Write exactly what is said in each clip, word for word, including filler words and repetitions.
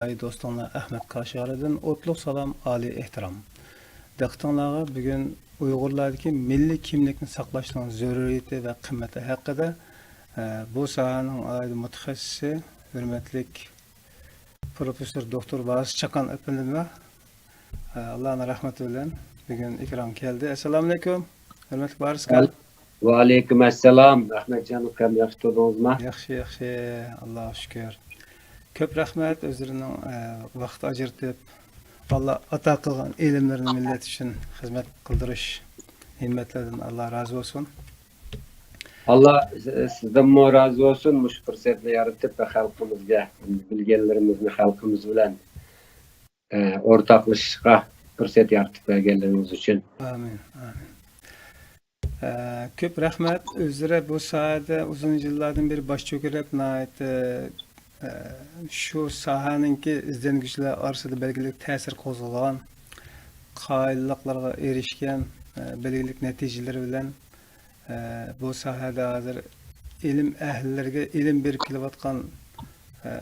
ئاي دوستۇڭلار ئەخمەت كاشغەرىدىن ئوتلۇق سالام، ئالىي ئېھتىرام. دىققىتىڭلارغا بۈگۈن ئۇيغۇرلاردىكى مىللىي كىملىكنى ساقلاشنىڭ زۆرۈرىيىتى ۋە قىممىتى ھەققىدە، ئە، بۇ ساھەنىڭ ئالاھىدە مۇتەخەسسىسى، ھۆرمەتلىك پروفېسسور دوكتور ۋاسىت چاكان ئەپەندىمىز، ئە، ئاللانىڭ رەھمىتى بىلەن بۈگۈن ئېكرانغا كەلدى. ئەسسالامۇئەلەيكۇم، ھۆرمەتلىك ۋارىس ئاكا. ۋەئەلەيكۇم ئەسسالام. ئەخمەتجان ئۇكام، ياخشى تۇردىڭىزمۇ؟ ياخشى، ياخشى. ئاللاغا شۈكۈر. كۆپ رەھمەت ئۆزلىرىنىڭ، ئە، ۋاقىت ئاجرىتىپ، ئاللا ئاتا قىلغان ئىلىملىرىنى مىللەت ئۈچۈن خىزمەت قىلدۇرۇش ھىممەتلىرىدىن ئاللا رازى بولسۇن. ئاللا سىزدىنمۇ رازى بولسۇن، مۇشۇ پۇرسەتنى يارىتىپ ۋە خەلقىمىزگە بىلگەنلىرىمىزنى خەلقىمىز بىلەن، ئە، ئورتاقلىشىشقا پۇرسەت يارىتىپ بەرگەنلىرىڭىز ئۈچۈن. ئامىن، ئامىن. ئە، كۆپ رەھمەت. ئۆزلىرى بۇ ساھەدە ئۇزۇن يىللاردىن بېرى باش چۆكۈرەپ، ناھايىتى، ئە، شۇ ساھەنىڭكى ئىزدەنگۈچىلەر ئارىسىدا بەلگىلىك تەسىر قوزغىغان، قايىللىقلارغا ئېرىشكەن، ئە، بەلگىلىك نەتىجىلىرى بىلەن، ئە، بۇ ساھەدە ھازىر ئىلىم ئەھلىلىرىگە ئىلىم بېرىپ كېلىۋاتقان، ئە،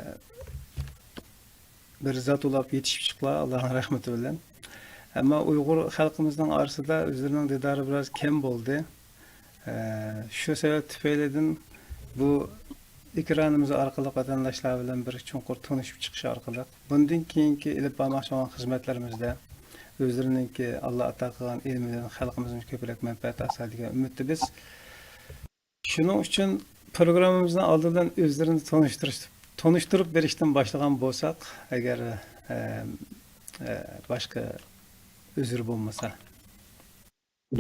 بىر زات ئۇلاپ يېتىشىپ چىقلا، ئاللانىڭ رەھمىتى بىلەن. ئەمما ئۇيغۇر خەلقىمىزنىڭ ئارىسىدا ئۆزلىرىنىڭ دىدارى بىراز كەم بولدى. ئە، شۇ سەۋەب تۈپەيلىدىن بۇ ئېكرانىمىز ئارقىلىق ۋەتەنداشلار بىلەن بىر چوڭقۇر تونۇشۇپ چىقىش ئارقىلىق، بۇندىن كېيىنكى ئېلىپ بارماقچى بولغان خىزمەتلىرىمىزدە ئۆزلىرىنىڭكى ئاللا ئاتا قىلغان ئىلمىدىن خەلقىمىزمۇ كۆپرەك مەنپەئەت ئالسا دېگەن ئۈمىدتە بىز. شۇنىڭ ئۈچۈن پروگراممىمىزنىڭ ئالدى بىلەن ئۆزلىرىنى تونۇشتۇرۇش، تونۇشتۇرۇپ بېرىشتىن باشلىغان بولساق، ئەگەر، ئە، ئە، باشقا ئۆزرى بولمىسا.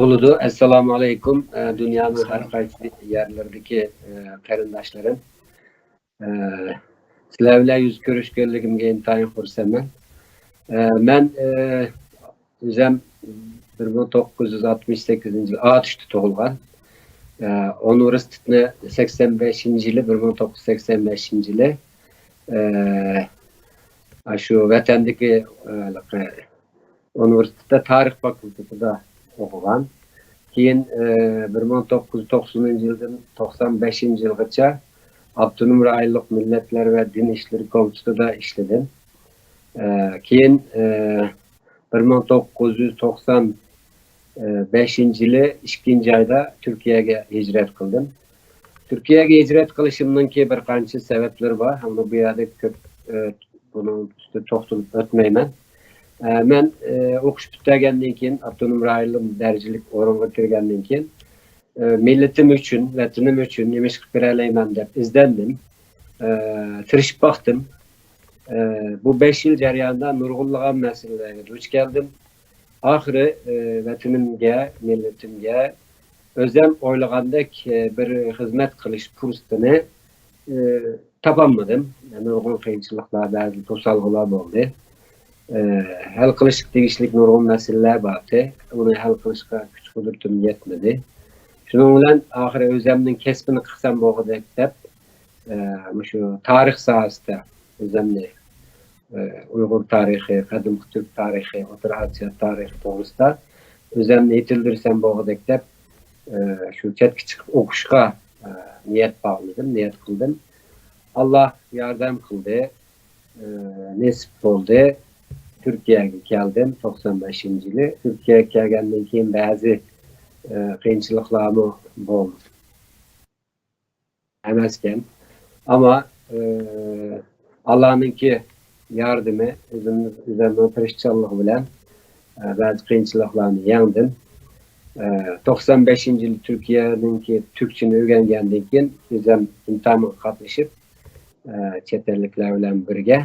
بولىدۇ. ئەسسالامۇ ئەلەيكۇم، ئە، دۇنيانىڭ ھەر قايسى يەرلىرىدىكى، ئە، قېرىنداشلىرىم. ئە، سىلەر بىلەن يۈز كۆرۈشكەنلىكىمگە ئىنتايىن خۇرسەنمەن. ئە، مەن، ئە، ئۆزەم بىر مىڭ توققۇز يۈز ئاتمىش سەككىزىنچى يىل ئاتۇشتا تۇغۇلغان. ئە، ئۇنىۋېرسىتېتنى سەكسەن بەشىنچى يىلى، بىر مىڭ توققۇز يۈز سەكسەن بەشىنچى يىلى، ئە، ئاشۇ ۋەتەندىكى، ئە، ئۇنىۋېرسىتېتتا تارىخ فاكۇلتېتىدا ئوقۇغان. كېيىن، ئە، بىر مىڭ توققۇز يۈز توقسىنىنچى يىلدىن توقسان بەشىنچى يىلغىچە ئاپتونوم رايونلۇق مىللەتلەر ۋە دىن ئىشلىرى كومىتېتىدا ئىشلىدىم. ئە، كېيىن، ئە، بىر مىڭ توققۇز يۈز توقسان بەشىنچى يىلى ئىككىنچى ئايدا تۈركىيەگە ھىجرەت قىلدىم. تۈركىيەگە ھىجرەت قىلىشىمنىڭكى بىر قانچە سەۋەبلىرى بار. ئەمما بۇ يەردە كۆپ، ئە، بۇنىڭ ئۈستىدە توختىلىپ ئۆتمەيمەن. ئە، مەن، ئە، ئوقۇش پۈتتۈرگەندىن كېيىن، ئاپتونوم رايونلۇق دەرىجىلىك ئورۇنغا كىرگەندىن كېيىن، ئە، مىللىتىم ئۈچۈن، ۋەتىنىم ئۈچۈن نېمە ئىش قىلىپ بېرەلەيمەن دەپ ئىزدەندىم. ئە، تىرىشىپ باقتىم. ئە، بۇ بەش يىل جەريانىدا نۇرغۇنلىغان مەسىلىلەرگە دۇچ كەلدىم. ئاخىرى، ئە، ۋەتىنىمگە، مىللىتىمگە ئۆزەم ئويلىغاندەك، ئە، بىر خىزمەت قىلىش پۇرسىتىنى، ئە، تاپالمىدىم. نۇرغۇن قىيىنچىلىقلار، بەزى توسالغۇلار بولدى. ئە، ھەل قىلىشقا تېگىشلىك نۇرغۇن مەسىلىلەر بار ئىدى. ئۇنى ھەل قىلىشقا كۈچ-قۇدرىتىم يەتمىدى. شۇنىڭ بىلەن ئاخىرى ئۆزەمنىڭ كەسپىنى قىلسام بولغۇدەك دەپ، ئە، مۇشۇ تارىخ ساھەسىدە ئۆزەمنى، ئە، ئۇيغۇر تارىخى، قەدىمكى تۈرك تارىخى، ئوتتۇرا ئاسىيا تارىخى توغرىسىدا ئۆزەمنى يېتىلدۈرسەم بولغۇدەك دەپ، ئە، شۇ چەتكە چىقىپ ئوقۇشقا، ئە، نىيەت باغلىدىم، نىيەت قىلدىم. ئاللا ياردەم قىلدى، ئە، نېسىپ بولدى. تۈركىيەگە كەلدىم توقسان بەشىنچى يىلى. تۈركىيەگە كەلگەندىن كېيىن بەزى، ئە، قىيىنچىلىقلارمۇ بولدى. ئەمەسكەن. ئەمما، ئە، ئاللانىڭكى ياردىمى، ئۆزۈم-، ئۆزۈمنىڭ تىرىشچانلىقى بىلەن، ئە، بەزى قىيىنچىلىقلارنى يەڭدىم. ئە، توقسان بەشىنچى يىلى تۈركىيەنىڭكى تۈركچىنى ئۆگەنگەندىن كېيىن، ئۆزۈم ئىمتىھانغا قاتنىشىپ، ئە، چەت ئەللىكلەر بىلەن بىرگە،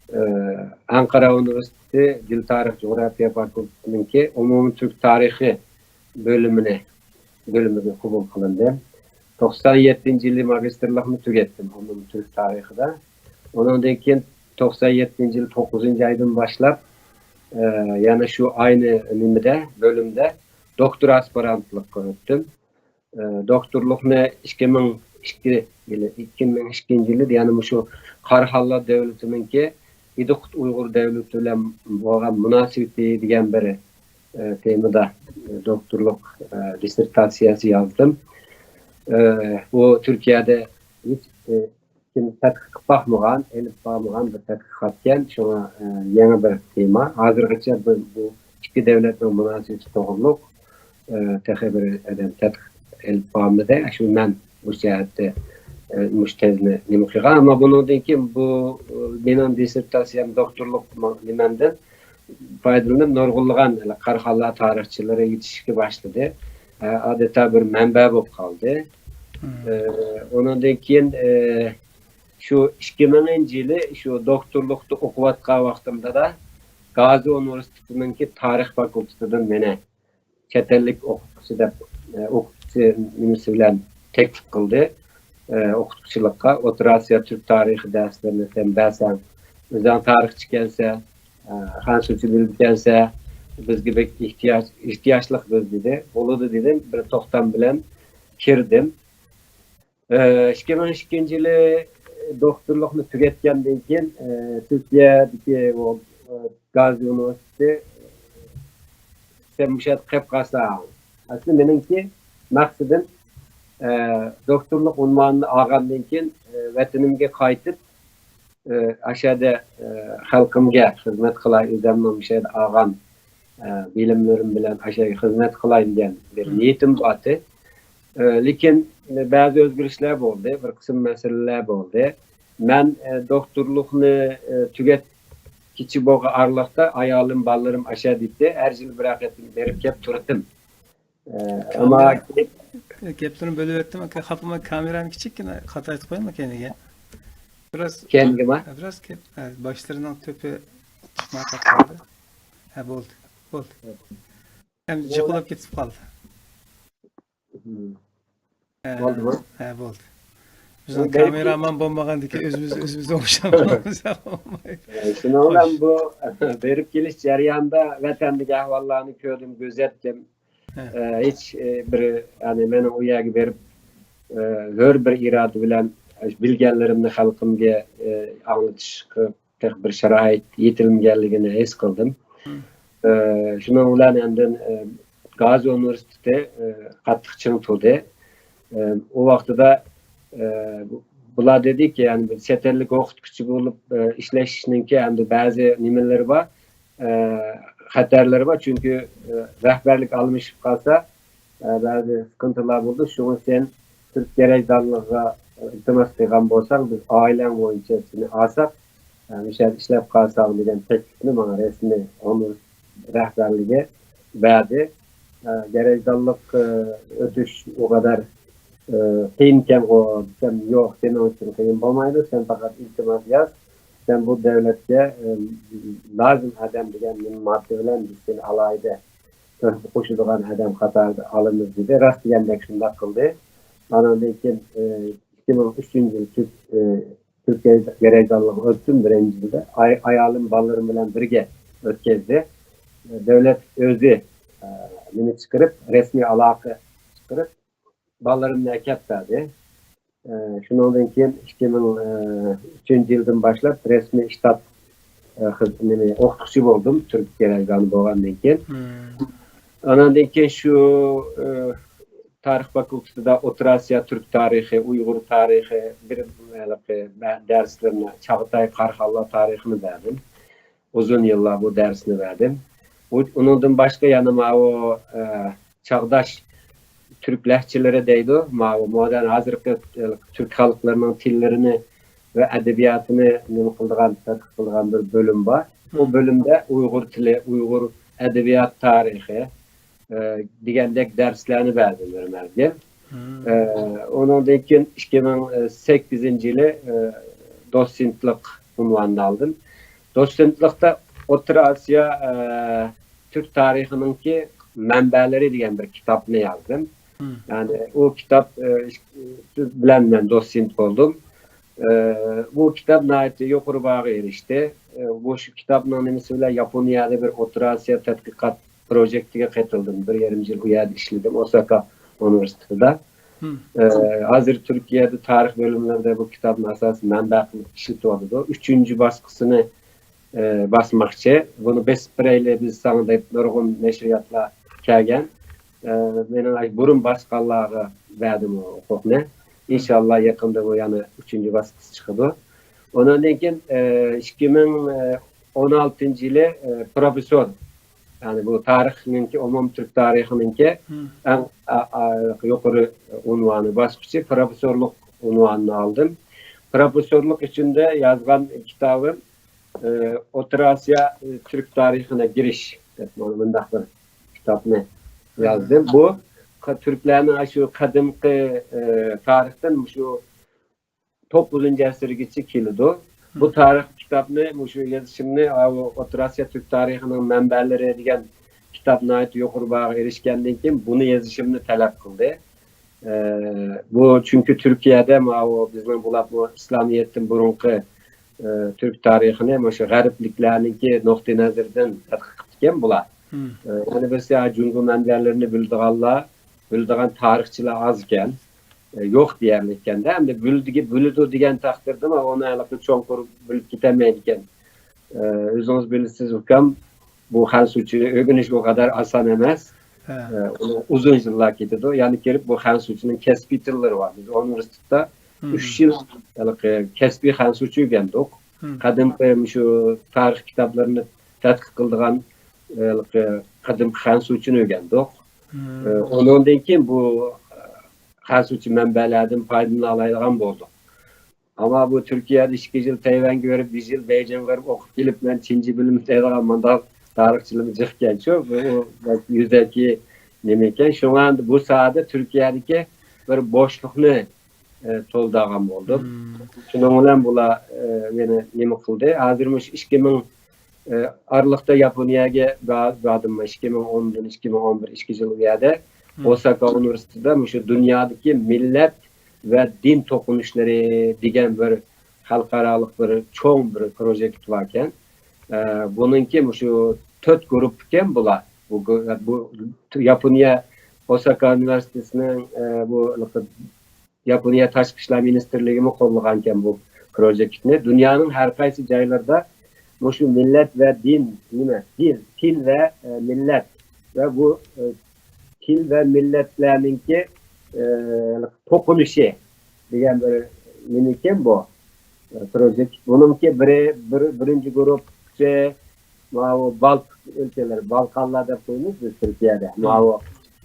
ئە، ئەنقەرە ئۇنىۋېرسىتېتى دىل تارىخ جۇغراپىيە فاكۇلتېتىنىڭكى ئومۇمىي تۈرك تارىخى بۆلۈمىنى، بۆلۈمىگە قوبۇل قىلىندىم. توقسان يەتتىنچى يىلى ماگىستىرلىقنى تۈگەتتىم ئومۇمىي تۈرك تارىخىدا. ئۇنىڭدىن كېيىن توقسان يەتتىنچى يىل توققۇزىنچى ئايدىن باشلاپ، ئە، يەنە شۇ ئاينى نېمىدە، بۆلۈمدە دوكتور ئاسپىرانتلىققا ئۆتتۈم. ئە، دوكتورلۇقنى ئىككى مىڭ ئىككى يىلى، ئىككى مىڭ ئىككىنچى يىلى، يەنى مۇشۇ قاراخانلار دۆلىتىنىڭكى ئىدىقۇت ئۇيغۇر دۆلىتى بىلەن بولغان مۇناسىۋىتى دېگەن بىر، ئە، تېمىدا، ئە، دوكتورلۇق، ئە، دىسسېرتاتسىيەسى يازدىم. ئە، بۇ تۈركىيەدە ھېچ، ئە، كىم تەتقىق قىلىپ باقمىغان، ئېلىپ بارمىغان بىر تەتقىقاتكەن. شۇڭا، ئە، يېڭى بىر تېما. ھازىرغىچە بۇ، بۇ ئىككى دۆلەتنىڭ مۇناسىۋىتى توغرۇلۇق، ئە، تېخى بىر ئادەم تەتقىق ئېلىپ بارمىدى. شۇ مەن بۇ جەھەتتە، ئە، مۇشۇ تېزنى نېمە قىلغان. ئەمما بۇنىڭدىن كېيىن بۇ، ئە، مېنىڭ دىسسېرتاتسىيەم، دوكتورلۇق ما-، نېمەمدىن پايدىلىنىپ نۇرغۇنلىغان كارخانىلار تارىخچىلىرى يېتىشىشكە باشلىدى. ئە، ئادەتتە بىر مەنبە بولۇپ قالدى. ئە، ئۇنىڭدىن كېيىن، ئە، شۇ ئىككى مىڭىنچى يىلى شۇ دوكتورلۇقتا ئوقۇۋاتقان ۋاقتىمدا، گازى ئۇنىۋېرسىتېتىنىڭكى تارىخ فاكۇلتېتىدىن مېنى چەت ئەللىك ئوقۇتقۇچى دەپ، ئە، ئوقۇتقۇچى نېمىسى بىلەن تەكلىپ قىلدى. ئە، ئوقۇتقۇچىلىققا ئوتتۇرا ئاسىيا تۈرك تارىخى دەرسلىرىنى سەن بەرسەڭ، ئۆزۈڭ تارىخچى ئىكەنسەن، ئە، خەنزۇچە بىلىدىكەنسەن، بىزگە بەك ئېھتىياج، ئېھتىياجلىق بىز، دېدى. بولىدۇ، دېدىم. بىر توختام بىلەن كىردىم. ئىككى مىڭ ئىككىنچى يىلى دوكتورلۇقنى تۈگەتكەندىن كېيىن، تۈركىيەدىكى ئۇ، گازى ئۇنىۋېرسىتېتى، سەن مۇشۇ يەردە قېلىپ قالساڭ. ئەسلى مېنىڭكى مەقسىتىم، دوكتورلۇق ئۇنۋانىنى ئالغاندىن كېيىن، ۋەتىنىمگە قايتىپ، ئاشۇ يەردە، خەلقىمگە خىزمەت قىلاي، ئۆزۈمنىڭ مۇشۇ يەردە ئالغان، بىلىملىرىم بىلەن ئاشۇ يەرگە خىزمەت قىلاي دېگەن بىر نىيىتىم بار ئىدى. لېكىن بەزى ئۆزگىرىشلەر بولدى، بىر قىسىم مەسىلىلەر بولدى. مەن دوكتورلۇقنى تۈگەتكىچە بولغان ئارىلىقتا ئايالىم، بالىلىرىم ئاشۇ يەردە ئىدى. ھەر يىلى بىرەر قېتىم بېرىپ كېلىپ تۇراتتىم. ئەمما گەپلىرىنى بۆلۈۋەتتىم، ئاكا، خاپىما، كامېرانى كىچىككىنە قاتايتىپ قويۇڭ كەينىگە. بىراز كەينىگىمۇ؟ بىراز كەپ-، ھە، باشلىرىنىڭ تۆپى چىقماي قالدى. ھە، بولدى، بولدى. ئەمدى جىقىلاپ كېتىپ قالدى. ھە، بولدىمۇ؟ ھە، بولدى. بىزنىڭ كامېرامان بولمىغاندىكىن ئۆزىمىز، ئۆزىمىز ئوڭشالمايمىز. شۇنىڭ بىلەن بۇ بېرىپ كېلىش جەريانىدا ۋەتەندىكى ئەھۋاللارنى كۆردۈم، كۆزەتتىم. ئە، ھېچ، ئە، بىر، يەنى مېنىڭ ئۇ يەرگە بېرىپ، ئە، ھۆر بىر ئىرادە بىلەن بىلگەنلىرىمنى خەلقىمگە، ئە، ئاڭلىتىشقا تېخى بىر شارائىت يېتىلمىگەنلىكىنى ھېس قىلدىم. ئە، شۇنىڭ بىلەن ئاندىن، ئە، گازى ئۇنىۋېرسىتېتى، ئە، قاتتىق چىڭ تۇردى. ئە، ئۇ ۋاقتىدا، ئە، بۇلار دېدىكى، يەنى بىز چەت ئەللىك ئوقۇتقۇچى بولۇپ، ئە، ئىشلىشىشنىڭكى ئەمدى بەزى نېمىلىرى بار، ئە، خەتەرلىرى بار. چۈنكى، ئە، رەھبەرلىك ئالمىشىپ قالسا، ئە، بەزى سىقىنتىلار بولىدۇ. شۇڭا سەن تۈرك گەرەجدارلىقىغا ئىلتىماس قىلغان بولساڭ، بىز ئائىلەڭ بويىچە سېنى ئالساق، ئە، مۇشۇ يەردە ئىشلەپ قالساڭ دېگەن تەكلىپنى ماڭا رەسمىي ئۇنىۋېرسىتېت رەھبەرلىكى بەردى. ئە، گەرەجدارلىق، ئە، ئۆتۈش ئۇ قەدەر، ئە، قىيىنكەنغۇ دېسەم، يوق، سېنىڭ ئۈچۈن قىيىن بولمايدۇ، سەن پەقەت ئىلتىماس ياز، سەن بۇ دۆلەتكە، ئە، لازىم ئادەم دېگەن ماددا بىلەن بىز سېنى ئالاھىدە تۆھپە قوشىدىغان ئادەم قاتارىدا ئالىمىز دېدى. راست دېگەندەك شۇنداق قىلدى. ئاناندىن كېيىن، ئىككى مىڭ ئۈچىنچى يىل تۈرك، تۈركىيە گەرەجدارلىقىغا ئۆتتۈم بىرىنچى يىلدا. ئاي-، ئايالىم، بالىلىرىم بىلەن بىرگە ئۆتكەزدى. دۆلەت ئۆزى، نېمە چىقىرىپ، رەسمىي ئالاقە چىقىرىپ، بالىلىرىمنى ئەكەپ بەردى. ئە، شۇنىڭدىن كېيىن ئىككى مىڭ ئۈچىنچى يىلدىن باشلاپ رەسمىي شتات، ئە، خىز-، نېمە، ئوقۇتقۇچى بولدۇم، تۈرك گەرەجدانى بولغاندىن كېيىن. ئاناندىن كېيىن شۇ، ئە، تارىخ فاكۇلتېتىدا ئوتتۇرا ئاسىيا تۈرك تارىخى، ئۇيغۇر تارىخى، بىر، ھېلىقى، دەرسلىرىنى، چاغاتاي قاراخانلار تارىخىنى بەردىم. ئۇزۇن يىللار بۇ دەرسنى بەردىم. ئۇ، ئۇنىڭدىن باشقا يەنە ماۋۇ، ئە، چاغداش تۈرك لەھجىلىرى دەيدۇ. ماۋۇ مودېرن ھازىرقى، ئە، تۈرك خەلقلىرىنىڭ تىللىرىنى ۋە ئەدەبىياتىنى نېمە قىلىدىغان، تەتقىق قىلىدىغان بىر بۆلۈم بار. ئۇ بۆلۈمدە ئۇيغۇر تىلى، ئۇيغۇر ئەدەبىيات تارىخى، ئە، دېگەندەك دەرسلەرنى بەردىم بىر مەزگىل. ئە، ئۇنىڭدىن كېيىن ئىككى مىڭ سەككىزىنچى يىلى، ئە، دوتسېنتلىق ئۇنۋانىنى ئالدىم. دوتسېنتلىقتا ئوتتۇرا ئاسىيا، ئە، تۈرك تارىخىنىڭكى مەنبەلىرى دېگەن بىر كىتابنى يازدىم. يەنى ئۇ كىتاب، ئە، بىلەن مەن دوتسېنت بولدۇم. ئە، بۇ كىتاب ناھايىتى يۇقىرى باھاغا ئېرىشتى. ئە، بۇ شۇ كىتابنىڭ نېمىسى بىلەن ياپونىيەدە بىر ئوتتۇرا ئاسىيا تەتقىقات پروژېكتىگە قېتىلدىم. بىر يېرىم يىل ئۇ يەردە ئىشلىدىم، ئوساكا ئۇنىۋېرسىتېتىدا. ئە، ھازىر تۈركىيەدە تارىخ بۆلۈملىرىدە بۇ كىتابنى ئاساسىي مەنبە قىلىپ ئىشلىتىۋاتىدۇ. ئۈچىنچى باسقۇسىنى، ئە، باسماقچى. بۇنى بېسىپ بېرەيلى بىز ساڭا دەپ نۇرغۇن نەشرىياتلار كەلگەن. ئە، مېنىڭ ئاشۇ بۇرۇن باسقانلارغا بەردىم ئۇ ھوقۇقنى. ئىنشاللا يېقىندا بۇ يەنە ئۈچىنچى باسقۇچ چىقىدۇ. ئۇنىڭدىن كېيىن، ئە، ئىككى مىڭ ئون ئالتىنچى يىلى، ئە، پروفېسسور، يەنى بۇ تارىخنىڭكى، ئومۇمىي تۈرك تارىخىنىڭكى ئەڭ، ئا، ئا، يۇقىرى ئۇنۋانى، باسقۇچى، پروفېسسورلۇق ئۇنۋانىنى ئالدىم. پروفېسسورلۇق ئىچىدە يازغان كىتابىم، ئە، ئوتتۇرا ئاسىيا، ئە، تۈرك تارىخىنا گىرىش دەپ مۇنداق بىر كىتابنى يازدىم. بۇ ق-، تۈركلەرنىڭ شۇ قەدىمكى، ئە، تارىختىن شۇ توققۇزىنچى ئەسىرگىچە كېلىدۇ. بۇ تارىخ كىتابنى، مۇشۇ يېزىشىمنى، ئاۋۇ ئوتتۇرا ئاسىيا تۈرك تارىخىنىڭ مەنبەلىرى دېگەن كىتاب ناھايىتى يۇقىرى باھاغا ئېرىشكەندىن كېيىن، بۇنى يېزىشىمنى تەلەپ قىلدى. ئە، بۇ چۈنكى تۈركىيەدە ماۋۇ بىزنىڭ بۇلار بۇ ئىسلامىيەتتىن بۇرۇنقى، ئە، تۈرك تارىخىنى مۇشۇ غەربلىكلەرنىڭكى نۇقتىئى نەزىرىدىن تەتقىق قىپتىكەن بۇلار. ئە، يەنە بىرسى، ھە، جۇڭگو مەنبەلىرىنى بىلىدىغانلار، بىلىدىغان تارىخچىلار ئاز ئىكەن. ئە، يوق دېيەرلىككەندە، ئەمدى بىلىدىگە-، بىلىدۇ دېگەن تەقدىردىمۇ ئۇنى ھېلىقى چوڭقۇر بىلىپ كېتەلمەيدىكەن. ئە، ئۆزىڭىز بىلىسىز، ئۇكام، بۇ خەنسۇچىنى ئۆگىنىش ئۇ قەدەر ئاسان ئەمەس. ئە، ئۇنىڭ ئۇزۇن يىللار كېتىدۇ. يەنە كېلىپ بۇ خەنسۇچىنىڭ كەسپىي تىللىرى بار. بىز ئۇنىۋېرسىتېتتا ئۈچ يىل ھېلىقى كەسپىي خەنسۇچى ئۆگەندۇق. قەدىمكى مۇشۇ تارىخ كىتابلىرىنى تەتقىق قىلىدىغان، ھېلىقى قەدىمكى خەنسۇچىنى ئۆگەندۇق. ئە، ئۇنىڭدىن كېيىن بۇ، ئە، خەنسۇچە مەنبەلەردىن پايدىلىنالايدىغان بولدۇق. ئەمما بۇ تۈركىيەدە ئىككى يىل تەيۋەنگە بېرىپ، بىر يىل بېيجىڭغا بېرىپ ئوقۇپ كېلىپ، مەن چىنجى بىلىمى دەيدىغان مۇنداق تارىخچىلىرىمۇ جىق ئىكەنچۇ. بۇ يۈزەكى نېمە ئىكەن؟ شۇڭا ئەمدى بۇ ساھەدە تۈركىيەدىكى بىر بوشلۇقنى، ئە، تولدۇرغان بولدۇم. شۇنىڭ بىلەن بۇلار، ئە، مېنى نېمە قىلدى؟ ھازىر مۇشۇ ئىككى مىڭ، ئە، ئارىلىقتا ياپونىيەگە با-، باردىم. ئىككى مىڭ ئوندىن ئىككى مىڭ ئون بىر، ئىككى يىل ئۇ يەردە ئوساكا ئۇنىۋېرسىتېتىدا مۇشۇ دۇنيادىكى مىللەت ۋە دىن توقۇنۇشلىرى دېگەن بىر خەلقئارالىق بىر چوڭ بىر پروژېكت باركەن. ئە، بۇنىڭكى مۇشۇ تۆت گۇرۇپپىكەن بۇلار. بۇ گۇ-، بۇ ياپونىيە ئوساكا ئۇنىۋېرسىتېتىنىڭ، ئە، بۇ ياپونىيە تاشقى ئىشلار مىنىستىرلىكىمۇ قوللىغانكەن بۇ پروژېكتنى. دۇنيانىڭ ھەر قايسى جايلىرىدا مۇشۇ مىللەت ۋە دىن، نېمە، دىن، تىل ۋە، ئە، مىللەت ۋە بۇ، ئە، تىل ۋە مىللەتلەرنىڭكى، ئە، توقۇنۇشى دېگەن بىر نېمىكەن بۇ، ئە، پروژېكت. بۇنىڭكى بىرى، بىر، بىرىنچى گۇرۇپپىسى ماۋۇ بالتىق ئۆلكىلىرى، بالقانلار دەپ قويىمىز بىز تۈركىيەدە. ماۋۇ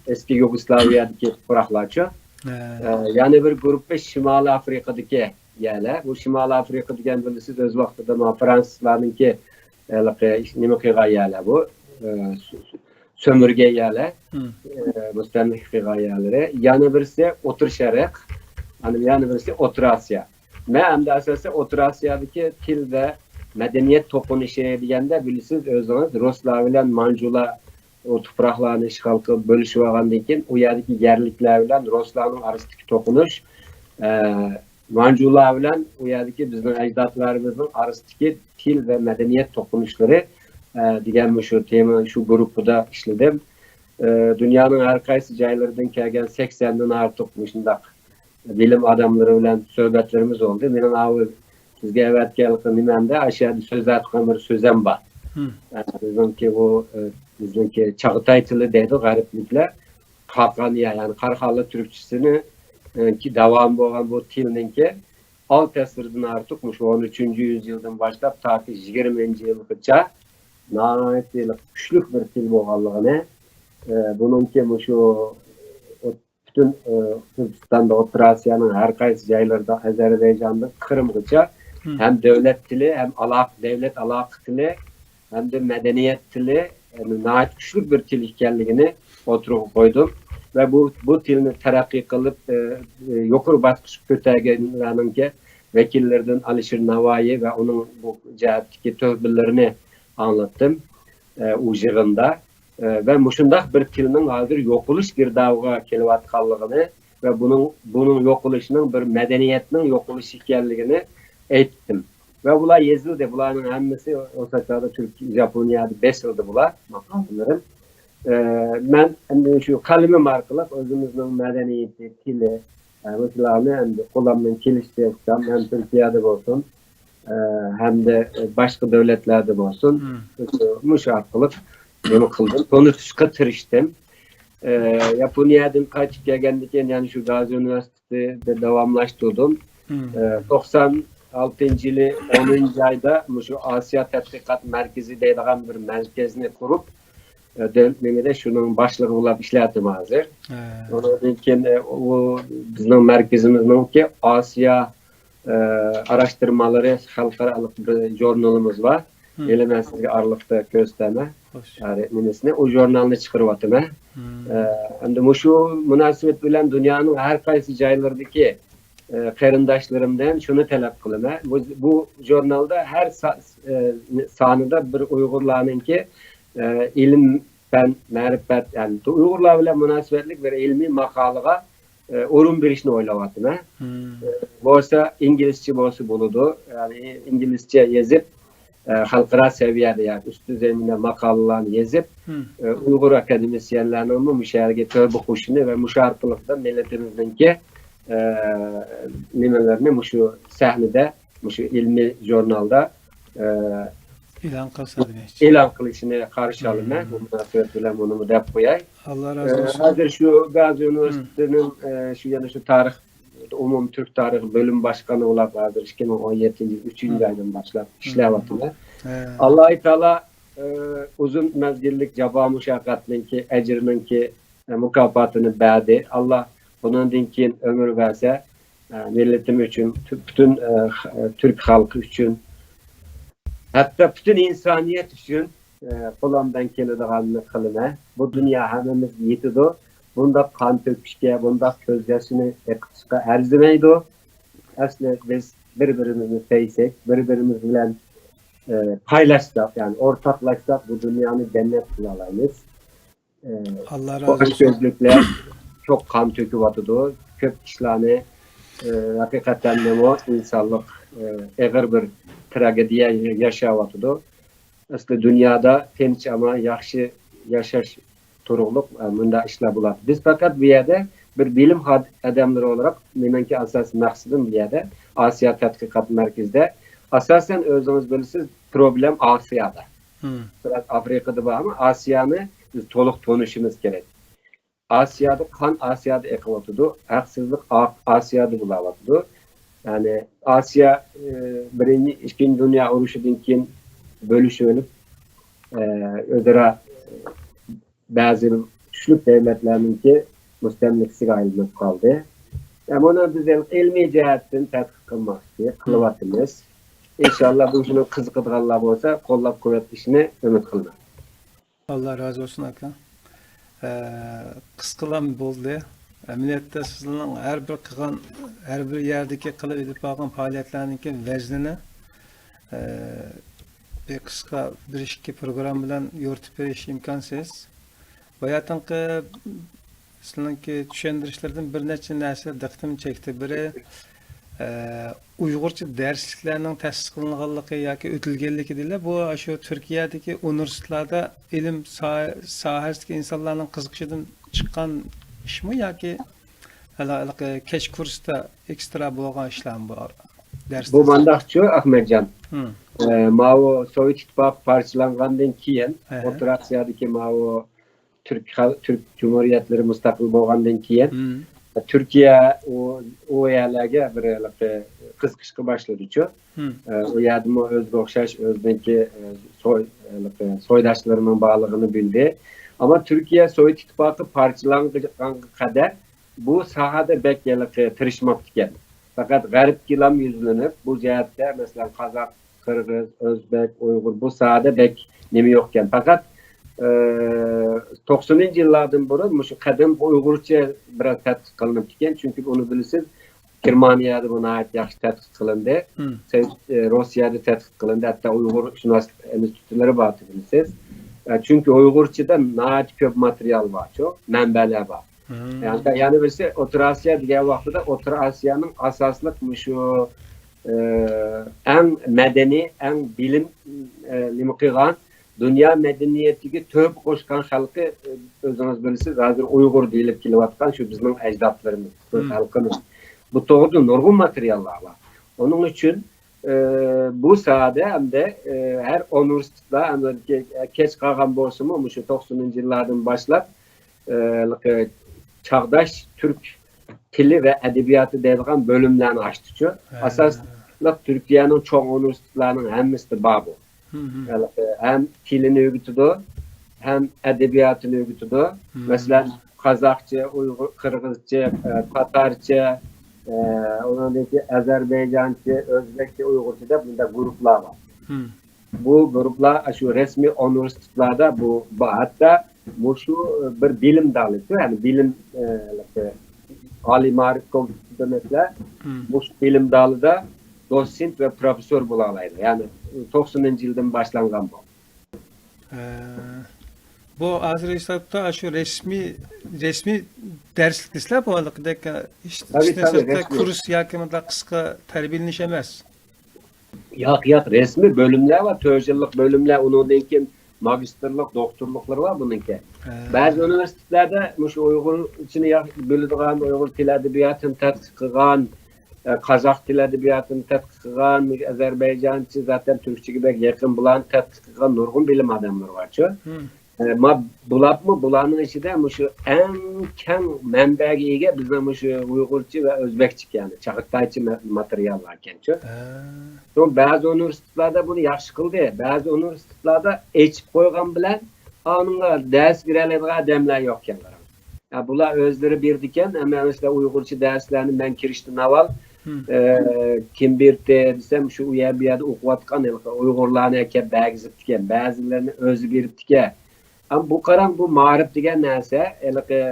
ئەسكى يۇگوسلاۋىيەدىكى تۇپراقلارچۇ. ئە، يەنە بىر گۇرۇپپا شىمالىي ئافرىقىدىكى يەرلەر. بۇ شىمالىي ئافرىقا دېگەن بىلىسىز، ئۆز ۋاقتىدا ماۋۇ فرانسىزلارنىڭكى ھېلىقى نېمە قىلغان يەرلەر بۇ، ئە، سۆ-، سۆ-، سۆمۈرگەن يەرلەر، ئە، مۇستەملىكە قىلغان يەرلىرى. يەنە بىرسى ئوتتۇرا شەرق، ئاندىن يەنە بىرسى ئوتتۇرا ئاسىيا. مەن ئەمدى ئاساسەن ئوتتۇرا ئاسىيادىكى تىل ۋە مەدەنىيەت توقۇنۇشى دېگەندە، بىلىسىز ئۆزىڭىز، رۇسلار بىلەن مانجۇلار ئۇ تۇپراقلارنى ئىشغال قىلىپ بۆلۈشۈپ ئالغاندىن كېيىن، ئۇ يەردىكى يەرلىكلەر بىلەن رۇسلارنىڭ ئارىسىدىكى توقۇنۇش، ئە، مانجۇلار بىلەن ئۇ يەردىكى بىزنىڭ ئەجدادلىرىمىزنىڭ ئارىسىدىكى تىل ۋە مەدەنىيەت توقۇنۇشلىرى، ئە، دېگەن مۇشۇ تېما، شۇ گۇرۇپپىدا ئىشلىدىم. ئە، دۇنيانىڭ ھەر قايسى جايلىرىدىن كەلگەن سەكسەندىن ئارتۇق مۇشۇنداق بىلىم ئادەملىرى بىلەن سۆھبەتلىرىمىز بولدى. مېنىڭ ئاۋۇ سىزگە ئەۋەتكەنلىكىم نېمەمدە ئاشۇ يەردە سۆزلەۋاتقان بىر سۆزەم بار. ئە، بىزنىڭكى بۇ، ئە، بىزنىڭكى چاغاتاي تىلى دەيدۇ غەربلىكلەر. قاقانىيە، يەنى قاراخانلار تۈركچىسىنى، ئە، كى-، داۋامى بولغان بۇ تىلنىڭكى ئالتە ئەسىردىن ئارتۇق، مۇشۇ ئون ئۈچىنچى يۈزيىلدىن باشلاپ تاكى يىگىرمىنچى يىلغىچە ناھايىتى كۈچلۈك بىر تىل بولغانلىقىنى، ئە، بۇنىڭكى مۇشۇ پۈتۈن، ئى، تۈركىستاندا، ئوتتۇرا ئاسىيانىڭ ھەر قايسى جايلىرىدا، ئەزەربەيجاندىن قىرىمغىچە ھەم دۆلەت تىلى، ھەم ئالاقە، دۆلەت ئالاقە تىلى، ھەمدە مەدەنىيەت تىلى، يەنى ناھايىتى كۈچلۈك بىر تىل ئىكەنلىكىنى ئوتتۇرىغا قويدۇم. ۋە بۇ، بۇ تىلنى تەرەققىي قىلىپ، ئى، ئى، يۇقىرى باسقۇچقا كۆتەرگەنلەرنىڭكى ۋەكىللىرىدىن ئالىشىر ناۋايى ۋە ئۇنىڭ بۇ جەھەتتىكى تۆھپىلىرىنى ئاڭلاتتىم، ئى، ئۇ يىغىندا. ئە، ۋە مۇشۇنداق بىر تىلنىڭ ھازىر يوقىلىش گىردابىغا كېلىۋاتقانلىقىنى ۋە بۇنىڭ، بۇنىڭ يوقىلىشىنىڭ بىر مەدەنىيەتنىڭ يوقىلىشى ئىكەنلىكىنى ئېيتتىم. ۋە بۇلار يېزىلدى. بۇلارنىڭ ھەممىسى ئوساكادا، تۈرك-، ياپونىيەدە بېسىلدى بۇلار، ماقالىلىرىم. ئە، مەن ئەمدى شۇ قەلىمىم ئارقىلىق ئۆزىمىزنىڭ مەدەنىيىتى، تىلى، ئە، مۇشۇلارنى ئەمدى قولۇمدىن كېلىشىچە ئوقۇتام، ھەم تۈركىيەدە بولسۇن، ئە، ھەمدە باشقا دۆلەتلەردە بولسۇن، مۇشۇ ئارقىلىق نېمە قىلدىم، تونۇتۇشقا تىرىشتىم. ئە، ياپونىيەدىن قايتىپ كەلگەندىن كېيىن، يەنە شۇ گازى ئۇنىۋېرسىتېتى تەتقىقاتنى داۋاملاشتۇردۇم. ئە، توقسان ئالتىنچى يىلى ئونىنچى ئايدا مۇشۇ ئاسىيا تەتقىقات مەركىزى دەيدىغان بىر مەركەزنى قۇرۇپ، ئە، دۆلەت نېمىدە شۇنىڭ باشلىقى بولۇپ ئىشلەۋاتىمەن ھازىر. ئۇنىڭدىن كېيىن، ئە، ئۇ بىزنىڭ مەركىزىمىزنىڭكى ئاسىيا، ئە، ئاراشتۇرمىلىرى خەلقئارالىق بىر ژۇرنىلىمىز بار. ھېلى مەن سىزگە ئارىلىقتا كۆرسىتەمەن. ئە، نېمىسىنى، ئۇ ژۇرنالنى چىقىرىۋاتىمەن. ئە، ئەمدى مۇشۇ مۇناسىۋەت بىلەن دۇنيانىڭ ھەر قايسى جايلىرىدىكى، ئە، قېرىنداشلىرىمدىن شۇنى تەلەپ قىلىمەن. بۇ، بۇ ژۇرنالدا ھەر سا-، ئە، سانىدا بىر ئۇيغۇرلارنىڭكى، ئە، ئىلىم، پەن، مەرىپەت، يەنى ئۇيغۇرلار بىلەن مۇناسىۋەتلىك بىر ئىلمىي ماقالىغا، ئە، ئورۇن بېرىشنى ئويلاۋاتىمەن. ئە، بولسا ئىنگلىزچە بولسا بولىدۇ. يەنى ئىنگلىزچە يېزىپ، ئە، خەلقئارا سەۋىيەدە، يەنى ئۈست دۈزەي ماقالىلارنى يېزىپ، ئە، ئۇيغۇر ئاكادېمىسىيەنلەرنىڭمۇ مۇشۇ يەرگە تۆھپە قوشۇشىنى ۋە مۇشۇ ئارقىلىقتا مىللىتىمىزنىڭكى، ئە، نېمىلىرىنى مۇشۇ سەھنىدە، مۇشۇ ئىلمىي ژۇرنالدا، ئە، ئېلان قىلسا دېمەكچى. ئېلان قىلىشىنى قارشى ئالىمەن. بۇ مۇناسىۋەت بىلەن بۇنىمۇ دەپ قوياي. ئاللا ئە، رازى بولسۇن. ھازىر شۇ گازى ئۇنىۋېرسىتېتىنىڭ، ئە، شۇ يەنە شۇ تارىخ، ئومۇمىي تۈرك تارىخى بۆلۈم باشقىنى بولاپ، ھازىر ئىككى مىڭ ئون يەتتىنچى يىل ئۈچىنچى ئايدىن باشلاپ ئىشلەۋاتىمەن. ئاللا تائالا، ئە، ئۇزۇن مەزگىللىك جاپا مۇشەققەتنىڭكى، ئەجرىنىڭكى، ئە، مۇكاپاتىنى بەردى. ئاللا بۇنىڭدىن كېيىن ئۆمۈر بەرسە، ئە، مىللىتىم ئۈچۈن، پۈ-، پۈتۈن، ئە، خ-، ئە، تۈرك خەلقى ئۈچۈن، ھەتتا پۈتۈن ئىنسانىيەت ئۈچۈن، ئە، قولۇمدىن كېلىدىغاننى قىلىمەن. بۇ دۇنيا ھەممىمىزگە يېتىدۇ. بۇنداق قان تۆكۈشكە، بۇنداق كۆز يېشىنى ئېقىتىشقا ئەرزىمەيدۇ. ئەسلى بىز بىر-بىرىمىزنى سۆيسەك، بىر-بىرىمىز بىلەن، ئە، پايلاشساق، يەنى ئورتاقلاشساق، بۇ دۇنيانى جەننەت قىلالايمىز. ئە، ئاللا بۇ رازى بولسۇن. ئاچكۆزلۈكلەر كۆپ قان تۆكۈۋاتىدۇ. كۆپ كىشىلەرنى، ئە، ھەقىقەتەنمۇ ئىنسانلىق، ئە، ئېغىر بىر تراگېدىيە ياشاۋاتىدۇ. ئەسلى دۇنيادا تىنچ، ئامان، ياخشى ياشاش تۇرۇقلۇق، ئە، مۇنداق ئىشلار بولاتتى. بىز پەقەت بۇ يەردە بىر بىلىم خاد-، ئادەملىرى ئولاراق، مېنىڭكى ئاساسىي مەقسىتىم بۇ يەردە ئاسىيا تەتقىقات مەركىزىدە، ئاساسەن، ئۆزىڭىز بىلىسىز، پروبلېم ئاسىيادا. بىراز ئافرىقىدا بار، ئەمما ئاسىيانى بىز تولۇق تونۇشىمىز كېرەك. ئاسىيادا قان ئاسىيادا ئېقىۋاتىدۇ، ھەقسىزلىق ئا-، ئاسىيادا بولاۋاتىدۇ. يەنى ئاسىيا، ئى، بىرىنچى، ئىككىنچى دۇنيا ئۇرۇشىدىن كېيىن بۆلۈشۈۋېلىپ، ئى، ئۆزئارا بەزى كۈچلۈك دۆلەتلەرنىڭكى مۇستەملىكىسىگە ئايلىنىپ قالدى. ئە، بۇنى بىز ئىلمىي جەھەتتىن تەتقىق قىلماقچى، قىلىۋاتىمىز. ئىنشاللا بۇ ئىشنى قىزىقىدىغانلار بولسا قوللاپ قۇۋۋەتلىشىنى ئۈمىد قىلىمەن. ئاللا رازى بولسۇن، ئاكا. ئە، قىسقىلا بولدى. ئەمەلىيەتتە سىزنىڭ ھەر بىر قىلغان، ھەر بىر يەردىكى قىلىپ ئېلىپ بارغان پائالىيەتلەرنىڭكى ۋەزنىنى، ئە، بىر قىسقا بىر ئىككى پروگرامما بىلەن يورۇتۇپ بېرىش ئىمكانسىز. باياتىنقى سىلىنىڭكى چۈشەندۈرۈشلىرىدىن بىر نەچچە نەرسە دىققىتىمنى چەكتى. بىرى، ئە، ئۇيغۇرچە دەرسلىكلەرنىڭ تەسىس قىلىنغانلىقى ياكى ئۆتۈلگەنلىكى دېيىلە. بۇ شۇ تۈركىيەدىكى ئۇنىۋېرسىتېتلاردا ئىلىم سا-، ساھەسىدىكى ئىنسانلارنىڭ قىزىقىشىدىن چىققان ئىشمۇ ياكى ھېلىقى كەچ كۇرستا ئېكسترا بولغان ئىشلارمۇ بۇ دەرس؟ بۇ مانداقچۇ، ئەخمەتجان. ئە، ماۋۇ سوۋېت ئىتتىپاقى پارچىلانغاندىن كېيىن، ئوتتۇرا ئاسىيادىكى ماۋۇ تۈرك خەل-، تۈرك جۇمھۇرىيەتلىرى مۇستەقىل بولغاندىن كېيىن، تۈركىيە ئۇ، ئۇ يەرلەرگە بىر ھېلىقى قىزىقىشقا باشلىدىچۇ. ئە، ئۇ يەردىمۇ ئۆزىگە ئوخشاش ئۆزىنىڭكى، ئە، سوي-، ھېلىقى سويداشلىرىنىڭ بارلىقىنى بىلدى. ئەمما تۈركىيە سوۋېت ئىتتىپاقى پارچىلانغانغا قەدەر بۇ ساھەدە بەك ھېلىقى تىرىشماپتىكەن. پەقەت غەربكىلا يۈزلىنىپ، بۇ جەھەتتە، مەسىلەن، قازاق، قىرغىز، ئۆزبەك، ئۇيغۇر بۇ ساھەدە بەك نېمە يوقكەن. پەقەت، ئە، توقسىنىنچى يىللاردىن بۇرۇن مۇشۇ قەدىمكى ئۇيغۇرچە بىراز تەتقىق قىلىنىپتىكەن. چۈنكى ئۇنى بىلىسىز، گېرمانىيەدە بۇ ناھايىتى ياخشى تەتقىق قىلىندى. سوۋېت، ئە، روسىيەدە تەتقىق قىلىندى. ھەتتا ئۇيغۇرشۇناسلىق ئىنستىتۇتلىرى بار، بىلىسىز. ئە، چۈنكى ئۇيغۇرچىدا ناھايىتى كۆپ ماتېرىيال بارچۇ، مەنبەلەر بار. يەنى، يەنە بىرسى، ئوتتۇرا ئاسىيا دېگەن ۋاقتىدا ئوتتۇرا ئاسىيانىڭ ئاساسلىق مۇشۇ، ئە، ئەڭ مەدەنىي، ئەڭ بىلىم، ئە، نېمە قىلغان، دۇنيا مەدەنىيىتىگە تۆھپە قوشقان خەلقى، ئە، ئۆزىڭىز بىلىسىز، ھازىر ئۇيغۇر دېيىلىپ كېلىۋاتقان شۇ بىزنىڭ ئەجدادلىرىمىز، تۈرك خەلقىنىڭ. بۇ توغرىدا نۇرغۇن ماتېرىياللار بار. ئۇنىڭ ئۈچۈن، ئە، بۇ ساھەدە ئەمدى، ئە، ھەر ئۇنىۋېرسىتېتلار، ئەمدى كەچ قالغان بولسىمۇ، مۇشۇ توقسىنىنچى يىللاردىن باشلاپ، ئە، چاغداش تۈرك تىلى ۋە ئەدەبىياتى دەيدىغان بۆلۈملەرنى ئاچتىچۇ. ھە. ئاساسلىق تۈركىيەنىڭ چوڭ ئۇنىۋېرسىتېتلارنىڭ ھەممىسىدە بار بۇ. ھىم، ھىم. ھېلىقى ھەم تىلىنى ئۆگىتىدۇ، ھەم ئەدەبىياتىنى ئۆگىتىدۇ. ھىم. مەسىلەن، قازاقچە، ئۇيغۇر، قىرغىزچە، ئە، تاتارچە، ئە، ئۇنىڭدىن كېيىن ئەزەربەيجانچە، ئۆزبەكچە، ئۇيغۇرچە دەپ بۇنداق گۇرۇپپىلار بار. ھىم. بۇ گۇرۇپپىلار شۇ رەسمىي ئۇنىۋېرسىتېتلاردا بۇ بار. ھەتتا مۇشۇ بىر بىلىم دالى، يەنى بىلىم، ئە، ئالىي مائارىپ كومىتېتى دېمەكلەر، ھىم. مۇشۇ بىلىم دالىدا دوتسېنت ۋە پروفېسسور بولالايدۇ. يەنى توقسىنىنچى يىلدىن باشلانغان بۇ. ھە. بۇ ھازىر ھېسابتا شۇ رەسمىي، رەسمىي دەرسلىك دېسىلە بۇ ھېلىقىدەك، ھېچ، تەبىئىي، ھېچ نەرسە تەبىئىي، رەسمىي. كۇرس ياكى مۇنداق قىسقا تەربىيەلىنىش ئەمەس. ياق، ياق، رەسمىي بۆلۈملەر بار، تۆت يىللىق بۆلۈملەر، ئۇنىڭدىن كېيىن ماگىستىرلىق، دوكتورلۇقلىرى بار بۇنىڭكى. ھە. بەزى ئۇنىۋېرسىتېتلاردا مۇشۇ ئۇيغۇرچىنى ياخشى بىلىدىغان، ئۇيغۇر تىل ئەدەبىياتىنى تەتقىق قىلغان، ئە، قازاق تىل ئەدەبىياتىنى تەتقىق قىلغان، ئەزەربەيجانچە، زاتەن تۈركچىگە بەك يېقىن، بۇلارنى تەتقىق قىلغان نۇرغۇن بىلىم ئادەملىرى بارچۇ. ھىم. ئە، ما-، بۇلارمۇ، بۇلارنىڭ ئىچىدە مۇشۇ ئەڭ كەڭ مەنبەگە ئىگە بىزنىڭ مۇشۇ ئۇيغۇرچە ۋە ئۆزبەكچە، يەنى چاغاتايچە مە-، ماتېرىياللار ئىكەنچۇ. ھە. شۇڭا بەزى ئۇنىۋېرسىتېتلاردا بۇنى ياخشى قىلدى، بەزى ئۇنىۋېرسىتېتلاردا ئېچىپ قويغان بىلەن ئانىڭغا دەرس بېرەلەيدىغان ئادەملەر يوقكەن، قاراڭ. يا، بۇلار ئۆزلىرى بېرىدىكەن، ئەمما مەسىلەن، ئۇيغۇرچە دەرسلەرنى مەن كىرىشتىن ئاۋۋال، مم. ئە، كىم بېرىپتۇ دېسەم، شۇ ئۇ يەر، بۇ يەردە ئوقۇۋاتقان ھېلىقى ئۇيغۇرلارنى ئەكەپ بەرگۈزۈپتىكەن، بەزىلىرىنى ئۆزى بېرىپتىكەن. ئەمما بۇ، قاراڭ، بۇ مائارىپ دېگەن نەرسە، ھېلىقى،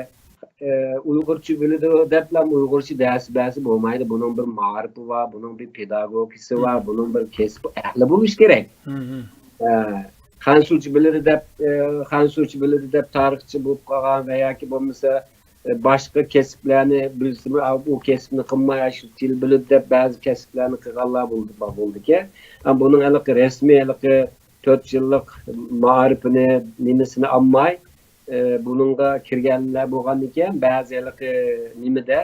ئە، ئۇيغۇرچە بىلىدۇ دەپلا ئۇيغۇرچە دەرس بەرسە بولمايدۇ. بۇنىڭ بىر مائارىپى بار، بۇنىڭ بىر پېداگوگىكىسى بار، مم. بۇنىڭ بىر كەسىپ ئەھلى بولۇشى كېرەك. مم. ئە، خەنزۇچە بىلىدۇ دەپ، ئە، خەنزۇچە بىلىدۇ دەپ تارىخچى بولۇپ قالغان ۋە ياكى بولمىسا، ئە، باشقا كەسىپلەرنى بىلسىمۇ، ئا، ئۇ كەسىپنى قىلماي، شۇ تىل بىلىدۇ دەپ بەزى كەسىپلەرنى قىلغانلار بولدى، بولىدىكەن. ئەمما بۇنىڭ ھېلىقى رەسمىي، ھېلىقى تۆت يىللىق مائارىپىنى، نېمىسىنى ئالماي، ئە، بۇنىڭغا كىرگەنلەر بولغاندىكىن، بەزى ھېلىقى نېمىدە،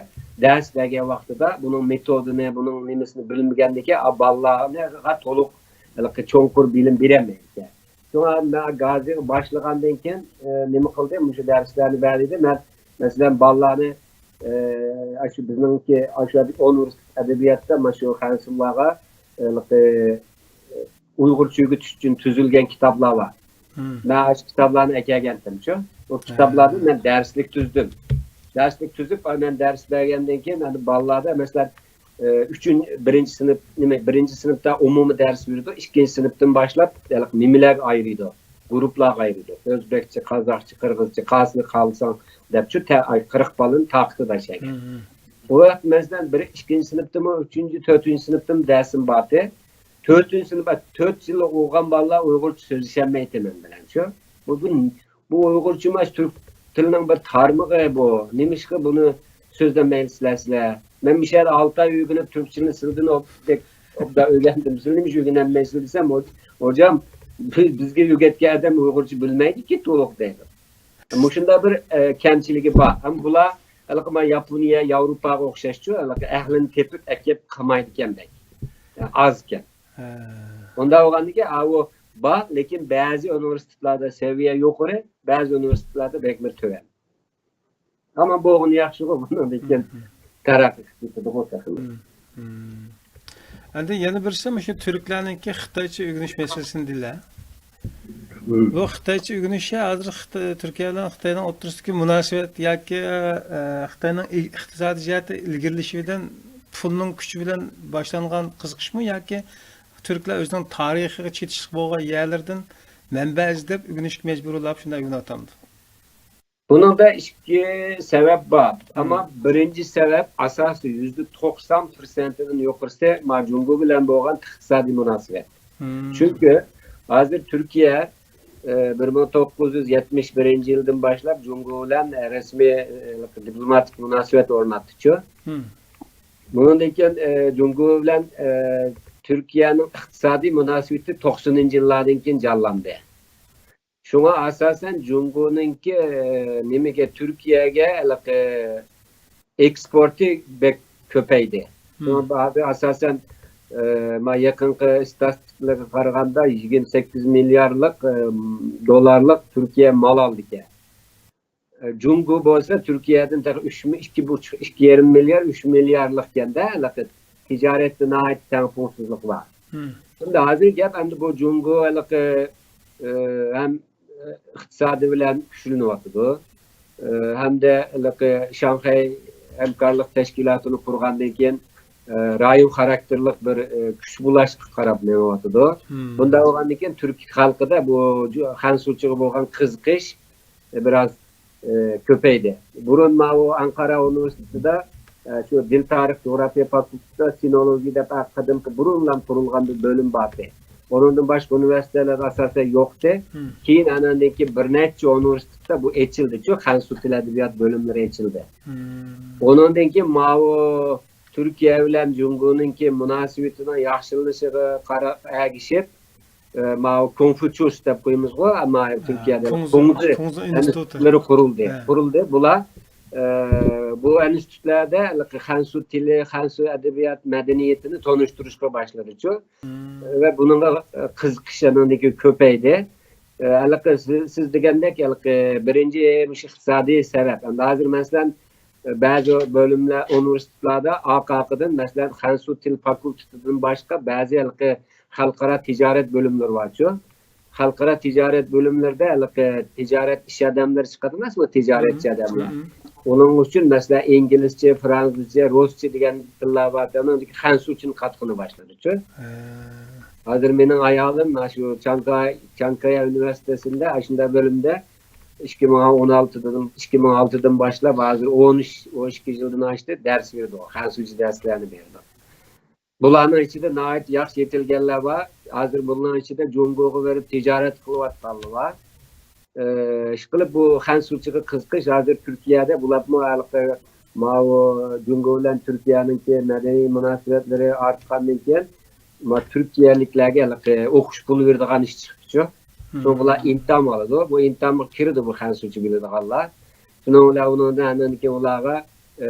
دەرس بەرگەن ۋاقتىدا بۇنىڭ مېتودىنى، بۇنىڭ نېمىسىنى بىلمىگەندىكىن، ئا، بالىلارغا تولۇق ھېلىقى چوڭقۇر بىلىم بېرەلمەيدىكەن. شۇڭا مەن گازىغا باشلىغاندىن كېيىن، ئە، نېمە قىلدى؟ مۇشۇ دەرسلەرنى بەردى. مەن، مەسىلەن، بالىلارنى، ئە، ئاشۇ بىزنىڭكى، ئاشۇ ئۇنىۋېرسىتېت ئەدەبىياتتا مانا شۇ خەنزۇلارغا، ئە، ئۇيغۇرچە ئۆگىتىش ئۈچۈن تۈزۈلگەن كىتابلار بار. مم. مەن ئاشۇ كىتابلارنى ئەكەلگەنتىم شۇ. ئۇ كىتابلارنى ھە. مەن دەرسلىك تۈزدۈم. دەرسلىك تۈزۈپ، مەن دەرس بەرگەندىن كېيىن، ئەمدى بالىلاردا، مەسىلەن، ئە، ئۈچىنچى، بىرىنچى سىنىپ، نېمە، بىرىنچى سىنىپتا ئومۇمىي دەرس بېرىدۇ، ئىككىنچى سىنىپتىن باشلاپ ھېلىقى نېمىلەرگە ئايرىيدۇ، گۇرۇپپىلارغا ئايرىيدۇ. ئۆزبەكچە، قازاقچە، قىرغىزچە، قايسىنى خالىساڭ دەپچۇ، تە-، ئاي، قىرىق بالىنى تارقىتىدۇ ئاشۇ يەرگە. مم. ئۇ ۋاقىت، مەسىلەن، بىر، ئىككىنچى سىنىپتىمۇ، ئۈچىنچى، تۆتىنچى سىنىپتىمۇ دەرسىم بارتى. تۆتىنچى سىنىپ، تۆت يىل ئوقۇغان بالىلار ئۇيغۇرچە سۆزلىشەلمەيتتى مەن بىلەن، شۇ. بۇ، بۇ، بۇ ئۇيغۇرچىمۇ تۈرك تىلىنىڭ بىر تارمىقى بۇ. نېمىشقا بۇنى سۆزلىمەيسىلەر سىلەر؟ مەن مۇشۇ يەردە ئالتە ئاي ئۆگىنىپ، تۈركچىنى سىلىدىن ئوبدان ئۆگەندىم. سىلەر نېمىشقا ئۆگىنەلمەيسىلەر دېسەم، ھو-، ھوجام، بىز، بىزگە ئۆگەتكەن ئادەم ئۇيغۇرچە بىلمەيدىكى تولۇق دەيدۇ. مۇشۇنداق بىر، ئە، كەمچىلىكى بار. ئەمما بۇلار ھېلىقى مانا ياپونىيە، ياۋروپاغا ئوخشاشچۇ، ھېلىقى ئەھلىنى تېپىپ ئەكەپ قىلمايدىكەن بەك. ئازكەن. ھە. ئۇنداق بولغاندىكىن، ئاۋۇ بار، لېكىن بەزى ئۇنىۋېرسىتېتلاردا سەۋىيە يۇقىرى، بەزى ئۇنىۋېرسىتېتلاردا بەك بىر تۆۋەن. ئەمما بولغىنى ياخشىغۇ، بۇنىڭدىن كېيىن مم. تەرەققىي قىلىپ كېتىدىغۇ تېخىمۇ. مم. مم. ئەمدى يەنە بىرسى، مۇشۇ تۈركلەرنىڭكى خىتايچە ئۆگىنىش مەسىلىسىنى دېدىلە. مم. بۇ خىتايچە ئۆگىنىشى ھازىر خىتا-، تۈركىيە بىلەن خىتاينىڭ ئوتتۇرىسىدىكى مۇناسىۋەت ياكى، ئە، خىتاينىڭ ئى-، ئىقتىسادىي جەھەتتە ئىلگىرىلىشى بىلەن، پۇلنىڭ كۈچى بىلەن باشلانغان قىزىقىشمۇ ياكى تۈركلەر ئۆزىنىڭ تارىخىغا چېتىشلىق بولغان يەرلىرىدىن مەنبە ئىزدەپ ئۆگىنىشكە مەجبۇرلاپ شۇنداق ئۆگىنىۋاتامدۇ؟ بۇنىڭدا ئىككى سەۋەب بار. ئەمما مم. بىرىنچى سەۋەب، ئاساسىي يۈزدە توقسان پىرسەنتىدىن يۇقىرىسى ما جۇڭگو بىلەن بولغان ئىقتىسادىي مۇناسىۋەت. مم. چۈنكى ھازىر تۈركىيە، ئە، بىر مىڭ توققۇز يۈز يەتمىش بىرىنچى يىلدىن باشلاپ جۇڭگو بىلەن، ئە، رەسمىي، ئە، دىپلوماتىك مۇناسىۋەت ئورناتتىچۇ. مم. بۇنىڭدىن كېيىن، ئە، جۇڭگو بىلەن، ئە، تۈركىيەنىڭ ئىقتىسادىي مۇناسىۋىتى توقسىنىنچى يىللاردىن كېيىن جانلاندى. شۇڭا ئاساسەن جۇڭگونىڭكى، ئە، نېمىگە، تۈركىيەگە ھېلىقى ئېكسپورتى بەك كۆپەيدى. شۇڭا مم. ھازىر ئاساسەن، ئە، ما يېقىنقى ئىستاتىستىكىلارغا قارىغاندا يىگىرمە سەككىز مىليارلىق، ئە، دوللارلىق تۈركىيە مال ئالىدىكەن. ئە، جۇڭگو بولسا تۈركىيەدىن تېخى ئۈچ، ئىككى بۇچۇق، ئىككى يېرىم مىليار، ئۈچ مىليارلىقكەن-دە، ھېلىقى تىجارەتتە ناھايىتى تەڭپۇڭسىزلىق بار. مم. ئەمدى ھازىر گەپ ئەمدى بۇ جۇڭگو ھېلىقى، ئە، ھەم ئىقتىسادى بىلەن كۈچلىنىۋاتىدۇ. ئە، ھەمدە ھېلىقى شاڭخەي ھەمكارلىق تەشكىلاتىنى قۇرغاندىن كېيىن، ئە، رايون خاراكتېرلىق بىر، ئە، كۈچ بۇلاشقا قاراپ مېڭىۋاتىدۇ. مم. بۇنداق بولغاندىن كېيىن تۈرك خەلقىدە بۇ جۇ-، خەنسۇچىغا بولغان قىزىقىش، ئە، بىراز، ئە، كۆپەيدى. بۇرۇن ماۋۇ ئەنقارا ئۇنىۋېرسىتېتىدا، ئە، شۇ دىل تارىخ جۇغراپىيە فاكۇلتېتىدا سىنولوگىيە دەپ قەدىمكى بۇرۇنلا قۇرۇلغان بىر بۆلۈم بار ئىدى. ئۇنىڭدىن باشقا ئۇنىۋېرسىتېتلەردە ئاساسەن يوق ئىدى. مم. كېيىن ئاناندىن كېيىن بىر نەچچە ئۇنىۋېرسىتېتتا بۇ ئېچىلدىچۇ، خەنسۇ تىل ئەدەبىيات بۆلۈملىرى ئېچىلدى. مم. ئۇنىڭدىن كېيىن ماۋۇ تۈركىيە بىلەن جۇڭگونىڭكى مۇناسىۋىتىنىڭ ياخشىلىنىشىغا قارا-، ئەگىشىپ، ئە، ماۋۇ كونفۇچيۇس دەپ قويىمىزغۇ، ئەمما ھە، تۈركىيەدە كۇڭزى، كۇڭزى كۇڭزى ئىنستىتۇتى. ئىنستىتۇتلىرى قۇرۇلدى. ھە. قۇرۇلدى. بۇلار، ئە، بۇ ئىنستىتۇتلاردا ھېلىقى خەنسۇ تىلى، خەنسۇ ئەدەبىيات مەدەنىيىتىنى تونۇشتۇرۇشقا باشلىدىچۇ. مم. ۋە بۇنىڭغا، ئە، قىزىقىش ئانىڭدىن كېيىن كۆپەيدى. ئە، ھېلىقى سىز، سىز دېگەندەك، ھېلىقى بىرىنچى مۇشۇ ئىقتىسادىي سەۋەب. ئەمدى ھازىر، مەسىلەن، بەزى بۆلۈملەر، ئۇنىۋېرسىتېتلاردا ئارقا-ئارقىدىن، مەسىلەن، خەنسۇ تىل فاكۇلتېتىدىن باشقا بەزى ھېلىقى خەلقئارا تىجارەت بۆلۈملىرى بارچۇ. خەلقئارا تىجارەت بۆلۈملىرىدە ھېلىقى تىجارەت ئىش ئادەملىرى چىقىدۇ ئەمەسمۇ، تىجارەتچى مم. ئادەملەر. مم. ئۇنىڭ ئۈچۈن، مەسىلەن، ئىنگلىزچە، فرانسۇزچە، رۇسچە دېگەن تىللار بار، ئۇنىڭدىكى خەنسۇچىنى قاتقىنى باشلىدىچۇ. ھە. ھازىر مېنىڭ ئايالىم مانا شۇ چياڭخەي، چياڭخەي ئۇنىۋېرسىتېتىدا ئاشۇنداق بۆلۈمدە ئىككى مىڭ ئون ئالتىدىن، ئىككى مىڭ ئالتىدىن باشلاپ، ھازىر ئون ئۈچ، ئون ئىككى يىلدىن ئاشتى، دەرس بېرىدۇ، خەنسۇچە دەرسلەرنى بېرىدۇ. بۇلارنىڭ ئىچىدە ناھايىتى ياخشى يېتىلگەنلەر بار. ھازىر بۇلارنىڭ ئىچىدە جۇڭگوغا بېرىپ تىجارەت قىلىۋاتقانلار بار. ئى، ئىشقىلىپ، بۇ خەنسۇچىغا قىزىقىش ھازىر تۈركىيەدە بۇلارمۇ ھېلىقى ماۋۇ جۇڭگو بىلەن تۈركىيەنىڭكى مەدەنىي مۇناسىۋەتلىرى ئارتقاندىن كېيىن، ما، تۈركىيەلىكلەرگە ھېلىقى ئوقۇش پۇلى بېرىدىغان ئىش چىقىپتۇ. مم. شۇ بۇلار ئىمتىھان ئالىدۇ. بۇ ئىمتىھانغا كىرىدۇ بۇ خەنسۇچە بىلىدىغانلار. شۇنىڭ بىلەن ئۇنىڭدىن ئاندىن كېيىن ئۇلارغا، ئى،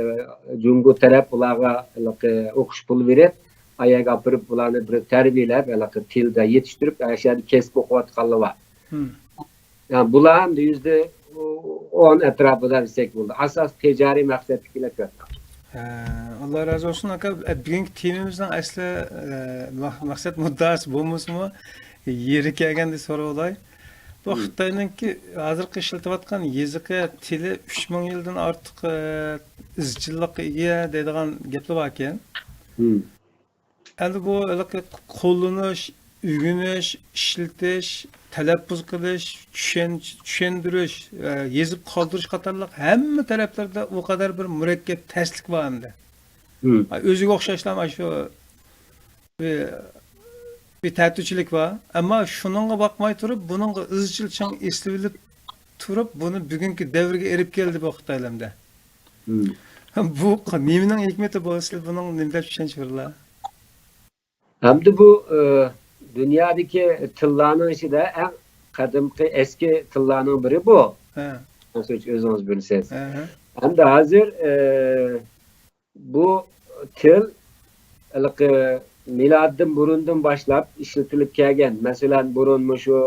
جۇڭگو تەرەپ ئۇلارغا ھېلىقى ئوقۇش پۇلى بېرىپ، ئايەرگە ئاپىرىپ، بۇلارنى بىر تەربىيەلەپ، ھېلىقى تىلدا يېتىشتۈرۈپ، ئاشۇ يەردە كەسىپ ئوقۇۋاتقانلار بار. مم. يا، بۇلار ئەمدى يۈزدە ئون ئەتراپىدا دېسەك بولىدۇ. ئاساس تىجارىي مەقسەتتىكىلەر كۆپ. ھە، ئاللا رازى بولسۇن، ئاكا. ئە، بۈگۈنكى تېمىمىزنىڭ ئەسلى، ئە، مە-، مەقسەت مۇددىئاسى بولمىسىمۇ، يېرى كەلگەندە سوراۋالاي. بۇ مم. خىتاينىڭكى ھازىرقى ئىشلىتىۋاتقان يېزىقى، تىلى ئۈچ مىڭ يىلدىن ئارتۇق، ئە، ئىزچىللىققا ئىگە دەيدىغان گەپلەر باركەن. مم. ئەمدى بۇ ھېلىقى قوللىنىش، ئۆگىنىش، ئىشلىتىش، تەلەپپۇز قىلىش، چۈشەن-، چۈشەندۈرۈش، ئە، يېزىپ قالدۇرۇش قاتارلىق ھەممە تەرەپلەردە ئۇ قەدەر بىر مۇرەككەپ تەسلىك بار ئەمدى. مم. ئۆزىگە ئوخشاشلا مانا شۇ بىر، بىر تەتۈرچىلىك بار. ئەمما شۇنىڭغا باقماي تۇرۇپ، بۇنىڭغا ئىزچىل چىڭ ئېسىلىۋېلىپ تۇرۇپ، بۇنى بۈگۈنكى دەۋرگە ئېلىپ كەلدى بۇ خىتايلار ئەمدى. مم. بۇ ق-، نېمىنىڭ ھېكمىتى بۇ؟ سىلەر بۇنىڭ نېمە دەپ چۈشەنچە بېرىلا؟ ئەمدى بۇ، ئى، دۇنيادىكى تىللارنىڭ ئىچىدە ئەڭ قەدىمكى ئەسكى تىللارنىڭ بىرى بۇ. ھە. ئۆزىڭىز بىلىسىز. ھە، ھە. ئەمدى ھازىر، ئى، بۇ تىل ھېلىقى مىلادتىن بۇرۇندىن باشلاپ ئىشلىتىلىپ كەلگەن. مەسىلەن، بۇرۇن مۇشۇ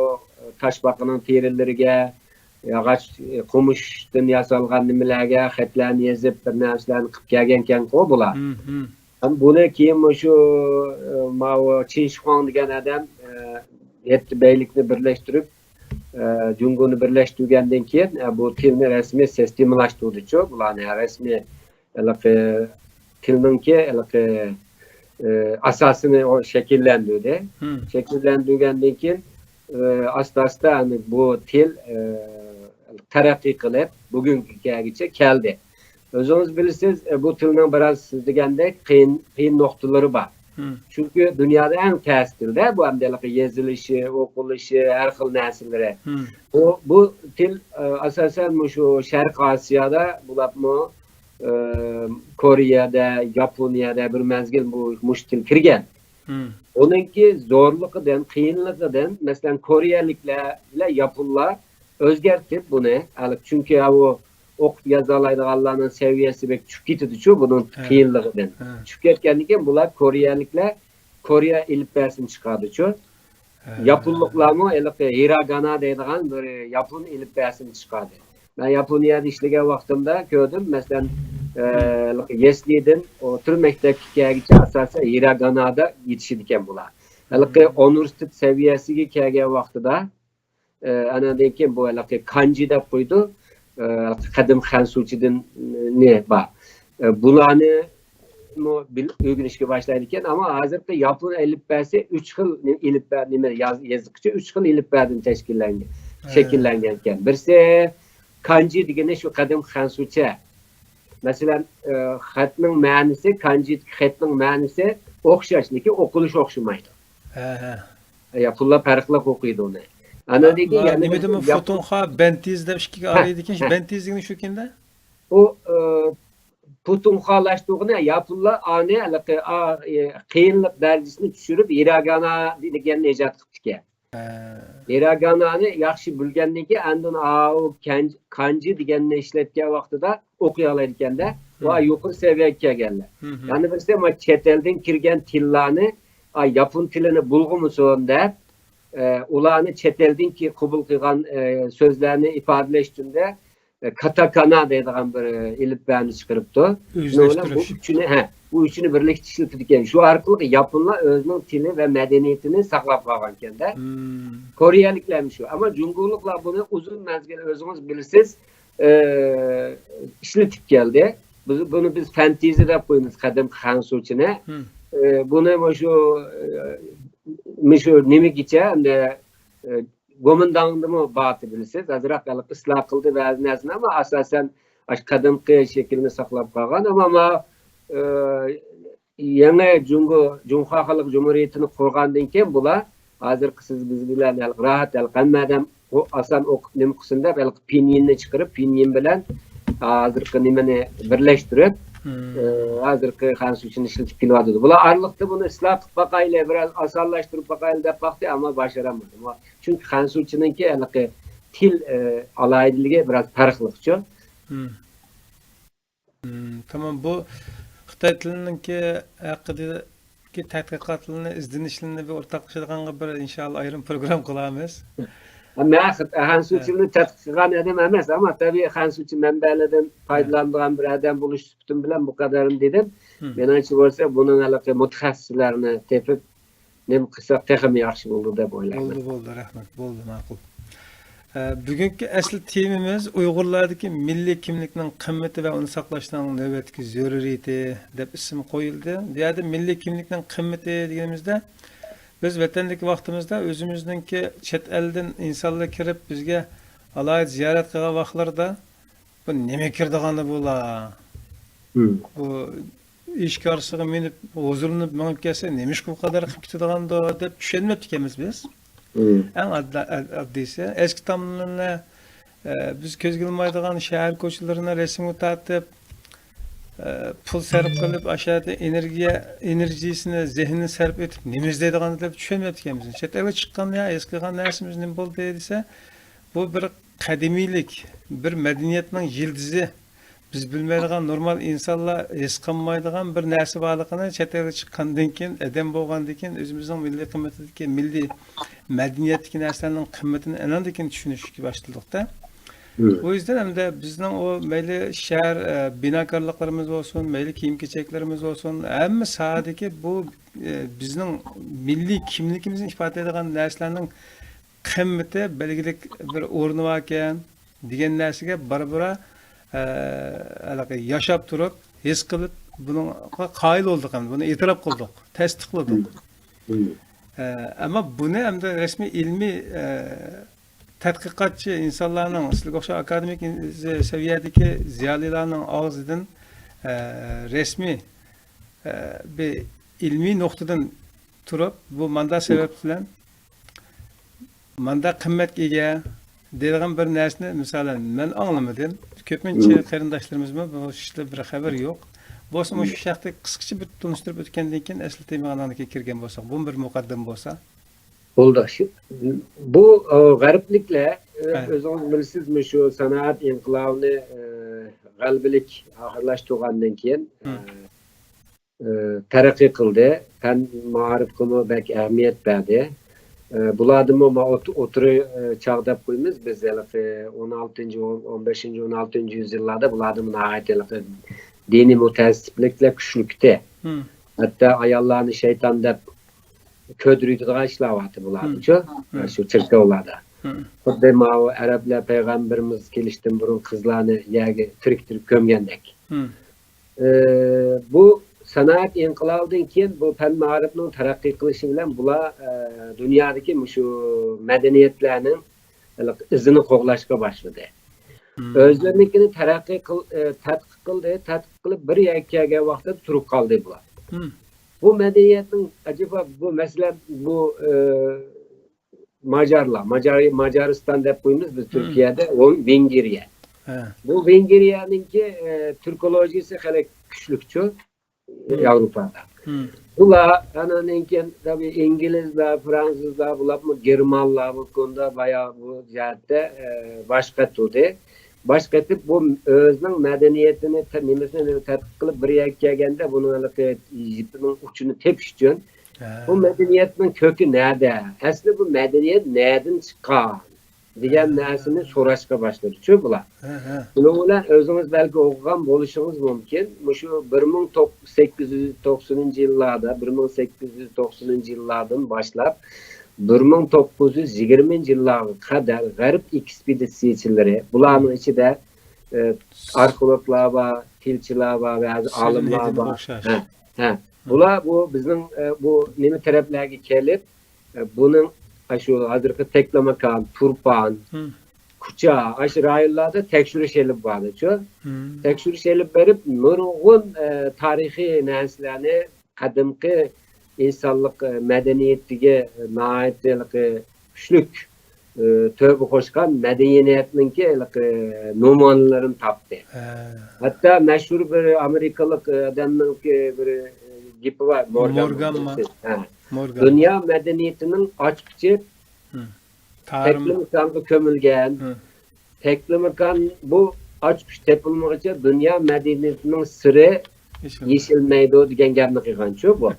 تاشپاقىنىڭ تېرىلىرىگە، ياغاچ، قومۇشتىن ياسالغان نېمىلەرگە خەتلەرنى يېزىپ، بىر نەرسىلەرنى قىلىپ كەلگەنكەنغۇ بۇلار. مم، مم. ھەم بۇنى كېيىن مۇشۇ، ئە، ماۋۇ چىن شىخۇاڭ دېگەن ئادەم، ئە، يەتتە بەگلىكنى بىرلەشتۈرۈپ، ئە، جۇڭگونى بىرلەشتۈرگەندىن كېيىن، ئە، بۇ تىلنى رەسمىي سىستېمىلاشتۇردىچۇ، بۇلارنى رەسمىي ھېلىقى تىلنىڭكى ھېلىقى، ئە، ئاساسىنى ئۇ شەكىللەندۈردى. مم. شەكىللەندۈرگەندىن كېيىن، ئە، ئاستا-ئاستا، يەنى بۇ تىل، ئە، تەرەققىي قىلىپ، بۈگۈنكىگىچە كەلدى. ئۆزىڭىز بىلىسىز، ئە، بۇ تىلنىڭ بىراز سىز دېگەندەك قىيىن، قىيىن نۇقتىلىرى بار. مم. چۈنكى دۇنيادا ئەڭ تەس تىل-دە بۇ، ئەمدى ھېلىقى يېزىلىشى، ئوقۇلۇشى، ھەر خىل نەرسىلىرى. مم. بۇ، بۇ تىل، ئە، ئاساسەن مۇشۇ شەرقىي ئاسىيادا بولۇپمۇ، ئە، كورېيەدە، ياپونىيەدە بىر مەزگىل بۇ، مۇشۇ تىل كىرگەن. مم. ئۇنىڭكى زورلۇقىدىن، قىيىنلىقىدىن، مەسىلەن، كورېيەلىكلەر بىلەن ياپونلار ئۆزگەرتىپ بۇنى، ھېلىقى، چۈنكى ئاۋۇ ئوقۇپ يازالايدىغانلارنىڭ سەۋىيەسى بەك چۈشۈپ كېتىدىچۇ بۇنىڭ ھە. قىيىنلىقىدىن. ھە. چۈشۈپ كەتكەندىن كېيىن بۇلار كورېيەلىكلەر كورېيە ئېلىپبەسىنى چىقاردىچۇ. ھە. ياپونلۇقلارمۇ ھېلىقى ھىراگانا دەيدىغان بىر ياپون ئېلىپبەسىنى چىقاردى. مەن ياپونىيەدە ئىشلىگەن ۋاقتىمدا كۆردۈم. مەسىلەن، ئە، يەسلىدىن ئوتتۇرا مەكتەپكە كەلگۈچە ئاساسەن ھىراگانادا يېتىشىدىكەن بۇلار. ھېلىقى ئۇنىۋېرسىتېت سەۋىيەسىگە كەلگەن ۋاقتىدا، ئە، ئاناندىن كېيىن بۇ ھېلىقى كانجى دەپ قويىدۇ. ئە، قەدىم خەنسۇچىدىن نى بار. ئە، بۇلارنىمۇ بىل-، ئۆگىنىشكە باشلايدىكەن. ئەمما ھازىرقى ياپون ئەلىپبەسى ئۈچ خىل نى-، ئېلىپبە، نېمە، ياز-، يېزىقچە ئۈچ خىل ئېلىپبەدىن تەشكىللەنگەن، شەكىللەنگەن ئىكەن. بىرسى كانجى دېگىنى شۇ قەدىم خەنسۇچە. مەسىلەن، ئە، خەتنىڭ مەنىسى، كانجىدىكى خەتنىڭ مەنىسى ئوخشاش، لېكىن ئوقۇلۇشى ئوخشىمايدۇ. ھە، ھە. ياپونلار پەرقلىق ئوقۇيدۇ ئۇنى. ئاندىن كېيىن يەنە نېمىدىمۇ ياپون فۇتۇڭخا، بەنتىز دەپ ئىككىگە ھە، ئايرىيدىكەن. ھە. بەنتىز دېگىنى شۇ ئىكەن-دە؟ ئۇ، ئە، پۇتۇڭخالاشتۇرغىنى ياپونلار ئانى ھېلىقى، ئا، ئە، قىيىنلىق دەرىجىسىنى چۈشۈرۈپ، ھىراگانا دېگەننى ئىجاد قىپتىكەن. ھە. ھىراگانانى ياخشى بىلگەندىن كېيىن، ئاندىن ئاۋۇ كەنج-، كانجى دېگەننى ئىشلەتكەن ۋاقتىدا ئوقۇيالايدىكەن-دە. ۋا يۇقىرى سەۋىيەگە كەلگەنلەر. يەنە بىرسى، ما چەت ئەلدىن كىرگەن تىللارنى، ئا، ياپون تىلىنى بۇلغىمىسۇن دەپ، ئە، ئۇلارنى چەت ئەلدىن كېيىن قوبۇل قىلغان، ئە، سۆزلەرنى ئىپادىلەش ئۈچۈن-دە، ئە، كاتاكانا دەيدىغان بىر، ئە، ئېلىپبەنى چىقىرىپتۇ. شۇنىڭ بىلەن بۇ ئۆزلەشتۈرۈش. ئۈچىنى، ھە، بۇ ئۈچىنى بىرلىكتە ئىشلىتىدىكەن. شۇ ئارقىلىق ياپونلار ئۆزىنىڭ تىلى ۋە مەدەنىيىتىنى ساقلاپ قالغانىكەن-دە. كورېيەلىكلەرمۇ شۇ. ئەمما جۇڭگولۇقلار بۇنى ئۇزۇن مەزگىل، ئۆزىڭىز بىلىسىز، ئە، ئىشلىتىپ كەلدى. بىز، بۇنى بىز فەنتىزى دەپ قويىمىز، قەدىمكى خەنسۇچىنى. ئە، بۇنى مۇشۇ، ئە، مۇشۇ نېمىگىچە، ئەمدى، ئە، گومىنداڭدىمۇ بارتى بىلىسىز. ئازراق ھېلىقى ئىسلاھ قىلدى بەزى نەرسىنى، ئەمما ئاساسەن ئاشۇ قەدىمكى شەكلىنى ساقلاپ قالغان. ئەمما، ئەمما، ئە، يېڭى جۇڭگو، جۇڭخۇا خەلق جۇمھۇرىيىتىنى قۇرغاندىن كېيىن بۇلار ھازىرقى سىز بىز بىلەن ھېلىقى راھەت، ھېلىقى ھەممە ئادەم ئۇ ئاسان ئوقۇپ نېمە قىلسۇن دەپ ھېلىقى پىنيىننى چىقىرىپ، پىنيىن بىلەن ھازىرقى نېمىنى بىرلەشتۈرۈپ، ئە، ھازىرقى خەنسۇچىنى ئىشلىتىپ كېلىۋاتىدۇ. بۇلار ئارىلىقتا بۇنى ئىسلاھ قىلىپ باقايلى، بىرئاز ئاسانلاشتۇرۇپ باقايلى دەپ باقتى، ئەمما باشارالمىدى. چۈنكى خەنسۇچىنىڭكى ھېلىقى تىل، ئە، ئالاھىدىلىكى بىرئاز پەرقلىقچۇ. مم، تامام. بۇ خىتاي تىلىنىڭكى ھەققىدىكى تەتقىقاتلىرىنى، ئىزدىنىشلىرىنى بىر ئورتاقلىشىدىغانغا بىر، ئىنشائاللا، ئايرىم پروگرامما قىلارمىز. مەن خىت-، خەنسۇچىنى تەتقىق قىلغان ئادەم ئەمەس، ئەمما تەبىئىي خەنسۇچى مەنبەلىرىدىن پايدىلانىدىغان بىر ئادەم بولۇش سۈپىتىم بىلەن بۇ قەدەرنى دېدىم. مېنىڭچە بولسا، بۇنىڭ ھېلىقى مۇتەخەسسىسلەرنى تېپىپ، نېمە قىلساق تېخىمۇ ياخشى بولىدۇ دەپ ئويلايمەن. بولدى، بولدى، رەھمەت. بولدى، ماقۇل. ئە، بۈگۈنكى ئەسلى تېمىمىز ئۇيغۇرلاردىكى مىللىي كىملىكنىڭ قىممىتى ۋە ئۇنى ساقلاشنىڭ نۆۋەتتىكى زۆرۈرىيىتى دەپ ئىسىم قويۇلدى. بۇ يەردە مىللىي كىملىكنىڭ قىممىتى دېگىنىمىزدە، بىز ۋەتەندىكى ۋاقتىمىزدا ئۆزىمىزنىڭكى چەت ئەلدىن ئىنسانلار كېلىپ بىزگە ئالاھىدە زىيارەت قىلغان ۋاقىتلىرىدا، بۇ نېمە كىرىدىغاندۇ بۇلار؟ بۇ ئېشىك ئارىسىغا مىنىپ، ھۇزۇرلىنىپ مېڭىپ كەلسە، نېمىشقا بۇ قەدەر قىلىپ كېتىدىغاندۇ دەپ چۈشەنمەپتىكەنمىز بىز. ئەڭ ئاددا-، ئاددىيسى، ئەسكى تاملىرىنى، ئە، بىز كۆزگە ئىلمايدىغان شەھەر كوچىلىرىنى رەسىمگە تارتىپ، ئە، پۇل سەرپ قىلىپ، ئاشۇ يەردە ئېنېرگىيە، ئېنېرگىيىسىنى، زېھنىنى سەرپ ئېتىپ، نېمە ئىزدەيدىغاندۇ دەپ چۈشەنمەپتىكەنمىز. چەت ئەلگە چىققاندا ھېس قىلغان نەرسىمىز نېمە بولدى دېسە، بۇ بىر قەدىمىيلىك، بىر مەدەنىيەتنىڭ يىلتىزى، بىز بىلمەيدىغان، نورمال ئىنسانلار ھېس قىلمايدىغان بىر نەرسە بارلىقىنى چەت ئەلگە چىققاندىن كېيىن، ئادەم بولغاندىن كېيىن، ئۆزىمىزنىڭ مىللىي قىممىتىدىكى، مىللىي مەدەنىيەتتىكى نەرسىلەرنىڭ قىممىتىنى ئاناندىن كېيىن چۈشىنىشكە باشلىدۇقتا. ئۇ يۈزدىن ھەمدە بىزنىڭ ئۇ مەيلى شەھەر، ئە، بىناكارلىقلىرىمىز بولسۇن، مەيلى كىيىم-كېچەكلىرىمىز بولسۇن، ھەممە ساھەدىكى بۇ، ئە، بىزنىڭ مىللىي كىملىكىمىزنى ئىپادىلەيدىغان نەرسىلەرنىڭ قىممىتى بەلگىلىك بىر ئورنى باركەن دېگەن نەرسىگە بارا-بارا، ئە، ھېلىقى ياشاپ تۇرۇپ، ھېس قىلىپ، بۇنىڭغا قايىل بولدۇق، ئەمدى بۇنى ئېتىراپ قىلدۇق، تەستىقلىدۇق. ئە، ئەمما بۇنى ئەمدى رەسمىي ئىلمىي، ئە، تەتقىقاتچى ئىنسانلارنىڭ، سىزگە ئوخشاش ئاكادېمىك ئىن-، سەۋىيەدىكى زىيالىيلارنىڭ ئاغزىدىن، ئە، رەسمىي، ئە، بىر ئىلمىي نۇقتىدىن تۇرۇپ، بۇ ماندا سەۋەب بىلەن ماندا قىممەتكە ئىگە دەيدىغان بىر نەرسىنى، مىسالەن، مەن ئاڭلىمىدىم. كۆپىنچە قېرىنداشلىرىمىزمۇ بۇ ئىشتا بىر خەۋىرى يوق. بولسىمۇ شۇ ھەقتە قىسقىچە بىر تونۇشتۇرۇپ ئۆتكەندىن كېيىن، ئەسلى تېمىغا ئاندىن كېيىن كىرگەن بولساق، بۇمۇ بىر مۇقەددىمە بولسا. بولدى. شۇ، بۇ، ئە، غەربلىكلەر، ئە، ئۆزىڭىز بىلىسىز، مۇشۇ سانائەت ئىنقىلابىنى، ئە، غەلىبىلىك ئاخىرلاشتۇرغاندىن كېيىن، ئە، ئە، تەرەققىي قىلدى. پەن مائارىپقىمۇ بەك ئەھمىيەت بەردى. ئە، بۇلاردىمۇ ما ئوت-، ئوتتۇرا، ئە، چاغ دەپ قويىمىز بىز، ھېلىقى ئون ئالتىنچى، ئون، ئون بەشىنچى، ئون ئالتىنچى يۈزيىللاردا بۇلاردىمۇ ناھايىتى ھېلىقى دىنىي مۇتەئەسسىپلىكلەر كۈچلۈكتى. ھەتتا ئاياللارنى شەيتان دەپ كۆدۈرۈيدىغان ئىشلار بارتى بۇلاردا، شۇ، شۇ چېركاۋلاردا. خۇددى ماۋۇ ئەرەبلەر پەيغەمبىرىمىز كېلىشتىن بۇرۇن قىزلارنى يەرگە تىرىكتۈرۈپ كۆمگەندەك. ئى، بۇ سانائەت ئىنقىلابىدىن كېيىن بۇ پەن مائارىپنىڭ تەرەققىي قىلىشى بىلەن بۇلار، ئى، دۇنيادىكى مۇشۇ مەدەنىيەتلەرنىڭ ئىزىنى قوغلاشقا باشلىدى. ئۆزلىرىنىڭكىنى تەرەققىي قىل-، ئى، تەتقىق قىلدى. تەتقىق قىلىپ بىر يەرگە كەلگەن ۋاقتىدا تۇرۇپ قالدى بۇلار. بۇ مەدەنىيەتنىڭ ئەجەبا بۇ مەسىلەن بۇ، ئى، ماجارلار، ماجار-، ماجارىستان دەپ قويىمىز بىز تۈركىيەدە، ئۇ ۋېنگىرىيە. بۇ ۋېنگىرىيەنىڭكى، ئى، تۈركولوژىيىسى خېلى كۈچلۈكچۇ ياۋروپادا. بۇلار ئانىڭدىن كېيىن تەبىئىي ئىنگلىزلار، فرانسۇزلار، بۇلارمۇ گېرمانلار بۇ كونىدا بايا بۇ جەھەتتە، ئى، باش قاتۇردى. باش قېتىپ بۇ ئۆزىنىڭ مەدەنىيىتىنى، تە-، نېمىسىنى تەتقىق قىلىپ بىر يەرگە كەلگەندە بۇنىڭ ھېلىقى يىپىنىڭ ئۇچىنى تېپىش ئۈچۈن بۇ مەدەنىيەتنىڭ كۆكى نەدە؟ ئەسلى بۇ مەدەنىيەت نەدىن چىققان؟ دېگەن نەرسىنى سوراشقا باشلىدىچۇ بۇلار. شۇنىڭ بىلەن ئۆزىڭىز بەلكى ئوقۇغان بولۇشىڭىز مۇمكىن. مۇشۇ بىر مىڭ سەككىز يۈز توقسىنىنچى يىللاردا، بىر مىڭ سەككىز يۈز توقسىنىنچى يىللاردىن باشلاپ، بىر مىڭ توققۇز يۈز يىگىرمىنچى يىللارغا قەدەر غەرب ئېكسپېدىتسىيەچىلىرى، بۇلارنىڭ ئىچىدە، ئى، ئارخېئولوگلار بار، تىلچىلار بار، بەزى ئالىملار بار. ھە، ھە. بۇلار بۇ بىزنىڭ، ئى، بۇ نېمە تەرەپلەرگە كېلىپ، ئى، بۇنىڭ، ئاشۇ ھازىرقى تەكلىماكان، تۇرپان، كۇچا، ئاشۇ رايونلاردا تەكشۈرۈش ئېلىپ باردىچۇ. تەكشۈرۈش ئېلىپ بېرىپ، نۇرغۇن، ئى، تارىخىي نەرسىلەرنى، قەدىمكى ئىنسانلىق، ئى، مەدەنىيىتىگە ناھايىتى ھېلىقى كۈچلۈك، ئى، تۆھپە قوشقان مەدەنىيەتنىڭكى ھېلىقى نومۇنىلىرىنى تاپتى. ھەتتا مەشھۇر بىر ئامېرىكىلىق ئادەمنىڭكى بىر، ئى، گېپى بار، مورگان. مورگانمۇ؟ ھە. مورگان. دۇنيا مەدەنىيىتىنىڭ ئاچقۇچى تەكلىماكانغا كۆمۈلگەن. تەكلىماكان بۇ ئاچقۇچ تېپىلمىغۇچە دۇنيا مەدەنىيىتىنىڭ سىرى يېشىلمەيدۇ دېگەن گەپنى قىلغانچۇ بۇ.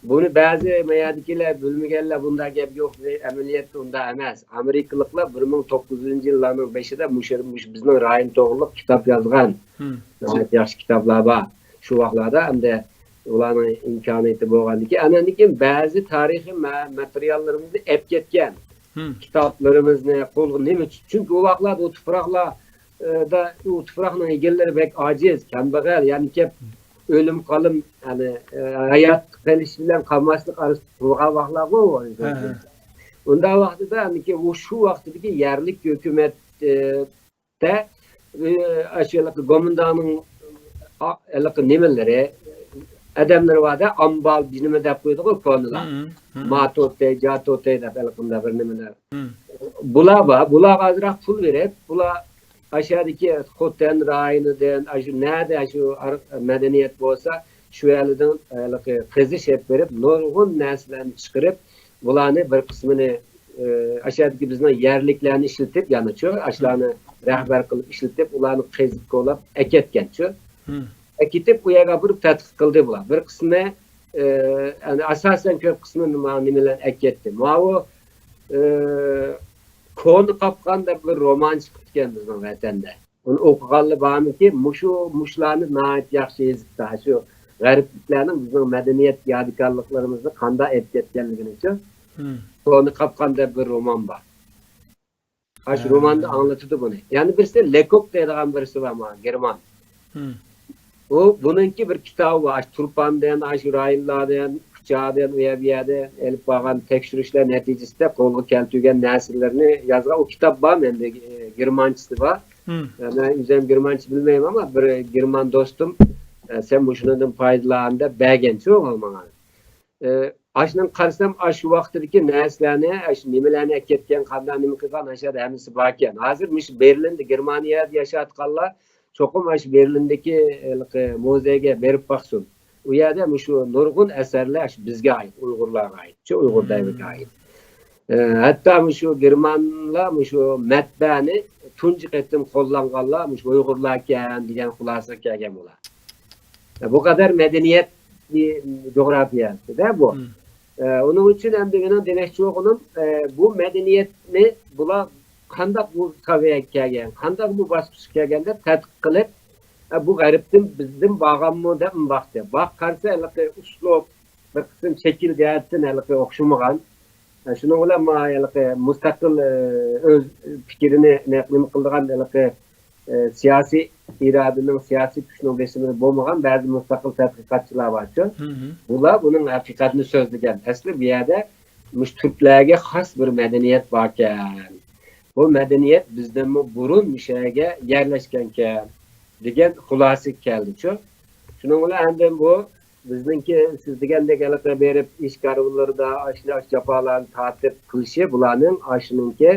بۇنى بەزى ما يەردىكىلەر بىلمىگەنلەر بۇنداق گەپ يوق، ئەمەلىيەتتە ئۇنداق ئەمەس. ئامېرىكىلىقلار بىر مىڭ توققۇز يۈزىنچى يىللارنىڭ بېشىدا مۇشۇ، مۇشۇ بىزنىڭ رايون توغرىلىق كىتاب يازغان. ناھايىتى ياخشى كىتابلار بار. شۇ ۋاقىتلاردا ئەمدى ئۇلارنىڭ ئىمكانىيىتى بولغاندىكىن، ئاندىن كېيىن بەزى تارىخىي مە-، ماتېرىياللىرىمىزنى ئەپ كەتكەن. كىتابلىرىمىزنى قولغا نېمە ئۈچۈن؟ چۈنكى ئۇ ۋاقىتلاردا ئۇ تۇپراقلار، ئە، دا، ئۇ تۇپراقنىڭ ئىگىلىرى بەك ئاجىز، كەمبەغەل، يەنى كەپ ئۆلۈم قالىم، يەنى، ئە، ھايات قېلىش بىلەن قالماسلىق ئارىسىدا تۇرغان ۋاقىتلارغۇ ئۇ. ئۇنداق ۋاقتىدا، يەنى كى، ئۇ شۇ ۋاقتىدىكى يەرلىك ھۆكۈمەت، ئە، دە، ئى، ئاشۇ ھېلىقى گومىنداڭنىڭ، ئا، ھېلىقى نېمىلىرى، ئادەملىرى بار-دە، ئامبال نېمە دەپ قويىدىغۇ كونىلار. ماتوتەي، جاتوتەي دەپ ھېلىقىنداق بىر نېمىلەر. بۇلار بار، بۇلارغا ئازراق پۇل بېرىپ، بۇلار ئاشۇ يەردىكى خوتەن رايونىدىن، ئاشۇ نەدە، ئاشۇ ئار-، مەدەنىيەت بولسا، شۇ يەرلەردىن ھېلىقى قېزىش ئېلىپ بېرىپ، نۇرغۇن نەرسىلەرنى چىقىرىپ، بۇلارنى بىر قىسمىنى ئى، ئاشۇ يەردىكى بىزنىڭ يەرلىكلەرنى ئىشلىتىپ، يەنىچۇ، ئاشۇلارنى رەھبەر قىلىپ ئىشلىتىپ، ئۇلارنى قېزىپ كولاپ ئەكەتكەنچۇ. ئەكېتىپ، ئۇ يەرگە ئاپىرىپ تەتقىق قىلدى بۇلار. بىر قىسمى، ئى، يەنى ئاساسەن كۆپ قىسمى مانا نېمىلەرنى ئەكەتتى. ماۋۇ، ئى، كونا قاپقان دەپ بىر رومان چىقىپتىكەن بىزنىڭ ۋەتەندە. ئۇنى ئوقۇغانلار بارمىكىن؟ مۇشۇ، مۇشۇلارنى ناھايىتى ياخشى يېزىپتۇ. شۇ غەربلىكلەرنىڭ بىزنىڭ مەدەنىيەت يادىكارلىقلىرىمىزنى قانداق ئېلىپ كەتكەنلىكىنىچۇ. كونا قاپقان دەپ بىر رومان بار. ئاشۇ روماندا ئاڭلىتىدۇ بۇنى. يەنە بىرسى لېكوك دەيدىغان بىرسى بار مانا، گېرمان. ئۇ، بۇنىڭكى بىر كىتابى بار، ئاشۇ تۇرپاندىن، ئاشۇ رايونلاردىن، كۇچادىن، ئۇ يەر بۇ يەردىن ئېلىپ بارغان تەكشۈرۈشلەر نەتىجىسىدە قولغا كەلتۈرگەن نەرسىلىرىنى يازغان. ئۇ كىتاب بار مەندە، ئى، گېرمانچىسى بار. مەن ئۆزۈم گېرمانچە بىلمەيمەن، ئەمما بىر گېرمان دوستۇم، ئە، سەن مۇشۇنىڭدىن پايدىلان دەپ بەرگەنچۇ ماڭا. ئى، ئاشۇنىڭ قارىسام، ئاشۇ ۋاقتىدىكى نەرسىلەرنى، ئاشۇ نېمىلەرنى ئەكەتكەن، قانداق نېمە قىلغان، ئاشۇ يەردە ھەممىسى باركەن. ھازىر مۇشۇ بېرلىندا، گېرمانىيەدە ياشاۋاتقانلار چوقۇم ئاشۇ بېرلىندىكى ھېلىقى مۇزېيگە بېرىپ باقسۇن. ئۇ يەردە مۇشۇ نۇرغۇن ئەسەرلەر ئاشۇ بىزگە ئائىت، ئۇيغۇرلارغا ئائىت، شۇ ئۇيغۇر دەۋرىگە ئائىت. ئى، ھەتتا مۇشۇ گېرمانلار مۇشۇ مەتبەئەنى تۇنجى قېتىم قوللانغانلار مۇشۇ ئۇيغۇرلاركەن دېگەن خۇلاسىگە كەلگەن بۇلار. بۇ قەدەر مەدەنىيەت جۇغراپىيەسىدە بۇ. ئە، ئۇنىڭ ئۈچۈن ئەمدى مېنىڭ دېمەكچى بولغىنىم، ئە، بۇ مەدەنىيەتنى بۇلار قانداق بۇ سەۋىيەگە كەلگەن، قانداق بۇ باسقۇچقا كەلگەن دەپ تەتقىق قىلىپ، ئە، بۇ غەربتىن بىزدىن بارغانمۇ دەپ باقتى. باق قارىسا، ھېلىقى ئۇسلۇب، بىر قىسىم شەكىل جەھەتتىن ھېلىقى ئوخشىمىغان. ئە، شۇنىڭ بىلەن ما ھېلىقى مۇستەقىل، ئە، ئۆز پىكرىنى نە-، نېمە قىلىدىغان ھېلىقى، ئە، سىياسىي ئىرادىنىڭ، سىياسىي كۈچنىڭ بېسىمىدا بولمىغان بەزى مۇستەقىل تەتقىقاتچىلار بارچۇ. بۇلار بۇنىڭ ھەقىقەتنى سۆزلىگەن. ئەسلى بۇ يەردە مۇشۇ تۈركلەرگە خاس بىر مەدەنىيەت باركەن. بۇ مەدەنىيەت بىزدىنمۇ بۇرۇن مۇشۇ يەرگە يەرلەشكەنكەن دېگەن خۇلاسىگە كەلدىچۇ. شۇنىڭ بىلەن ئاندىن بۇ بىزنىڭكى سىز دېگەندەك ھېلىقى بېرىپ ئىش كارۋانلىرىدا ئاشۇنداق ئاش جاپالارنى تارتىپ قىلىشى بۇلارنىڭ ئاشۇنىڭكى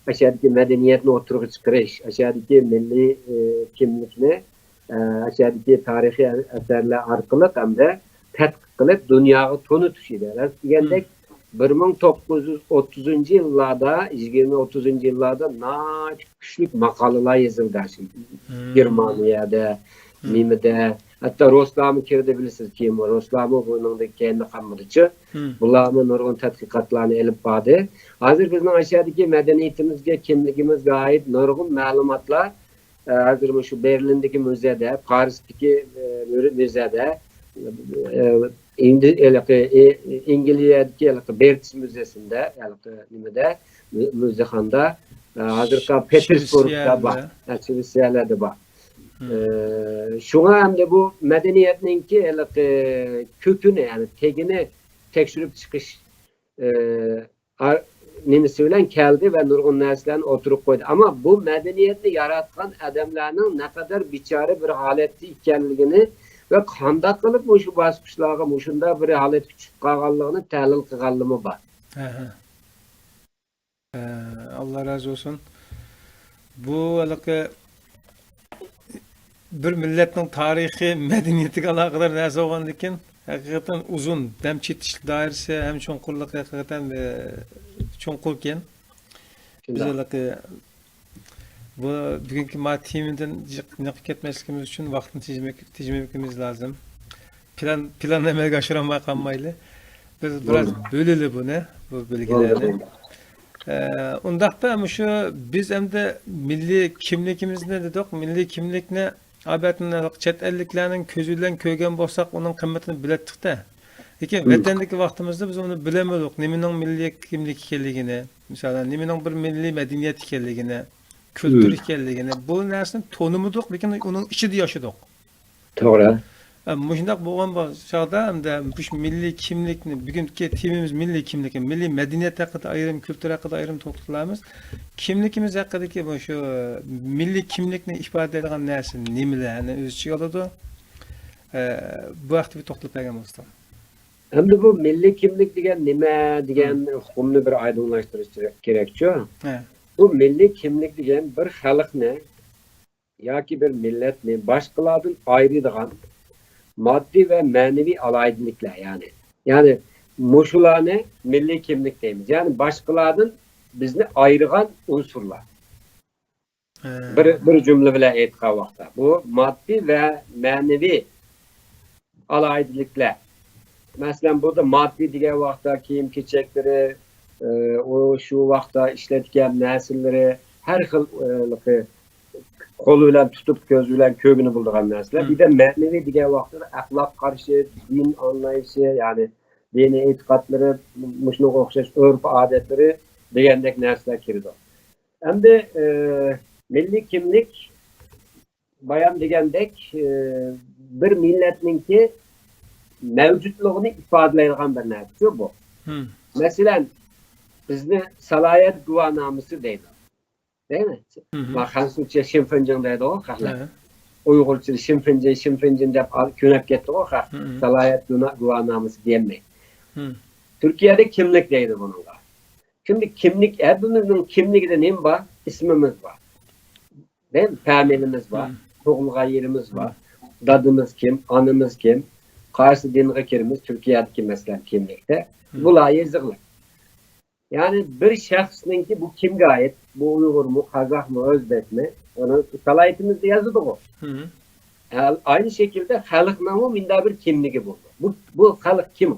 ئاشۇدىكى مەدەنىيەتنى ئوتتۇرىغا چىقىرىش، ئاشۇدىكى مىللىي، ئى، كىملىكنى، ئە، ئاشۇدىكى تارىخىي ئەسەرلەر ئارقىلىق ھەمدە تەتقىق قىلىپ دۇنياغا تونۇتۇش ئىدى. راست دېگەندەك، بىر مىڭ توققۇز يۈز ئوتتۇزىنچى يىللاردا، يىگىرمە ئوتتۇزىنچى يىللاردا ناھايىتى كۈچلۈك ماقالىلەر يېزىلدى شۇ گېرمانىيەدە، نېمىدە، ھەتتا رۇسلارمۇ كىردى بىلىسىز، كېيىن رۇسلارمۇ بۇنىڭدىن كەينىدە قالمىدىچۇ. بۇلارمۇ نۇرغۇن تەتقىقاتلارنى ئېلىپ باردى. ھازىر بىزنىڭ ئاشۇ يەردىكى مەدەنىيىتىمىزگە، كىملىكىمىزگە ئائىت نۇرغۇن مەلۇماتلار، ئە، ھازىر مۇشۇ بېرلىندىكى مۇزېيدا، پارىستىكى، ئە، مۇ-، مۇزېيدا، ئە، ئىندى-، ھېلىقى، ئى-، ئىنگلىيەدىكى ھېلىقى بېرتس مۇزېيسىندا، ھېلىقى نېمىدە، مۇ-، مۇزېيخانىدا، ئە، ھازىرقى پېتېرسبۇرگدا بار، شىۋېتسىيەدە. ئە، شىۋېتسىيەلەردە بار. ئە، شۇڭا ئەمدى بۇ مەدەنىيەتنىڭكى ھېلىقى كۆكىنى، يەنى تېگىنى تەكشۈرۈپ چىقىش، ئە، ئار-، نېمىسى بىلەن كەلدى ۋە نۇرغۇن نەرسىلەرنى ئوتتۇرىغا قويدى. ئەمما بۇ مەدەنىيەتنى ياراتقان ئادەملەرنىڭ نەقەدەر بىچارە بىر ھالەتتە ئىكەنلىكىنى ۋە قانداق قىلىپ مۇشۇ باسقۇچلارغا مۇشۇنداق بىر ھالەتكە چۈشۈپ قالغانلىقىنى تەھلىل قىلغانلىرىمۇ بار. ئەھە. ئە، ئاللا رازى بولسۇن. بۇ ھېلىقى بىر مىللەتنىڭ تارىخىي مەدەنىيىتىگە ئالاقىدار نەرسە بولغاندىكىن، ھەقىقەتەن ئۇزۇن، دەم چېتىشلىك دائىرىسى ھەم چوڭقۇرلۇقى ھەقىقەتەن، ئە، چوڭقۇركەن. بىز شۇنداق. ھېلىقى بۇ بۈگۈنكى ما تېمىدىن جىق نېقىپ كەتمەسلىكىمىز ئۈچۈن ۋاقىتنى تېجىمەك-، تېجىمەكلىكىمىز لازىم. پىلان، پىلاننى ئەمەلگە ئاشۇرالماي قالمايلى. بىز بىراز بولدى. بۆلىلى بۇنى، بۇ بولدى، بۆلگىلەرنى. بولدى. ئە، ئۇنداقتا مۇشۇ بىز ئەمدى مىللىي كىملىكىمىزنى دېدۇق، مىللىي كىملىكنى ئالبەتتە چەت ئەللىكلەرنىڭ كۆزى بىلەن كۆرگەن بولساق، ئۇنىڭ قىممىتىنى بىلەتتۇق-تە. لېكىن ھىم. ۋەتەندىكى ۋاقتىمىزدا بىز ئۇنى بىلەلمىدۇق. نېمىنىڭ مىللىي كىملىك ئىكەنلىكىنى، مىسالەن، نېمىنىڭ بىر مىللىي مەدەنىيەت ئىكەنلىكىنى، كۈلتۈر ھىم. ئىكەنلىكىنى، بۇ نەرسىنى تونۇمىدۇق، لېكىن ئۇنىڭ ئىچىدە ياشىدۇق. توغرا. ئە، مۇشۇنداق بولغان بول-، چاغدا ئەمدى مۇشۇ مىللىي كىملىكنى، بۈگۈنكى تېمىمىز مىللىي كىملىك، مىللىي مەدەنىيەت ھەققىدە ئايرىم، كۈلتۈر ھەققىدە ئايرىم توختىلىمىز. كىملىكىمىز ھەققىدىكى مۇشۇ مىللىي كىملىكنى ئىپادىلەيدىغان نەرسە نېمىلەرنى ئۆز ئىچىگە ئالىدۇ؟ ئە، بۇ ھەقتە بىر توختىلىپ بەرگەن بولسىڭىز. ئەمدى بۇ مىللىي كىملىك دېگەن نېمە دېگەن ھىم. ئۇقۇمنى بىر ئايدىڭلاشتۇرۇش كېرەكچۇ؟ ھە. بۇ مىللىي كىملىك دېگەن بىر خەلقنى ياكى بىر مىللەتنى باشقىلاردىن ئايرىيدىغان ماددىي ۋە مەنىۋى ئالاھىدىلىكلەر، يەنى، يەنى مۇشۇلارنى مىللىي كىملىك دەيمىز. يەنى باشقىلاردىن بىزنى ئايرىغان ئۇنسۇرلار. ھە. بىر، بىر جۈملە بىلەن ئېيتقان ۋاقىتتا، بۇ ماددىي ۋە مەنىۋى ئالاھىدىلىكلەر. مەسىلەن، بۇدا ماددىي دېگەن ۋاقىتتا كىيىم-كېچەكلىرى، ئى، ئۇ شۇ ۋاقىتتا ئىشلەتكەن نەرسىلىرى، ھەر خىل، ئى، قول بىلەن تۇتۇپ، كۆز بىلەن كۆرگىلى بولىدىغان نەرسىلەر. مم. بىردە مەنىۋى دېگەن ۋاقىتتا ئەخلاق قارىشى، دىن ئاڭلايشى، يەنى دىنىي ئېتىقادلىرى، مۇشۇنىڭغا ئوخشاش ئۆرپ-ئادەتلىرى دېگەندەك نەرسىلەر كىرىدۇ. ئەمدى، ئى، مىللىي كىملىك بايام دېگەندەك، ئى، بىر مىللەتنىڭكى مەۋجۇتلۇقىنى ئىپادىلەيدىغان بىر نەرسىچۇ بۇ. مم. مەسىلەن، بىزنى سالاھىيەت گۇۋاھنامىسى دەيدۇ. دەيمەن. مم. ما خەنزۇچە شىنفېنجىڭ دەيدىغۇ خەقلەر. ھە. ئۇيغۇرچە شىنفېنجىن، شىنفېنجىن دەپ ئال-، كۆنۈپ كەتتىغۇ خەق. مم. سالاھىيەت گۇنا-، گۇۋاھنامىسى دېيەلمەي. مم. تۈركىيەدە كىملىك دەيدۇ بۇنىڭغا. كىملىك، كىملىك، ھەممىمىزنىڭ كىملىكىدە نېمە بار؟ ئىسمىمىز بار. دەيمەن، فامىلىمىز بار، مم. تۇغۇلغان يېرىمىز بار، مم. دادىمىز كىم، ئانىمىز كىم، قايسى دىنغا كىرىمىز، تۈركىيەدىكى مەسىلەن كىملىكتە. مم. بۇلار يېزىقلىق. يەنى بىر شەخسنىڭكى بۇ كىمگە ئائىت؟ بۇ ئۇيغۇرمۇ، قازاقمۇ، ئۆزبەكمۇ؟ ئۇنى سالاھىيىتىمىزدە يازىدىغۇ. مم. ئە-، ئاينى شەكىلدە خەلقنىڭمۇ مۇنداق بىر كىملىكى بولىدۇ. بۇ، بۇ خەلق كىم؟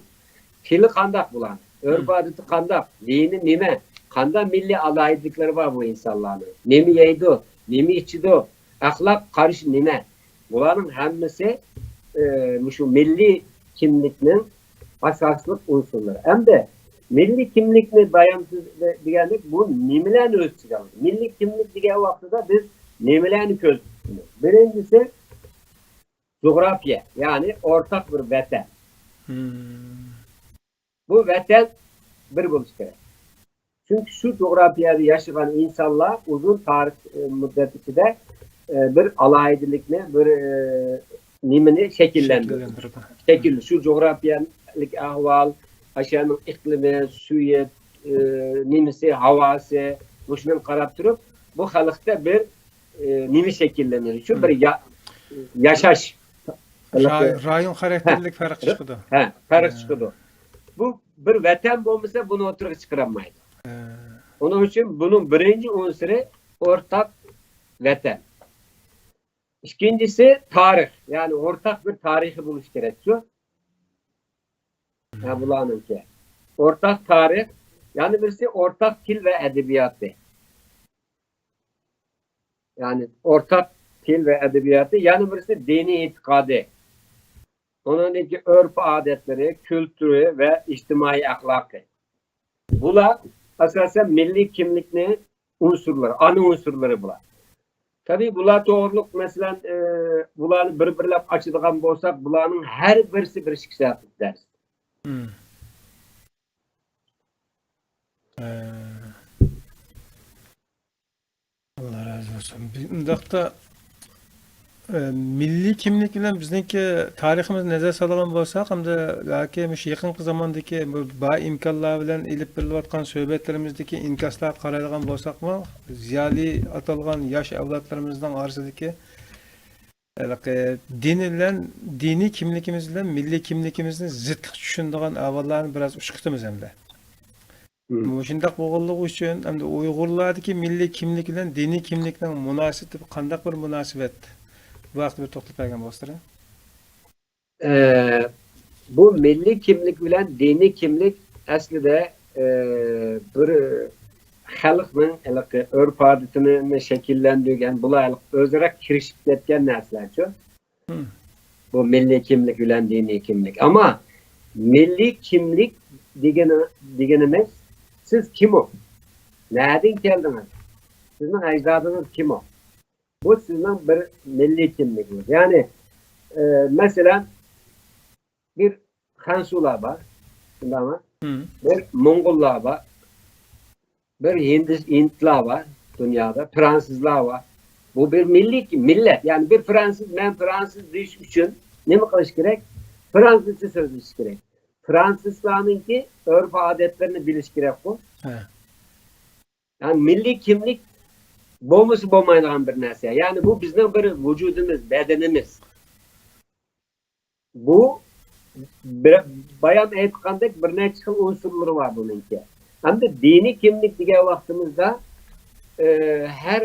تىلى قانداق بۇلارنىڭ؟ ئۆرپ-ئادىتى قانداق؟ دىنى نېمە؟ قانداق مىللىي ئالاھىدىلىكلىرى بار بۇ ئىنسانلارنىڭ؟ نېمە يەيدۇ؟ نېمە ئىچىدۇ؟ ئەخلاق قارىشى نېمە؟ بۇلارنىڭ ھەممىسى، ئى، مۇشۇ مىللىي كىملىكنىڭ ئاساسلىق ئۇنسۇرلىرى. ئەمدى مىللىي كىملىكنى بايان دېگەندەك بۇ نېمىلەرنى ئۆز ئىچىگە ئالىدۇ؟ مىللىي كىملىك دېگەن ۋاقتىدا بىز نېمىلەرنى كۆزدە تۇتىمىز؟ بىرىنچىسى، جۇغراپىيە، يەنى ئورتاق بىر ۋەتەن. بۇ ۋەتەن بىر بولۇشى كېرەك. چۈنكى شۇ جۇغراپىيەدە ياشىغان ئىنسانلار ئۇزۇن تارىخ، ئى، مۇددەت ئىچىدە، ئى، بىر ئالاھىدىلىكنى، بىر، ئى، نېمىنى شەكىللەندۈرىدۇ. شەكىللەندۈرىدۇ. شەكىل، شۇ جۇغراپىيەلىك ئەھۋال، ئاشۇ يەرنىڭ ئىقلىمى، سۈيى، ئى، نېمىسى، ھاۋاسى، مۇشۇنى قاراپ تۇرۇپ، بۇ خەلقتە بىر، ئى، نېمە شەكىللىنىدۇ؟ شۇ بىر يا-، ياشاش. راي-، رايون خاراكتېرلىك پەرق چىقىدۇ. ھە، پەرق چىقىدۇ. بۇ بىر ۋەتەن بولمىسا، بۇنى ئوتتۇرىغا چىقىرالمايدۇ. ئۇنىڭ ئۈچۈن بۇنىڭ بىرىنچى ئۇنسۇرى ئورتاق ۋەتەن. ئىككىنچىسى تارىخ، يەنى ئورتاق بىر تارىخى بولۇشى كېرەك شۇ. ھە، بۇلارنىڭكى. ئورتاق تارىخ، يەنە بىرسى ئورتاق تىل ۋە ئەدەبىياتى. يەنى ئورتاق تىل ۋە ئەدەبىياتى، يەنە بىرسى دىنىي ئېتىقادى. ئۇنىڭدىن كېيىن ئۆرپ-ئادەتلىرى، كۈلتۈرى ۋە ئىجتىمائىي ئەخلاقى. بۇلار ئاساسەن مىللىي كىملىكنى ئۇنسۇرلىرى، ئانا ئۇنسۇرلىرى بۇلار. تەبىئىي، بۇلار توغرۇلۇق، مەسىلەن، ئى، بۇلارنى بىر-بىرلەپ ئاچىدىغان بولساق، بۇلارنىڭ ھەر بىرسى بىر ئىككى سائەتلىك دەرس. مم. ئە، ئاللا رازى بولسۇن. بىز ئۇنداقتا، ئە، مىللىي كىملىك بىلەن بىزنىڭكى تارىخىمىزنى نەزەر سالىدىغان بولساق، ھەمدە ياكى مۇشۇ يېقىنقى زاماندىكى بۇ بار ئىمكانلار بىلەن ئېلىپ بېرىلىۋاتقان سۆھبەتلىرىمىزدىكى ئىنكاسلارغا قارايدىغان بولساقمۇ، زىيالىي ئاتالغان ياش ئەۋلادلىرىمىزنىڭ ئارىسىدىكى ھېلىقى دىنى بىلەن، دىنىي كىملىكىمىز بىلەن مىللىي كىملىكىمىزنى زىتلىق چۈشىنىدىغان ئەھۋاللارنى بىراز ئۇچرىتىمىز ئەمدى. مم. مۇشۇنداق بولغانلىقى ئۈچۈن، ئەمدى ئۇيغۇرلاردىكى مىللىي كىملىك بىلەن دىنىي كىملىكنىڭ مۇناسىۋىتى قانداق بىر مۇناسىۋەت؟ بۇ ھەقتە بىر توختىلىپ بەرگەن بولسىلەر. ئە، بۇ مىللىي كىملىك بىلەن دىنىي كىملىك ئەسلىدە، ئە، بىر خەلقنىڭ ھېلىقى ئۆرپ-ئادىتىنى شەكىللەندۈرگەن، بۇلار ھېلىقى ئۆزئارا كىرىشىپ كەتكەن نەرسىلەرچۇ. مم. بۇ مىللىي كىملىك بىلەن دىنىي كىملىك. ئەمما مىللىي كىملىك دېگىنى، دېگىنىمىز، سىز كىم ئۇ؟ نەدىن كەلدىڭىز؟ سىزنىڭ ئەجدادىڭىز كىم ئۇ؟ بۇ سىزنىڭ بىر مىللىي كىملىكىڭىز. يەنى، ئە، مەسىلەن، بىر خەنزۇلار بار، شۇنداقمۇ؟ مم. بىر موڭغۇللار بار، بىر ھىندىس-، ھىندلار بار دۇنيادا، فرانسىزلار بار. بۇ بىر مىللىي مىللەت. يەنى بىر فرانسىز، مەن فرانسىز دېيىش ئۈچۈن نېمە قىلىش كېرەك؟ فرانسىزچە سۆزلىشىش كېرەك. فرانسىزلارنىڭكى ئۆرپ-ئادەتلىرىنى بىلىش كېرەكقۇ. ھە. يەنى مىللىي كىملىك بولمىسا بولمايدىغان بىر نەرسە. يەنى بۇ بىزنىڭ بىر ۋۇجۇدىمىز، بەدىنىمىز. بۇ بىر، بايام ئېيتقاندەك بىر نەچچە خىل ئۇنسۇرلىرى بار بۇنىڭكى. ئەمدى دىنىي كىملىك دېگەن ۋاقتىمىزدا، ئى، ھەر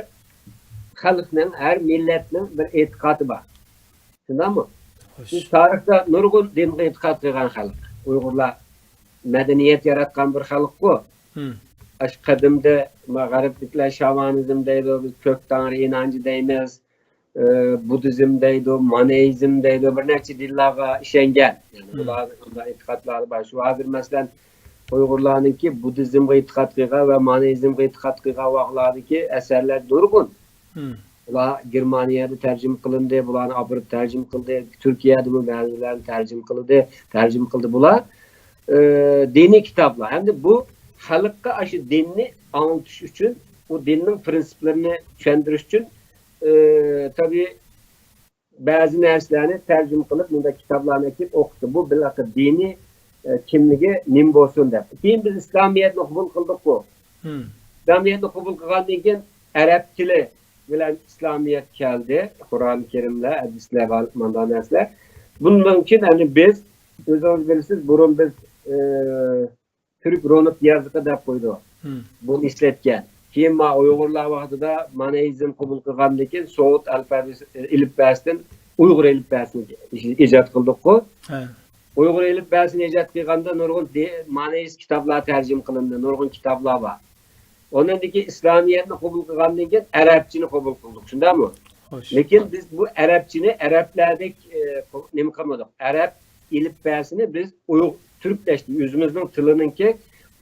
خەلقنىڭ، ھەر مىللەتنىڭ بىر ئېتىقادى بار. شۇنداقمۇ؟ خوش. بىز تارىختا نۇرغۇن دىنغا ئېتىقاد قىلغان خەلق. ئۇيغۇرلار مەدەنىيەت ياراتقان بىر خەلققۇ. مم. ئاشۇ قەدىمدە ما-، غەربلىكلەر شامانىزم دەيدۇ، بىز كۆك تەڭرى ئىنانچى دەيمىز. ئى، بۇددىزم دەيدۇ، مانېئىزم دەيدۇ، بىر نەچچە دىنلارغا ئىشەنگەن. يەنى مم. بۇلار، بۇنداق ئېتىقادلار بار. شۇ ھازىر، مەسىلەن، ئۇيغۇرلارنىڭكى بۇددىزمغا ئېتىقاد قىلغان ۋە مانېئىزمغا ئېتىقاد قىلغان ۋاقىتلاردىكى ئەسەرلەر نۇرغۇن. مم. بۇلار گېرمانىيەدە تەرجىمە قىلىندى، بۇلارنى ئاپىرىپ تەرجىمە قىلدى، تۈركىيەدىمۇ بەزىلەرنى تەرجىمە قىلدى، تەرجىمە قىلدى بۇلار. ئى، دىنىي كىتابلار. ئەمدى بۇ خەلققە ئاشۇ دىننى ئاڭلىتىش ئۈچۈن، ئۇ دىننىڭ پىرىنسىپلىرىنى چۈشەندۈرۈش ئۈچۈن، ئى، تەبىئىي بەزى نەرسىلەرنى تەرجىمە قىلىپ، مۇنداق كىتابلارنى ئەكىلىپ ئوقۇتتى. بۇ بىر دىنىي، ئى، كىملىكى نېمە بولسۇن دەپ. كېيىن بىز ئىسلامىيەتنى قوبۇل قىلدۇققۇ. مم. ئىسلامىيەتنى قوبۇل قىلغاندىن كېيىن ئەرەب تىلى بىلەن ئىسلامىيەت كەلدى. قۇرئان كەرىملەر، ھەدىسلەر بار، مانداق نەرسىلەر. بۇندىن كېيىن، يەنى بىز، ئۆزىڭىز بىلىسىز، بۇرۇن بىز، ئى، تۈرك رونۇك يازىقى دەپ قويدۇق. مم. بۇنى ئىشلەتكەن. كېيىن ما ئۇيغۇرلار ۋاقتىدا مانېئىزم قوبۇل قىلغاندىن كېيىن سوۋېت ئەلپەبىسى، ئېلىپبەسىدىن ئۇيغۇر ئېلىپبەسىنى ئىجاد قىلدۇققۇ. ھە. ئۇيغۇر ئېلىپبەسىنى ئىجاد قىلغاندا نۇرغۇن دى-، مانىيىست كىتابلار تەرجىمە قىلىندى، نۇرغۇن كىتابلار بار. ئۇنىڭدىن كېيىن ئىسلامىيەتنى قوبۇل قىلغاندىن كېيىن ئەرەبچىنى قوبۇل قىلدۇق، شۇنداقمۇ؟ خوش. لېكىن بىز بۇ ئەرەبچىنى ئەرەبلەردەك، ئە، نېمە قىلمىدۇق. ئەرەب ئېلىپبەسىنى بىز ئۇيغ-، تۈركلەشتى. ئۆزىمىزنىڭ تىلىنىڭكى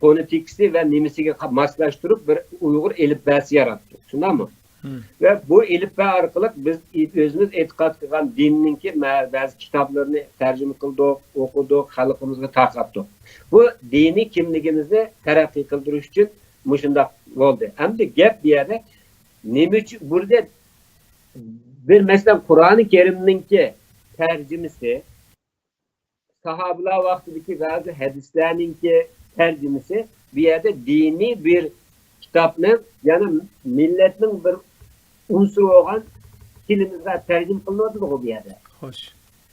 فونېتىكىسى ۋە نېمىسىگە قا-، ماسلاشتۇرۇپ بىر ئۇيغۇر ئېلىپبەسى ياراتتۇق. شۇنداقمۇ؟ مم. ۋە بۇ ئېلىپبە ئارقىلىق بىز ئى-، ئۆزىمىز ئېتىقاد قىلغان دىننىڭكى مە-، بەزى كىتابلىرىنى تەرجىمە قىلدۇق، ئوقۇدۇق، خەلقىمىزگە تارقاتتۇق. بۇ دىنىي كىملىكىمىزنى تەرەققىي قىلدۇرۇش ئۈچۈن مۇشۇنداق بولدى. ئەمدى گەپ بۇ يەردە نېمە ئۈچۈن بۇ يەردە بىر، مەسىلەن، قۇرئانى كەرىمنىڭكى تەرجىمىسى، ساھابىلار ۋاقتىدىكى بەزى ھەدىسلەرنىڭكى تەرجىمىسى، بۇ يەردە دىنىي بىر كىتابنىڭ، يەنى مىللەتنىڭ بىر ئۇنسۇرى بولغان تىلىمىزغا تەرجىمە قىلىنىۋاتىدىغۇ بۇ يەردە. خوش.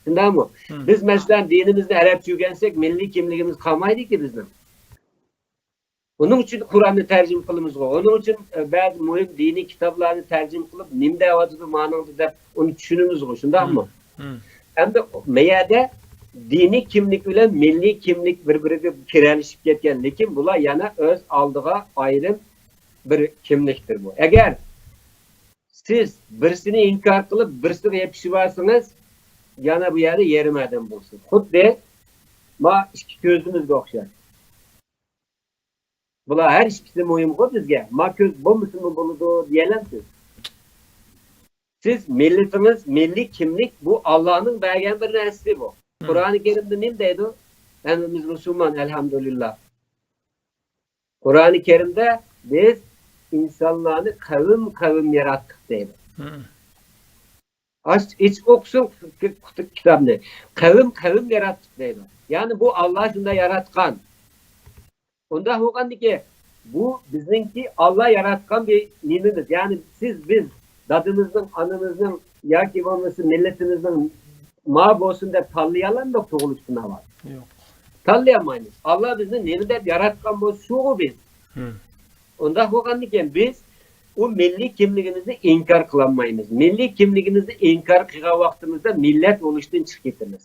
شۇنداقمۇ؟ مم. بىز، مەسىلەن، دىنىمىزنى ئەرەبچە ئۆگەنسەك، مىللىي كىملىكىمىز قالمايدىكى بىزنىڭ. ئۇنىڭ ئۈچۈن قۇرئاننى تەرجىمە قىلىمىزغۇ. ئۇنىڭ ئۈچۈن، ئە، بەزى مۇھىم دىنىي كىتابلارنى تەرجىمە قىلىپ، نېمە دەۋاتىدۇ مانىڭدا دەپ، ئۇنى چۈشىنىمىزغۇ، شۇنداقمۇ؟ مم. مم. ئەمدى مەيەدە دىنىي كىملىك بىلەن مىللىي كىملىك بىر-بىرىگە كىرەلىشىپ كەتكەن، لېكىن بۇلار يەنە ئۆز ئالدىغا ئايرىم بىر كىملىكتۇر بۇ. ئەگەر سىز بىرسىنى ئىنكار قىلىپ، بىرسىگە يېپىشىۋالسىڭىز، يەنە بۇ يەردە يېرىم ئادەم بولىسىز. خۇددى ما ئىككى كۆزىمىزگە ئوخشاش. بۇلار ھەر ئىككىسى مۇھىمغۇ بىزگە. ما كۆز بولمىسىمۇ بولىدۇ دېيەلەمسىز؟ سىز مىللىتىڭىز، مىللىي كىملىك بۇ ئاللانىڭ بەرگەن بىر نەرسىسى بۇ. مم. قۇرئانى كەرىمدە نېمە دەيدۇ؟ ھەممىمىز مۇسۇلمان، ئەلھەمدۇلىللا. قۇرئانى كەرىمدە بىز ئىنسانلارنى قەۋم-قەۋم ياراتتۇق دەيدۇ. مم. ئاچ، ئېچىپ ئوقۇسۇن كىتابنى. قەۋم-قەۋم ياراتتۇق دەيدۇ. يەنى بۇ ئاللا شۇنداق ياراتقان. ئۇنداق بولغاندىكىن، بۇ بىزنىڭكى ئاللا ياراتقان بىر نېمىمىز. يەنى سىز، بىز، دادىمىزنىڭ، ئانىمىزنىڭ ياكى بولمىسا مىللىتىمىزنىڭ ما بولسۇن دەپ تاللىيالامدۇق تۇغۇلۇشتىن ئاۋۋال؟ يوق. تاللىيالمايمىز. ئاللا بىزنى نېمە دەپ ياراتقان بولسا، شۇغۇ بىز. ھىم. ئۇنداق بولغاندىكىن، بىز ئۇ مىللىي كىملىكىمىزنى ئىنكار قىلالمايمىز. مىللىي كىملىكىمىزنى ئىنكار قىلغان ۋاقتىمىزدا مىللەت بولۇشتىن چىقىپ كېتىمىز.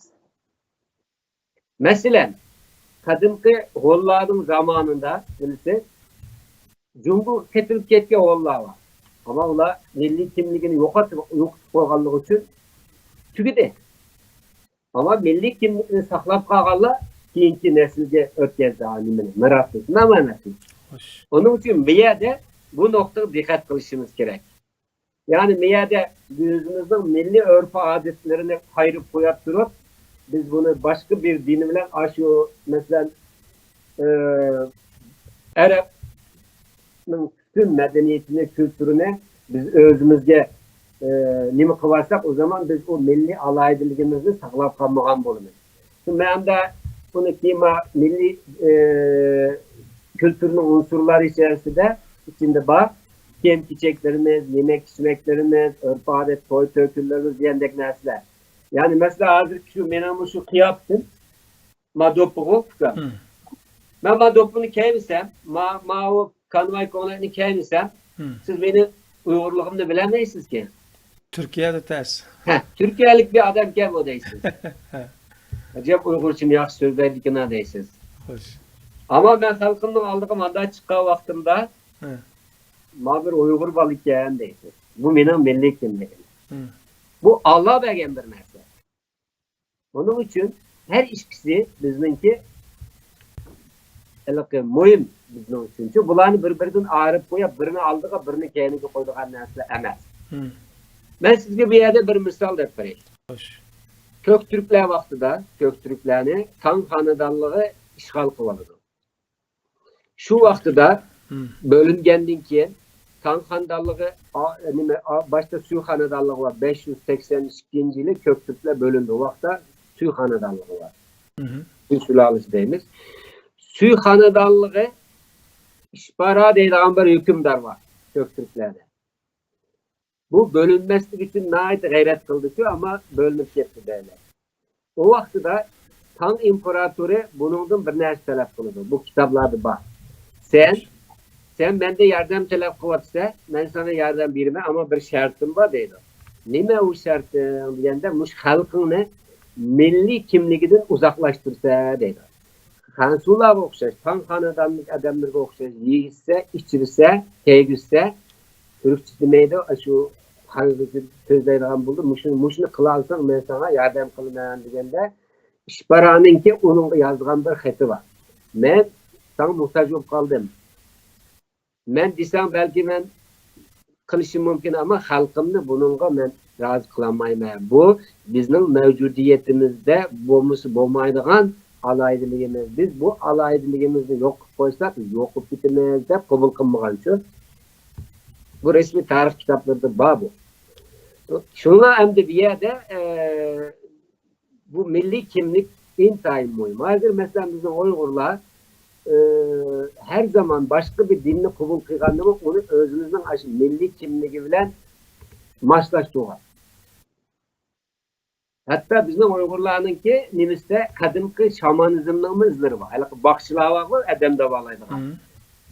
مەسىلەن، قەدىمكى ھونلارنىڭ زامانىدا بىلسە، جۇڭگوغا قېتىلىپ كەتكەن ھونلار بار. ئەمما ئۇلار مىللىي كىملىكىنى يوقاتىپ، يوقىتىپ قويغانلىقى ئۈچۈن تۈگىدى. ئەمما مىللىي كىملىكىنى ساقلاپ قالغانلار كېيىنكى نەسىلگە ئۆتكەزدى، نېمىنى، مىراسنى. شۇنداقمۇ ئەمەسمۇ؟ خوش. ئۇنىڭ ئۈچۈن بۇ يەردە بۇ نۇقتىغا دىققەت قىلىشىمىز كېرەك. يەنى، مەيەدە ئۆزىمىزنىڭ مىللىي ئۆرپ-ئادەتلىرىنى قايرىپ قويۇپ تۇرۇپ، بىز بۇنى باشقا بىر دىن بىلەن، ئاشۇ، مەسىلەن، ئە، ئەرەبنىڭ پۈتۈن مەدەنىيىتىنى، كۈلتۈرىنى بىز ئۆزىمىزگە، ئە، نېمە قىلىۋالساق، ئۇ زامان بىز ئۇ مىللىي ئالاھىدىلىكىمىزنى ساقلاپ قالمىغان بولىمىز. شۇ مەنىدە بۇنى كېيىن مىللىي، ئە، كۈلتۈرنىڭ ئۇنسۇرلىرى ئىچەرىسىدە، ئىچىندە بار. كىيىم-كېچەكلىرىمىز، يېمەك-ئىچمەكلىرىمىز، ئۆرپ-ئادەت، توي-تۆكۈنلىرىمىز دېگەندەك نەرسىلەر. يەنى، مەسىلەن، ھازىركى شۇ مېنىڭ مۇشۇ قىياپىتىم، ما دوپپىغۇ ئۇكام. ھىم. مەن ما دوپپىنى كىيمىسەم، ما، ماۋۇ كانۋاي كۆڭلەكنى كىيمىسەم، ھىم. سىز مېنى ئۇيغۇرلۇقۇمنى بىلەلمەيسىزكەن. تۈركىيەدە تەس. ھە، تۈركىيەلىك بىر ئادەمكەن بۇ دەيسىز. ھە. ئەجەب ئۇيغۇرچىنى ياخشى سۆزلەيدىكىنا دەيسىز. خوش. ئەمما مەن خەلقىمنىڭ ئالدىغا مانداق چىققان ۋاقتىمدا، ھە. ما بىر ئۇيغۇر بالىكەن دەيسىز. بۇ مېنىڭ مىللىي كىملىكىم. ھە. بۇ ئاللا بەرگەن بىر نەرسە. بۇنىڭ ئۈچۈن ھەر ئىككىسى بىزنىڭكى ھېلىقى مۇھىم بىزنىڭ ئۈچۈن. چۈنكى بۇلارنى بىر-بىرىدىن ئايرىپ قويۇپ، بىرىنى ئالدىغا، بىرىنى كەينىگە قويىدىغان نەرسىلەر ئەمەس. ھە. مەن سىزگە بۇ يەردە بىر مىسال دەپ بېرەي. خوش. كۆكتۈركلەر ۋاقتىدا، كۆكتۈركلەرنى تاڭ خانىدانلىقى ئىشغال قىلىۋالىدۇ. شۇ ۋاقتىدا ھىم. بۆلۈنگەندىن كېيىن، تاڭ خانىدانلىقى، ئا، نېمە، ئا، باشتا سۈي خانىدانلىقى بار، بەش يۈز سەكسەن ئىككىنچى يىلى كۆكتۈركلەر بۆلۈندى. ئۇ ۋاقىتتا سۈي خانىدانلىقى بار. ھىم. سۈي سۇلالىسى دەيمىز. سۈي خانىدانلىقى ئىشپارا دەيدىغان بىر ھۆكۈمدار بار كۆكتۈركلەردە. بۇ بۆلۈنمەسلىك ئۈچۈن ناھايىتى غەيرەت قىلدىچۇ، ئەمما بۆلۈنۈپ كەتتى دەيلى. ئۇ ۋاقتىدا تاڭ ئىمپېراتورى بۇنىڭدىن بىر نەرسە تەلەپ قىلىدۇ. بۇ كىتابلاردا بار. سەن، سەن مەندىن ياردەم تەلەپ قىلىۋاتىسەن، مەن ساڭا ياردەم بېرىمەن، ئەمما بىر شەرتىم بار دەيدۇ. نېمە ئۇ شەرتىڭ دېگەندە، مۇشۇ خەلقىڭنى مىللىي كىملىكىدىن ئۇزاقلاشتۇرسا دەيدۇ. خەنزۇلارغا ئوخشاش، تاڭ خانىدانلىق ئادەملەرگە ئوخشاش يېيىشسە، ئىچىلسە، كىيگۈزسە، تۈركچە دېمەيدۇ، ئاشۇ خەنزۇچە سۆزلەيدىغان بولدى. مۇشۇنى، مۇشۇنى قىلالىساڭ، مەن ساڭا ياردەم قىلىمەن دېگەندە، ئىشپارانىڭكى ئۇنىڭغا يازغان بىر خېتى بار. مەن ساڭا موھتاج بولۇپ قالدىم. مەن دېسەڭ، بەلكى مەن قىلىشىم مۇمكىن، ئەمما خەلقىمنى بۇنىڭغا مەن رازى قىلالمايمەن. بۇ بىزنىڭ مەۋجۇدىيىتىمىزدە بولمىسا بولمايدىغان ئالاھىدىلىكىمىز. بىز بۇ ئالاھىدىلىكىمىزنى يوق قىلىپ قويساق، يوقىلىپ كېتىمىز دەپ قوبۇل قىلمىغانچۇ. بۇ رەسمىي تارىخ كىتابلىرىدا بار بۇ. شۇڭا ئەمدى بۇ يەردە، ئە، بۇ مىللىي كىملىك ئىنتايىن مۇھىم. ھازىر، مەسىلەن، بىزنىڭ ئۇيغۇرلار، ئى، ھەر زامان باشقا بىر دىننى قوبۇل قىلغاندىمۇ، ئۇنى ئۆزىمىزنىڭ ئاشۇ مىللىي كىملىكى بىلەن ماسلاشتۇرغان. ھەتتا بىزنىڭ ئۇيغۇرلارنىڭكى نېمىسىدە قەدىمكى شامانىزمنىڭمۇ ئىزلىرى بار. ھېلىقى باخشىلار بارغۇ، ئادەم داۋالايدىغان.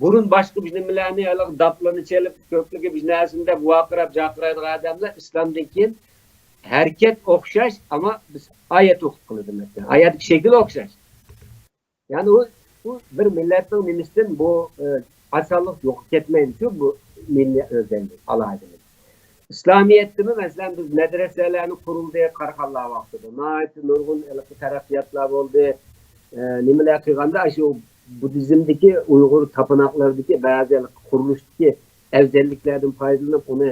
بۇرۇن باشقا بىر نېمىلەرنى، ھېلىقى داپلىرىنى چېلىپ، كۆكلىكى بىر نەرسىنى دەپ ۋارقىراپ جارقىرايدىغان ئادەملەر ئىسلامدىن كېيىن ھەرىكەت ئوخشاش، ئەمما بىز ئايەت ئوقۇپ قىلىدۇ، مەسىلەن. ئايەتتىكى شەكىل ئوخشاش. يەنى ئۇ، ئۇ بىر مىللەتنىڭ نېمىسىدىن بۇ، ئە، ئاسانلىق يوقىلىپ كەتمەيدۇ، شۇ بۇ مىللىي ئۆزەللىك، ئالاھىدىلىك. ئىسلامىيەتتىمۇ، مەسىلەن، بىز مەدرەسەلەرنى قۇرۇلدى قاراخانلار ۋاقتىدا. ناھايىتى نۇرغۇن ھېلىقى تەرەققىياتلار بولدى. ئە، نېمىلەر قىلغاندا، شۇ بۇددىزمدىكى ئۇيغۇر تاپىناقلىرىدىكى بەزى ھېلىقى قۇرۇلۇشتىكى ئەۋزەللىكلەردىن پايدىلىنىپ، ئۇنى،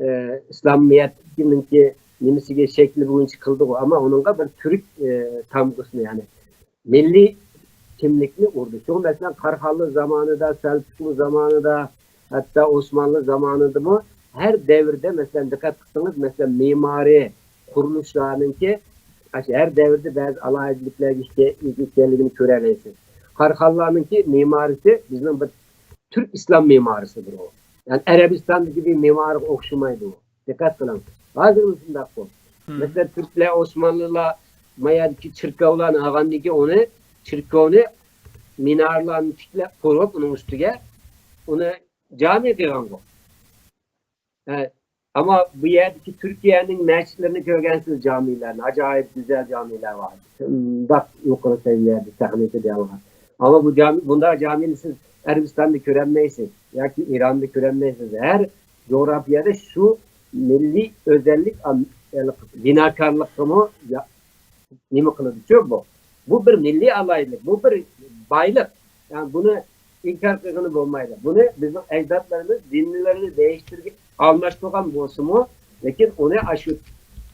ئە، ئىسلامىيەتنىڭكى نېمىسىگە، شەكلى بويىچە قىلدىغۇ. ئەمما ئۇنىڭغا بىر تۈرك، ئە، تامغىسىنى، يەنى مىللىي كىملىكنى ئۇردى. شۇڭا، مەسىلەن، قاراخانلار زامانىدا، سەلچۇقلار زامانىدا، ھەتتا ئوسمانلار زامانىدىمۇ ھەر دەۋردە، مەسىلەن، دىققەت قىلسىڭىز، مەسىلەن، مېمارىي قۇرۇلۇشلارنىڭكى، ئاشۇ ھەر دەۋردە بەزى ئالاھىدىلىكلەرگە ئىگە ئىكەنلىكىنى كۆرەلەيسىز. قاراخانلارنىڭكى مېمارىسى بىزنىڭ بىر تۈرك ئىسلام مېمارىسىدۇر ئۇ. يەنى ئەرەبىستاندىكى بىر مېمارىغا ئوخشىمايدۇ ئۇ. دىققەت قىلىڭ. ھازىرمۇ شۇنداق بۇ. مەسىلەن، تۈركلەر، ئوسمانلىلار ما يەردىكى چېركاۋلارنى ئالغاندىن كېيىن ئۇنى، چېركاۋنى مىنارىلارنى تىكلەپ قۇرۇپ، ئۇنىڭ ئۈستىگە ئۇنى جامى قىلغانغۇ. ھە، ئەمما بۇ يەردىكى تۈركىيەنىڭ مەسچىتلىرىنى كۆرگەنسىز، جامىلەرنى، ئاجايىپ گۈزەل جامىلەر بار. شۇنداق يۇقىرى سەۋىيەدە تېخنىكا دېيالغان. ئەمما بۇ جامى، بۇنداق جامىنى سىز ئەرەبىستاندا كۆرەلمەيسىز ياكى ئىراندا كۆرەلمەيسىز. ھەر جۇغراپىيەدە شۇ مىللىي ئۆزەللىك، ئام-، بىناكارلىققىمۇ يا-، نېمە قىلىدۇچۇ بۇ؟ بۇ بىر مىللىي ئالاھىدىلىك، بۇ بىر بايلىق. يەنى بۇنى ئىنكار قىلغىلى بولمايدۇ. بۇنى بىزنىڭ ئەجدادلىرىمىز دىنلىرىنى دېيىشتۈرگەن، ئالماشتۇرغان بولسىمۇ، لېكىن ئۇنى ئاشۇ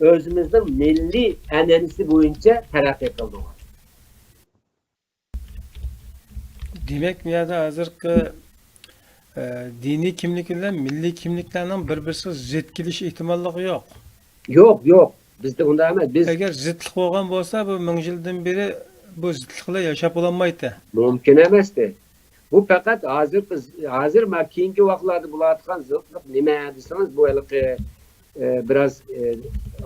ئۆزىمىزنىڭ مىللىي ئەنئەنىسى بويىچە تەرەققىي قىلدۇرغان. دېمەك، بۇ يەردە ھازىرقى، ئە، دىنىي كىملىك بىلەن مىللىي كىملىكلەرنىڭ بىر-بىرسىگە زىت كېلىش ئېھتىماللىقى يوق. يوق، يوق. بىزدە ئۇنداق ئەمەس. بىز ئەگەر زىتلىق بولغان بولسا، بۇ مىڭ يىلدىن بېرى بۇ زىتلىق بىلەن ياشاپ بولالمايتتى. مۇمكىن ئەمەستى. بۇ پەقەت ھازىر، ھازىر مانا كېيىنكى ۋاقىتلاردا بولۇۋاتقان زىتلىق نېمە دېسىڭىز، بۇ ھېلىقى، ئى، بىراز، ئى،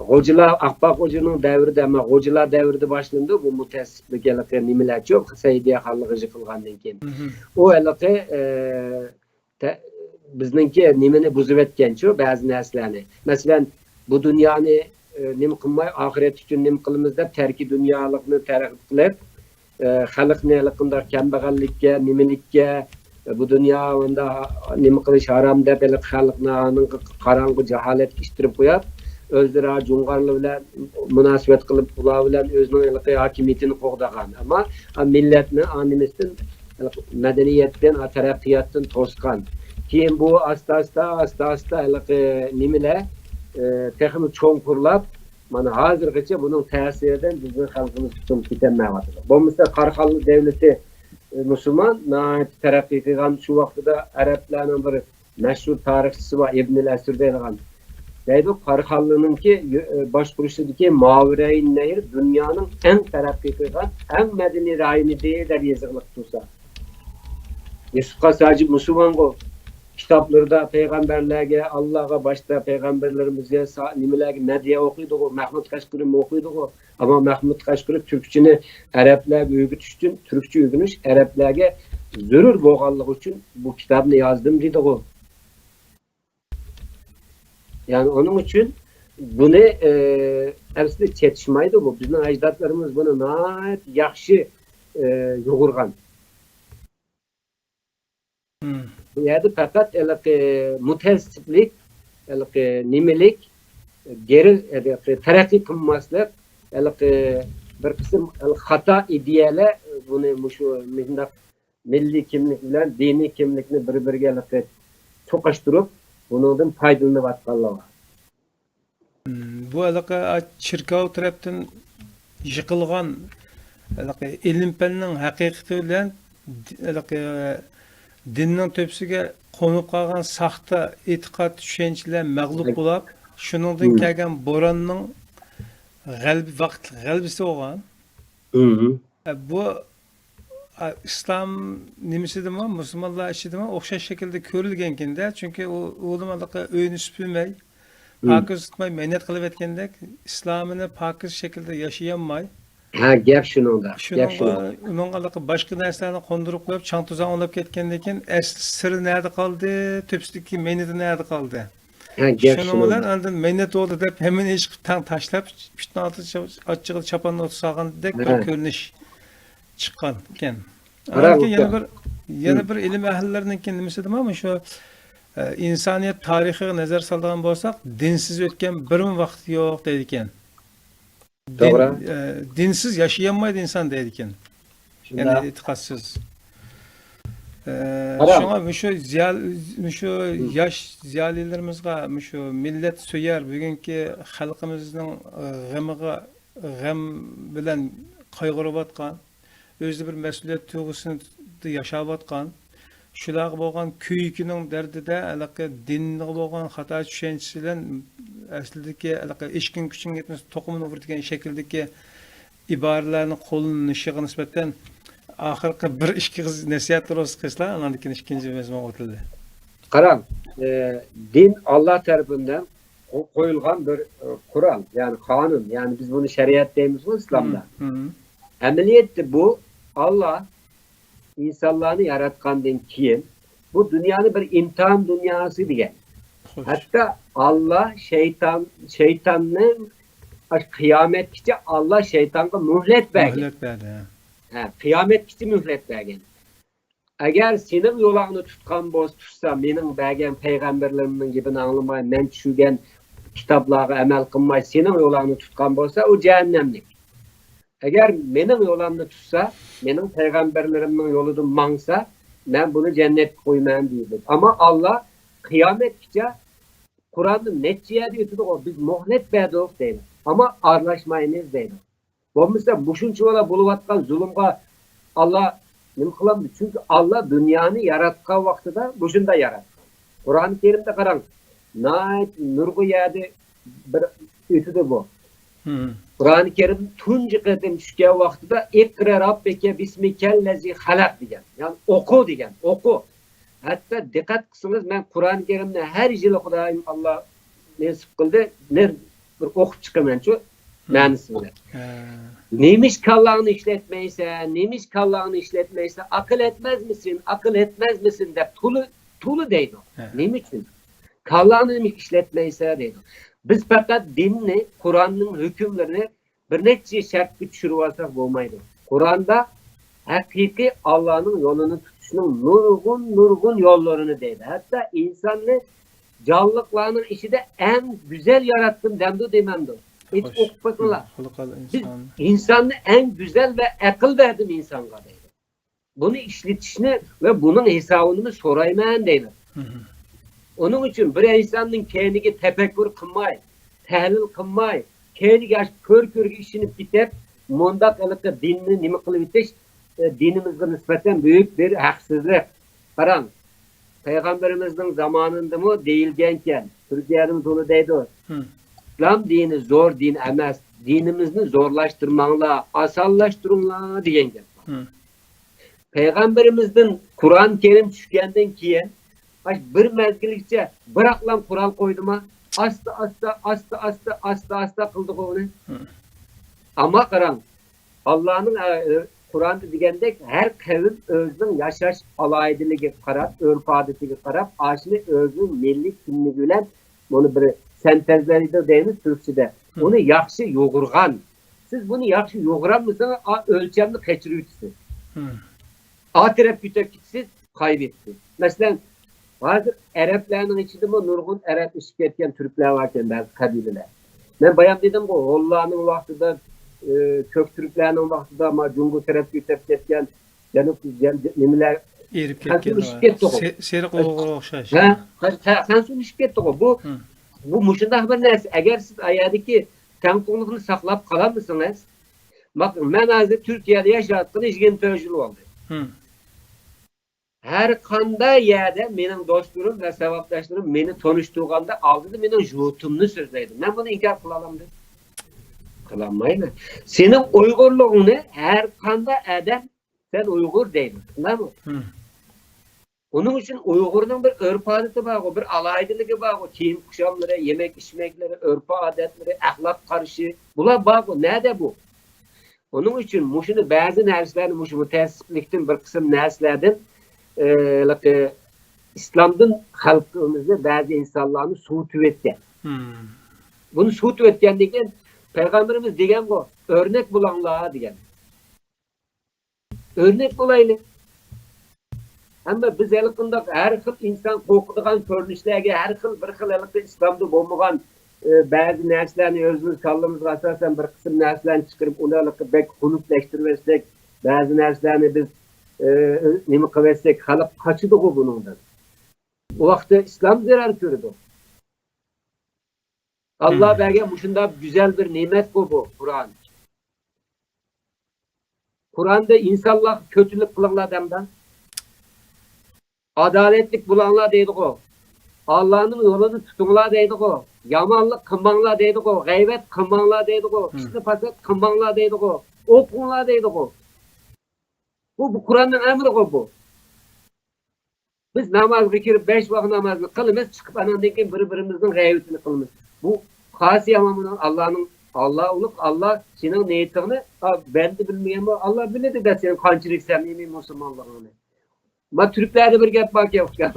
غوجىلار، ئاقباق غوجىنىڭ دەۋرىدە، ئەمما غوجىلار دەۋرىدە باشلىنىدۇ بۇ مۇتەئەسسىپلىك، ھېلىقى نېمىلەرچۇ، سەئىدىيە خانلىقى يىقىلغاندىن كېيىن. ئۇ ھېلىقى، ئى، تە-، بىزنىڭكى نېمىنى بۇزۇۋەتكەنچۇ، بەزى نەرسىلەرنى. مەسىلەن، بۇ دۇنيانى، ئى، نېمە قىلماي، ئاخىرەت ئۈچۈن نېمە قىلىمىز دەپ، تەركىي دۇنيالىقنى تەرغىب قىلىپ، ئى، خەلقنى ھېلىقىنداق كەمبەغەللىككە، نېمىلىككە، ئى، بۇ دۇنيا مۇنداق نېمە قىلىش ھارام دەپ، ھېلىقى خەلقنى ئانىڭغا قاراڭغۇ جاھالەتكە ئىتتىرىپ قويۇپ، ئۆزئارا جۇڭغارلار بىلەن مۇناسىۋەت قىلىپ، ئۇلار بىلەن ئۆزىنىڭ ھېلىقى ھاكىمىيىتىنى قوغدىغان. ئەمما مىللەتنى ئانىمىستىن مەدەنىيەتتىن، تەرەققىياتتىن توسقان. كېيىن بۇ ئاستا-ئاستا، ئاستا-ئاستا ھېلىقى نېمىلەر، ئى، تېخىمۇ چوڭقۇرلاپ، مانا ھازىرغىچە بۇنىڭ تەسىرىدىن بىزنىڭ خەلقىمىز قۇتۇلۇپ كېتەلمەيۋاتىدۇ. بولمىسا قاراخانلار دەۋلىتى، ئى، مۇسۇلمان، ناھايىتى تەرەققىي قىلغان، شۇ ۋاقتىدا ئەرەبلەرنىڭ بىر مەشھۇر تارىخچىسى بار، ئىبنىل ئەسىر دەيدىغان. دەيدۇ، قاراخانلىنىڭكى يۆ-، باشقۇرۇشىدىكى ماۋىرەينەھر دۇنيانىڭ ئەڭ تەرەققىي قىلغان، ئەڭ مەدەنىي رايونىدى دەپ يېزىقلىق تۇرسا. يۈسۈپ خاس ھاجى مۇسۇلمانغۇ، كىتابلىرىدا پەيغەمبەرلەرگە، ئاللاغا، باشتا پەيغەمبەرلىرىمىزگە، سا-، نېمىلەرگە مەدھىيە ئوقۇيدىغۇ، مەھمۇد قەشقىرىمۇ ئوقۇيدىغۇ. ئەمما مەھمۇد قەشقىرى تۈركچىنى ئەرەبلەرگە ئۆگىتىش ئۈچۈن، تۈركچە ئۆگىنىش ئەرەبلەرگە زۆرۈر بولغانلىقى ئۈچۈن بۇ كىتابنى يازدىم دېدىغۇ. يەنى ئۇنىڭ ئۈچۈن بۇنى، ئە، ئەسلى چېتىشمايدۇ بۇ. بىزنىڭ ئەجدادلىرىمىز بۇنى ناھايىتى ياخشى، ئە، يۇغۇرغان. بۇ يەردە پەقەت ھېلىقى مۇتەئەسسىپلىك، ھېلىقى نېمىلىك، گېرى، ھېلىقى تەرەققىي قىلماسلىق، ھېلىقى بىر قىسىم ھېلىقى خاتا ئىدىيەلەر بۇنى مۇشۇ مۇنداق مىللىي كىملىك بىلەن دىنىي كىملىكنى بىر-بىرىگە ھېلىقى چوقاشتۇرۇپ، بۇنىڭدىن پايدىلىنىۋاتقانلار بار. مم، بۇ ھېلىقى چېركاۋ تەرەپتىن يىقىلغان ھېلىقى ئىلىم-پەننىڭ ھەقىقىتى بىلەن د-، ھېلىقى دىننىڭ تۆپىسىگە قونۇپ قالغان ساختا ئېتىقاد، چۈشەنچىلەر مەغلۇپ بولاپ، شۇنىڭدىن مم. كەلگەن بوراننىڭ غەلىبە، ۋاقىتلىق غەلىبىسى بولغان. مم. ئە، بۇ، ئە، ئىسلام نېمىسىدىمۇ، مۇسۇلمانلار ئىچىدىمۇ ئوخشاش شەكىلدە كۆرۈلگەنكىندە، چۈنكى ئۇ، ئۇلىمالىقى ئۆينى سۈپۈرمەي، مم. پاكىز تۇتماي مەينەت قىلىۋەتكەندەك، ئىسلامىنى پاكىز شەكىلدە ياشىيالماي، ھە، گەپ شۇنىڭدا، گەپ شۇنىڭدا. شۇنىڭغا، ئۇنىڭغا ھېلىقى باشقا نەرسىلەرنى قوندۇرۇپ قويۇپ، چاڭ-توزان ئويناپ كەتكەندىن كېيىن، ئەسلى سىرى نەدە قالدى، تۆپىسىدىكى مەينىتى نەدە قالدى؟ ھە، گەپ شۇنىڭ شۇنىڭدا. بىلەن ئاندىن مەينەت بولدى دەپ، ھەممىنى ئېچىقىپ تەڭ تاشلاپ، پۇتنىڭ ئالدىدا چاپ-، ئاچچىقىدا چاپاننى ئوتقا سالغاندەك بىر ھە. كۆرۈنۈش چىققان ئىكەن. قاراڭ ئاندىن كېيىن يەنە ئۇكا. بىر، يەنە ھىم. بىر ئىلىم ئەھلىلىرىنىڭكى نېمىسى دېمە، مۇشۇ، ئە، ئىنسانىيەت تارىخىغا نەزەر سالىدىغان بولساق، دىنسىز ئۆتكەن بىرمۇ ۋاقىت يوق دەيدىكەن. دىن، توغرا. ئە، دىنسىز ياشىيالمايدۇ ئىنسان دەيدىكەن. شۇنداق. يەنى ئېتىقادسىز. ئە، قاراڭ. شۇڭا مۇشۇ زىيال-، مۇشۇ ھىم. ياش زىيالىيلىرىمىزغا، مۇشۇ مىللەت سۆيەر، بۈگۈنكى خەلقىمىزنىڭ، ئە، غېمىغا، غەم بىلەن قايغۇرۇۋاتقان، ئۆزىدە بىر مەسئۇلىيەت تۇيغۇسىدا ياشاۋاتقان، شۇلارغا بولغان كۆيكىنىڭ دەردىدە ھېلىقى دىنغا بولغان خاتا چۈشەنچىسى بىلەن ئەسلىدىكى ھېلىقى ئىشقىڭ كۈچۈڭ يەتمىسە توقۇمىنى ئۇر دېگەن شەكىلدىكى ئىبارىلەرنى قوللىنىشىغا نىسبەتەن ئاخىرقى بىر ئىككى قىز نەسىھەتلىرىڭىزنى قىلسىلا، ئاندىن كېيىن ئىككىنچى مەزمۇنغا ئۆتۈلدى. قاراڭ، ئە، دىن ئاللا تەرىپىدىن قو-، قويۇلغان بىر، ئە، قورال، يەنى قانۇن، يەنى بىز بۇنى شەرىئەت دەيمىزغۇ ئىسلامدا. مم، مم. ئەمەلىيەتتە بۇ ئاللا ئىنسانلارنى ياراتقاندىن كېيىن، بۇ دۇنيانى بىر ئىمتىھان دۇنياسى دېگەن. خوش. ھەتتا ئاللا شەيتان، شەيتاننىڭ، قىيامەتكىچە ئاللا شەيتانغا مۆھلەت بەرگەن. مۆھلەت بەردى، ھە. ھە، قىيامەتكىچە مۆھلەت بەرگەن. ئەگەر سېنىڭ يولۇڭنى تۇتقان بولسا، تۇتسا، مېنىڭ بەرگەن پەيغەمبەرلىرىمنىڭ گېپىنى ئاڭلىماي، مەن چۈشۈرگەن كىتابلارغا ئەمەل قىلماي، سېنىڭ يولۇڭنى تۇتقان بولسا، ئۇ جەھەننەملىك. ئەگەر مېنىڭ يولۇمنى تۇتسا، مېنىڭ پەيغەمبەرلىرىمنىڭ يولىدىن ماڭسا، مەن بۇنى جەننەتكە قويىمەن دېدى. ئەمما ئاللا قىيامەتكىچە قۇرئاندا نەچچە يەردە ئۆتىدىغۇ، بىز مۆھلەت بەردۇق دەيدۇ. ئەمما ئارىلاشمايمىز دەيدۇ. بولمىسا مۇشۇنچىۋالا بولۇۋاتقان زۇلۇمغا ئاللا نېمە قىلامدۇ؟ چۈنكى ئاللا دۇنيانى ياراتقان ۋاقتىدا مۇشۇنداق ياراتقان. قۇرئان كەرىمدە قاراڭ، ناھايىتى نۇرغۇن يەردە بىر ئۆتىدۇ بۇ. مم. قۇرئان كەرىم تۇنجى قېتىم چۈشكەن ۋاقتىدا، «ئىقرا راببىكە بىسمىكەللەزى خەلەق» دېگەن. يەنى ئوقۇ دېگەن، ئوقۇ. ھەتتا دىققەت قىلسىڭىز، مەن قۇرئان كەرىمنى ھەر يىلى خۇدايىم ئاللا نېسىپ قىلدى، نېر-، بىر ئوقۇپ چىقىمەنچۇ، مم. مەنىسى بىلەن. ھە. «نېمىش كاللاڭنى ئىشلەتمەيسەن، نېمىش كاللاڭنى ئىشلەتمەيسەن، ئاقىل ئەتمەزمىسەن، ئاقىل ئەتمەزمىسەن؟» دەپ تولا، تولا دەيدۇ. ھە. نېمە ئۈچۈن؟ «كاللاڭنى نېمىش ئىشلەتمەيسەن؟» دەيدۇ. بىز پەقەت دىننى، قۇرئاننىڭ ھۆكۈملىرىنى بىر نەچچە شەرتكە چۈشۈرۈۋالساق بولمايدۇ. قۇرئاندا ھەقىقىي ئاللانىڭ يولىنى تۇتۇشنىڭ نۇرغۇن، نۇرغۇن يوللىرىنى دەيدۇ. ھەتتا ئىنساننى جانلىقلارنىڭ ئىچىدە ئەڭ گۈزەل ياراتتىم دەمدۇ دېمەمدۇ؟ ئېيتىپ خوش. ئوقۇپ بېقىڭلار. خۇلقەل بىز ئىنسان. ئىنساننى ئەڭ گۈزەل ۋە ئەقىل بەردىم ئىنسانغا دەيدۇ. بۇنى ئىشلىتىشنى ۋە بۇنىڭ ھېسابىنى سورايمەن دەيدۇ. مم. ئۇنىڭ ئۈچۈن بىر ئىنساننىڭ كەينىگە تەپەككۇر قىلماي، تەھلىل قىلماي، كەينىگە ئاشۇ كۆر-كۆرگە ئىشىنىپ كېتىپ، مۇنداق ھېلىقى دىننى نېمە قىلىۋېتىش، ئە، دىنىمىزغا نىسبەتەن بۈيۈك بىر ھەقسىزلىق. قاراڭ، پەيغەمبىرىمىزنىڭ زامانىندىمۇ دېيىلگەنكەن، تۈركىيەدىمۇ تولا دەيدۇ. مم. «ئىسلام دىنى زور دىن ئەمەس، دىنىمىزنى زورلاشتۇرماڭلار، ئاسانلاشتۇرۇڭلار» دېگەن گەپ بار. مم. پەيغەمبىرىمىزدىن قۇرئان كەرىم چۈشكەندىن كېيىن، ئاشۇ بىر مەزگىلگىچە بىراقلا قورال قويدىما؟ ئاستا، ئاستا، ئاستا، ئاستا، ئاستا، ئاستا قىلدىغۇ ئۇنى. مم. ئەمما قاراڭ، ئاللانىڭ، ئە، قۇرئاندا دېگەندەك، ھەر قەۋم ئۆزىنىڭ ياشاش ئالاھىدىلىكىگە قاراپ، ئۆرپ-ئادىتىگە قاراپ، ئاشۇنى ئۆزىنىڭ مىللىي كىملىكى بىلەن بۇنى بىر سەنتەزلەيدۇ دەيمىز تۈركچىدە. ئۇنى ياخشى يۇغۇرغان. سىز بۇنى ياخشى يۇغۇرالمىسىڭىز، ئا، ئۆلچەمنى قېچىرىۋېتىسىز. ئا تەرەپكە ئۆتۈپ كېتىسىز، قايىۋېتىسىز. مەسىلەن، ھازىر ئەرەبلەرنىڭ ئىچىدىمۇ نۇرغۇن ئەرەب ئۆسۈپ كەتكەن تۈركلەر باركەن، بەزى قەبىلىلەر. مەن بايام دېدىمغۇ، ھونلارنىڭ ۋاقتىدا، ئى، كۆك تۈركلەرنىڭ ۋاقتىدا ما جۇڭگو تەرەپكە ئۆتۈپ كەتكەن، جەنۇب، جەن-، نېمىلەر، ئېرىپ خەنزۇ كەتكەن ئۆسۈپ كەتتىغۇ. سېرىق ئۇيغۇرغا ئوخشاش. ھە؟ خەنزۇ ئۆسۈپ كەتتىغۇ. بۇ، بۇ مۇشۇنداق بىر نەرسە. ئەگەر سىز ئايەردىكى تەڭپۇڭلۇقنى ساقلاپ قالالمىسىڭىز، باقىڭ، مەن ھازىر تۈركىيەدە ياشاۋاتقىلى يىگىرمە تۆت يىل بولدى. ھەر قانداق يەردە مېنىڭ دوستلىرىم ۋە ساۋاقداشلىرىم مېنى تونۇشتۇرغاندا ئالدىدا مېنىڭ يۇرتۇمنى سۆزلەيدۇ. مەن بۇنى ئىنكار قىلالامدىم؟ قىلالمايمەن. سېنىڭ ئۇيغۇرلۇقۇڭنى ھەر قانداق ئادەم سەن ئۇيغۇر دەيدۇ. توغرىمۇ؟ ئۇنىڭ ئۈچۈن ئۇيغۇرنىڭ بىر ئۆرپ-ئادىتى بارغۇ، بىر ئالاھىدىلىكى بارغۇ، كىيىم-خۇشاملىرى، يېمەك-ئىچمەكلىرى، ئۆرپ-ئادەتلىرى، ئەخلاق قارىشى، بۇلار بارغۇ. نەدە بۇ؟ ئۇنىڭ ئۈچۈن مۇشۇنى بەزى نەرسىلەرنى، مۇشۇ مۇتەئەسسىپلىكتىن بىر قىسىم نەرسىلەردىن، ئە، ھېلىقى ئىسلامدىن خەلقىمىزنى، بەزى ئىنسانلارنى سوۋۇتۇۋەتكەن. بۇنى سوۋۇتۇۋەتكەندىن كېيىن پەيغەمبىرىمىز دېگەنغۇ، «ئۆرنەك بولاڭلار» دېگەن. ئۆرنەك بولايلى. ئەمما بىز ھېلىقىنداق ھەر خىل ئىنسان قورقىدىغان كۆرۈنۈشلەرگە، ھەر خىل بىر خىل ھېلىقى ئىسلامدا بولمىغان، ئى، بەزى نەرسىلەرنى ئۆزىمىز كاللىمىزغا ئاساسەن بىر قىسىم نەرسىلەرنى چىقىرىپ، ئۇنى ھېلىقى بەك خۇنۈكلەشتۈرۈۋەتسەك، بەزى نەرسىلەرنى بىز، ئى، نېمە قىلىۋەتسەك، خەلق قاچىدىغۇ بۇنىڭدىن. ئۇ ۋاقىتتا ئىسلام زەرەر كۆرىدۇ. ئاللا بەرگەن مۇشۇنداق گۈزەل بىر نېمەتقۇ بۇ قۇرئان. قۇرئاندا ئىنسانلارغا كۆتۈرلۈك قىلىڭلار دەمدە. ئادالەتلىك بولۇڭلار دەيدىغۇ. ئاللانىڭ يولىنى تۇتۇڭلار دەيدىغۇ. يامانلىق قىلماڭلار دەيدىغۇ. غەيۋەت قىلماڭلار دەيدىغۇ. پىتنە پاسات قىلماڭلار دەيدىغۇ. ئوقۇڭلار دەيدىغۇ. بۇ، بۇ قۇرئاننىڭ ئەمرىغۇ بۇ. بىز نامازغا كىرىپ، بەش ۋاق نامازنى قىلىمىز، چىقىپ ئاناندىن كېيىن بىر-بىرىمىزنىڭ غەيۋىتىنى قىلىمىز. بۇ خاسىيەما بۇنىڭ ئاللانىڭ، ئاللا ئۇلۇغ، ئاللا سېنىڭ نىيىتىڭنى، ئا، بەندە بىلمىگەن بۇ، ئاللا بىلىدۇ-دە سېنىڭ قانچىلىك سەمىمىي مۇسۇلمانلىقىڭنى. ما تۈركلەردە بىر گەپ باركەن، ئۇكام.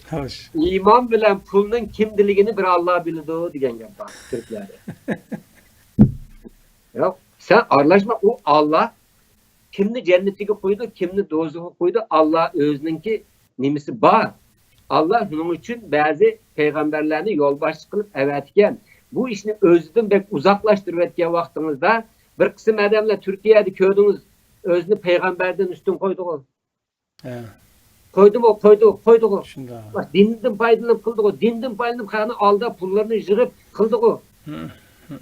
خوش. ئىمان بىلەن پۇلنىڭ كىم دېلىكىنى بىر ئاللا بىلىدۇ دېگەن گەپ بار تۈركلەردە. ياق، سەن ئارىلاشما، ئۇ ئاللا كىمنى جەننىتىگە قويىدۇ، كىمنى دوزىخىغا قويىدۇ، ئاللا ئۆزىنىڭكى نېمىسى بار. ئاللا شۇنىڭ ئۈچۈن بەزى پەيغەمبەرلەرنى يولباشچى قىلىپ ئەۋەتكەن. بۇ ئىشنى ئۆزىدىن بەك ئۇزاقلاشتۇرۇۋەتكەن ۋاقتىڭىزدا، بىر قىسىم ئادەملەر تۈركىيەدە كۆردىڭىز، ئۆزىنى پەيغەمبەردىن ئۈستۈن قويدىغۇ. ھە. قويدىمۇ، قويدى، قويدىغۇ. شۇنداق. دىندىن پايدىلىنىپ قىلدىغۇ. دىندىن پايدىلىنىپ خەقنى ئالداپ، پۇللىرىنى يىغىپ قىلدىغۇ. ھە، ھە.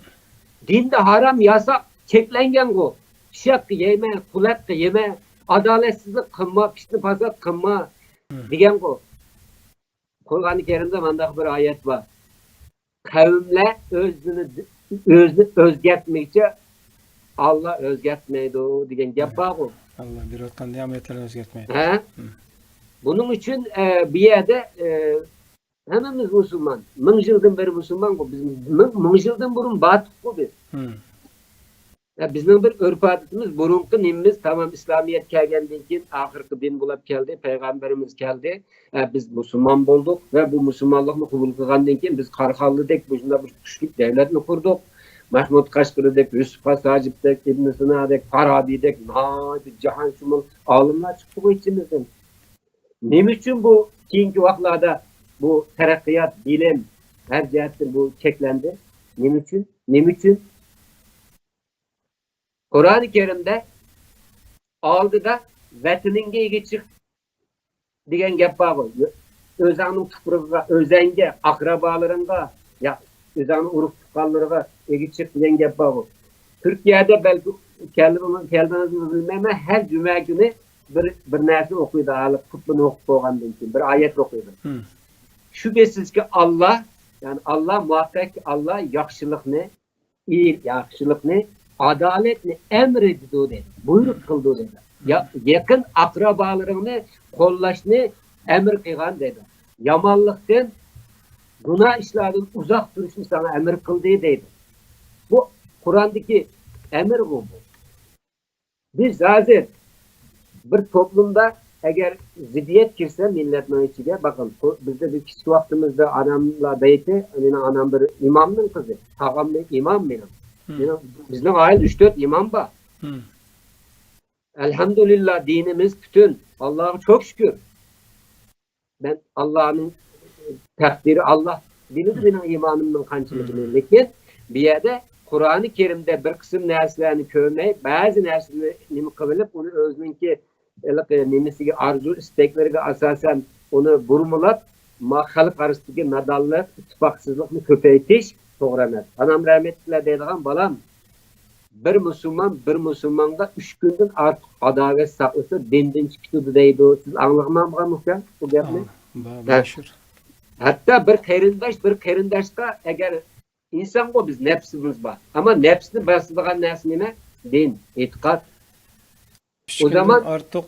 دىندا ھارام، ياساق، چەكلەنگەنغۇ. ئىششەققە يەيمە، قۇلەققە يېمە، ئادالەتسىزلىك قىلما، پىتنە پاسات قىلما دېگەنغۇ. قۇرئان كەرىمدە مۇنداق بىر ئايەت بار. قەۋملەر ئۆزىنى، ئۆزىنى ئۆزگەرتمىگۈچە ئاللا ئۆزگەرتمەيدۇ دېگەن گەپ بارغۇ. ئاللا بېرىۋاتقان نېمەتلەرنى ئۆزگەرتمەيدۇ. ھە؟ بۇنىڭ ئۈچۈن، ئە، بۇ يەردە، ئە، ھەممىمىز مۇسۇلمان. مىڭ يىلدىن بېرى مۇسۇلمانغۇ بىز. مىڭ، مىڭ يىلدىن بۇرۇن باتۇققۇ بىز. ھە، بىزنىڭ بىر ئۆرپ-ئادىتىمىز، بۇرۇنقى نېمىمىز، تامام ئىسلامىيەت كەلگەندىن كېيىن، ئاخىرقى دىن بولۇپ كەلدى، پەيغەمبىرىمىز كەلدى. ھە، بىز مۇسۇلمان بولدۇق ۋە بۇ مۇسۇلمانلىقنى قوبۇل قىلغاندىن كېيىن، بىز قاراخانلىدەك مۇشۇنداق بىر كۈچلۈك دەۋلەتنى قۇردۇق. مەھمۇد قەشقىرىدەك، يۈسۈپ خاس ھاجىپتەك، ئىبن سىنادەك، پارابىدەك ناھايىتى جاھانشۇمۇل ئالىملار چىقتىغۇ ئىچىمىزدىن. نېمە ئۈچۈن بۇ كېيىنكى ۋاقىتلاردا بۇ تەرەققىيات، بىلىم، ھەر جەھەتتىن بۇ چەكلەندى؟ نېمە ئۈچۈن؟ نېمە ئۈچۈن؟ قۇرئانى كەرىمدە ئالدىدا «ۋەتىنىڭگە ئىگە چىق» دېگەن گەپ بارغۇ. ئۆزەڭنىڭ تۇپرىقىغا، ئۆزەڭگە، ئاقرابالىرىڭغا، يا ئۆزەڭنىڭ ئۇرۇق تۇغقانلىرىغا ئىگە چىق دېگەن گەپ بارغۇ. تۈركىيەدە بەلكى كەلدىڭىزمۇ، كەلدىڭىزمۇ بىلمەيمەن، ھەر جۈمە كۈنى بىر، بىر نەرسە ئوقۇيدۇ، ھېلىقى خۇتبىنى ئوقۇپ بولغاندىن كېيىن بىر ئايەت ئوقۇيدۇ. شۈبھىسىزكى، ئاللا، يەنى ئاللا مۇھەققەق، ئاللا ياخشىلىقنى، ئى-، ياخشىلىقنى، ئادالەتنى ئەمر ئېتىدۇ دەيدۇ، بۇيرۇق قىلىدۇ دەيدۇ. يا-، يېقىن ئاقرابالىرىڭنى قوللاشنى ئەمر قىلغان دەيدۇ. يامانلىقتىن، گۇناھ ئىشلاردىن ئۇزاق تۇرۇشنى ساڭا ئەمر قىلدى دەيدۇ. بۇ قۇراندىكى ئەمرغۇ بۇ. بىز ھازىر بىر توپلۇمدا ئەگەر زىددىيەت كىرسە مىللەتنىڭ ئىچىگە، بەقىن، بۇ، بىزدە بىر كىچىك ۋاقتىمىزدا ئاناملار دەيتتى، مېنىڭ ئانام بىر ئىمامنىڭ قىزى، تاغامنى ئىمام مېنىڭ. مېنىڭ، بىزنىڭ ئائىلىدە ئۈچ تۆت ئىمام بار. ئەلھەمدۇلىللا، دىنىمىز پۈتۈن. ئاللاغا چوك شۈكۈر. مەن ئاللانىڭ تەقدىرى، ئاللا بىلىدۇ مېنىڭ ئىمانىمنىڭ قانچىلىكىنى. لېكىن بۇ يەردە قۇرئانى كەرىمدە بىر قىسىم نەرسىلەرنى كۆرمەي، بەزى نەرسىنى نېمە قىلىۋېلىپ، ئۇنى ئۆزىنىڭكى ھېلىقى نېمىسىگە، ئارزۇ ئىستەكلىرىگە ئاساسەن ئۇنى بۇرمىلاپ، ما خەلق ئارىسىدىكى نادانلىق، ئىتتىپاقسىزلىقنى كۆپەيتىش توغرا ئەمەس. ئانام رەھمەتلىكلەر دەيدىغان، بالام، بىر مۇسۇلمان بىر مۇسۇلمانغا ئۈچ كۈندىن ئارتۇق ئاداۋەت ساقلىسا، دىندىن چىقىدۇ دەيدۇ. سىز ئاڭلىغانمىغان ئۇكام بۇ گەپنى؟ ھە. ھەتتا بىر قېرىنداش بىر قېرىنداشقا، ئەگەر ئىنسانغۇ بىز، نەپسىمىز بار. ئەمما نەپسنى باسىدىغان نەرسە نېمە؟ دىن، ئېتىقاد. ئۈچ ئۇ كۈندىن زامان ئارتۇق،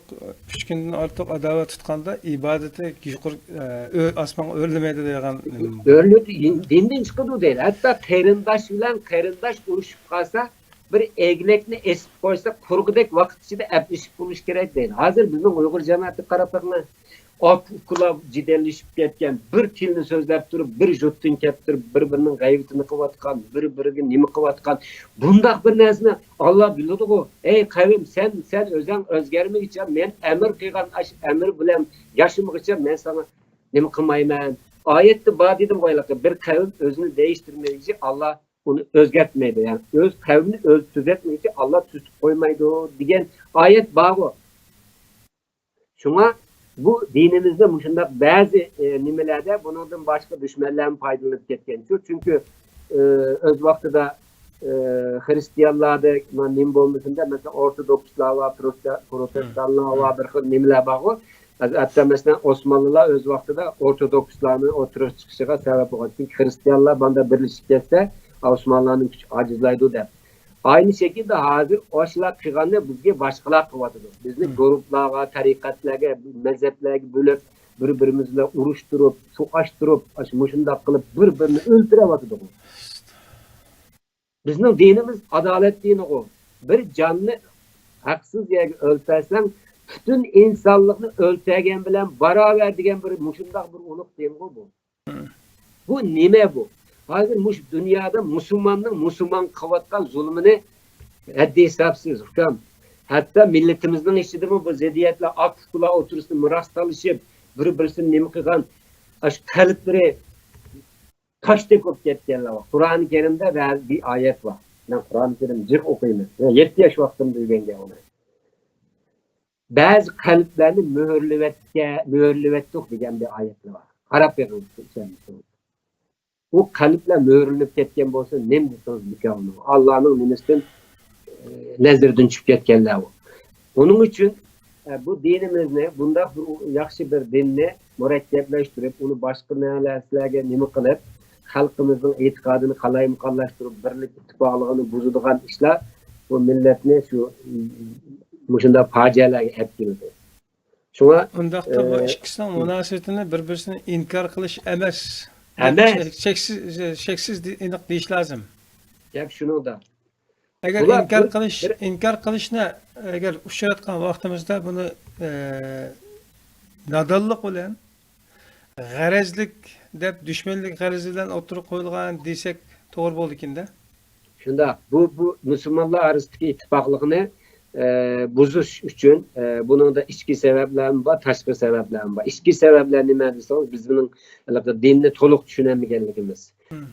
ئۈچ كۈندىن ئارتۇق ئاداۋەت تۇتقاندا ئىبادىتى يۇقىرى، ئە، ئۆ-، ئاسمانغا ئۆرلىمەيدۇ دېگەن نېمە بار. ئۆرلىدى، دىندىن چىقىدۇ دەيدۇ. ھەتتا قېرىنداش بىلەن قېرىنداش ئۇرۇشۇپ قالسا، بىر ئەگلەكنى ئېسىپ قويسا، قۇرۇغۇدەك ۋاقىت ئىچىدە ئەپلىشىپ بولۇش كېرەك دەيدۇ. ھازىر بىزنىڭ ئۇيغۇر جەمەتىگە قاراپ بېقىڭلار. ئاكا-ئۇكىلار جېدەللىشىپ كەتكەن، بىر تىلنى سۆزلەپ تۇرۇپ، بىر يۇرتتىن كەپ تۇرۇپ، بىر-بىرىنىڭ غەيۋىتىنى قىلىۋاتقان، بىر-بىرىگە نېمە قىلىۋاتقان، بۇنداق بىر نەرسىنى ئاللا بىلىدىغۇ. ئەي قەۋم، سەن، سەن ئۆزۈڭ ئۆزگەرمىگۈچە، مەن ئەمىر قىلغان ئاشۇ ئەمىر بىلەن ياشىمىغۇچە، مەن ساڭا نېمە قىلمايمەن. ئايەتتە بار دېدىمغۇ ھېلىقى، بىر قەۋم ئۆزىنى دەيىشتۈرمىگۈچە، ئاللا ئۇنى ئۆزگەرتمەيدۇ. يەنى ئۆز قەۋمىنى ئۆزى تۈزەتمىگۈچە، ئاللا تۈزىتىپ قويمايدۇ دېگەن ئايەت بارغۇ. شۇڭا بۇ دىنىمىزدە مۇشۇنداق بەزى، ئى، نېمىلەردە بۇنىڭدىن باشقا دۈشمەنلەرمۇ پايدىلىنىپ كەتكەنچۇ. چۈنكى، ئى، ئۆز ۋاقتىدا، ئى، خرىستىيانلاردا نېمە بولمىسۇن دە، مەسىلەن، ئورتودوكسلار ۋە پروتېستانلار ۋە بىر خىل نېمىلەر بارغۇ. ھەتتا، مەسىلەن، ئوسمانلىلار ئۆز ۋاقتىدا ئورتودوكسلارنى ئوتتۇرىغا چىقىشىغا سەۋەب بولغان. چۈنكى خرىستىيانلار باندا بىرلىشىپ كەتسە، ئوسمانلىلارنىڭ كۈچى ئاجىزلايدۇ دەپ. ئاينى شەكىلدە ھازىر ئاشۇلار قىلغاننى بىزگە باشقىلار قىلىۋاتىدۇ. بىزنى گۇرۇپلارغا، تەرىقەتلەرگە، مەزھەپلەرگە بۆلۈپ، بىر-بىرىمىز بىلەن ئۇرۇشتۇرۇپ، سۇ ئاچتۇرۇپ، ئاشۇ مۇشۇنداق قىلىپ بىر-بىرىنى ئۆلتۈرۈۋاتىدۇغۇ. بىزنىڭ دىنىمىز ئادالەت دىنىغۇ. بىر جاننى ھەقسىز يەرگە ئۆلتۈرسەڭ، پۈتۈن ئىنسانلىقنى ئۆلتۈرگەن بىلەن باراۋەر دېگەن بىر مۇشۇنداق بىر ئۇلۇغ دىنغۇ بۇ. بۇ نېمە بۇ؟ ھازىر مۇشۇ دۇنيادا مۇسۇلماننىڭ مۇسۇلمانغا قىلىۋاتقان زۇلۇمىنى ھەددى ھېسابسىز، ئۇكام. ھەتتا مىللىتىمىزنىڭ ئىچىدىمۇ بۇ زىددىيەتلەر، ئاكا-ئۇكىلار ئوتتۇرىسىدا مىراس تالىشىپ، بىر-بىرسىنى نېمە قىلغان، ئاشۇ قەلبلىرى تاشتەك بولۇپ كەتكەنلەر بار. قۇرئانى كەرىمدە بەزى بىر ئايەت بار. مەن قۇرئانى كەرىم جىق ئوقۇيمەن. مەن يەتتە ياش ۋاقتىمدا ئۆگەنگەن ئۇنى. بەزى قەلبلەرنى مۆھۈرلىۋەتكە-، مۆھۈرلىۋەتتۇق دېگەن بىر ئايەتلەر بار. قاراپ بېقىڭ، چۈشەنمىسىڭىز. ئۇ قەلبلەر مۆھۈرلىنىپ كەتكەن بولسا، نېمە دېسىڭىز بىكار ئۇنىڭ. ئاللانىڭ نېمىسىدىن، ئە، نەزىرىدىن چۈشۈپ كەتكەنلەر ئۇ. ئۇنىڭ ئۈچۈن، ئە، بۇ دىنىمىزنى، بۇنداق بىر ياخشى بىر دىننى مۇرەككەپلەشتۈرۈپ، ئۇنى باشقا نەرسىلەرگە نېمە قىلىپ، خەلقىمىزنىڭ ئېتىقادىنى قالايمىقانلاشتۇرۇپ، بىرلىك ئىتتىپاقلىقىنى بۇزىدىغان ئىشلار بۇ مىللەتنى شۇ، مۇشۇنداق پاجىئەلەرگە ئەپ كېلىدۇ. شۇڭا، ئۇنداقتا بۇ ئە، ئىككىسىنىڭ مۇناسىۋىتىنى بىر-بىرسىنى ئىنكار قىلىش ئەمەس. ئەمەس. چەك-، چەكسىز، چەكسىز دې-، ئېنىق دېيىش لازىم. گەپ شۇنىڭدا. ئەگەر بۇلار ئىنكار بىر، قىلىش، بىر ئىنكار قىلىشنى ئەگەر ئۇچراتقان ۋاقتىمىزدا بۇنى، ئە، نادانلىق بىلەن، غەرەزلىك دەپ، دۈشمەنلىك غەرىزى بىلەن ئوتتۇرىغا قويۇلغان دېسەك توغرا بولىدىكىن-دە. شۇنداق. بۇ، بۇ مۇسۇلمانلار ئارىسىدىكى ئىتتىپاقلىقنى، ئە، بۇزۇش ئۈچۈن، ئە، بۇنىڭدا ئىچكى سەۋەبلەرمۇ بار، تاشقى سەۋەبلەرمۇ بار. ئىچكى سەۋەبلەر نېمە دېسىڭىز، بىزنىڭ ھېلىقى دىننى تولۇق چۈشىنەلمىگەنلىكىمىز.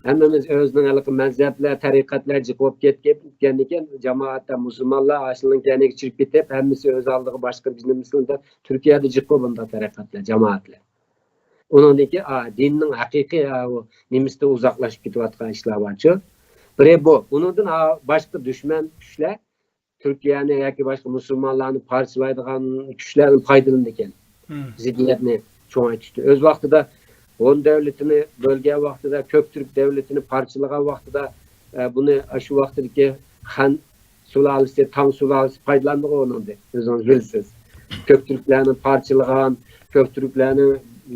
ھەممىمىز ئۆزىنىڭ ھېلىقى مەزھەپلەر، تەرىقەتلەر جىق بولۇپ كەتكەن، كەتكەنىكەن، جامائەتتە مۇسۇلمانلار ئاشۇنىڭ كەينىگە چۈشۈپ كېتىپ، ھەممىسى ئۆز ئالدىغا باشقا بىر نېمىسىنى، تۈركىيەدە جىق بۇنداق تەرىقەتلەر، جامائەتلەر. ئۇنىڭدىن كېيىن، ئا، دىننىڭ ھەقىقىي، ئا، ئۇ نېمىسىدىن ئۇزاقلاشىپ كېتىۋاتقان ئىشلار بارچۇ. بىرى بۇ. ئۇنىڭدىن، ئا، باشقا دۈشمەن كۈچلەر تۈركىيەنى ياكى باشقا مۇسۇلمانلارنى پارچىلايدىغان كۈچلەردىن پايدىلىنىدىكەن. زىددىيەتنى چوڭايتىشتا. ئۆز ۋاقتىدا ھون دەۋلىتىنى بۆلگەن ۋاقتىدا، كۆكتۈرك دەۋلىتىنى پارچىلىغان ۋاقتىدا، ئە، بۇنى شۇ ۋاقتىدىكى خەن سۇلالىسى، تاڭ سۇلالىسى پايدىلاندىغۇ ئۇنىڭدىن، ئۆزىڭىز بىلىسىز. كۆكتۈركلەرنى پارچىلىغان، كۆكتۈركلەرنىڭ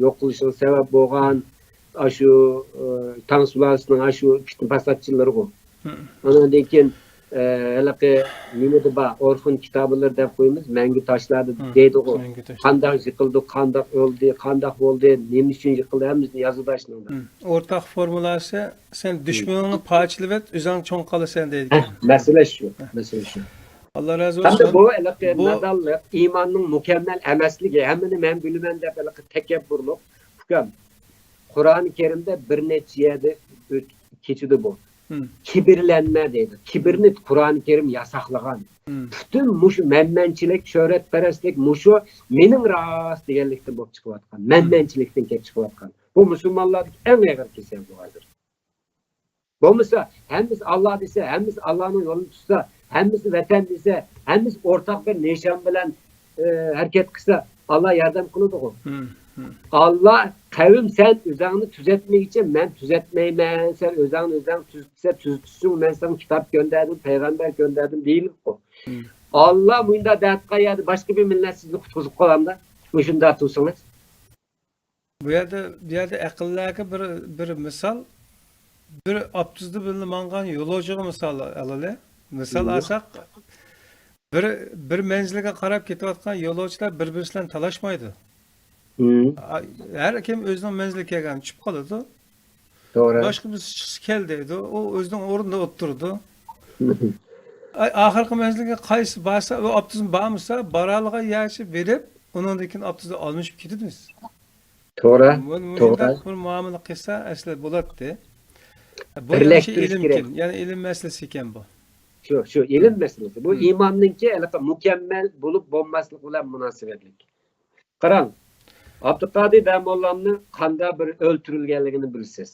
يوقىلىشىغا سەۋەب بولغان، ئاشۇ، ئە، تاڭ سۇلالىسىنىڭ ئاشۇ پىتنە پاساتچىلىرىغۇ. ئۇنىڭدىن كېيىن، ئە، ھېلىقى نېمىدە بار، ئورخۇن كىتابلىرى دەپ قويىمىز، مەڭگۈ تاشلاردا دەيدىغۇ. مەڭگۈ تاشلار. قانداق يىقىلدى، قانداق ئۆلدى، قانداق بولدى، نېمە ئۈچۈن يىقىلدى، ھەممىسىنى يازىدۇ ئاشۇنىڭدا. ئورتاق فورمۇلاسى، سەن دۈشمىنىڭنى پارچىلىۋەت، ئۆزۈڭ چوڭ قالىسەن دەيدىكەن. ھە، مەسىلە شۇ، مەسىلە شۇ. ئاللا رازى بولسۇن. ھەمدە بۇ ھېلىقى بۇ نادانلىق، ئىماننىڭ مۇكەممەل ئەمەسلىكى، ھەممىنى مەن بىلىمەن دەپ ھېلىقى تەكەببۇرلۇق، ئۇكام. قۇرئانى كەرىمدە بىر نەچچە يەردە ئۆت-، كېچىدۇ بۇ. كىبىرلەنمە دەيدۇ. كىبىرنى قۇرئانى كەرىم ياساقلىغان. پۈتۈن مۇشۇ مەنمەنچىلىك، شۆھرەتپەرەسلىك مۇشۇ مېنىڭ راست دېگەنلىكتىن بولۇپ چىقىۋاتقان. مەنمەنچىلىكتىن كېلىپ چىقىۋاتقان. بۇ مۇسۇلمانلاردىكى ئەڭ ئېغىر كېسەل بۇ ھازىر. بولمىسا، ھەممىسى ئاللا دېسە، ھەممىسى ئاللانىڭ يولىنى تۇتسا، ھەممىسى ۋەتەن دېسە، ھەممىسى ئورتاق بىر نىشان بىلەن، ئى، ھەرىكەت قىلسا، ئاللا ياردەم قىلىدىغۇ. ئاللا، قەۋم، سەن ئۆزۈڭنى تۈزەتمىگۈچە مەن تۈزەتمەيمەن، سەن ئۆزۈڭنى ئۆزۈڭ تۈزىتىپ، تۈزىتىشىڭ، مەن ساڭا كىتاب كۆندەردىم، پەيغەمبەر كۆندەردىم دېيىلىپقۇ. ئاللا مۇنداق دەۋاتقان يەردە باشقا بىر مىللەت سىزنى قۇتقۇزۇپ قالامدا؟ مۇشۇنداق تۇرسىڭىز. بۇ يەردە، بۇ يەردە ئەقىللەرگە بىر، بىر مىسال، بىر ئاپتوبۇستا بىللە ماڭغان يولۇچىغا مىسال ئالىلى. مىسال ئالساق، بىر، بىر مەنزىلگە قاراپ كېتىۋاتقان يولۇچىلار بىر-بىرسى بىلەن تالاشمايدۇ. ئا-، ھەر كىم ئۆزىنىڭ مەنزىلىگە كەلگەن چۈشۈپ قالىدۇ. توغرا. باشقا بىرسى چىقسا كەل دەيدۇ. ئۇ ئۆزىنىڭ ئورنىدا ئولتۇرىدۇ. ئاي، ئاخىرقى مەنزىلگە قايسى بارسا، ئۇ ئاپتوبۇس بارمىسا، بارالىغان يەرچە بېرىپ، ئۇنىڭدىن كېيىن ئاپتوبۇستا ئالمىشىپ كېتىدۇ بىز. توغرا، مۇ-، توغرا. مۇشۇنداق بىر مۇئامىلە قىلسا ئەسلى بولاتتى. بۇ يەنە شۇ بىرلەشتۈرۈش كېرەك. يەنە ئىلىم مەسىلىسى ئىكەن بۇ. شۇ، شۇ ئىلىم مەسىلىسى. بۇ ئىماننىڭكى ھېلىقى مۇكەممەل بولۇپ بولماسلىقى بىلەن مۇناسىۋەتلىك. قاراڭ، ئابدۇقادىر داموللامنى قانداق بىر ئۆلتۈرۈلگەنلىكىنى بىلىسىز.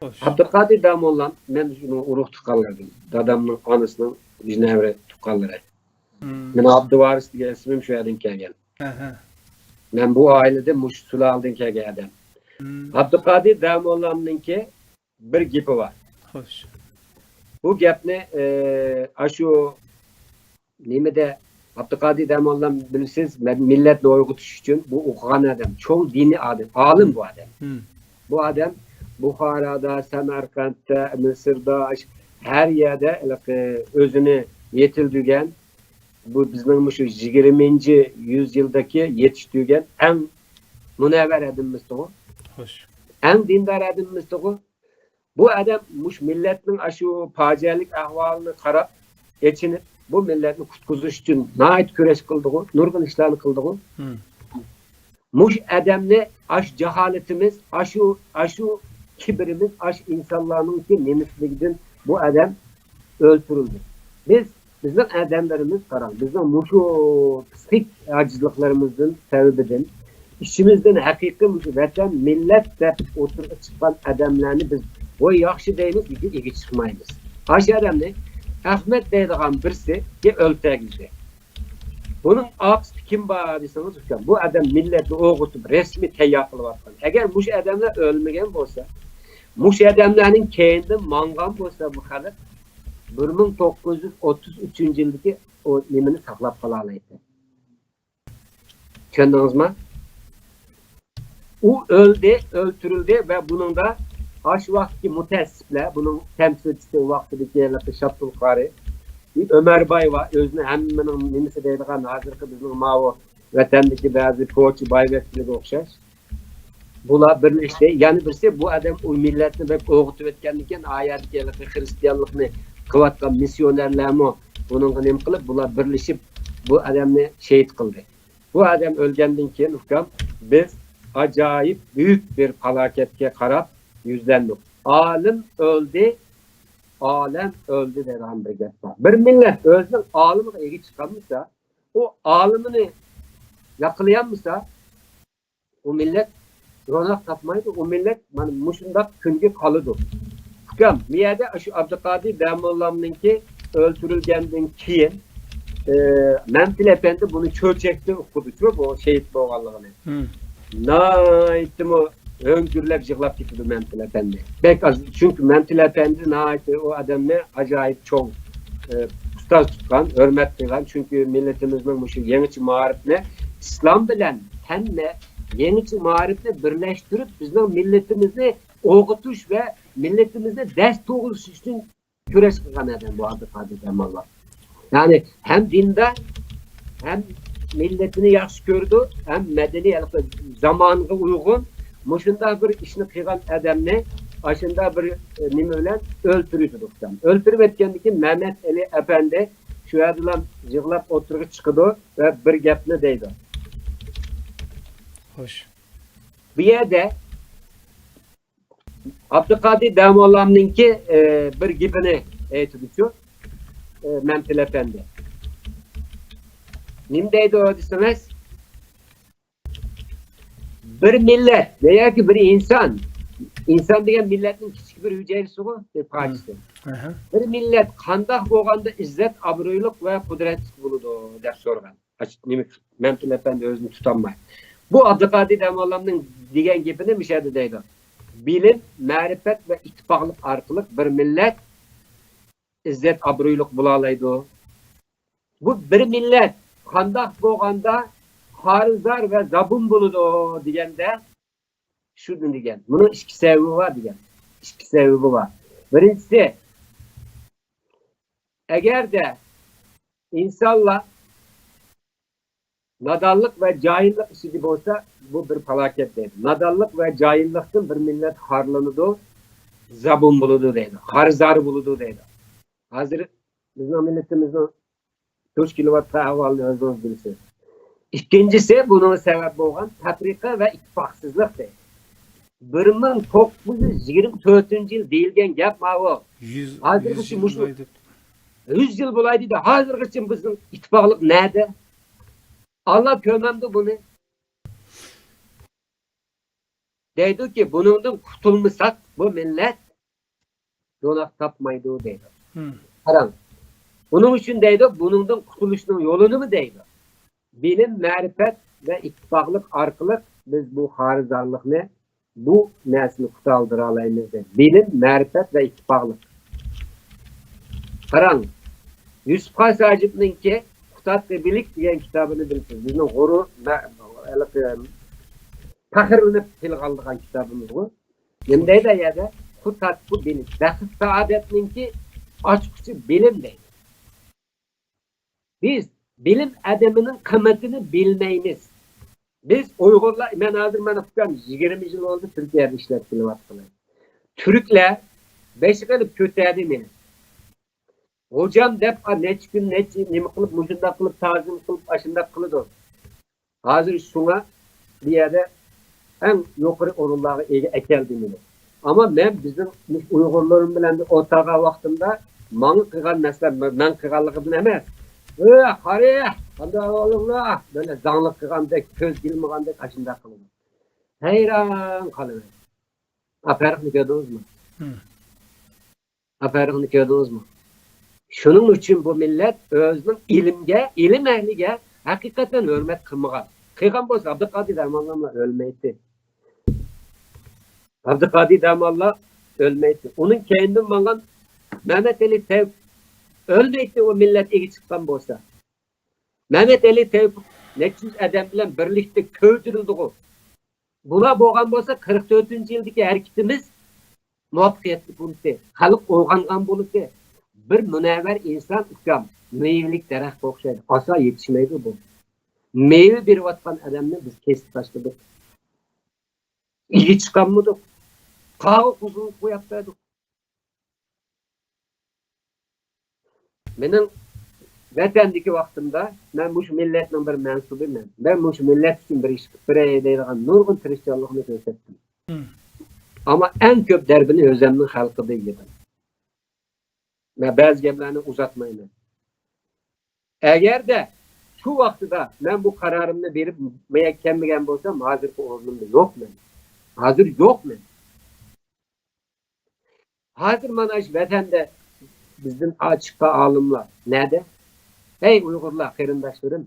خوش. ئابدۇقادىر داموللام، مەن شۇنىڭ ئۇرۇق تۇغقانلىرىدىن، دادامنىڭ ئانىسىنىڭ بىر نەۋرە تۇغقانلىرى. مم. مېنىڭ ئابدۇۋارىس دېگەن ئىسمىم شۇ يەردىن كەلگەن. ئەھە. مەن بۇ ئائىلىدىن، مۇشۇ سۇلالىدىن كەلگەن ئادەم. مم. ئابدۇقادىر داموللامنىڭكى بىر گېپى بار. خوش. بۇ گەپنى، ئى، ئاشۇ نېمىدە، ئابدۇقادىر داموللام بىلىسىز، مەن مىللەتنى ئويغىتىش ئۈچۈن بۇ ئوقۇغان ئادەم، چوڭ دىنىي ئادەم، ئالىم بۇ ئادەم. مم. بۇ ئادەم بۇخارادا، سەمەرقەنتتە، مىسىردا، ھەر يەردە ھېلىقى ئۆزىنى يېتىلدۈرگەن، بۇ بىزنىڭ مۇشۇ يىگىرمىنچى يۈز يىلدىكى يېتىشتۈرگەن ئەڭ مۇنەۋۋەر ئادىمىمىزدىغۇ. خوش. ئەڭ دىندار ئادىمىمىزدىغۇ. بۇ ئادەم مۇشۇ مىللەتنىڭ ئاشۇ پاجىئەلىك ئەھۋالىنى قاراپ، ئېچىنىپ، بۇ مىللەتنى قۇتقۇزۇش ئۈچۈن ناھايىتى كۈرەش قىلدىغۇ، نۇرغۇن ئىشلارنى قىلدىغۇ. مم. مۇشۇ ئادەمنى ئاشۇ جاھالىتىمىز، ئاشۇ، ئاشۇ كىبىرىمىز، ئاشۇ ئىنسانلارنىڭكى نېمىسىلىكىدىن بۇ ئادەم ئۆلتۈرۈلدى. بىز، بىزنىڭ ئادەملىرىمىز، قاراڭ، بىزنىڭ مۇشۇ پسىخىك ئاجىزلىقلىرىمىزدىن سەۋەبىدىن ئىچىمىزدىن ھەقىقىي مۇشۇ ۋەتەن، مىللەت دەپ ئوتتۇرىغا چىققان ئادەملەرنى بىز ۋاي ياخشى دەيمىز، لېكىن ئىگە چىقمايمىز. ئاشۇ ئادەمنى ئەخمەت دەيدىغان بىرسى ئۆلتۈرگۈزدى. بۇنىڭ ئارقىسىدا كىم بار دېسىڭىز، ئۇكام، بۇ ئادەم مىللەتنى ئويغىتىپ، رەسمىي تەييار قىلىۋاتقان. ئەگەر مۇشۇ ئادەملەر ئۆلمىگەن بولسا، مۇشۇ ئادەملەرنىڭ كەينىدىن ماڭغان بولسا بۇ خەلق، بىر مىڭ توققۇز يۈز ئوتتۇز ئۈچىنچى يىلدىكى ئۇ نېمىنى ساقلاپ قالالايتتى. چۈشەندىڭىزمۇ؟ ئۇ ئۆلدى، ئۆلتۈرۈلدى ۋە بۇنىڭدا ئاشۇ ۋاقىتتىكى مۇتەئەسسىپلەر، بۇنىڭ تەمسىلچىسى ۋاقتىدىكى ھېلىقى شابدۇل قارى، ئۆمەر باي بار، ئۆزىنى ھەممىنىڭ نېمىسى دەيدىغان، ھازىرقى بىزنىڭ ماۋۇ ۋەتەندىكى بەزى كوچا بايۋەكچىلىرىگە ئوخشاش. بۇلار بىرلەشتى. يەنە بىرسى، بۇ ئادەم ئۇ مىللەتنى بەك ئويغىتىۋەتكەندىن كېيىن، ئا يەردىكى ھېلىقى خرىستىيانلىقنى قىلىۋاتقان مىسسىيونېرلەرمۇ بۇنىڭغا نېمە قىلىپ، بۇلار بىرلىشىپ بۇ ئادەمنى شېھىت قىلدى. بۇ ئادەم ئۆلگەندىن كېيىن، ئۇكام، بىز ئاجايىپ بۈيۈك بىر پالاكەتكە قاراپ يۈزلەندۇق. «ئالىم ئۆلدى، ئالەم ئۆلدى» دەيدىغان بىر گەپ بار. بىر مىللەت ئۆزىنىڭ ئالىمىغا ئىگە چىقالمىسا، ئۇ ئالىمىنى ياقلىيالمىسا، ئۇ مىللەت روناق تاپمايدۇ. ئۇ مىللەت مانا مۇشۇنداق كۈنگە قالىدۇ. ئۇكام، بۇ يەردە شۇ ئابدۇقادىر داموللامنىڭكى ئۆلتۈرۈلگەندىن كېيىن، ئى، مەمتىلى ئەپەندى بۇنى چۆچەكتە ئۇقىدۇچۇ، بۇ شېھىت بولغانلىقىنى. ناھايىتىمۇ ھۆڭگۈرلەپ يىغلاپ كېتىدۇ مەمتىلى ئەپەندى. بەك ئاز، چۈنكى مەمتىلى ئەپەندى ناھايىتى ئۇ ئادەمنى ئاجايىپ چوڭ، ئى، ئۇستاز تۇتقان، ھۆرمەت قىلغان. چۈنكى مىللىتىمىزنىڭ مۇشۇ يېڭىچە مائارىپنى ئىسلام بىلەن ھەممە يېڭىچە مائارىپنى بىرلەشتۈرۈپ، بىزنىڭ مىللىتىمىزنى ئويغىتىش ۋە مىللىتىمىزنى دەس تۇرغۇزۇش ئۈچۈن كۈرەش قىلغان ئادەم بۇ ئابدۇقادىر داموللا. يەنى ھەم دىندار، ھەم مىللىتىنى ياخشى كۆرىدۇ، ھەم مەدەنىي، ھېلىقى زامانغا ئۇيغۇن، مۇشۇنداق بىر ئىشنى قىلغان ئادەمنى ئاشۇنداق بىر، ئە، نېمە بىلەن ئۆلتۈرۈۋېتىدۇ. ئۆلتۈرۈپ ئەتكەندىن كېيىن مەمەت ئەلى ئەپەندى شۇ يەردىلا يىغلاپ ئوتتۇرىغا چىقىدۇ ۋە بىر گەپنى دەيدۇ. خوش. بۇ يەردە ئابدۇقادىر داموللامنىڭكى، ئە، بىر گېپىنى ئېيتىدۇچۇ، ئە، مەمتىلى ئەپەندى. نېمە دەيدۇ دېسىڭىز، بىر مىللەت ۋە ياكى بىر ئىنسان، ئىنسان دېگەن مىللەتنىڭ كىچىك بىر ھۈجەيرىسىغۇ، بىر پارچىسى. ئەھە. بىر مىللەت قانداق بولغاندا ئىززەت، ئابرۇيلۇق ۋە قۇدرەتلىك بولىدۇ دەپ سورىغان. ئاچ-، نېمە، مەمتىلى ئەپەندى ئۆزىنى تۇتالماي. بۇ ئابدۇقادىر داموللامنىڭ دېگەن گېپىنى مۇشۇ يەردە دەيدۇ. بىلىم، مەرىپەت ۋە ئىتتىپاقلىق ئارقىلىق بىر مىللەت ئىززەت ئابرۇيلۇق بولالايدۇ. بۇ بىر مىللەت قانداق بولغاندا خارىزار ۋە زابۇن بولىدۇ دېگەندە، شۇنى دېگەن. بۇنىڭ ئىككى سەۋەبى بار دېگەن. ئىككى سەۋەبى بار. بىرىنچىسى، ئەگەردە ئىنسانلار نادانلىق ۋە جاھىللىق ئىچىدە بولسا، بۇ بىر پالاكەت دەيدۇ. نادانلىق ۋە جاھىللىقتىن بىر مىللەت خارلىنىدۇ، زابۇن بولىدۇ دەيدۇ. خارىزار بولىدۇ دەيدۇ. ھازىر بىزنىڭ مىللىتىمىزنىڭ دۇچ كېلىۋاتقان ئەھۋالنى ئۆزىڭىز بىلىسىز. ئىككىنچىسى، بۇنىڭغا سەۋەب بولغان تەپرىقە ۋە ئىتتىپاقسىزلىق دەيدۇ. بىر مىڭ توققۇز يۈز يىگىرمە تۆتىنچى يىل دېيىلگەن گەپ ماۋۇ. يۈز، ھازىرغىچە يۈز يىل مۇشۇ بولاي دەپ. يۈز يىل بولاي دېدى. ھازىرغىچە بىزنىڭ ئىتتىپاقلىق نەدە؟ ئاللا كۆرمەمدۇ بۇنى؟ دەيدۇكى، بۇنىڭدىن قۇتۇلمىساق، بۇ مىللەت روناق تاپمايدۇ دەيدۇ. قاراڭ، بۇنىڭ ئۈچۈن دەيدۇ، بۇنىڭدىن قۇتۇلۇشنىڭ يولى نېمە دەيدۇ؟ بىلىم، مەرىپەت ۋە ئىتتىپاقلىق ئارقىلىق بىز بۇ خارىزارلىقنى، بۇ نەرسىنى قۇتۇلدۇرالايمىز دەيدۇ. بىلىم، مەرىپەت ۋە ئىتتىپاقلىق. قاراڭ، يۈسۈپ خاس ھاجىپنىڭكى قۇتادقى بىلىك دېگەن كىتابىنى بىلىسىز. بىزنىڭ غۇرۇر، مە-، ھېلىقى، پەخىرلىنىپ تىلغا ئالىدىغان كىتابىمىزغۇ. نېمە دەيدۇ ئۇ يەردە؟ قۇتادقۇ بىلىك. بەخت سائادەتنىڭكى ئاچقۇچى بىلىم دەيدۇ. بىز بىلىم ئادىمىنىڭ قىممىتىنى بىلمەيمىز. بىز ئۇيغۇرلار، مەن ھازىر مانا ئۇكام يىگىرمە يىل بولدى تۈركىيەدە ئىشلەپ كېلىۋاتقىلى. تۈركلەر بېشىغا ئېلىپ كۆتەردى مېنى. غوجام دەپ، ئا، نەچچە كۈن، نەچچە نېمە قىلىپ، مۇشۇنداق قىلىپ، تازىم قىلىپ، ئاشۇنداق قىلىدۇ. ھازىر شۇڭا بۇ يەردە ئەڭ يۇقىرى ئورۇنلارغا ئىگە ئەكەلدى مېنى. ئەمما مەن بىزنىڭ ئۇيغۇرلىرىم بىلەن ئولتۇرغان ۋاقتىمدا ماڭا قىلغان نەرسىلەر مەن قىلغانلىقىدىن ئەمەس. ئۆ، قارى، قانداق ئەھۋالىڭلار؟ بىلە زاڭلىق قىلغاندەك، كۆز ئىلمىغاندەك ئاشۇنداق قىلىدۇ. ھەيران قالىمەن. ئا، پەرقنى كۆردىڭىزمۇ؟ ھە، پەرقنى كۆردىڭىزمۇ؟ شۇنىڭ ئۈچۈن بۇ مىللەت ئۆزىنىڭ ئىلىمگە، ئىلىم ئەھلىگە ھەقىقەتەن ھۆرمەت قىلمىغان. قىلغان بولسا ئابدۇقادىر داموللاملا ئۆلمەيتتى. ئابدۇقادىر داموللا ئۆلمەيتتى. ئۇنىڭ كەينىدىن ماڭغان مەمەت ئېلى تەۋپىق ئۆلمەيتتى، ئۇ مىللەت ئىگە چىققان بولسا. مەمەت ئەلى تەۋپىق نەچچە يۈز ئادەم بىلەن بىرلىكتە كۆيدۈرۈلدىغۇ. بۇلار بولغان بولسا، قىرىق تۆتىنچى يىلدىكى ھەرىكىتىمىز مۇۋەپپەقىيەتلىك بولاتتى. خەلق ئويغانغان بولاتتى. بىر مۇنەۋۋەر ئىنسان، ئۇكام، مېۋىلىك دەرەخكە ئوخشايدۇ. ئاسا يېتىشمەيدۇ بۇ. مېۋە بېرىۋاتقان ئادەمنى بىز كېسىپ تاشلىدۇق. ئىگە چىقالمىدۇق. قاغا قوزغىلىپ قويۇپ بەردۇق. مېنىڭ ۋەتەندىكى ۋاقتىمدا مەن مۇشۇ مىللەتنىڭ بىر مەنسۇبى مەن. مەن مۇشۇ مىللەت ئۈچۈن بىر ئىش قىلىپ بېرەي دەيدىغان نۇرغۇن تىرىشچانلىقنى كۆرسەتتىم. مم. ئەمما ئەڭ كۆپ دەربىنى ئۆزۈمنىڭ خەلقىدە يېدىم. مەن بەزى گەپلەرنى ئۇزارتمايمەن. ئەگەردە شۇ ۋاقتىدا مەن بۇ قارارىمنى بېرىپ مەيەگە كەلمىگەن بولسام، ھازىرقى ئورنۇمدا يوق مەن. ھازىر يوق مەن. ھازىر مانا شۇ ۋەتەندە بىزدىن ئا-، چىققان ئالىملار نەدە؟ ھەي ئۇيغۇرلار، قېرىنداشلىرىم!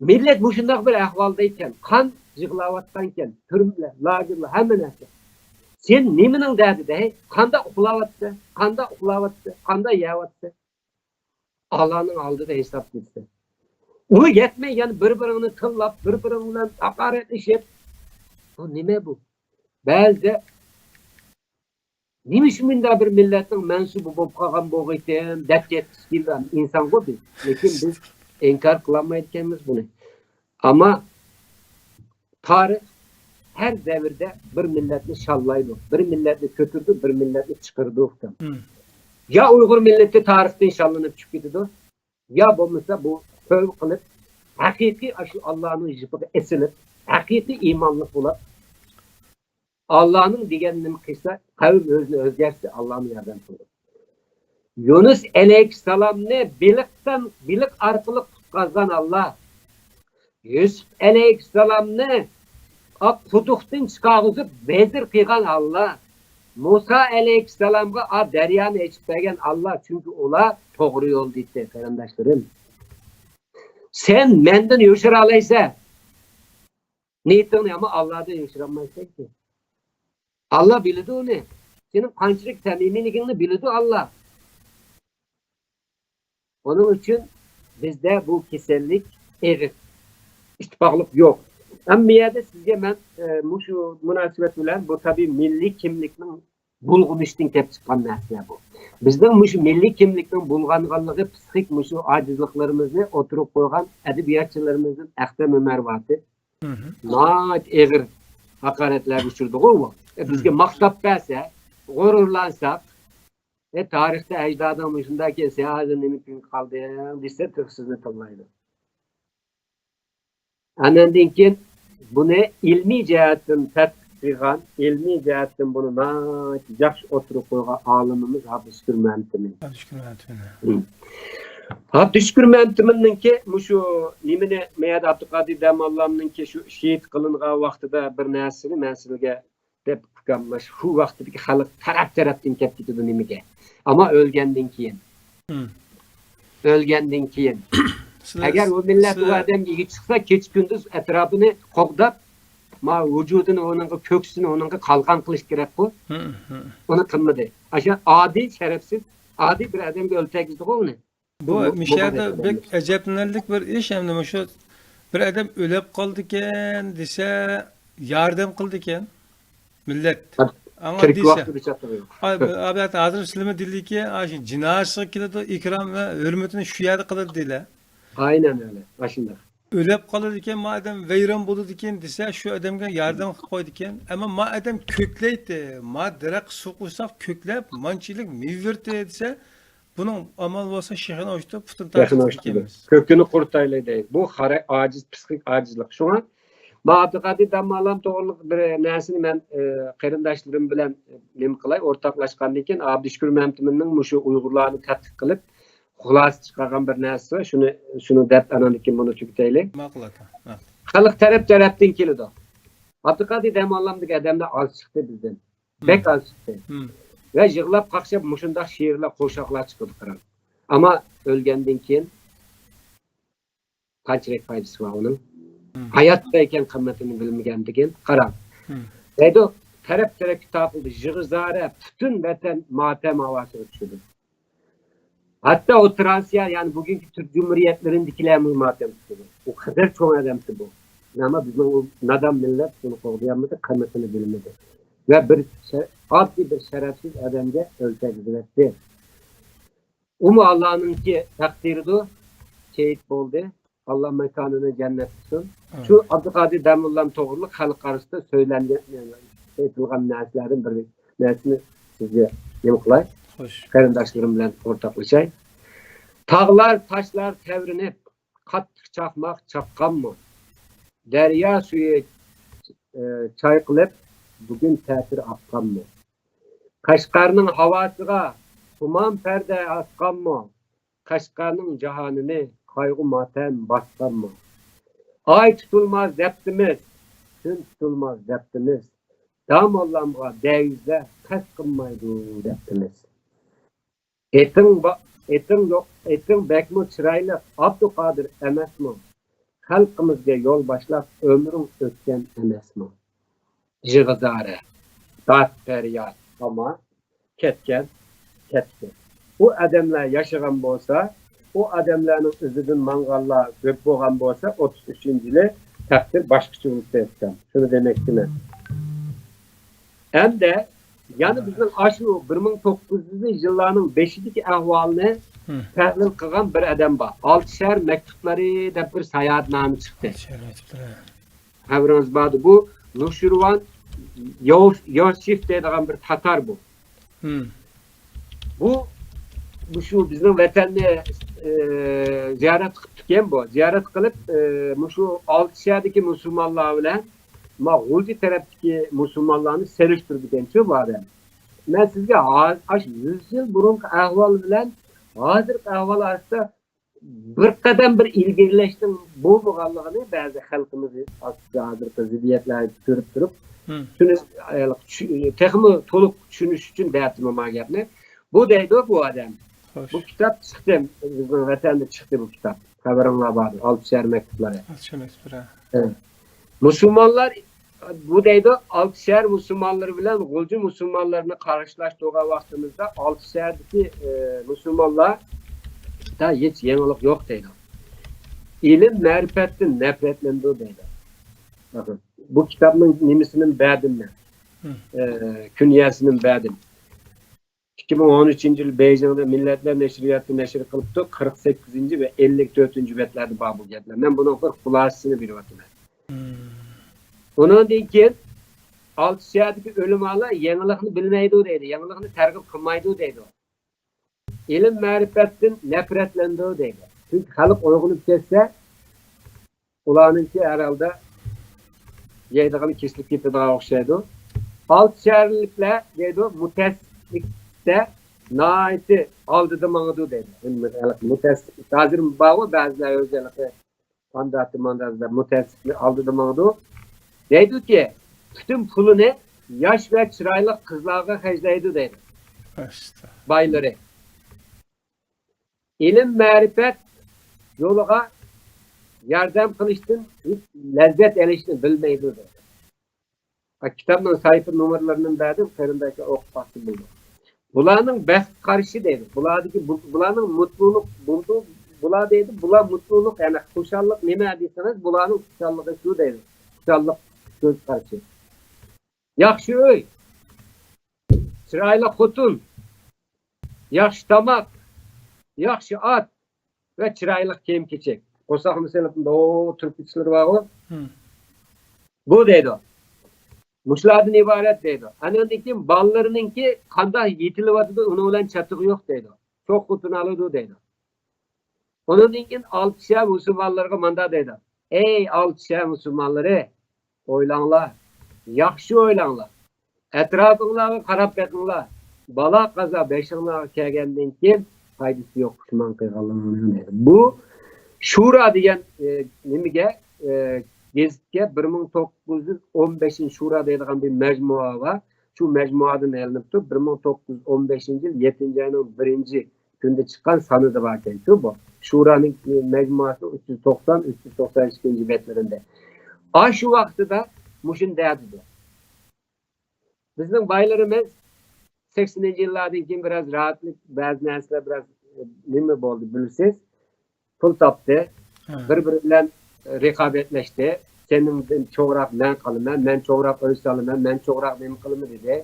مىللەت مۇشۇنداق بىر ئەھۋالدا ئىكەن، قان يىغلاۋاتقانىكەن، تۈرمىلەر، لاگېرلار، ھەممە نەرسە. سەن نېمىنىڭ دەردىدە، ھەي؟ قانداق ئۇخلاۋاتىسەن؟ قانداق ئۇخلاۋاتىسەن؟ قانداق يەۋاتىسەن؟ ئاللانىڭ ئالدىدا ھېساب بېرىسەن. ئۇ يەتمەي يەنە بىر-بىرىڭنى تىللاپ، بىر-بىرىڭ بىلەن ھاقارەتلىشىپ، بۇ نېمە بۇ؟ بەزىدە نېمە ئۈچۈن مۇنداق بىر مىللەتنىڭ مەنسۇبى بولۇپ قالغان بولغىيتىم دەپ كەتكۈسى كېلىدۇ. ئىنسانغۇ بىز. لېكىن بىز ئىنكار قىلالمايدىكەنمىز بۇنى. ئەمما تارىخ ھەر دەۋردە بىر مىللەتنى شاللايدۇ، بىر مىللەتنى كۆتۈرىدۇ، بىر مىللەتنى چىقىرىدۇ. يا ئۇيغۇر مىللىتى تارىختىن شاللىنىپ چۈشۈپ كېتىدۇ، يا بولمىسا بۇ تۆۋە قىلىپ، ھەقىقىي ئاشۇ ئاللانىڭ يىپىغا ئېسىلىپ، ھەقىقىي ئىمانلىق بولۇپ، ئاللانىڭ دېگەننى قىلسا، قەۋم ئۆزىنى ئۆزگەرتسە، ئاللانى ياردەم قىلىدۇ. يۇنۇس ئەلەيھىسسالامنى بېلىقتىن، بېلىق ئارقىلىق قۇتقازغان ئاللا. يۈسۈپ ئەلەيھىسسالامنى ئا قۇدۇقتىن چىقارغۇزۇپ ۋەزىر قىلغان ئاللا. مۇسا ئەلەيھىسسالامغا ئا دەريانى ئېچىپ بەرگەن ئاللا. چۈنكى ئۇلار توغرا يولدا ئىدى، قېرىنداشلىرىم. سەن مەندىن يوشۇرالايسەن نىيىتىڭنى، ئەمما ئاللادىن يوشۇرالمايسەنكى. ئاللا بىلىدۇ ئۇنى. سېنىڭ قانچىلىك سەمىمىيلىكىڭنى بىلىدۇ ئاللا. ئۇنىڭ ئۈچۈن بىزدە بۇ كېسەللىك ئېغىر، ئىتتىپاقلىق يوق. ئەمما بۇ يەردە سىزگە مەن، ئە، مۇشۇ مۇناسىۋەت بىلەن بۇ تەبىئىي مىللىي كىملىكنىڭ بۇلغىنىشتىن كەپ چىققان نەرسىلەر بۇ. بىزنىڭ مۇشۇ مىللىي كىملىكنىڭ بۇلغانغانلىقى پسىخىك مۇشۇ ئاجىزلىقلىرىمىزنى ئوتتۇرىغا قويغان ئەدەبىياتچىلىرىمىزدىن ئەختەم ئۆمەر ۋاتى ناھايىتى ئېغىر ھاقارەتلەرگە ئۇچرىدىغۇ ئۇ. ئە، بىزگە ماختاپ بەرسە، غۇرۇرلانساق، ئە، تارىختا ئەجدادىڭ مۇشۇنداق كەلسە، ھازىر نېمە كۈنگە قالدىڭ دېسە، تېخى سىزنى تىللايدۇ. ئاندىن كېيىن بۇنى ئىلمىي جەھەتتىن تەتقىق قىلغان، ئىلمىي جەھەتتىن بۇنى ناھايىتى ياخشى ئوتتۇرىغا قويغان ئالىمىمىز ئابدۇشۈكۈر مەمتىمىن. ئابدۇشۈكۈر مەمتىمىن. ھم. ئابدۇشۈكۈر مەمتىمىننىڭكى مۇشۇ نېمىنى، مەيەد ئابدۇقادىر دەماللامنىڭكى شۇ شېھىت قىلىنغان ۋاقتىدا بىر نەرسىنى مەن سىزگە دەپ ئۇكام، مانا شۇ ۋاقتىدىكى خەلق تەرەپ-تەرەپتىن كەپ كېتىدۇ نېمىگە. ئەمما ئۆلگەندىن كېيىن. مم. ئۆلگەندىن كېيىن. سىلەر، ئەگەر ئۇ مىللەت ئۇ سىلەر ئادەمگە ئىگە چىقسا، كېچە-كۈندۈز ئەتراپىنى قوغداپ، ما ۋۇجۇدىنى ئۇنىڭغا، كۆكسىنى ئۇنىڭغا قالقان قىلىش كېرەكقۇ. مم، مم. ئۇنى قىلمىدى. ئاشۇ ئادىي، شەرەپسىز، ئادىي بىر ئادەمگە ئۆلتۈرگۈزدىغۇ ئۇنى. بۇ، بۇ، مۇشۇ يەردە بەك ئەجەبلىنەرلىك بىر ئىش، ئەمدى مۇشۇ بىر ئادەم ئۆلۈپ قالىدىكەن دېسە، ياردەم قىلىدىكەن مىللەت. ھە، ئاڭا تىرىك دېسە. ۋاقتىدا چاتىقى يوق. ئا، بۇ، ئا، بۇ ھازىر سىلىمۇ دېدىكى، ئاشۇ جىنازىسىغا كېلىدۇ، ئىكرام ۋە ھۆرمىتىنى شۇ يەردە قىلىدۇ دېيىلە. ئاينەن ئۆلە، ئاشۇنداق. ئۆلۈپ قالىدىكەن، مادەم ۋەيران بولىدىكەن دېسە، شۇ ئادەمگە ياردەم قىلىپ قويىدىكەن. ئەمما ما ئادەم كۆكلەيتتى، ما دەرەخ سۇ قۇيساق كۆكلەپ، مانچىلىك مېۋە بېرىتتى دېسە، بۇنىڭ ئامال بولسا شېخىنى ئوچتۇرۇپ، پۇتىنى شېخىنى تارتىپ ئوچتۇرۇپ، كېتىمىز. كۆكىنى قۇرۇتايلى دەيدۇ. بۇ خارا-، ئاجىز، پسىخىك ئاجىزلىق. شۇڭا ما ئابدۇقادىر داماللام توغرىلىق بىر نەرسىنى مەن، ئى، قېرىنداشلىرىم بىلەن، ئى، نېمە قىلاي، ئورتاقلاشقاندىن كېيىن، ئابدۇشۈكۈر مەمتىمىننىڭ مۇشۇ ئۇيغۇرلارنى تەتقىق قىلىپ، خۇلاسە چىقارغان بىر نەرسىسى بار. شۇنى، شۇنى دەپ، ئاناندىن كېيىن بۇنى تۈگىتەيلى. ماقۇل، ئاكا. ماقۇل. خەلق تەرەپ تەرەپتىن كېلىدۇ. ئابدۇقادىر داماللامدىكى ئادەملەر ئاز چىقتى بىزدىن. بەك ئاز چىقتى. ۋە يىغلاپ قاقشاپ مۇشۇنداق شېئىرلار، قوشاقلار چىقىدۇ، قاراڭ. ئەمما ئۆلگەندىن كېيىن قانچىلىك پايدىسى بار ئۇنىڭ؟ ھاياتتا ئىكەن قىممىتىنى بىلمىگەندىكىن، قاراڭ. دەيدۇ، تەرەپ-تەرەپكە تارقىلدى، يىغا-زارە، پۈتۈن ۋەتەن ماتەم ھاۋاسىغا چۈشىدۇ. ھەتتا ئوتتۇرا ئاسىيا، يەنى بۈگۈنكى تۈرك جۇمھۇرىيەتلىرىدىكىلەرمۇ ماتەم تۇتىدۇ. ئۇ قەدەر چوڭ ئادەمتى بۇ. ئەمما بىزنىڭ ئۇ نادان مىللەت بۇنى قوغدىيالمىدى، قىممىتىنى بىلمىدى. ۋە بىر شە-، ئاددىي بىر شەرەپسىز ئادەمگە ئۆلتۈرگۈزۈلەتتى. ئۇمۇ ئاللانىڭكى تەقدىرىدۇر. شېھىت بولدى. ئاللا ماكانىنى جەننەت قىلسۇن. ئامىن. شۇ ئابدۇقادىر داموللام توغرىلىق خەلق ئارىسىدا سۆيلەنگەن، ئېيتىلغان نەرسىلەردىن بىر نەرسىنى سىزگە نېمە قىلاي؟ خوش. قېرىنداشلىرىم بىلەن ئورتاقلىشاي. تاغلار، تاشلار تەۋرىنىپ، قاتتىق چاقماق چاققانمۇ؟ دەريا سۈيى، ئى، چايقىلىپ، بۈگۈن تەتۈر ئاققانمۇ؟ قەشقەرنىڭ ھاۋاسىغا تۇمان پەردە ئاسقانمۇ؟ قەشقەرنىڭ جاھانىنى قايغۇ-ماتەم باسقانمۇ؟ ئاي تۇتۇلماس زەپتىمىز، كۈن تۇتۇلماس زەپتىمىز، داموللامغا دەيۈزلەر قەست قىلمايدۇ دەپتىمىز. ئېتىڭ با-، ئېتىڭ يوق، ئېتىڭ بەكمۇ چىرايلىق، ئابدۇقادىر ئەمەسمۇ؟ خەلقىمىزگە يول باشلاپ ئۆمرۈڭ ئۆتكەن ئەمەسمۇ؟ يىغا-زارە، داد-پەرياد، ئەمما كەتكەن، كەتتى. ئۇ ئادەملەر ياشىغان بولسا، ئۇ ئادەملەرنىڭ ئىزىدىن ماڭغانلار كۆپ بولغان بولسا، ئوتتۇز ئۈچىنچى يىلى تەقدىر باشقىچە بولۇپ كەتكەن. شۇنى دېمەكچىمەن. ئەمدى يەنە بىزنىڭ ئاشۇ بىر مىڭ توققۇز يۈزىنچى يىللارنىڭ بېشىدىكى ئەھۋالنى تەھلىل قىلغان بىر ئادەم بار. ئالتە شەھەر مەكتۇبلىرى دەپ بىر ساياھەتنامە چىقتى. شەھەر مەكتۇبلىرى. خەۋىرىڭىز باردۇ. بۇ نۇشىرۋان يوف-، يوسىف دەيدىغان بىر تاتار بۇ. بۇ، مۇشۇ بىزنىڭ ۋەتەننى، ئى، زىيارەت قىپتىكەن بۇ. زىيارەت قىلىپ، ئى، مۇشۇ ئالتە شەھەردىكى مۇسۇلمانلار بىلەن ما غۇلجا تەرەپتىكى مۇسۇلمانلارنى سېلىشتۇرىدىكەنچۇ بۇ ئادەم. مەن سىزگە ھاز-، ئاشۇ يۈز يىل بۇرۇنقى ئەھۋال بىلەن ھازىرقى ئەھۋال ئارىسىدا بىر قەدەم بىر ئىلگىرىلەشنىڭ بولمىغانلىقىنى بەزى خەلقىمىز ھازىرقى زىددىيەتلەرنى كۆرۈپ تۇرۇپ، شۇنى، ئە، چۈ-، تېخىمۇ تولۇق چۈشىنىش ئۈچۈن دەۋاتىمەن ما گەپنى. بۇ دەيدۇ بۇ ئادەم. بۇ كىتاب چىقتى، بىزنىڭ ۋەتەندە چىقتى بۇ كىتاب. خەۋىرىڭلار باردۇ، ئالتە شەھەر مەكتۇبلىرى. ئالتە شەھەر مەكتۇبلىرى. ئە. مۇسۇلمانلار، بۇ دەيدۇ، ئالتە شەھەر مۇسۇلمانلىرى بىلەن غۇلجا مۇسۇلمانلىرىنى قارشىلاشتۇرغان ۋاقتىمىزدا ئالتە شەھەردىكى، ئە، مۇسۇلمانلاردا ھېچ يېڭىلىق يوق دەيدۇ. ئىلىم مەرىپەتتىن نەپرەتلىنىدۇ دەيدۇ. بۇ كىتابنىڭ نېمىسىنى بەردىم مەن. ئە، كۈنيەسىنى بەردىم. ئىككى مىڭ ئون ئۈچىنچى يىل بېيجىڭدا مىللەتلەر نەشرىياتى نەشر قىلىپتۇ. قىرىق سەككىزىنچى ۋە ئەللىك تۆتىنچى بەتلەردە بار بۇ گەپلەر. مەن بۇنىڭ بىر خۇلاسىسىنى بېرىۋاتىمەن. ئۇنىڭدىن كېيىن ئالتە شەھەردىكى ئۆلىمالار يېڭىلىقنى بىلمەيدۇ دەيدۇ، يېڭىلىقنى تەرغىب قىلمايدۇ دەيدۇ. ئىلىم مەرىپەتتىن نەپرەتلىنىدۇ دەيدۇ. چۈنكى خەلق ئويغىنىپ كەتسە، ئۇلارنىڭكى ھەر ھالدا يەيدىغىنى كېسىلىپ كېتىدىغان ئوخشايدۇ. ئالتە شەھەرلىكلەر دەيدۇ، مۇتەئەسسىپلىكتە ناھايىتى ئالدىدا ماڭىدۇ دەيدۇ. مۇتەئەسسىپلىك ھازىر بارغۇ، بەزىلەر ئۆزى ھېلىقى ئانداقتا مانداقتا مۇتەئەسسىپلىك ئالدىدا ماڭىدۇ. دەيدۇكى، پۈتۈن پۇلىنى ياش ۋە چىرايلىق قىزلارغا خەجلەيدۇ دەيدۇ. بايلىرى. ئىلىم مەرىپەت يولىغا ياردەم قىلىشتىن ھېچ لەززەت ئېلىشنى بىلمەيدۇ دەيدۇ. ھە، كىتابنىڭ سەھىپە نومۇرلىرىنى بەردىم، قېرىنداشلار ئوقۇپ باقسا بولىدۇ. بۇلارنىڭ بەخت قارىشى دەيدۇ. بۇلاردىكى بۇ-، بۇلارنىڭ مۇتلۇلۇق بولىدۇ. بۇلار دەيدۇ، بۇلار مۇتلۇلۇق، يەنى خۇشاللىق نېمە دېسىڭىز، بۇلارنىڭ خۇشاللىقى شۇ دەيدۇ. خۇشاللىق كۆز قارىشى. ياخشى ئۆي، چىرايلىق خوتۇن، ياخشى تاماق، ياخشى ئات ۋە چىرايلىق كىيىم-كېچەك. قورساقنى سېلىپ، مۇنداق تۇرۇپ كېتىشلىرى بارغۇ. بۇ دەيدۇ. مۇشۇلاردىن ئىبارەت دەيدۇ. ئاندىن كېيىن بالىلىرىنىڭكى قانداق يېتىلىۋاتىدۇ، ئۇنىڭ بىلەن چاتىقى يوق دەيدۇ. شوخ خوتۇن ئالىدۇ دەيدۇ. ئۇنىڭدىن كېيىن ئالتە شەھەر مۇسۇلمانلىرىغا مۇنداق دەيدۇ: ئەي ئالتە شەھەر مۇسۇلمانلىرى، ئويلاڭلار، ياخشى ئويلاڭلار. ئەتراپىڭلارغا قاراپ بېقىڭلار. بالا قازا بېشىڭلارغا كەلگەندىن كېيىن پايدىسى يوق پۇشمان قىلغانلىرىڭلارنىڭ دەيدۇ. بۇ شۇرا دېگەن، ئە، نېمىگە، ئە، گېزىتكە بىر مىڭ توققۇز يۈز ئون بەشىنچى شۇرا دەيدىغان بىر مەجمۇئە بار. شۇ مەجمۇئەدىن ئېلىنىپتۇ. بىر مىڭ توققۇز يۈز ئون بەشىنچى يىل يەتتىنچى ئاينىڭ بىرىنچى كۈندە چىققان سانىدا باركەنچۇ بۇ. شۇرانىڭ مەجمۇئەسىنىڭ ئۈچ يۈز توقسان، ئۈچ يۈز توقسان ئىككىنچى بەتلىرىندە. ئاشۇ ۋاقتىدا مۇشۇنى دەيدۇ. بىزنىڭ بايلىرىمىز سەكسىنىنچى يىللاردىن كېيىن بىراز راھەتلىك، بەزى نەرسىلەر بىراز، ئە، نېمە بولدى بىلىسىز؟ پۇل تاپتى. بىر-بىرى بىلەن رىقابەتلەشتى. سېنىڭدىن چوڭراق مەن قالىمەن، مەن چوڭراق ئۆي سالىمەن، مەن چوڭراق نېمە قىلىمەن دېدى.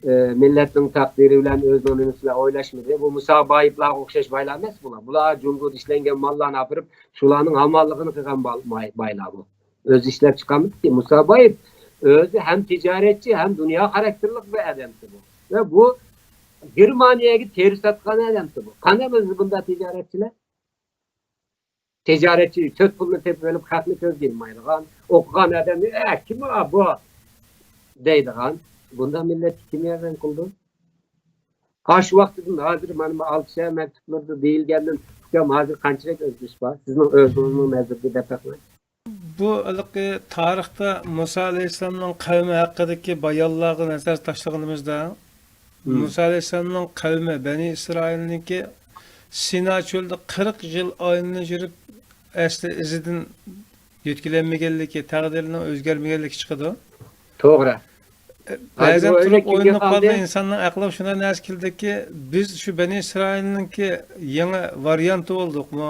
ئى، مىللەتنىڭ تەقدىرى بىلەن ئۆزىنىڭ نېمىسى بىلەن ئويلاشمىدى. بۇ مۇسابايىپلارغا ئوخشاش بايلار ئەمەس بۇلار. بۇلار جۇڭگودا ئىشلەنگەن ماللارنى ئاپىرىپ، شۇلارنىڭ ھامانلىقىنى قىلغان بال-، ماي-، بايلار بۇ. ئۆزى ئىشلەپ چىقارمىدىكى. مۇسابايىپ ئۆزى ھەم تىجارەتچى، ھەم دۇنيا خاراكتېرلىق بىر ئادەمتى بۇ. ۋە بۇ گېرمانىيەگە تېرە ساتقان ئادەمتى بۇ. قانداق بىز بۇنداق تىجارەتچىلەر؟ تىجارەتچى تۆت پۇلنى تېپىپ ئېلىپ، خەقنى كۆزگە ئىلمايدىغان، ئوقۇغان ئادەمنى، ئە، كىم ئۇ بۇ؟ دەيدىغان. بۇنداق مىللەتكە كىم ياردەم قىلىدۇ؟ ئاشۇ ۋاقتىدىن ھازىر مانا بۇ ئالتە شەھەر مەكتۇپلىرىدا دېيىلگەندىن، ئۇكام، ھازىر قانچىلىك ئۆزگىرىش بار؟ سىزنىڭ ئۆزىڭىزنىڭ نەزىرىدە دەپ بېقىڭ. بۇ ھېلىقى تارىختا مۇسا ئەلەيھىسسالامنىڭ قەۋمى ھەققىدىكى بايانلارغا نەزەر تاشلىغىنىمىزدا، مۇسا ئەلەيھىسسالامنىڭ قەۋمى، بەنى ئىسرائىلنىڭكى سىنا چۆلىدە قىرىق يىل ئايلىنىپ يۈرۈپ، ئەسلى ئىزىدىن يۆتكىلەنمىگەنلىكى، تەقدىرىنىڭ ئۆزگەرمىگەنلىكى چىقىدۇ. توغرا. بەزەن تۇرۇپ ئويلىنىپ قالدى، ئىنساننىڭ ئەقلىگە شۇنداق نەرسە كېلىدۇكى، بىز شۇ بەنى ئىسرائىلنىڭكى يېڭى ۋارىيانتى بولدۇقمۇ؟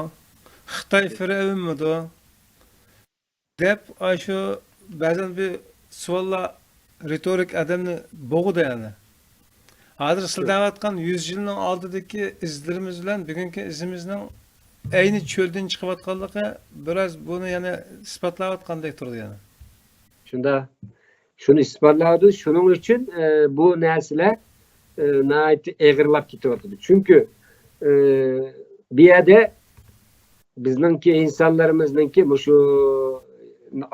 خىتاي فىرئەۋنمىدۇ؟ دەپ، ئاشۇ بەزەن بىر سوئاللار رىتورىك ئادەمنى بوغىدۇ يەنى. ھازىر سىلەر دەۋاتقان يۈز يىلنىڭ ئالدىدىكى ئىزلىرىمىز بىلەن بۈگۈنكى ئىزىمىزنىڭ ئەينى چۆلدىن چىقىۋاتقانلىقى بىراز بۇنى يەنە ئىسپاتلاۋاتقاندەك تۇرىدۇ يەنە. شۇنداق. شۇنى ئىسپاتلايدۇ. شۇنىڭ ئۈچۈن، ئە، بۇ نەرسىلەر، ئە، ناھايىتى ئېغىرلاپ كېتىۋاتىدۇ. چۈنكى، ئە، بۇ يەردە بىزنىڭكى ئىنسانلىرىمىزنىڭكى مۇشۇ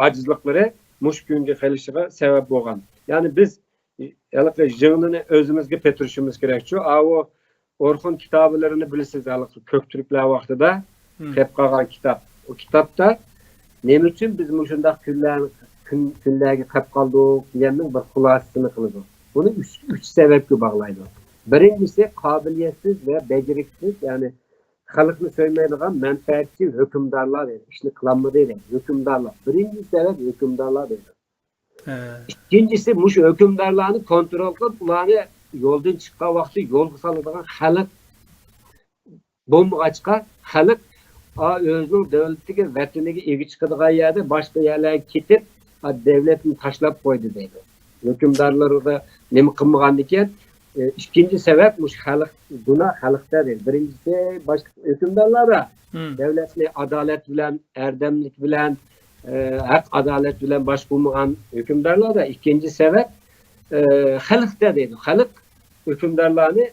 ئاجىزلىقلىرى مۇشۇ كۈنگە قېلىشىغا سەۋەب بولغان. يەنى بىز ھېلىقى ژىڭنىنى ئۆزىمىزگە پېتىرىشىمىز كېرەكچۇ. ئاۋۇ ئورخۇن كىتابلىرىنى بىلىسىز، ھېلىقى كۆك تۈركلەر ۋاقتىدا كەپ قالغان كىتاب. ئۇ كىتابتا نېمە ئۈچۈن بىز مۇشۇنداق كۈنلەر، كۈن، كۈنلەرگە قەپ قالدۇق دېگەننىڭ بىر خۇلاسىسىنى قىلىدۇ. بۇنى ئۈچ، ئۈچ سەۋەبكە باغلايدۇ. بىرىنچىسى، قابىلىيەتسىز ۋە بەجىرىكسىز، يەنى خەلقنى سۆيمەيدىغان مەنپەئەتچى ھۆكۈمدارلار دەيدۇ. ئىشنى قىلالمىدى دەيدۇ. ھۆكۈمدارلار. بىرىنچى سەۋەب ھۆكۈمدارلار دەيدۇ. ئىككىنچىسى، مۇشۇ ھۆكۈمدارلارنى كونترول قىلىپ، ئۇلارنى يولدىن چىققان ۋاقتى يولغا سالىدىغان خەلق بولمىغاچقا، خەلق، ئا، ئۆزىنىڭ دۆلىتىگە، ۋەتىنىگە ئىگە چىقىدىغان يەردە باشقا يەرلەرگە كېتىپ، ئا، دۆلەتنى تاشلاپ قويدى دەيدۇ. ھۆكۈمدارلىرىغا نېمە قىلمىغاندىكىن، ئە، ئىككىنچى سەۋەب مۇشۇ خەلق، گۇناھ خەلقتە دەيدۇ. بىرىنچىسى باشقا ھۆكۈمدارلاردا، دۆلەتنى ئادالەت بىلەن، ئەردەملىك بىلەن، ئە، ھەق ئادالەت بىلەن باشقۇرمىغان ھۆكۈمدارلاردا. ئىككىنچى سەۋەب، ئە، خەلقتە دەيدۇ. خەلق ھۆكۈمدارلارنى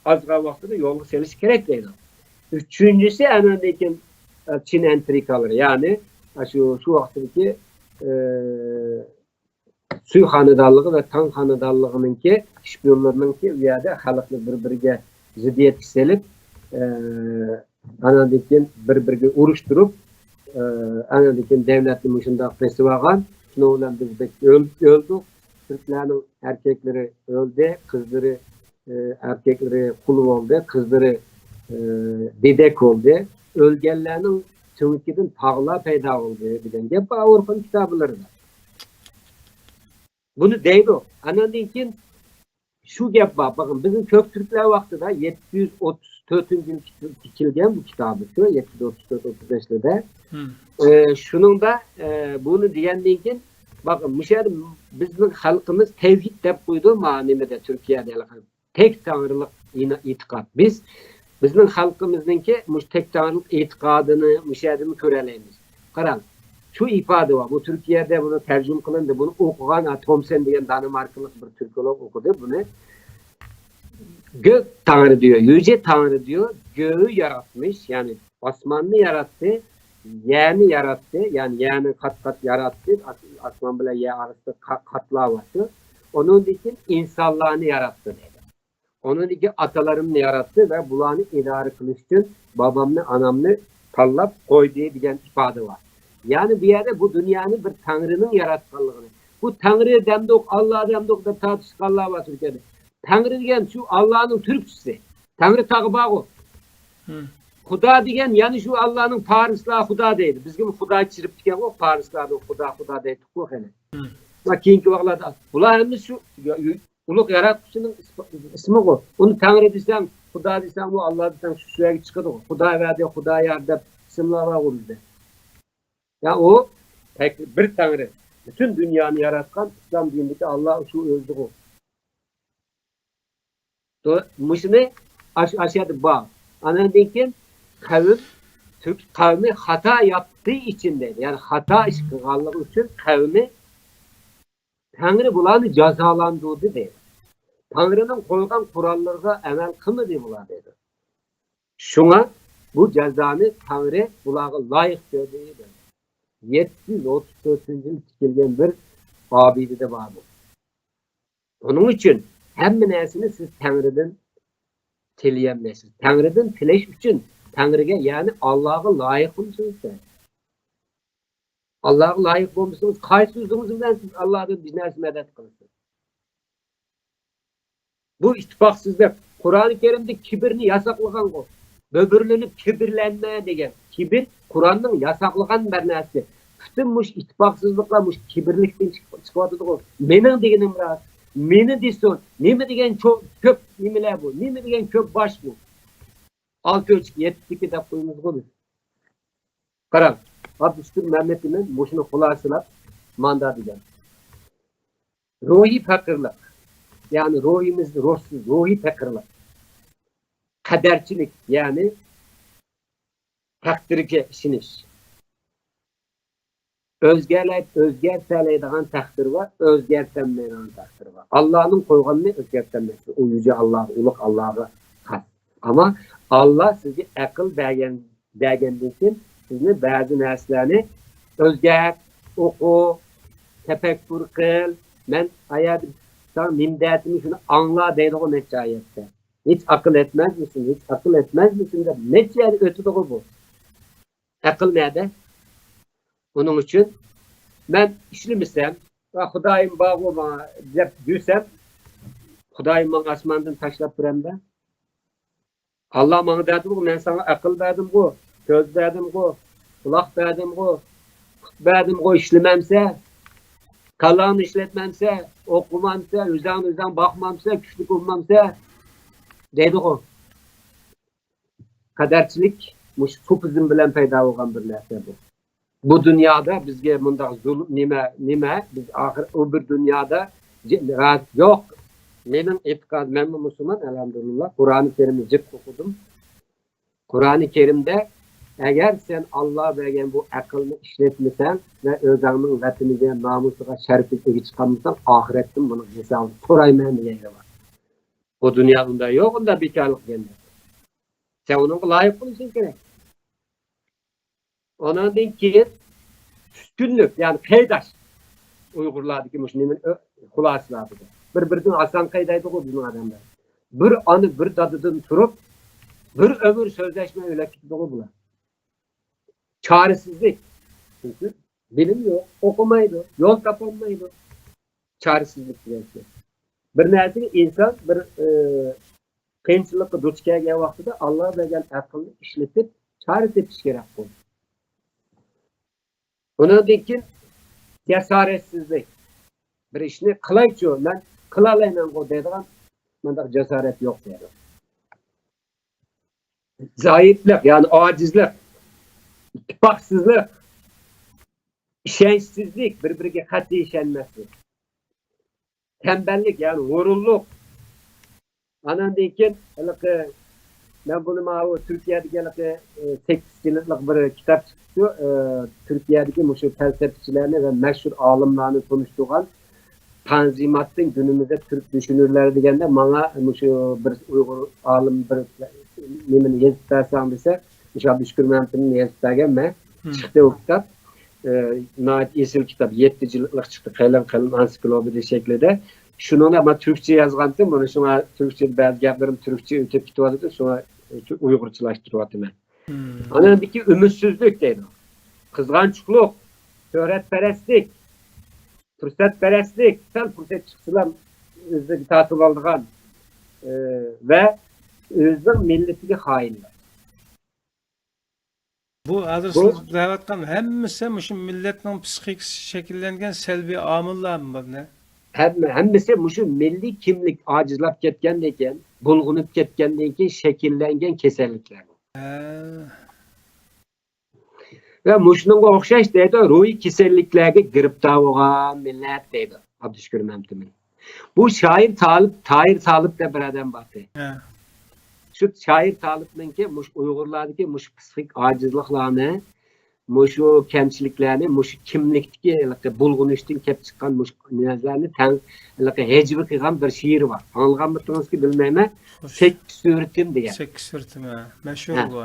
ئازغان ۋاقتىدا يولغا سېلىش كېرەك دەيدۇ. ئۈچىنچىسى، ئەنەندىن كېيىن، ئە، چىن ئىنترىگالىرى، يەنى، ئە، شۇ، شۇ ۋاقىتتىكى، ئە، سۈي خانىدانلىقى ۋە تاڭ خانىدانلىقىنىڭكى شپىيونلىرىنىڭكى ئۇ يەردە خەلقنى بىر-بىرىگە زىددىيەتكە سېلىپ، ئە، ئاناندىن كېيىن بىر-بىرىگە ئۇرۇشتۇرۇپ، ئە، ئاناندىن كېيىن دۆلەتنى مۇشۇنداق بېسىۋالغان. شۇنىڭ بىلەن بىز بەك ئۆل-، ئۆلدۇق. تۈركلەرنىڭ ئەركەكلىرى ئۆلدى، قىزلىرى، ئە، ئەركەكلىرى قۇل بولدى، قىزلىرى، ئە، بېدەك بولدى. ئۆلگەنلەرنىڭ سۆڭىكىدىن تاغلار پەيدا بولدى دېگەن گەپ بار ئورخۇن كىتابلىرىدا. بۇنى دەيدۇ. ئاناندىن كېيىن شۇ گەپ بار. بېقىڭ، بىزنىڭ كۆك تۈركلەر ۋاقتىدا يەتتە يۈز ئوتتۇز تۆتىنچى يىل كېلگەن بۇ كىتابى، شۇ يەتتە يۈز ئوتتۇز تۆت ئوتتۇز بەشلەردە. ئە، شۇنىڭدا، ئە، بۇنى دېگەندىن كېيىن، بېقىڭ، مۇشۇ يەردە بىزنىڭ خەلقىمىز تەۋھىد دەپ قويىدۇ، ما نېمىدە، تۈركىيەدە تەك تەڭرىلىق ئېتىقاد. بىز، بىزنىڭ خەلقىمىزنىڭكى مۇشۇ تەك تەڭرىلىق ئېتىقادىنى مۇشۇ يەردىمۇ كۆرەلەيمىز. قاراڭ، شۇ ئىپادە بار. بۇ تۈركىيەدە بۇنى تەرجىمە قىلىندى. بۇنى ئوقۇغان، ھە، تومسەن دېگەن دانىماركىلىق بىر تۈركولوگ ئوقۇدى بۇنى. گۆك تەڭرى دېيو، يۈجە تەڭرى دېيو، گۆيى ياراتمىش، يەنى ئاسماننى ياراتتى، يەرنى ياراتتى، يەنى يەرنى قات-قات ياراتتى، ئاس-، ئاسمان بىلەن يەر ئارىسىدا قا-، قاتلاۋاتىدۇ. ئۇنىڭدىن كېيىن ئىنسانلارنى ياراتتى دەيدۇ. ئۇنىڭدىن كېيىن ئاتىلىرىمنى ياراتتى ۋە بۇلارنى ئىدارە قىلىش ئۈچۈن بابامنى، ئانامنى تاللاپ قويدى دېگەن ئىپادە بار. يەنى بۇ يەردە بۇ دۇنيانى بىر تەڭرىنىڭ ياراتقانلىقىنى، بۇ تەڭرى دەمدۇق، ئاللا دەمدۇق دەپ تارتىشقانلار بار تۈركىيەدە. تەڭرى دېگەن شۇ ئاللانىڭ تۈركچىسى. تەڭرى تاغى بارغۇ. خۇدا دېگەن يەنە شۇ ئاللانىڭ، پارسلار خۇدا دەيدۇ. بىزگىمۇ خۇدا چىرىپتىكەنغۇ، پارسلارنىڭ خۇدا، خۇدا دەيتتۇققۇ خېلى. ۋە كېيىنكى ۋاقىتلاردا بۇلار ھەممىسى شۇ يا-، يۇ-، ئۇلۇغ ياراتقۇچىنىڭ ئىسپا-، ئىسمىغۇ. ئۇنى تەڭرى دېسەڭ، خۇدا دېسەڭمۇ، ئاللا دېسەڭ شۇ سۆزگە چىقىدىغۇ. خۇدا ۋەدە، خۇدا يار دەپ ئىسىملار بارغۇ بىزدە. يا ئۇ تەك-، بىر تەڭرى. پۈتۈن دۇنيانى ياراتقان ئىسلام دىنىدىكى ئاللا شۇ ئۆزىغۇ. دو-، مۇشۇنى ئاش-، ئاشۇ يەردە بار. ئاندىن كېيىن قەۋم، تۈرك قەۋمى خاتا ياپتى ئىچىندە، يەنى خاتا ئىش قىلغانلىقى ئۈچۈن قەۋمى تەڭرى بۇلارنى جازالاندۇردى دەيدۇ. تەڭرىنىڭ قويغان قوراللىرىغا ئەمەل قىلمىدى بۇلار دەيدۇ. شۇڭا بۇ جازانى تەڭرى بۇلارغا لايىق كۆردى دەيدۇ. يەتتە يۈز ئوتتۇز تۆتىنچى يىل تىكىلگەن بىر ئابىدىدە بار بۇ. ئۇنىڭ ئۈچۈن ھەممە نەرسىنى سىز تەڭرىدىن تىلىيەلمەيسىز. تەڭرىدىن تىلەش ئۈچۈن تەڭرىگە، يەنى ئاللاغا لايىق بولۇشىڭىز كېرەك. ئاللاغا لايىق بولمىسىڭىز، قايسى ئۆزىڭىز بىلەن سىز ئاللادىن بىر نەرسە مەدەت قىلىسىز؟ بۇ ئىتتىپاقسىزلىق. قۇرئانى كەرىمدە كىبىرنى ياساقلىغانغۇ. بۆبۈرلىنىپ كىبىرلەنمە دېگەن. كىبىر قۇرئاننىڭ ياساقلىغان بىر نەرسىسى. پۈتۈن مۇشۇ ئىتتىپاقسىزلىقلار مۇشۇ كىبىرلىكتىن چىق-، چىقىۋاتىدىغۇ. مېنىڭ دېگىنىم راست. مېنى دېسۇن. نېمە دېگەن چو-، كۆپ نېمىلەر بۇ؟ نېمە دېگەن كۆپ باش بۇ؟ ئالتە ئۆلچىكى يەتتىكى دەپ قويىمىزغۇ بىز. قاراڭ، ئابدۇشۈكۈر مەمەتئىمىن مۇشۇنى خۇلاسىلاپ ماندا دېگەن. روھىي پەقىرلىق. يەنى روھىمىز روھسىز، روھىي پېقىرلىق. قەدەرچىلىك، يەنى تەقدىرگە ئىشىنىش. ئۆزگەرلەي-، ئۆزگەرتەلەيدىغان تەقدىر بار، ئۆزگەرتەلمەيدىغان تەقدىر بار. ئاللانىڭ قويغىنىنى ئۆزگەرتەلمەيسىز. ئۇ يۈزى ئاللاغا، ئۇلۇغ ئاللاغا خاس. ئەمما ئاللا سىزگە ئەقىل بەرگەن، بەرگەندىن كېيىن سىزنى بەزى نەرسىلەرنى ئۆزگەرت، ئوقۇ، تەپەككۇر قىل. مەن ئايەردە ساڭا نېمە دەۋاتىمەن، شۇنى ئاڭلا دەيدىغۇ نەچچە ئايەتتە. ھېچ ئەقىل يەتمەسمىسۇن، ھېچ ئەقىل يەتمەسمىسۇن دەپ نەچچە يەردە ئۆتىدىغۇ بۇ. ئەقىل نەدە؟ ئۇنىڭ ئۈچۈن مەن ئىشلىمىسەم، ۋە خۇدايىم بارغۇ ماڭا دەپ يۈرسەم، خۇدايىم ماڭا ئاسماندىن تاشلاپ بېرەمدە؟ ئاللا ماڭا دەدىغۇ، مەن ساڭا ئەقىل بەردىمغۇ، كۆز بەردىمغۇ، قۇلاق بەردىمغۇ، پۇت بەردىمغۇ، ئىشلىمەمسە، كاللاڭنى ئىشلەتمەمسە، ئوقۇمامسە، ئۆزەڭنى ئۆزەڭ باقمامسە، كۈچلۈك بولمامسە دەيدىغۇ. قەدەرچىلىك مۇشۇ سۇپىزم بىلەن پەيدا بولغان بىر نەرسە بۇ. بۇ دۇنيادا بىزگە مۇنداق زۇلۇم نېمە، نېمە؟ بىز ئاخىر ئۇ بىر دۇنيادا جى-، راھەت يوق. مېنىڭ ئېتىقادىم، مەنمۇ مۇسۇلمان، ئەلھەمدۇلىللا، قۇرئانى كەرىمنى جىق ئوقۇدۇم. قۇرئانى كەرىمدە، ئەگەر سەن ئاللا بەرگەن بۇ ئەقىلنى ئىشلەتمىسەڭ ۋە ئۆزۈڭنىڭ ۋەتىنىگە، نامۇسىغا، شەرىپىگە ئىگە چىقالمىساڭ، ئاخىرەتتىن بۇنىڭ ھېسابىنى سورايمەن دېگەن يەر بار. بۇ دۇنيادا ئۇنداق يوق، ئۇنداق بىكارلىق دېگەن نەرسە. سەن ئۇنىڭغا لايىق بولۇشۇڭ كېرەك. ئۇنىڭدىن كېيىن چۈشكۈنلۈك، يەنى قەيداش. ئۇيغۇرلاردىكى مۇشۇ نېمىنى ئۆ-، خۇلاسىلاپ، بىر-بىرىدىن ئاسان قەيدايدىغۇ بىزنىڭ ئادەملەر. بىر ئانا، بىر دادىدىن تۇرۇپ، بىر ئۆمۈر سۆزلەشمەي ئۆلۈپ كېتىدىغۇ بۇلار. چارىسىزلىك. چۈنكى بىلىم يوق، ئوقۇمايدۇ، يول تاپالمايدۇ. چارىسىزلىك دېگەن سۆز. بىر نەرسىگە ئىنسان بىر، ئى، قىيىنچىلىققا دۇچ كەلگەن ۋاقتىدا ئاللا بەرگەن ئەقىلنى ئىشلىتىپ، چارە تېپىش كېرەك بۇ. ئۇنىڭدىن كېيىن جاسارەتسىزلىك. بىر ئىشنى قىلايچۇ، مەن قىلالايمەنغۇ دەيدىغان مۇنداق جاسارەت يوق دەيدۇ. زەئىپلىك، يەنى ئاجىزلىق، ئىتتىپاقسىزلىق، ئىشەنچسىزلىك، بىر-بىرىگە قەتئىي ئىشەنمەسلىك. تەمبەللىك، يەنى ھۇرۇنلۇق. ئاناندىن كېيىن ھېلىقى، مەن بۇنى ماۋۇ تۈركىيەدىكى ھېلىقى، ئى، سەككىز جىلدلىق بىر كىتاب چىقىپتۇ. ئى، تۈركىيەدىكى مۇشۇ پەلسەپىچىلەرنى ۋە مەشھۇر ئالىملارنى تونۇشتۇرغان تانزىماتتىن گۈنىمىزدە تۈرك دۈشۈنۈرلەر دېگەندە، ماڭا مۇشۇ بىر ئۇيغۇر ئالىم بىر نېمىنى يېزىپ بەرسەڭ دېسە، مۇشۇ ئابدۇشۈكۈر مەمتىمدىن يېزىپ بەرگەن مەن. مم. چىقتى ئۇ كىتاب. ئى، ناھايىتى ئېسىل كىتاب، يەتتە جىلدلىق چىقتى، قېلىن، قېلىن ئانسىكلوپېدىيە شەكلىدە. شۇنىڭدا مانا تۈركچە يازغانتىم، بۇنى شۇڭا تۈركچە بەزى گەپلىرىم تۈركچە ئۆتۈپ كېتىۋاتىدۇ، شۇڭا ئۇيغۇرچىلاشتۇرۇۋاتىمەن. مم. ئاندىن كېيىن ئۈمىدسىزلىك دەيدۇ. قىزغانچۇقلۇق، شۆھرەتپەرەسلىك، پۇرسەتپەرەسلىك، سەل پۇرسەت چىقسىلا ئۆزىگە تارتىۋالىدىغان، ئى، ۋە ئۆزىنىڭ مىللىتىگە خائىنلىق. بۇ ھازىر بۇ سىز دەۋاتقان ھەممىسى مۇشۇ مىللەتنىڭ پسىخىكىسى شەكىللەنگەن سەلبىي ئامىللارمۇ بۇ نە؟ ھەممە، ھەممىسى مۇشۇ مىللىي كىملىك ئاجىزلاپ كەتكەندىن كېيىن، بۇلغىنىپ كەتكەندىن كېيىن شەكىللەنگەن كېسەللىكلەر بۇ. ھە. ۋە مۇشۇنىڭغا ئوخشاش دەيدۇ، روھىي كېسەللىكلەرگە گىرىپتار بولغان مىللەت دەيدۇ ئابدۇشۈكۈر مەمتىمىن. بۇ شائىر تالىپ، تاھىر تالىپ دەپ بىر ئادەم بارتى. ھە. شۇ شائىر تالىپنىڭكى مۇشۇ ئۇيغۇرلاردىكى مۇشۇ پسىخىك ئاجىزلىقلارنى، مۇشۇ كەمچىلىكلەرنى، مۇشۇ كىملىكتىكى ھېلىقى بۇلغىنىشتىن كېلىپ چىققان مۇشۇ نەرسىلەرنى تەڭ ھېلىقى ھەجۋە قىلغان بىر شېئىرى بار. ئاڭلىغانمىتىڭىزكى بىلمەيمەن. خوش. سەككىز سۈرىتىم دېگەن. سەككىز سۈرىتىم، ھە. مەشھۇر ھە. بۇ.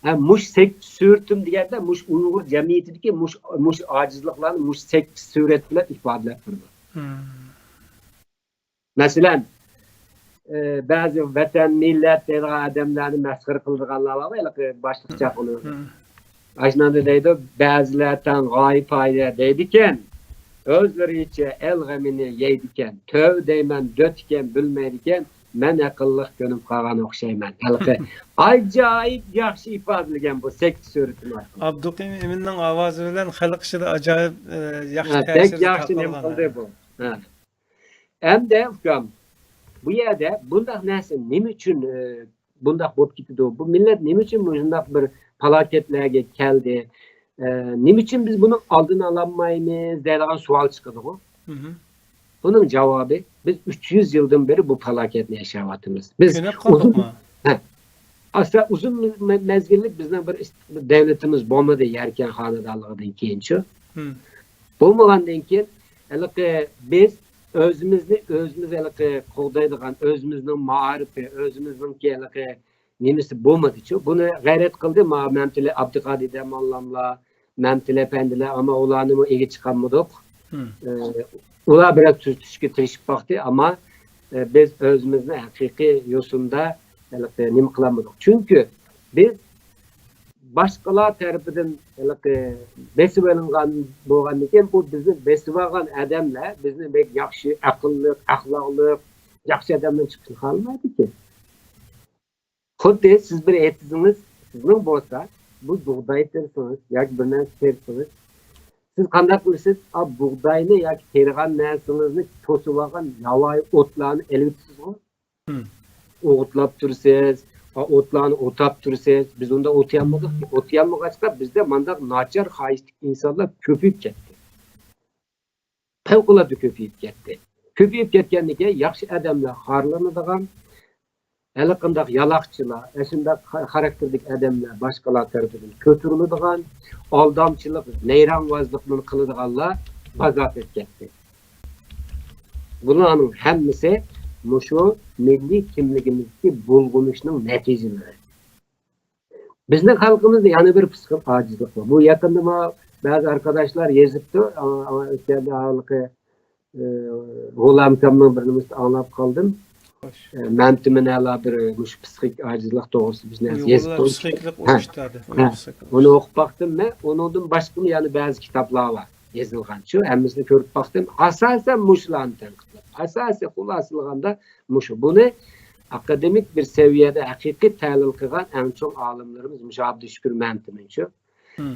ھە، مۇشۇ سەككىز سۈرىتىم دېگەندە مۇشۇ ئۇيغۇر جەمئىيىتىدىكى مۇشۇ، مۇشۇ ئاجىزلىقلارنى مۇشۇ سەككىز سۈرەت بىلەن ئىپادىلەپ بېرىدۇ. مم. مەسىلەن، ئى، بەزى ۋەتەن، مىللەت دەيدىغان ئادەملەرنى مەسخىرە قىلىدىغانلار بار، ھېلىقى باشلىق چاقىلىدۇ. مم. ئاشۇنىڭدا دەيدۇ، بەزىلەر تەڭ غايىپايە دەيدىكەن، ئۆزلىرىچە ئەل غېمىنى يەيدىكەن، تۆۋە دەيمەن دۆتىكەن، بىلمەيدىكەن، مەن ئەقىللىق كۆنۈپ قالغان ئوخشايمەن. ھېلىقى ئاجايىپ ياخشى ئىپادىلىگەن بۇ سەككىز سۈرىتىم ئارقىلىق. ئابدۇقىيۇم ئىمىننىڭ ئاۋازى بىلەن خەلق ئىچىدە ئاجايىپ، ئە، ياخشى ھە، بەك تەسىر ياخشى نېمە قىلدى بۇ. ھە. ئەمدى ئۇكام، بۇ يەردە بۇنداق نەرسە نېمە ئۈچۈن، ئە، بۇنداق بولۇپ كېتىدۇ؟ بۇ مىللەت نېمە ئۈچۈن مۇشۇنداق بىر پالاكەتلەرگە كەلدى؟ ئە، نېمە ئۈچۈن بىز بۇنىڭ ئالدىنى ئالالمايمىز دەيدىغان سوئال چىقىدىغۇ. مھم. بۇنىڭ جاۋابى، بىز ئۈچ يۈز يىلدىن بېرى بۇ پالاكەتنى ياشاۋاتىمىز. بىز كۆنۈپ قالدۇقمۇ؟ ھە. ئاسا ئۇزۇن مە-، مەزگىللىك بىزنىڭ بىر ئىست-، بىر دۆلىتىمىز بولمىدى يەركەن خانىدانلىقىدىن كېيىنچۇ. بولمىغاندىن كېيىن، ھېلىقى بىز ئۆزىمىزنى ئۆزىمىز ھېلىقى قوغدايدىغان، ئۆزىمىزنىڭ مائارىپى، ئۆزىمىزنىڭكى ھېلىقى نېمىسى بولمىدىچۇ. بۇنى غەيرەت قىلدى ما مەمتىلى ئابدۇقادىر دەماللاملار، مەمتىلى ئەپەندىلەر، ئەمما ئۇلارنىمۇ ئىگە چىقالمىدۇق. ئە، ئۇلار بىرەر تۈزىتىشكە تىرىشىپ باقتى، ئەمما، ئە، بىز ئۆزىمىزنى ھەقىقىي يوسۇندا ھېلىقى نېمە قىلالمىدۇق. چۈنكى بىز باشقىلار تەرىپىدىن ھېلىقى بېسىۋېلىنغان بولغاندىكىن، بۇ بىزنى بېسىۋالغان ئادەملەر بىزنى بەك ياخشى، ئەقىللىق، ئەخلاقلىق، ياخشى ئادەملەر چىقىشنى خالىمايدىكەن. خۇددى سىز بىر ئېتىزىڭىز، سىزنىڭ بولسا، بۇ بۇغداي تېرىسىڭىز ياكى بىر نەرسە تېرىسىڭىز، سىز قانداق قىلىسىز؟ ئا، بۇغداينى ياكى تېرىغان نەرسىڭىزنى توسۇۋالغان ياۋايى ئوتلارنى ئېلىۋېتىسىزغۇ؟ ئوغۇتلاپ تۇرىسىز، ئا، ئوتلارنى ئوتاپ تۇرىسىز. بىز ئۇنداق ئوتىيالمىدۇق. ئوتىيالمىغاچقا، بىزدە مانداق ناچار خاھىشتىكى ئىنسانلار كۆپىيىپ كەتتى. پەۋقۇلئاددە كۆپىيىپ كەتتى. كۆپىيىپ كەتكەندىن كېيىن ياخشى ئادەملەر خارلىنىدىغان، ھېلىقانداق يالاقچىلار، ئاشۇنداق خا-، خاراكتېردىكى ئادەملەر باشقىلار تەرىپىدىن كۆتۈرۈلىدىغان، ئالدامچىلىق، نەيرەڭۋازلىقنى قىلىدىغانلار بازار تېپىپ كەتتى. بۇلارنىڭ ھەممىسى مۇشۇ مىللىي كىملىكىمىزدىكى بۇلغىنىشنىڭ نەتىجىلىرى. بىزنىڭ خەلقىمىزدە يەنە بىر پسىخىك ئاجىزلىق بار. بۇ يېقىندىمۇ بەزى ئارقىداشلار يېزىپتۇ. ئا-، ئا-، ئۆتكەندە ھېلىقى، ئى، غۇلامكامنىڭ بىر نېمىسىنى ئاڭلاپ قالدىم. خوش. ئى، مەمتىمىن ئەلا بىر مۇشۇ پسىخىك ئاجىزلىق توغرىسىدا بىر نەرسە يېزىپتۇ. پسىخىكلىق ھە، ئۇرۇشتا دەپ. ھە. ئۇنى ئوقۇپ باقتىم مەن. ئۇنىڭدىن باشقىمۇ يەنە بەزى كىتابلار بار. يېزىلغان. شۇ ھەممىسىنى كۆرۈپ باقتىم. ئاساسەن مۇشۇلارنى تەنقىدلەپ. ئاساسىي خۇلاسىلىغاندا مۇشۇ. بۇنى ئاكادېمىك بىر سەۋىيەدە ھەقىقىي تەھلىل قىلغان ئەڭ چوڭ ئالىملىرىمىز مۇشۇ ئابدۇشۈكۈر مەمتىمىن شۇ.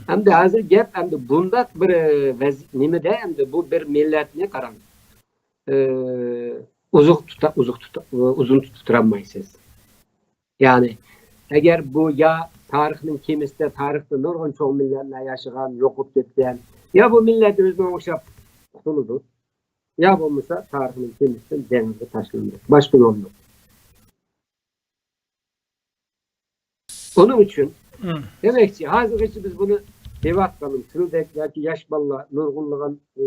ئەمدى ھازىر گەپ ئەمدى بۇنداق بىر، ئە، ۋەز-، نېمىدە ئەمدى بۇ بىر مىللەتنى قاراڭ. ئە، ئوزۇق تۇتا-، ئوزۇق تۇتا-، ئۇزۇن تۇتۇپ تۇرالمايسىز. يەنى، ئەگەر بۇ يا تارىخنىڭ كېمىسىدە، تارىختا نۇرغۇن چوڭ مىللەتلەر ياشىغان، يوقىلىپ كەتكەن، يا بۇ مىللەت ئۆزىگە ئوخشاپ قۇتۇلىدۇ، يا بولمىسا تارىخنىڭ كېمىسىدىن دېڭىزغا تاشلىنىدۇ. باشقا يول يوق. ئۇنىڭ ئۈچۈن، دېمەكچى، ھازىرغىچە بىز بۇنى دەۋاتقاندا، سىلدەك ياكى ياش بالىلار، نۇرغۇنلىغان، ئە،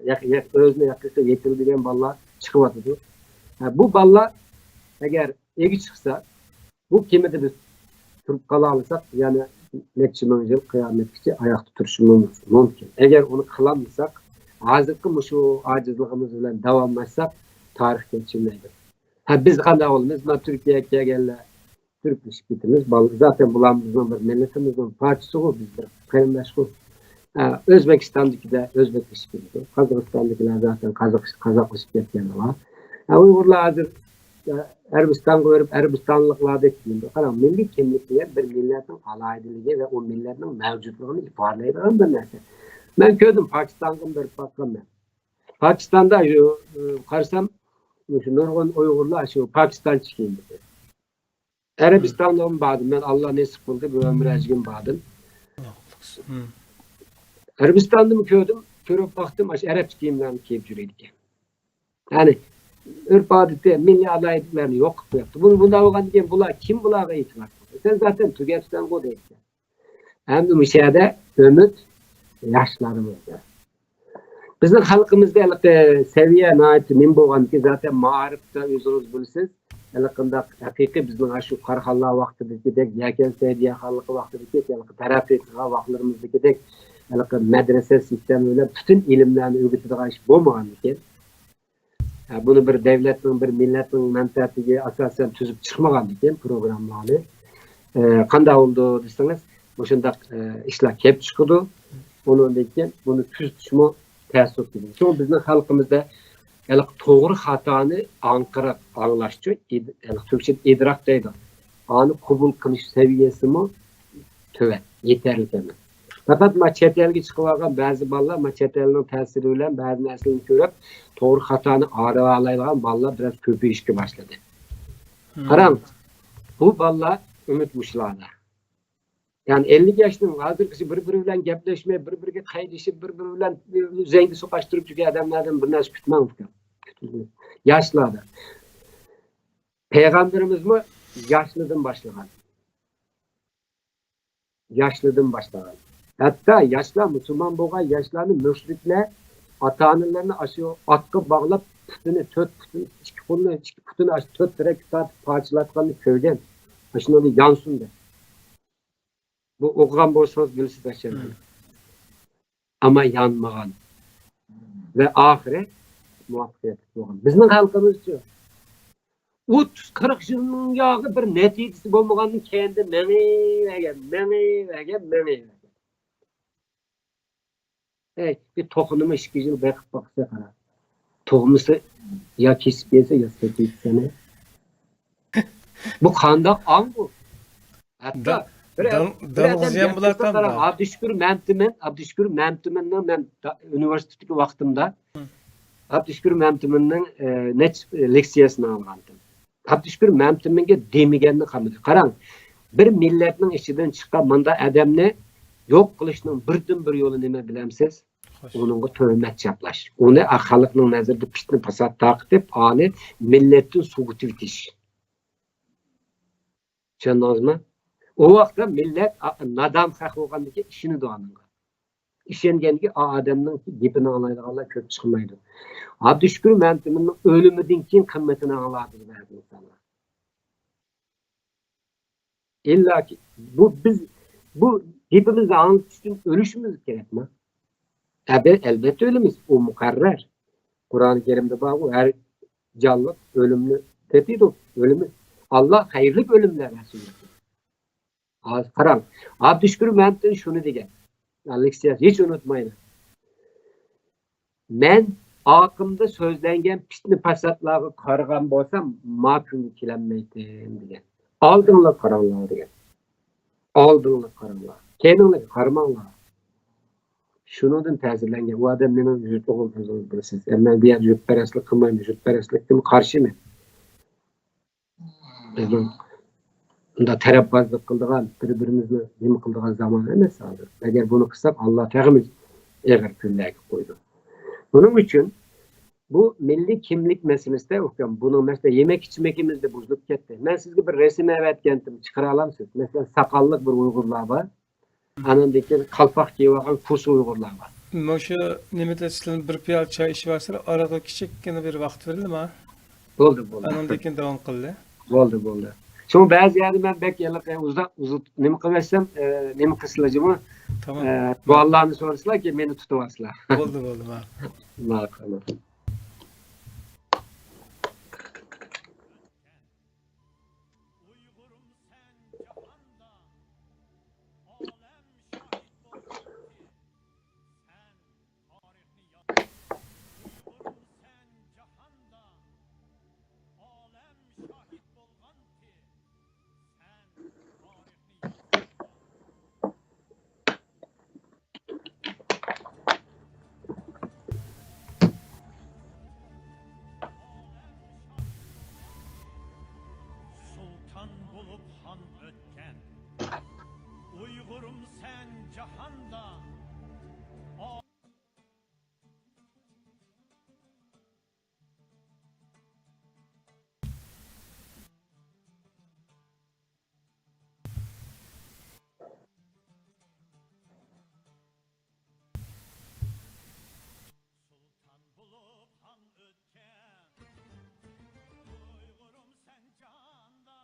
ياق-، ياق-، ئۆزىنى ھەقىقىي يېتىلدۈرگەن بالىلار چىقىۋاتىدۇ. ھە، بۇ بالىلار ئەگەر ئىگە چىقسا، بۇ كېمىدە بىز تۇرۇپ قالالىساق، يەنە نەچچە مىڭ يىل قىيامەتكىچە ئاياقتا تۇرۇشىمىز مۇمكىن. ئەگەر ئۇنى قىلالمىساق، ھازىرقى مۇشۇ ئاجىزلىقىمىز بىلەن داۋاملاشساق، تارىخ كەچۈرمەيدۇ. ھە، بىز قانداق بولىمىز؟ مانا تۈركىيەگە كەلگەنلەر تۈركلىشىپ كېتىمىز. بال-، زاتەن بۇلار بىزنىڭ بىر مىللىتىمىزنىڭ پارچىسىغۇ، بىز بىر قېرىنداشقۇ. ئە، ئۆزبېكىستاندىكىلەر ئۆزبېكلىشىپ كېتىدۇ. قازاقىستاندىكىلەر زاتەن قازاق-، قازاقلىشىپ كەتكەنلەر بار. ئە، ئۇيغۇرلار ھازىر، ئە، ئەرەبىستانغا بېرىپ، ئەرەبىستانلىقلاردەك كىيىندى. قاراڭ، مىللىي كىملىك دېگەن بىر مىللەتنىڭ ئالاھىدىلىكى ۋە ئۇ مىللەتنىڭ مەۋجۇتلۇقىنى ئىپادىلەيدىغان بىر نەرسە. مەن كۆردۈم، پاكىستانغا بېرىپ باققان مەن. پاكىستاندا، ئە، قارىسام، شۇ نۇرغۇن ئۇيغۇرلار شۇ پاكىستانچە كىيىندى. ئەرەبىستانغىمۇ باردىم. مەن ئاللا نېسىپ قىلدى، بىر ئۆمرە ھەجگىمۇ باردىم. ئەرەبىستاندىمۇ كۆردۈم، كۆرۈپ باقتىم، ئاشۇ ئەرەبچە كىيىملەرنى كىيىپ يۈرىدىكەن. يەنى ئۆرپ-ئادىتى، مىللىي ئالاھىدىلىكلەرنى يوقىتىپ قويۇپتۇ. بۇ، بۇنداق بولغاندىكىن بۇلار كىم بۇلارغا ئېتىبار قىلىدۇ؟ سەن زاتەن تۈگەپسەنغۇ دەيدىكەن. ئەمدى مۇشۇ يەردە ئۈمىد ياشلارىمىزدا. بىزنىڭ خەلقىمىزدە ھېلىقى سەۋىيە ناھايىتى نېمە بولغاندىكىن، زاتەن مائارىپتا ئۆزىڭىز بىلىسىز، ھېلىقىنداق ھەقىقىي بىزنىڭ ئاشۇ قارىخانلار ۋاقتىدىكىدەك، يەكەن سەئىدىيە خانلىقى ۋاقتىدىكى، ھېلىقى تەرەققىي قىلغان ۋاقىتلىرىمىزدىكىدەك، ھېلىقى مەدرەسە سىستېما بىلەن پۈتۈن ئىلىملەرنى ئۆگىتىدىغان ئىش بولمىغاندىكىن، ھە، بۇنى بىر دەۋلەتنىڭ، بىر مىللەتنىڭ مەنپەئەتىگە ئاساسەن تۈزۈپ چىقمىغاندىكىن پروگراممىلارنى، ئە، قانداق بولىدۇ دېسىڭىز، مۇشۇنداق، ئە، ئىشلار كېلىپ چىقىدۇ. ئۇنىڭدىن كېيىن بۇنى تۈزىتىشمۇ تەس بولۇپ كېتىدۇ. شۇڭا بىزنىڭ خەلقىمىزدە ھېلىقى توغرا خاتانى ئاڭقىراق ئاڭلاشچۇ، ئىد-، ھېلىقى تۈركچىدە ئىدراك دەيدۇ. ئانى قوبۇل قىلىش سەۋىيەسىمۇ تۆۋەن، يېتەرلىك ئەمەس. پەقەت ما چەت ئەلگە چىقىۋالغان بەزى بالىلار، ما چەت ئەلنىڭ تەسىرى بىلەن بەزى نەرسىلەرنى كۆرۈپ، توغرا خاتانى ئايرىۋالايدىغان بالىلار بىراز كۆپىيىشكە باشلىدى. قاراڭ، بۇ بالىلار ئۈمىد مۇشۇلاردا. يەنى ئەللىك ياشنىڭ ھازىرقىسى بىر-بىرى بىلەن گەپلەشمەي، بىر-بىرىگە قايرىشىپ، بىر-بىرى بىلەن زەڭگە سوقاشتۇرۇپ يۈرگەن ئادەملەردىن بىر نەرسە كۈتمەڭ، ئۇكام. پۈتۈن ياشلاردا. پەيغەمبىرىمىزمۇ ياشلىدىن باشلىغان. ياشلىدىن باشلىغان. ھەتتا ياشلار، مۇسۇلمان بولغان ياشلارنى مۈشرىكلەر ئاتا-ئانىلىرىنى ئاشۇ ئاتقا باغلاپ، پۇتىنى، تۆت پۇتىنى، ئىككى قولىنى، ئىككى پۇتىنى ئاشۇ تۆت تەرەپكە تارتىپ پارچىلايدىغاننى كۆرگەن. ئاشۇنىڭدىن يانسۇن دەپ. بۇ ئوقۇغان بولسىڭىز بىلىسىز، ئاشۇ يەرنى. ئەمما يانمىغان. ۋە ئاخىرى مۇۋەپپەقىيەتلىك بولغان. بىزنىڭ خەلقىمىزچۇ؟ ئوتتۇز، قىرىق يىلنىڭ ياغى بىر نەتىجىسى بولمىغاندىن كېيىندە مېڭىۋەرگەن، مېڭىۋەرگەن، مېڭىۋەرگەن. ئەي، بىر توخۇنىمۇ ئىككى يىل بېقىپ باقسا قارا. تۇغمىسى يا كېسىپ يېسە، يا سېتىۋېتسە. بۇ قانداق ئاڭ بۇ؟ ھەتتا داڭ-، بىر، داڭ-، بىر ئادەم داڭغۇزيان گەپ قىلسا، بولاتامدا. قاراڭ، ئابدۇشۈكۈر مەمتىمىن، ئابدۇشۈكۈر مەمتىمىننىڭ مەن دا-، ئۇنىۋېرسىتېتتىكى ۋاقتىمدا، ھە. ئابدۇشۈكۈر مەمتىمىننىڭ، ئە، نەچچە لېكسىيەسىنى ئاڭلىغانتىم. ئابدۇشۈكۈر مەمتىمىنگە دېمىگەننى قالمىدى. قاراڭ، بىر مىللەتنىڭ ئىچىدىن چىققان مۇنداق ئادەمنى يوق قىلىشنىڭ بىردىنبىر يولى نېمە بىلەمسىز؟ خوش. ئۇنىڭغا تۆھمەت چاپلاش. ئۇنى خەلقنىڭ نەزىرىدە پىتنە-پاسات تارقىتىپ، ئانى مىللەتتىن سوۋۇتۇۋېتىش. چۈشەندىڭىزمۇ؟ ئۇ ۋاقىتتا مىللەت، ئا، نادان خەق بولغاندىكىن ئىشىنىدۇ ئانىڭغا. ئىشەنگەنكى ئا-، ئادەمنىڭ گېپىنى ئاڭلايدىغانلار كۆپ چىقمايدۇ. ئابدۇشۈكۈر مەمتىمىننىڭ ئۆلۈمىدىن كېيىن قىممىتىنى ئاڭلاردى بەزى ئىنسانلار. ئىللاكى بۇ بىز، بۇ گېپىمىزنى ئاڭلىتىش ئۈچۈن ئۆلۈشىمىز كېرەكمۇ؟ ئەبە-، ئەلۋەتتە ئۆلىمىز. ئۇ مۇقەررەر. قۇرئان كەرىمدە بارغۇ، ھەر جانلىق ئۆلۈمنى تېپىدۇ. ئۆلىمىز. ئاللا خەيرلىك ئۆلۈملەر ھەسىللىسۇن. ھازىر قاراڭ، ئابدۇشۈكۈر مەمتىمىن شۇنى دېگەن. لېكسىيە ھېچ ئۇنتۇمايمەن. مەن ئاقىمدا سۆزلەنگەن پىتنە-پاساتلارغا قارىغان بولسام، ما كۈنگە كېلەلمەيتتىم دېگەن. ئالدىڭلارغا قاراڭلار دېگەن. ئالدىڭلارغا قاراڭلار. كەينىڭلارغا قارىماڭلار. شۇنىڭدىن تەسىرلەنگەن. ئۇ ئادەم مېنىڭ يۇرتلۇقۇم ئۆزىڭىز بىلىسىز. مەن بۇ يەردە يۇرتپەرەسلىك قىلمايمەن، يۇرتپەرەسلىككىمۇ قارشىمەن. بىزنىڭ بۇنداق تەرەپبازلىق قىلىدىغان، بىر-بىرىمىزنى نېمە قىلىدىغان زامان ئەمەس ھازىر. ئەگەر بۇنى قىلساق، ئاللا تېخىمۇ ئېغىر كۈنلەرگە قويىدۇ. بۇنىڭ ئۈچۈن بۇ مىللىي كىملىك مەسىلىسىدە، ئۇكام، بۇنىڭ مەسىلەن يېمەك-ئىچمىكىمىزدە بۇزۇلۇپ كەتتى. مەن سىزگە بىر رەسىم ئەۋەتكەنتىم، چىقىرالامسىز؟ مەسىلەن، ساقاللىق بىر ئۇيغۇرلار بار. ئانىڭدىن كېيىن قالپاق كىيىۋالغان كوسا ئۇيغۇرلار بار. مۇشۇ نېمىدە سىلەر بىر پىيالە چاي ئىچىۋالسىلا، ئارىغا كىچىككىنە بىر ۋاقىت بېرىلدىما؟ بولدى، بولدى. ئانىڭدىن كېيىن داۋام قىلدى. بولدى، بولدى. شۇڭا بەزى يەردە مەن بەك ھېلىقى ئۇزاق، ئۇزۇت نېمە قىلىۋەتسەم، ئە، نېمە قىلسىلا جۇمۇ، تامام. ئە، سوئاللارنى سورىسىلا، كېيىن مېنى تۇتۇۋالسىلا. بولدى، بولدى، ماقۇل. ماقۇل. ئۇيغۇرۇم سەن جاھاندا، ئالەم شاھىت بولغانتى، سەن تارىخنى ياز. ئۇيغۇرۇم سەن جاھاندا، ئالەم شاھىت بولغانتى، سەن تارىخنى ياز. سۇلتان بولۇپ خان ئۆتكەن، ئۇيغۇرۇم سەن جاھاندا. سۇلتان بولۇپ خان ئۆتكەن، ئۇيغۇرۇم سەن جاھاندا.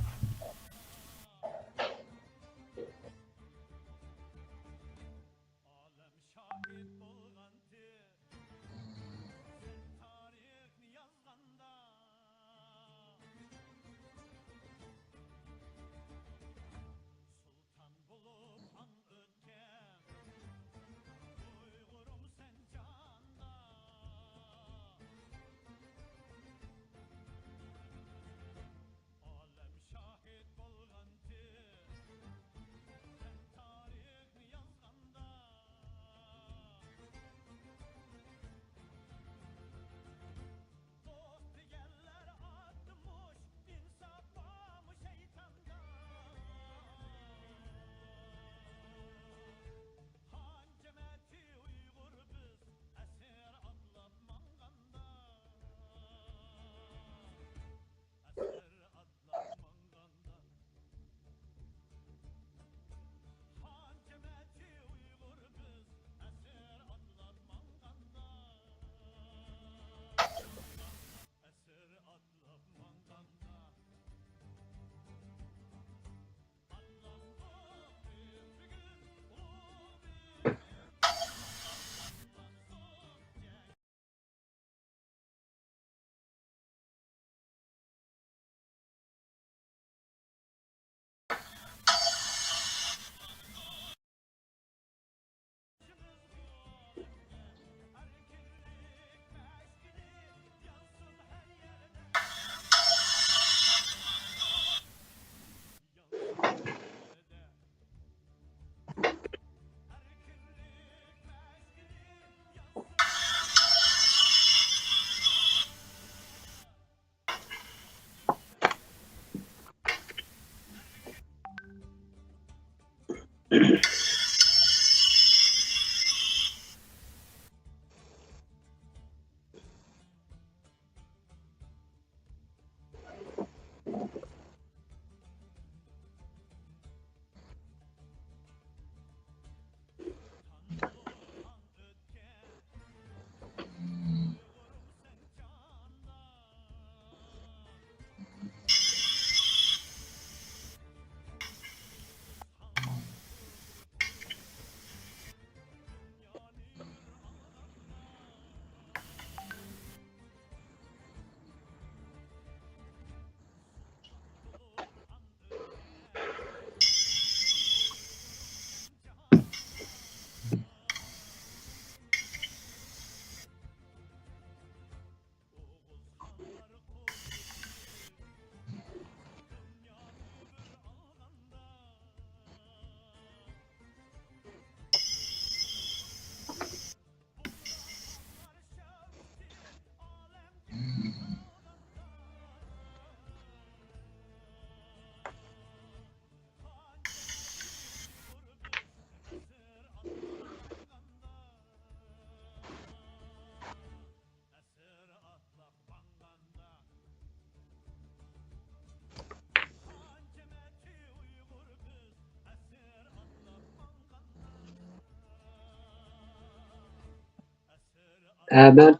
ھە، مەن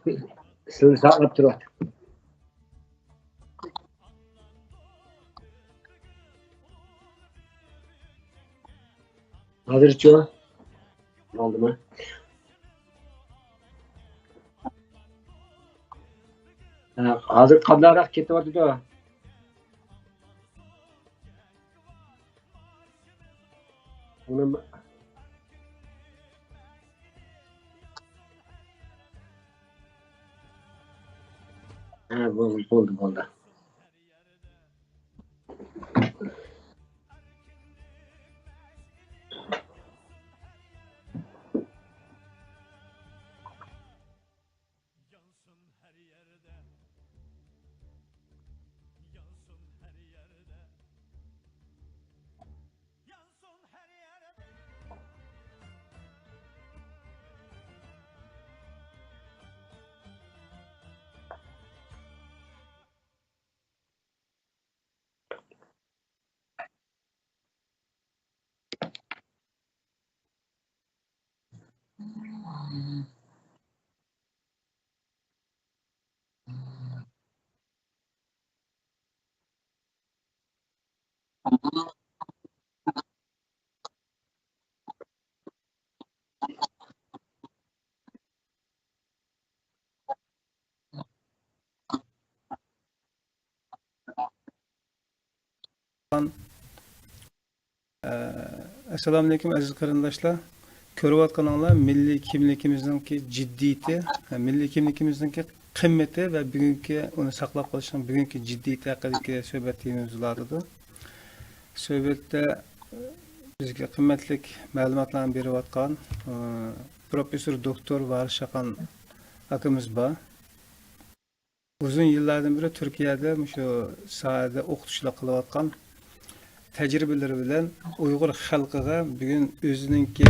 سىلىنى ساقلاپ تۇرۇۋاتىمەن. ھازىرچۇ؟ بولدىمۇ؟ ھە، ھازىر قانداقراق كېتىۋاتىدۇ؟ ئۇنى ھە، بولدى، بولدى، بولدى. يانسۇن ھەر يەردە، يانسۇن ھەر يەردە، يانسۇن ھەر يەردە. ئەسسالامۇئەلەيكۇم، ئەزىز قېرىنداشلار. كۆرۈۋاتقىنىڭلار مىللىي كىملىكىمىزنىڭكى جىددىيىتى، مىللىي كىملىكىمىزنىڭكى قىممىتى ۋە بۈگۈنكى ئۇنى ساقلاپ قېلىشنىڭ بۈگۈنكى جىددىيىتى ھەققىدىكى سۆھبەت تېمىمىز بولۇۋاتىدۇ. سۆھبەتتە بىزگە قىممەتلىك مەلۇماتلارنى بېرىۋاتقان، ئى، پروفېسسور دوكتور ۋارىس شاخان ئاكىمىز بار. ئۇزۇن يىللاردىن بېرى تۈركىيەدە مۇشۇ ساھەدە ئوقۇتقۇچىلىق قىلىۋاتقان، تەجرىبىلىرى بىلەن ئۇيغۇر خەلقىگە بۈگۈن ئۆزىنىڭكى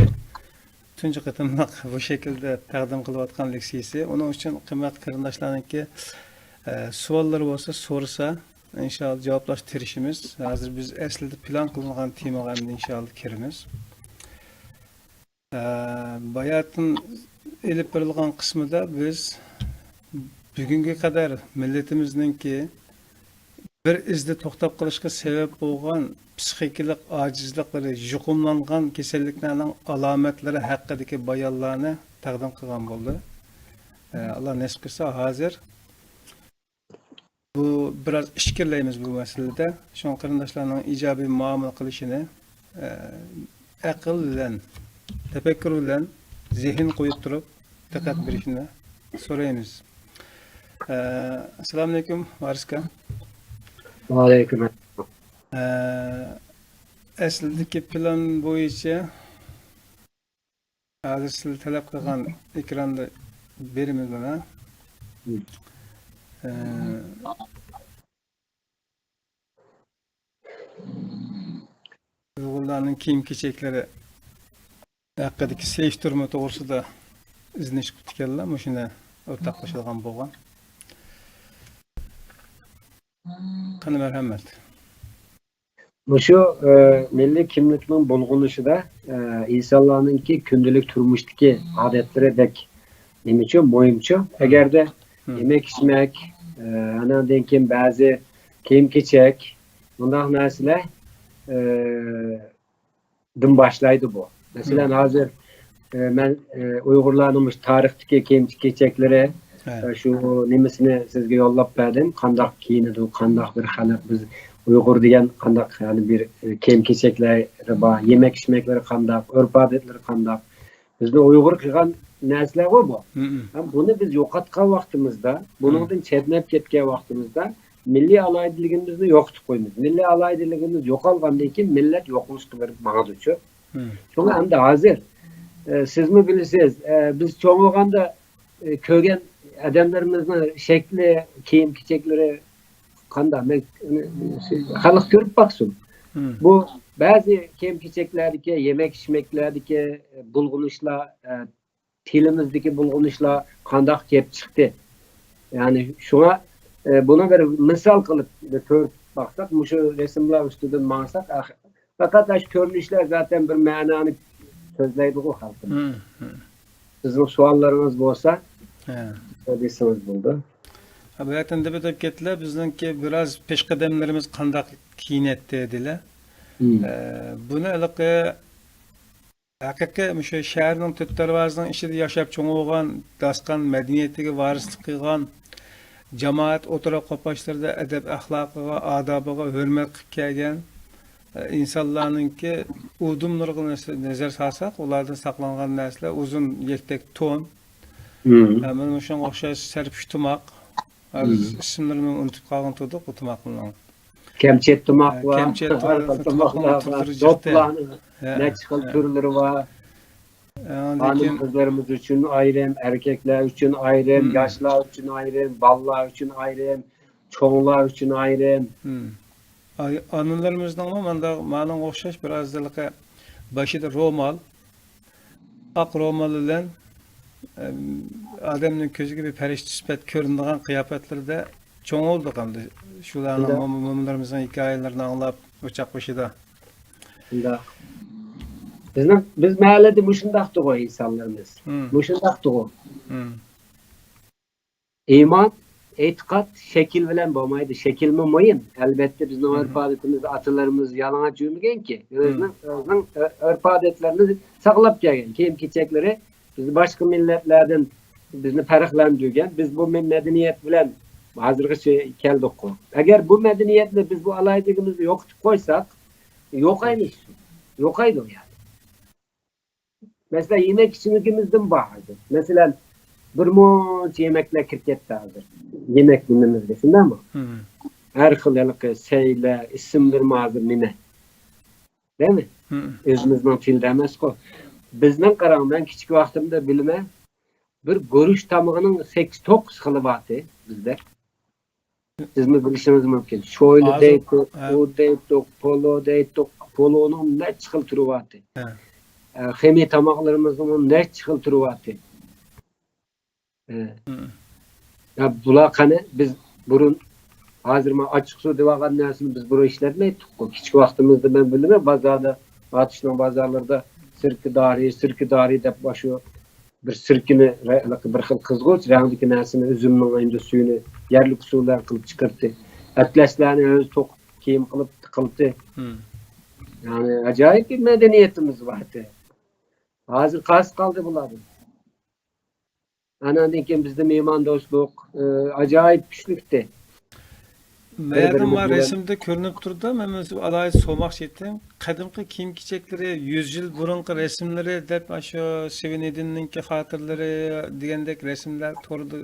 تۇنجى قېتىملىق بۇ شەكىلدە تەقدىم قىلىۋاتقان لېكسىيىسى. ئۇنىڭ ئۈچۈن قىممەتلىك قېرىنداشلارنىڭكى، ئە، سوئاللىرى بولسا سورىسا، ئىنشائاللا جاۋابلاشقا تىرىشىمىز. ھازىر بىز ئەسلىدە پىلان قىلىنغان تېمىغا ئەمدى ئىنشائاللا كىرىمىز. ئە، باياتىن ئېلىپ بېرىلغان قىسمىدا بىز بۈگۈنگە قەدەر مىللىتىمىزنىڭكى بىر ئىزدا توختاپ قېلىشقا سەۋەب بولغان پسىخىكىلىق ئاجىزلىقلىرى، يۇقۇملانغان كېسەللىكلەرنىڭ ئالامەتلىرى ھەققىدىكى بايانلارنى تەقدىم قىلغان بولدى. ئە، ئاللا نېسىپ قىلسا، ھازىر بۇ بىراز ئىچكىرىلەيمىز بۇ مەسىلىدە. شۇڭا قېرىنداشلارنىڭ ئىجابىي مۇئامىلە قىلىشىنى، ئە، ئەقىل بىلەن، تەپەككۇر بىلەن، زېھىن قويۇپ تۇرۇپ دىققەت بېرىشىنى سورايمىز. ئە، ئەسسالامۇئەلەيكۇم، ۋارىسكا. ۋەئەلەيكۇم ئەسسالام. ئە، ئەسلىدىكى پىلان بويىچە ھازىر سىلەر تەلەپ قىلغان ئېكراندا بېرىمىز مانا. مم. ئە، ئۇيغۇرلارنىڭ كىيىم-كېچەكلىرى ھەققىدىكى سېلىشتۇرما توغرىسىدا ئىزدىنىش قىپتىكەنلا، مۇشۇنى ئورتاقلىشىدىغان بولغان. قېنى، مەرھەمەت. مۇشۇ، ئە، مىللىي كىملىكنىڭ بۇلغىنىشىدا، ئە، ئىنسانلارنىڭكى كۈندىلىك تۇرمۇشتىكى ئادەتلىرى بەك نېمىچۇ، مۇھىمچۇ. مم. ئەگەردە مم. يېمەك-ئىچمەك، ئە، ئانىڭدىن كېيىن بەزى كىيىم-كېچەك، بۇنداق نەرسىلەر، ئە، دىن باشلايدۇ بۇ. مەسىلەن، مم. ھازىر، ئە، مەن، ئە، ئۇيغۇرلارنىڭ مۇشۇ تارىختىكى كىيىم-كېچەكلىرى، ھە. ئە، شۇ نېمىسىنى سىزگە يوللاپ بەردىم. قانداق كىيىنىدۇ، قانداق بىر خەلق، بىز ئۇيغۇر دېگەن قانداق، يەنى بىر، ئە، كىيىم-كېچەكلىرى بار، يېمەك-ئىچمەكلىرى قانداق، ئۆرپ-ئادەتلىرى قانداق. بىزنى ئۇيغۇر قىلغان نەرسىلەرغۇ بۇ. مم. ھەم بۇنى بىز يوقاتقان ۋاقتىمىزدا، بۇنىڭدىن مم. چەتنەپ كەتكەن ۋاقتىمىزدا، مىللىي ئالاھىدىلىكىمىزنى يوقىتىپ قويىمىز. مىللىي ئالاھىدىلىكىمىز يوقالغاندىن كېيىن مىللەت يوقىلىشقا بېرىپ ماڭىدۇچۇ. مم. شۇڭا ئەمدى ھازىر، ئە، سىزمۇ بىلىسىز، ئە، بىز چوڭ بولغاندا، ئە، كۆرگەن ئادەملىرىمىزنىڭ شەكلى، كىيىم-كېچەكلىرى قانداق؟ مەن، خەلق كۆرۈپ باقسۇن. مم. بۇ بەزى كىيىم-كېچەكلەردىكى، يېمەك-ئىچمەكلەردىكى بۇلغىنىشلار، ئە، تىلىمىزدىكى بۇلغىنىشلار قانداق كېلىپ چىقتى؟ يەنى شۇڭا، ئە، بۇنى بىر مىسال قىلىپ بىر كۆرۈپ باقساق، مۇشۇ رەسىملەر ئۈستىدىن ماڭساق، ئەخ-، پەقەت ئاشۇ كۆرۈنۈشلەر زاتەن بىر مەنانى سۆزلەيدىغۇ خەلقىمىز. مم، مم. سىزنىڭ سوئاللىرىڭىز بولسا، ھە. دېسىڭىز بولىدۇ. ھە، بۇ يەردىن دەپ ئۆتۈپ كەتتىلە، بىزنىڭكى بىراز پېشقەدەملىرىمىز قانداق كىيىنەتتى دېلە. مم. ئە، بۇنى ھېلىقى ھەقىقىي مۇشۇ شەھەرنىڭ تۆت دەرۋازىنىڭ ئىچىدە ياشاپ چوڭ بولغان، داستىخان مەدەنىيىتىگە ۋارىسلىق قىلغان، جامائەت ئوتتۇرا قوپاشلىرىدا ئەدەپ-ئەخلاقىغا، ئادابىغا ھۆرمەت قىلىپ كەلگەن، ئە، ئىنسانلارنىڭكى ئۇدۇملىرىغا نەزەر سالساق، ئۇلاردىن ساقلانغان نەرسىلەر ئۇزۇن يەكتەك تون. مم. ئە، مانا مۇشۇنىڭغا ئوخشاش سەرپۇشتۇماق. ھازىر مم. ئىسىملىرىنى ئۇنتۇپ قالغان تۇردۇق بۇ تاماقلارنىڭ. كەمچەت تاماق ھە، بار، كەمچەت ھەر تاماقلار بار، تۇرتۇرى جىقتى. دوپلارنى ھە، نەچچە خىل ھە. تۈرلىرى بار. ئاندىن خانىم كېيىن قىزلىرىمىز ئۈچۈن ئايرىم، ئەركەكلەر ئۈچۈن ئايرىم، مم. ياشلار ئۈچۈن ئايرىم، بالىلار ئۈچۈن ئايرىم، چوڭلار ئۈچۈن ئايرىم. مم. ئاي-، ئانىلىرىمىزنىڭمۇ مانداق مانىڭغا ئوخشاش بىر ئازدىلىقى بېشىدا رومال، ئاق رومال بىلەن، ئەم، ئادەمنىڭ كۆزىگە بىر پەرىشتە سۈپەت كۆرۈنىدىغان قىياپەتلىرىدە چوڭ بولدۇق ئەمدى. شۇلارنىڭ، شۇنداق. موم-، مومىلىرىمىزنىڭ ھېكايىلىرىنى ئاڭلاپ، ئوچاق بېشىدا. شۇنداق. بىزنىڭ، بىز مەھەللىدە مۇشۇنداقتىغۇ ئىنسانلىرىمىز. مم. مۇشۇنداقتىغۇ. مم. ئىمان، ئېتىقاد شەكىل بىلەن بولمايدۇ. شەكىلمۇ مۇھىم. ئەلۋەتتە، بىزنىڭ مم. ئۆرپ-ئادىتىمىز، ئاتىلىرىمىز يالىڭاچ يۈرمىگەنكى. ئۆزىنىڭ، مم. ئۆزىنىڭ ئۆ-، ئۆرپ-ئادەتلىرىنى ساقلاپ كەلگەن. كىيىم-كېچەكلىرى بىز باشقا مىللەتلەردىن بىزنى پەرقلەندۈرگەن. بىز بۇ مە-، مەدەنىيەت بىلەن ھازىرغىچە كەلدۇققۇ. ئەگەر بۇ مەدەنىيەتنى بىز بۇ ئالاھىدىلىكىمىزنى يوقىتىپ قويساق، يوقايمىز. يوقايدۇ يەنى. مەسىلەن، يېمەك-ئىچمىكىمىزدىن بار ھازىر. مەسىلەن، بىر مۇنچە يېمەكلەر كىرىپ كەتتى ھازىر. يېمەك نېمىمىزگە، شۇنداقمۇ؟ مم. ھەر خىل ھېلىقى سەيلە، ئىسىملىرىمۇ ھازىر نېمە؟ دەيمەن. مم. ئۆزىمىزنىڭ تىلىدا ئەمەسقۇ. بىزنىڭ قاراڭ، مەن كىچىك ۋاقتىمدا بىلىمەن، بىر گۈرۈچ تامىقىنىڭ سەككىز، توققۇز خىلى بارتى بىزدە. سىزمۇ بىلىشىڭىز مۇمكىن. شويلا ھازىر، دەيتتۇق، ھە. ئۇ دەيتتۇق، پولو دەيتتۇق. پولونىڭ نەچچە خىل تۈرى بارتى. ھە. ئە، خېمىي تاماقلىرىمىزنىڭ نەچچە خىل تۈرى بارتى. ھە. مم. يا بۇلار قېنى؟ بىز بۇرۇن، ھازىر مانا ئاچچىقسۇ دېۋالغان نەرسىنى بىز بۇرۇن ئىشلەتمەيتتۇققۇ. كىچىك ۋاقتىمىزدا مەن بىلىمەن، بازاردا، ئاتۇشنىڭ بازارلىرىدا سىركىدارى، سىركىدارى دەپ ئاشۇ بىر سىركىنى، بىر خىل قىزغۇچ رەڭدىكى نەرسىنى، ئۈزۈمنىڭ ئەمدى سۈيىنى يەرلىك ئۇسۇل بىلەن قىلىپ چىقىرتتى. ئەتلەسلەرنى ئۆزى توقۇپ، كىيىم قىلىپ تىقىلتتى. مم. يەنى ئاجايىپ بىر مەدەنىيىتىمىز بار ئىدى. ھازىر قايسى قالدى بۇلاردىن؟ ئاناندىن كېيىن بىزدە مېھماندوستلۇق، ئى، ئاجايىپ كۈچلۈكتى. مەيەردىن بىر-بىرىنى مانا بىلەن. رەسىمدە كۆرۈنۈپ تۇرىدۇ، مەن ئالاھىدە سورىماقچى ئىدىم. قەدىمكى كىيىم-كېچەكلىرى، يۈز يىل بۇرۇنقى رەسىملىرى دەپ، ئاشۇ سېۋېن ئېدىننىڭكى خاتىرىلىرى دېگەندەك رەسىملەر توردا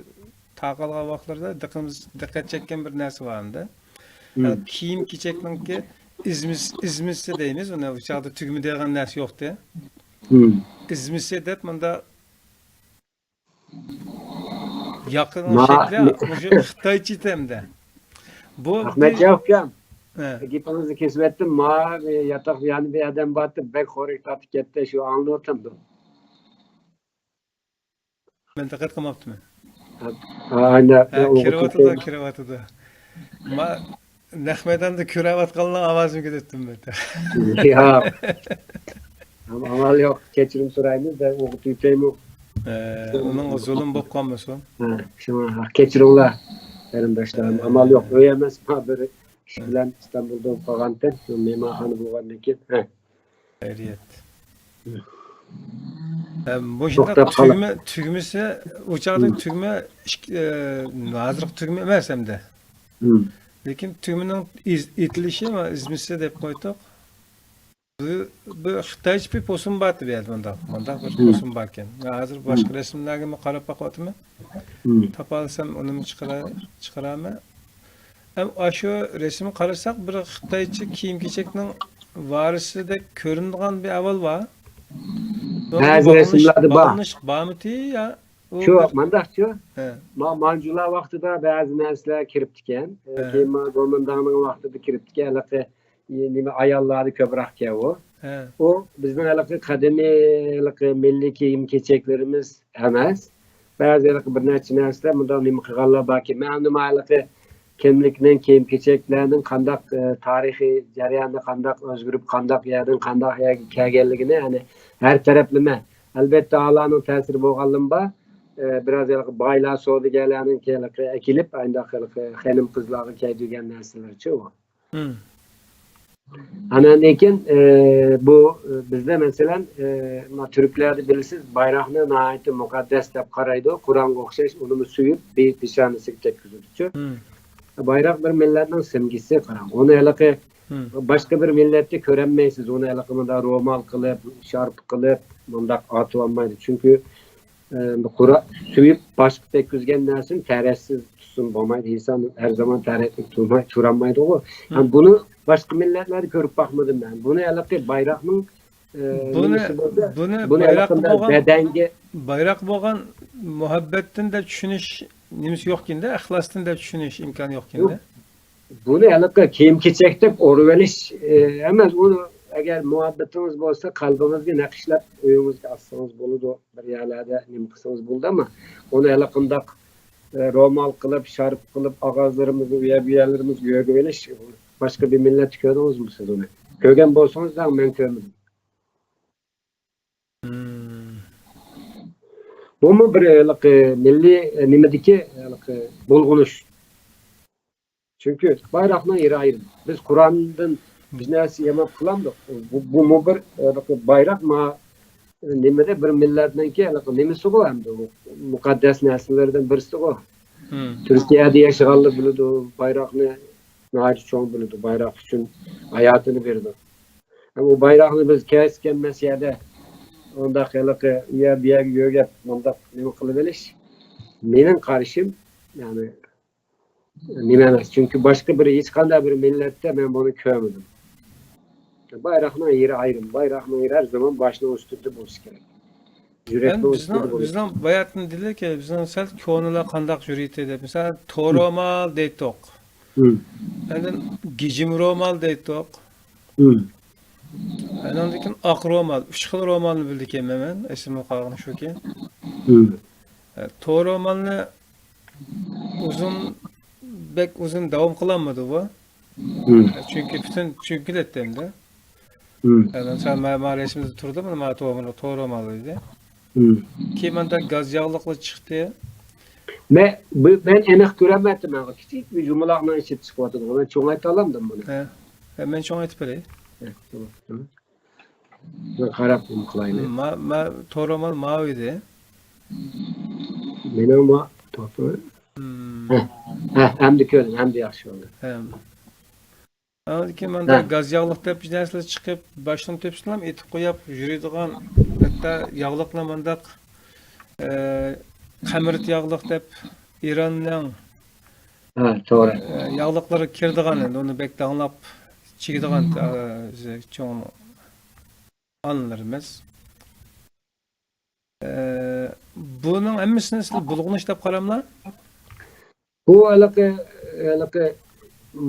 تارقالغان ۋاقىتلىرىدا دىققىتىمىز، دىققەت چەككەن بىر نەرسە بار ئەمدى. مم. كىيىم-كېچەكنىڭكى ئىزمىس-، ئىزمىسى دەيمىز، ئۇنى ئۇ چاغدا تۈگمە دېگەن نەرسە يوقتى. مم. ئىزمىسى دەپ مۇندا ياقىنىڭ ما-، شەكلى مۇشۇ خىتايچە تەمدە. بۇ ئەخمەتجان ئۇكام، ھە. گېپىڭىزنى كېسىۋەتتىم. ما ياتاق يانى بىر ئادەم بارتى، بەك خورەك تارتىپ كەتتى، شۇ ئاڭلىۋاتامدۇ؟ مەن دىققەت قىلماپتىمەن. ھە، ھە، كىرىۋاتىدۇ، كىرىۋاتىدۇ. ما نەق مەيداندا كۆرۈۋاتقانلارنىڭ ئاۋازىنى كۆتۈرۈپتىمەن. ياق. ئامال يوق، كەچۈرۈم سورايمىز، بەك ئوغۇت يۈتەيمۇ. ئۇنىڭغا زۇلۇم بولۇپ قالمىسۇن. ھە، شۇڭا كەچۈرۈڭلار، قېرىنداشلار. ئامال يوق، ئۆي ئەمەس، ما بىر ئىش بىلەن ئىستانبۇلدا بولۇپ قالغانتىم، شۇ مېھمانخانا بولغاندىن كېيىن. ھە. خەيرىيەت. ھە، مۇشۇنداق توختاپ قالا- تۈگمە، تۈگمىسى، ئۇ چاغدا تۈگمە ئىككى، ئە، ھازىرقى تۈگمە ئەمەس ئەمدى. لېكىن تۈگمىنىڭ ئىز-، ئېتىلىشى ۋە ئىزمىسى دەپ قويدۇق. بۇ، بۇ خىتايچە بىر پوسما بار ئىدى بۇ يەردە، مۇنداق، مۇنداق بىر پوسما بار ئىكەن. ھازىر باشقا رەسىملەرگىمۇ قاراپ باقىۋاتىمەن. تاپالىسام ئۇنىمۇ چىقىرا-، چىقىرارمەن. ھەم ئاشۇ رەسىمگە قارىساق، بىر خىتايچە كىيىم-كېچەكنىڭ ۋارىسىدەك كۆرۈنىدىغان بىر ئەھۋال بار. بەزى رەسىملەردە بار. باغلىنىش بارمىتى يا؟ شۇ، مانداقچۇ؟ ھە. ما-، مانجۇلار ۋاقتىدا بەزى نەرسىلەر كىرىپتىكەن. ھە. كېيىن ما گومىنداڭنىڭ ۋاقتىدا كىرىپتىكەن. ھېلىقى، نېمە، ئاياللاردا كۆپرەككەن ئۇ. ھە. ئۇ بىزنىڭ ھېلىقى قەدىمىي، ھېلىقى مىللىي كىيىم-كېچەكلىرىمىز ئەمەس. بەزى ھېلىقى بىر نەچچە نەرسىلەر مۇنداق نېمە قىلغانلار باركەن. مەن ئەمدى ما ھېلىقى كىملىكنىڭ، كىيىم-كېچەكلەرنىڭ قانداق، ئە، تارىخىي جەرياندا قانداق ئۆزگىرىپ، قانداق يەردىن قانداق يەرگە كەلگەنلىكىنى، يەنى ھەر تەرەپلىمە. ئەلۋەتتە، ئالانىڭ تەسىرى بولغانلىمۇ بار. ئە، بىراز ھېلىقى بايلار، سودىگەرلەرنىڭ ھېلىقى ئەكېلىپ، ئاينداق ھېلىقى خېنىم قىزلارغا كىيدۈرگەن نەرسىلەرچۇ ئۇ. ئاندىن كېيىن، ئە، بۇ، ئە، بىزدە مەسىلەن، ئە، ما تۈركلەردە بىلىسىز، بايراقنى ناھايىتى مۇقەددەس دەپ قارايدۇ. قۇرئانغا ئوخشاش، ئۇنىمۇ سۆيۈپ، بېيىت پېشانىسىگە تەگكۈزىدۇچۇ. بايراق بىر مىللەتنىڭ سىمگىسى، قاراڭ. ئۇنى ھېلىقى باشقا بىر مىللەتتە كۆرەلمەيسىز. ئۇنى ھېلىقى مۇنداق رومال قىلىپ، شارپا قىلىپ، مۇنداق ئاتىۋالمايدۇ. چۈنكى، ئە، قۇرا-، سۆيۈپ باشقا تەگكۈزگەن نەرسىنى تەرەتسىز تۇتسۇن بولمايدۇ. ئىنسان ھەر زامان تەرەتلىك تۇرماي، تۇرالمايدىغۇ. ھەم بۇنى باشقا مىللەتلەردە كۆرۈپ باقمىدىم مەن. بۇنى ھېلىقى بايراقنىڭ، ئە، بۇنى، نېمىسى بولسا، بۇنى بۇنى بايراق ھېلىقى بولغان، بەدەنگە بايراق بولغان مۇھەببەتتىن دەپ چۈشىنىش نېمىسى يوقكىندا، ئىخلاستىن دەپ چۈشىنىش ئىمكانى يوقكىندا. بۇنى ھېلىقى كىيىم-كېچەكتەك ئورىۋېلىش، ئە، ئەمەس. ئۇنى ئەگەر مۇھەببىتىڭىز بولسا، قەلبىڭىزگە نەقىشلەپ ئۆيىڭىزگە ئاسسىڭىز بولىدۇ. بىر يەرلەردە نېمە قىلسىڭىز بولىدۇ، ئەمما ئۇنى ھېلىقىنداق، ئە، رومال قىلىپ، شارپا قىلىپ، ئاغزىلىرىمىزنى، ئۇ يەر بۇ يەرلىرىمىزگە يۆگىۋېلىش، باشقا بىر مىللەتتە كۆردىڭىزمۇ سىز ئۇنى؟ كۆرگەن بولسىڭىز دەڭ، مەن كۆرمىدىم. بۇمۇ بىر ھېلىقى مىللىي، ئە، نېمىدىكى ھېلىقى بۇلغىنىش. چۈنكى بايراقنىڭ يېرى ئايرىم. بىز قۇرئاندىن بىر نەرسە ياماپ قىلامدۇق. بۇ، بۇمۇ بىر، ئە، بايراق ما-، نېمىدە بىر مىللەتنىڭكى ھېلىقى نېمىسىغۇ ئەمدى ئۇ مۇقەددەس نەرسىلەردىن بىرسىغۇ. تۈركىيەدە ياشىغانلار بىلىدۇ، بايراقنى ناھايىتى چوڭ بىلىدۇ، بايراق ئۈچۈن ھاياتىنى بېرىدۇ. ئەمما ئۇ بايراقنى بىز كەلسە كەلمەس يەردە ئۇنداق ھېلىقى ئۇ يەر بۇ يەرگە يۆگەپ مۇنداق نېمە قىلىۋېلىش مېنىڭ قارىشىم، يەنى نېمە ئەمەس. چۈنكى باشقا بىر، ھېچقانداق بىر مىللەتتە مەن بۇنى كۆرمىدىم. بايراقنىڭ يېرى ئايرىم. بايراقنىڭ يېرى ھەر زامان باشنىڭ ئۈستىدە بولۇشى كېرەك. يۈرەكنىڭ ئۈستىدە بولۇشى كېرەك. بىزنىڭ باياتىن دېدۇكى، بىزنىڭ سەل كونىلار قانداق يۈرىتى دەپ، مىسال، تور رومال دەيتتۇق. ئاندىن گىجىم رومال دەيتتۇق. ئاندىن كېيىن ئاق رومال، ئۈچ خىل رومالنى بىلىدىكەنمەن مەن، ئېسىمدە قالغىنى شۇكى. ئە، تور رومالنى ئۇزۇن، بەك ئۇزۇن داۋام قىلالمىدى بۇ. چۈنكى پۈتۈن چۈنكى كېتەتتى ئەمدى. مەسىلەن، ما، ما رەسىمدە تۇردى، مانا، ما تور، تور رومال ئىدى. كېيىن ماندا گاز ياغلىقلار چىقتى. مەن، بۇ، مەن ئېنىق كۆرەلمەيتتىم، مانا كىچىك بىر يۇمىلاقنىڭ ئىچىدە چىقىۋاتىدىغان. مەن چوڭايتالامدىم بۇنى؟ ھە. ھە، مەن چوڭايتىپ بېرەي. ھە، تامام. مەن قاراپ نېمە قىلايلى. ما، ما تور رومال ماۋۇ ئىدى. مېنىڭ ما، توپا. ھە، ھە، ئەمدى كۆردۈم، ئەمدى ياخشى بولدى. ھە. ئاندىن كېيىن مانداق گاز ياغلىق دەپ بىر نەرسىلەر چىقىپ، باشتىن تۆپسىنلام ئېتىپ قويۇپ يۈرىدىغان، ھەتتا ياغلىقنى مانداق، ئە، قەمرىت ياغلىق دەپ ئىراننىڭ، ھە، توغرا. ئە، ياغلىقلىرى كىرىدىغان، ئەمدى ئۇنى بەك داڭلاپ چىگىدىغان، ئە، چوڭ ئانىلىرىمىز. ئە، بۇنىڭ ھەممىسىنى سىلەر بۇلغىنىش دەپ قاراملا؟ بۇ ھېلىقى، ھېلىقى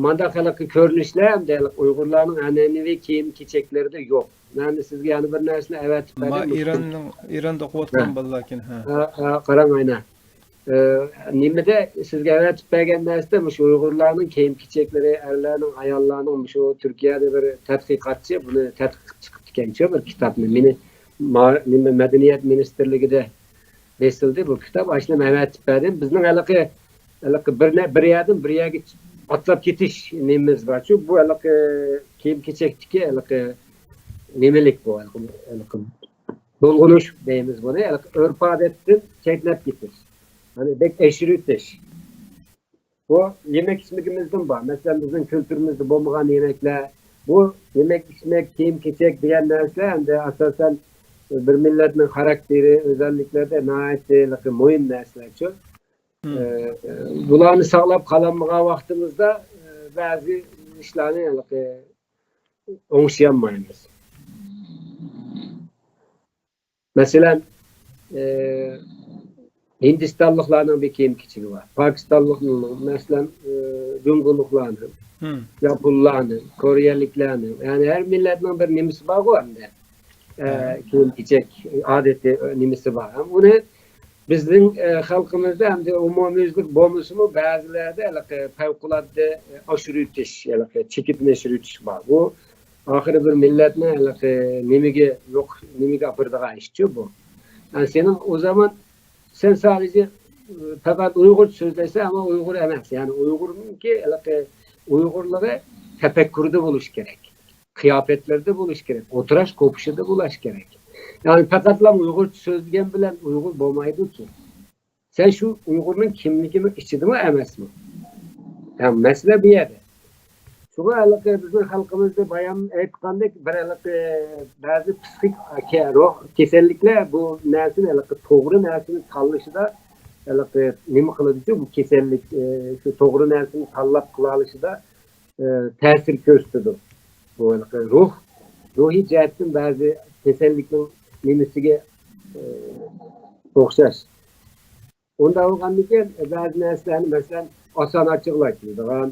مانداق ھېلىقى كۆرۈنۈشلەر ئەمدى ھېلىقى ئۇيغۇرلارنىڭ ئەنئەنىۋى كىيىم-كېچەكلىرىدە يوق. مەن سىزگە يەنە بىر نەرسىنى ئەۋەتىپ بەردىم. ئىراننىڭ، ئىراندا ئوقۇۋاتقان بالىلاركەن، ھە. ھە، ھە، قاراڭ، ئاينا. ئە، نېمىدە سىزگە ئەۋەتىپ بەرگەن نەرسىدە مۇشۇ ئۇيغۇرلارنىڭ كىيىم-كېچەكلىرى، ئەرلەرنىڭ، ئاياللارنىڭ، مۇشۇ تۈركىيەدە بىر تەتقىقاتچى بۇنى تەتقىق قىلىپ چىقىپتىكەنچۇ بىر كىتابنى. مېنى ما-، نېمە، مەدەنىيەت مىنىستىرلىكىدە بېسىلدى بۇ كىتاب. ئاشۇنى مەن ئەۋەتىپ بەردىم. بىزنىڭ ھېلىقى، ھېلىقى بىر نە-، بىر يەردىن بىر يەرگە ئاتلاپ كېتىش نېمىمىز بارچۇ. بۇ ھېلىقى كىيىم-كېچەكتىكى ھېلىقى نېمىلىك بۇ، ھېلىقى، ھېلىقى بۇلغىنىش دەيمىز بۇنى. ھېلىقى ئۆرپ-ئادەتتىن چەتنەپ كېتىش. يەنى بەك ئاشۇرۇۋېتىش. بۇ يېمەك-ئىچمىكىمىزدىن بار. مەسىلەن، بىزنىڭ كۈلتۈرىمىزدە بولمىغان يېمەكلەر. بۇ يېمەك-ئىچمەك، كىيىم-كېچەك دېگەن نەرسىلەر ئەمدى ئاساسەن بىر مىللەتنىڭ خاراكتېرى، ئۆزەللىكلىرىدە ناھايىتى مۇھىم نەرسىلەرچۇ. ئە، بۇلارنى ساقلاپ قالالمىغان ۋاقتىمىزدا، ئە، بەزى ئىشلارنى ھېلىقى ئوڭشىيالمايمىز. مەسىلەن، ئە، ھىندىستانلىقلارنىڭ بىر كىيىم-كېچىكى بار. پاكىستانلىقنىڭ، مەسىلەن، ئە، جۇڭگولۇقلارنىڭ، ياپونلارنىڭ، كورېيەلىكلەرنىڭ، يەنى ھەر مىللەتنىڭ بىر نېمىسى بارغۇ ئەمدى. ئە، كىيىم-كېچەك ئادىتى، ئە، نېمىسى بار. ھەم ئۇنى بىزنىڭ، ئە، خەلقىمىزدە ئەمدى ئومۇميۈزلۈك بولمىسىمۇ، بەزىلەردە ھېلىقى پەۋقۇلئاددە، ئە، ئاشۇرۇۋېتىش، ھېلىقى چېكىتنى ئاشۇرۇۋېتىش بار. بۇ ئاخىرى بىر مىللەتنى ھېلىقى نېمىگە يوق، نېمىگە ئاپىرىدىغان ئىشچۇ بۇ. يەنى سېنىڭ ئۇ زامان سەن سادىچە، ئى، پەقەت ئۇيغۇرچە سۆزلەيسەن، ئەمما ئۇيغۇر ئەمەس. يەنى ئۇيغۇرنىڭكى ھېلىقى ئۇيغۇرلۇقى تەپەككۇردا بولۇشى كېرەك، قىياپەتلىرىدە بولۇشى كېرەك، ئولتۇراش قوپۇشىدا بولۇشى كېرەك. يەنى پەقەتلا ئۇيغۇرچە سۆزلىگەن بىلەن ئۇيغۇر بولمايدۇكى. سەن شۇ ئۇيغۇرنىڭ كىملىكىنىڭ ئىچىدىمۇ ئەمەسمۇ؟ يەنى مەسىلە بۇ يەردە. شۇڭا ھېلىقى بىزنىڭ خەلقىمىزدە بايام ئېيتقاندەك، بىر ھېلىقى بەزى پسىخىك كە-، روھ كېسەللىكلەر بۇ نەرسىنى، ھېلىقى توغرا نەرسىنى تاللىشىدا ھېلىقى نېمە قىلىدۇچۇ، بۇ كېسەللىك، ئى، شۇ توغرا نەرسىنى تاللاپ قىلالىشىدا، ئى، تەسىر كۆرسىتىدۇ. بۇ ھېلىقى روھ، روھىي جەھەتتىن بەزى كېسەللىكنىڭ نېمىسىگە، ئى، ئوخشاش. ئۇنداق بولغاندىكىن، بەزى نەرسىلەرنى، مەسىلەن، ئاسان ئاچچىقلا ئېيتىلىدىغان،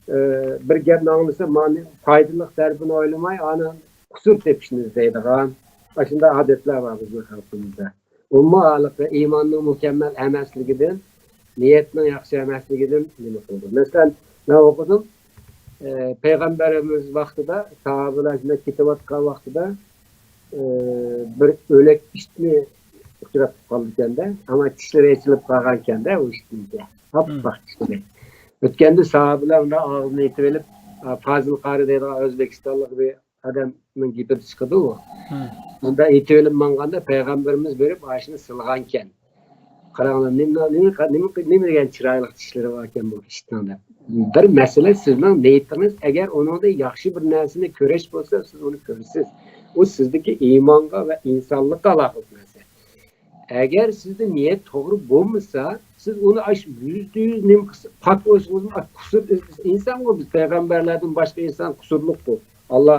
ئى، بىر گەپنى ئاڭلىسا، مانا پايدىلىق تەرىپىنى ئويلىماي، ئانا قۇسۇر تېپىشنى ئىزدەيدىغان، ئاشۇنداق ئادەتلەر بار بىزنىڭ خەلقىمىزدە. ئۇمۇ ھېلىقى ئىماننىڭ مۇكەممەل ئەمەسلىكىدىن، نىيەتنىڭ ياخشى ئەمەسلىكىدىن نېمە قىلىدۇ. مەسىلەن، مەن ئوقۇدۇم، ئى، پەيغەمبىرىمىز ۋاقتىدا، ساھابىلەر شۇنداق كېتىۋاتقان ۋاقتىدا، ئى، بىر ئۆلەك ئىتنى ئۇچراتىپ قالىدىكەن-دە، ئەمما چىشلىرى ئېچىلىپ قالغانكەن-دە ئۇ ئىتنىڭكى. ئاپئاق چىشلىرى. ئۆتكەندە ساھابىلەر ئۇندا ئاغزىنى ئېتىۋېلىپ، ئا، پازىل قارى دەيدىغان ئۆزبېكىستانلىق بىر ئادەمنىڭ گېپىدە چىقىدۇ ئۇ. مۇندا ئېتىۋېلىپ ماڭغاندا پەيغەمبىرىمىز بېرىپ ئاشۇنى سىلىغانكەن. قاراڭلار، نېمە، نېمە، نېمە، نېمە دېگەن چىرايلىق چىشلىرى باركەن بۇ ئىتنىڭ دەپ. بىر مەسىلە سىزنىڭ نىيىتىڭىز، ئەگەر ئۇنىڭدا ياخشى بىر نەرسىنى كۆرۈش بولسا، سىز ئۇنى كۆرىسىز. ئۇ سىزدىكى ئىمانغا ۋە ئىنسانلىققا ئالاقىلىق نەرسە. ئەگەر سىزدە نىيەت توغرا بولمىسا، سىز ئۇنى ئاش يۈزدە يۈز نېمە قىلسا، پاك بولسىڭىزمۇ، ئاش قۇسۇر، ئىنسانغۇ بىز، پەيغەمبەرلەردىن باشقا ئىنسان قۇسۇرلۇققۇ. ئاللا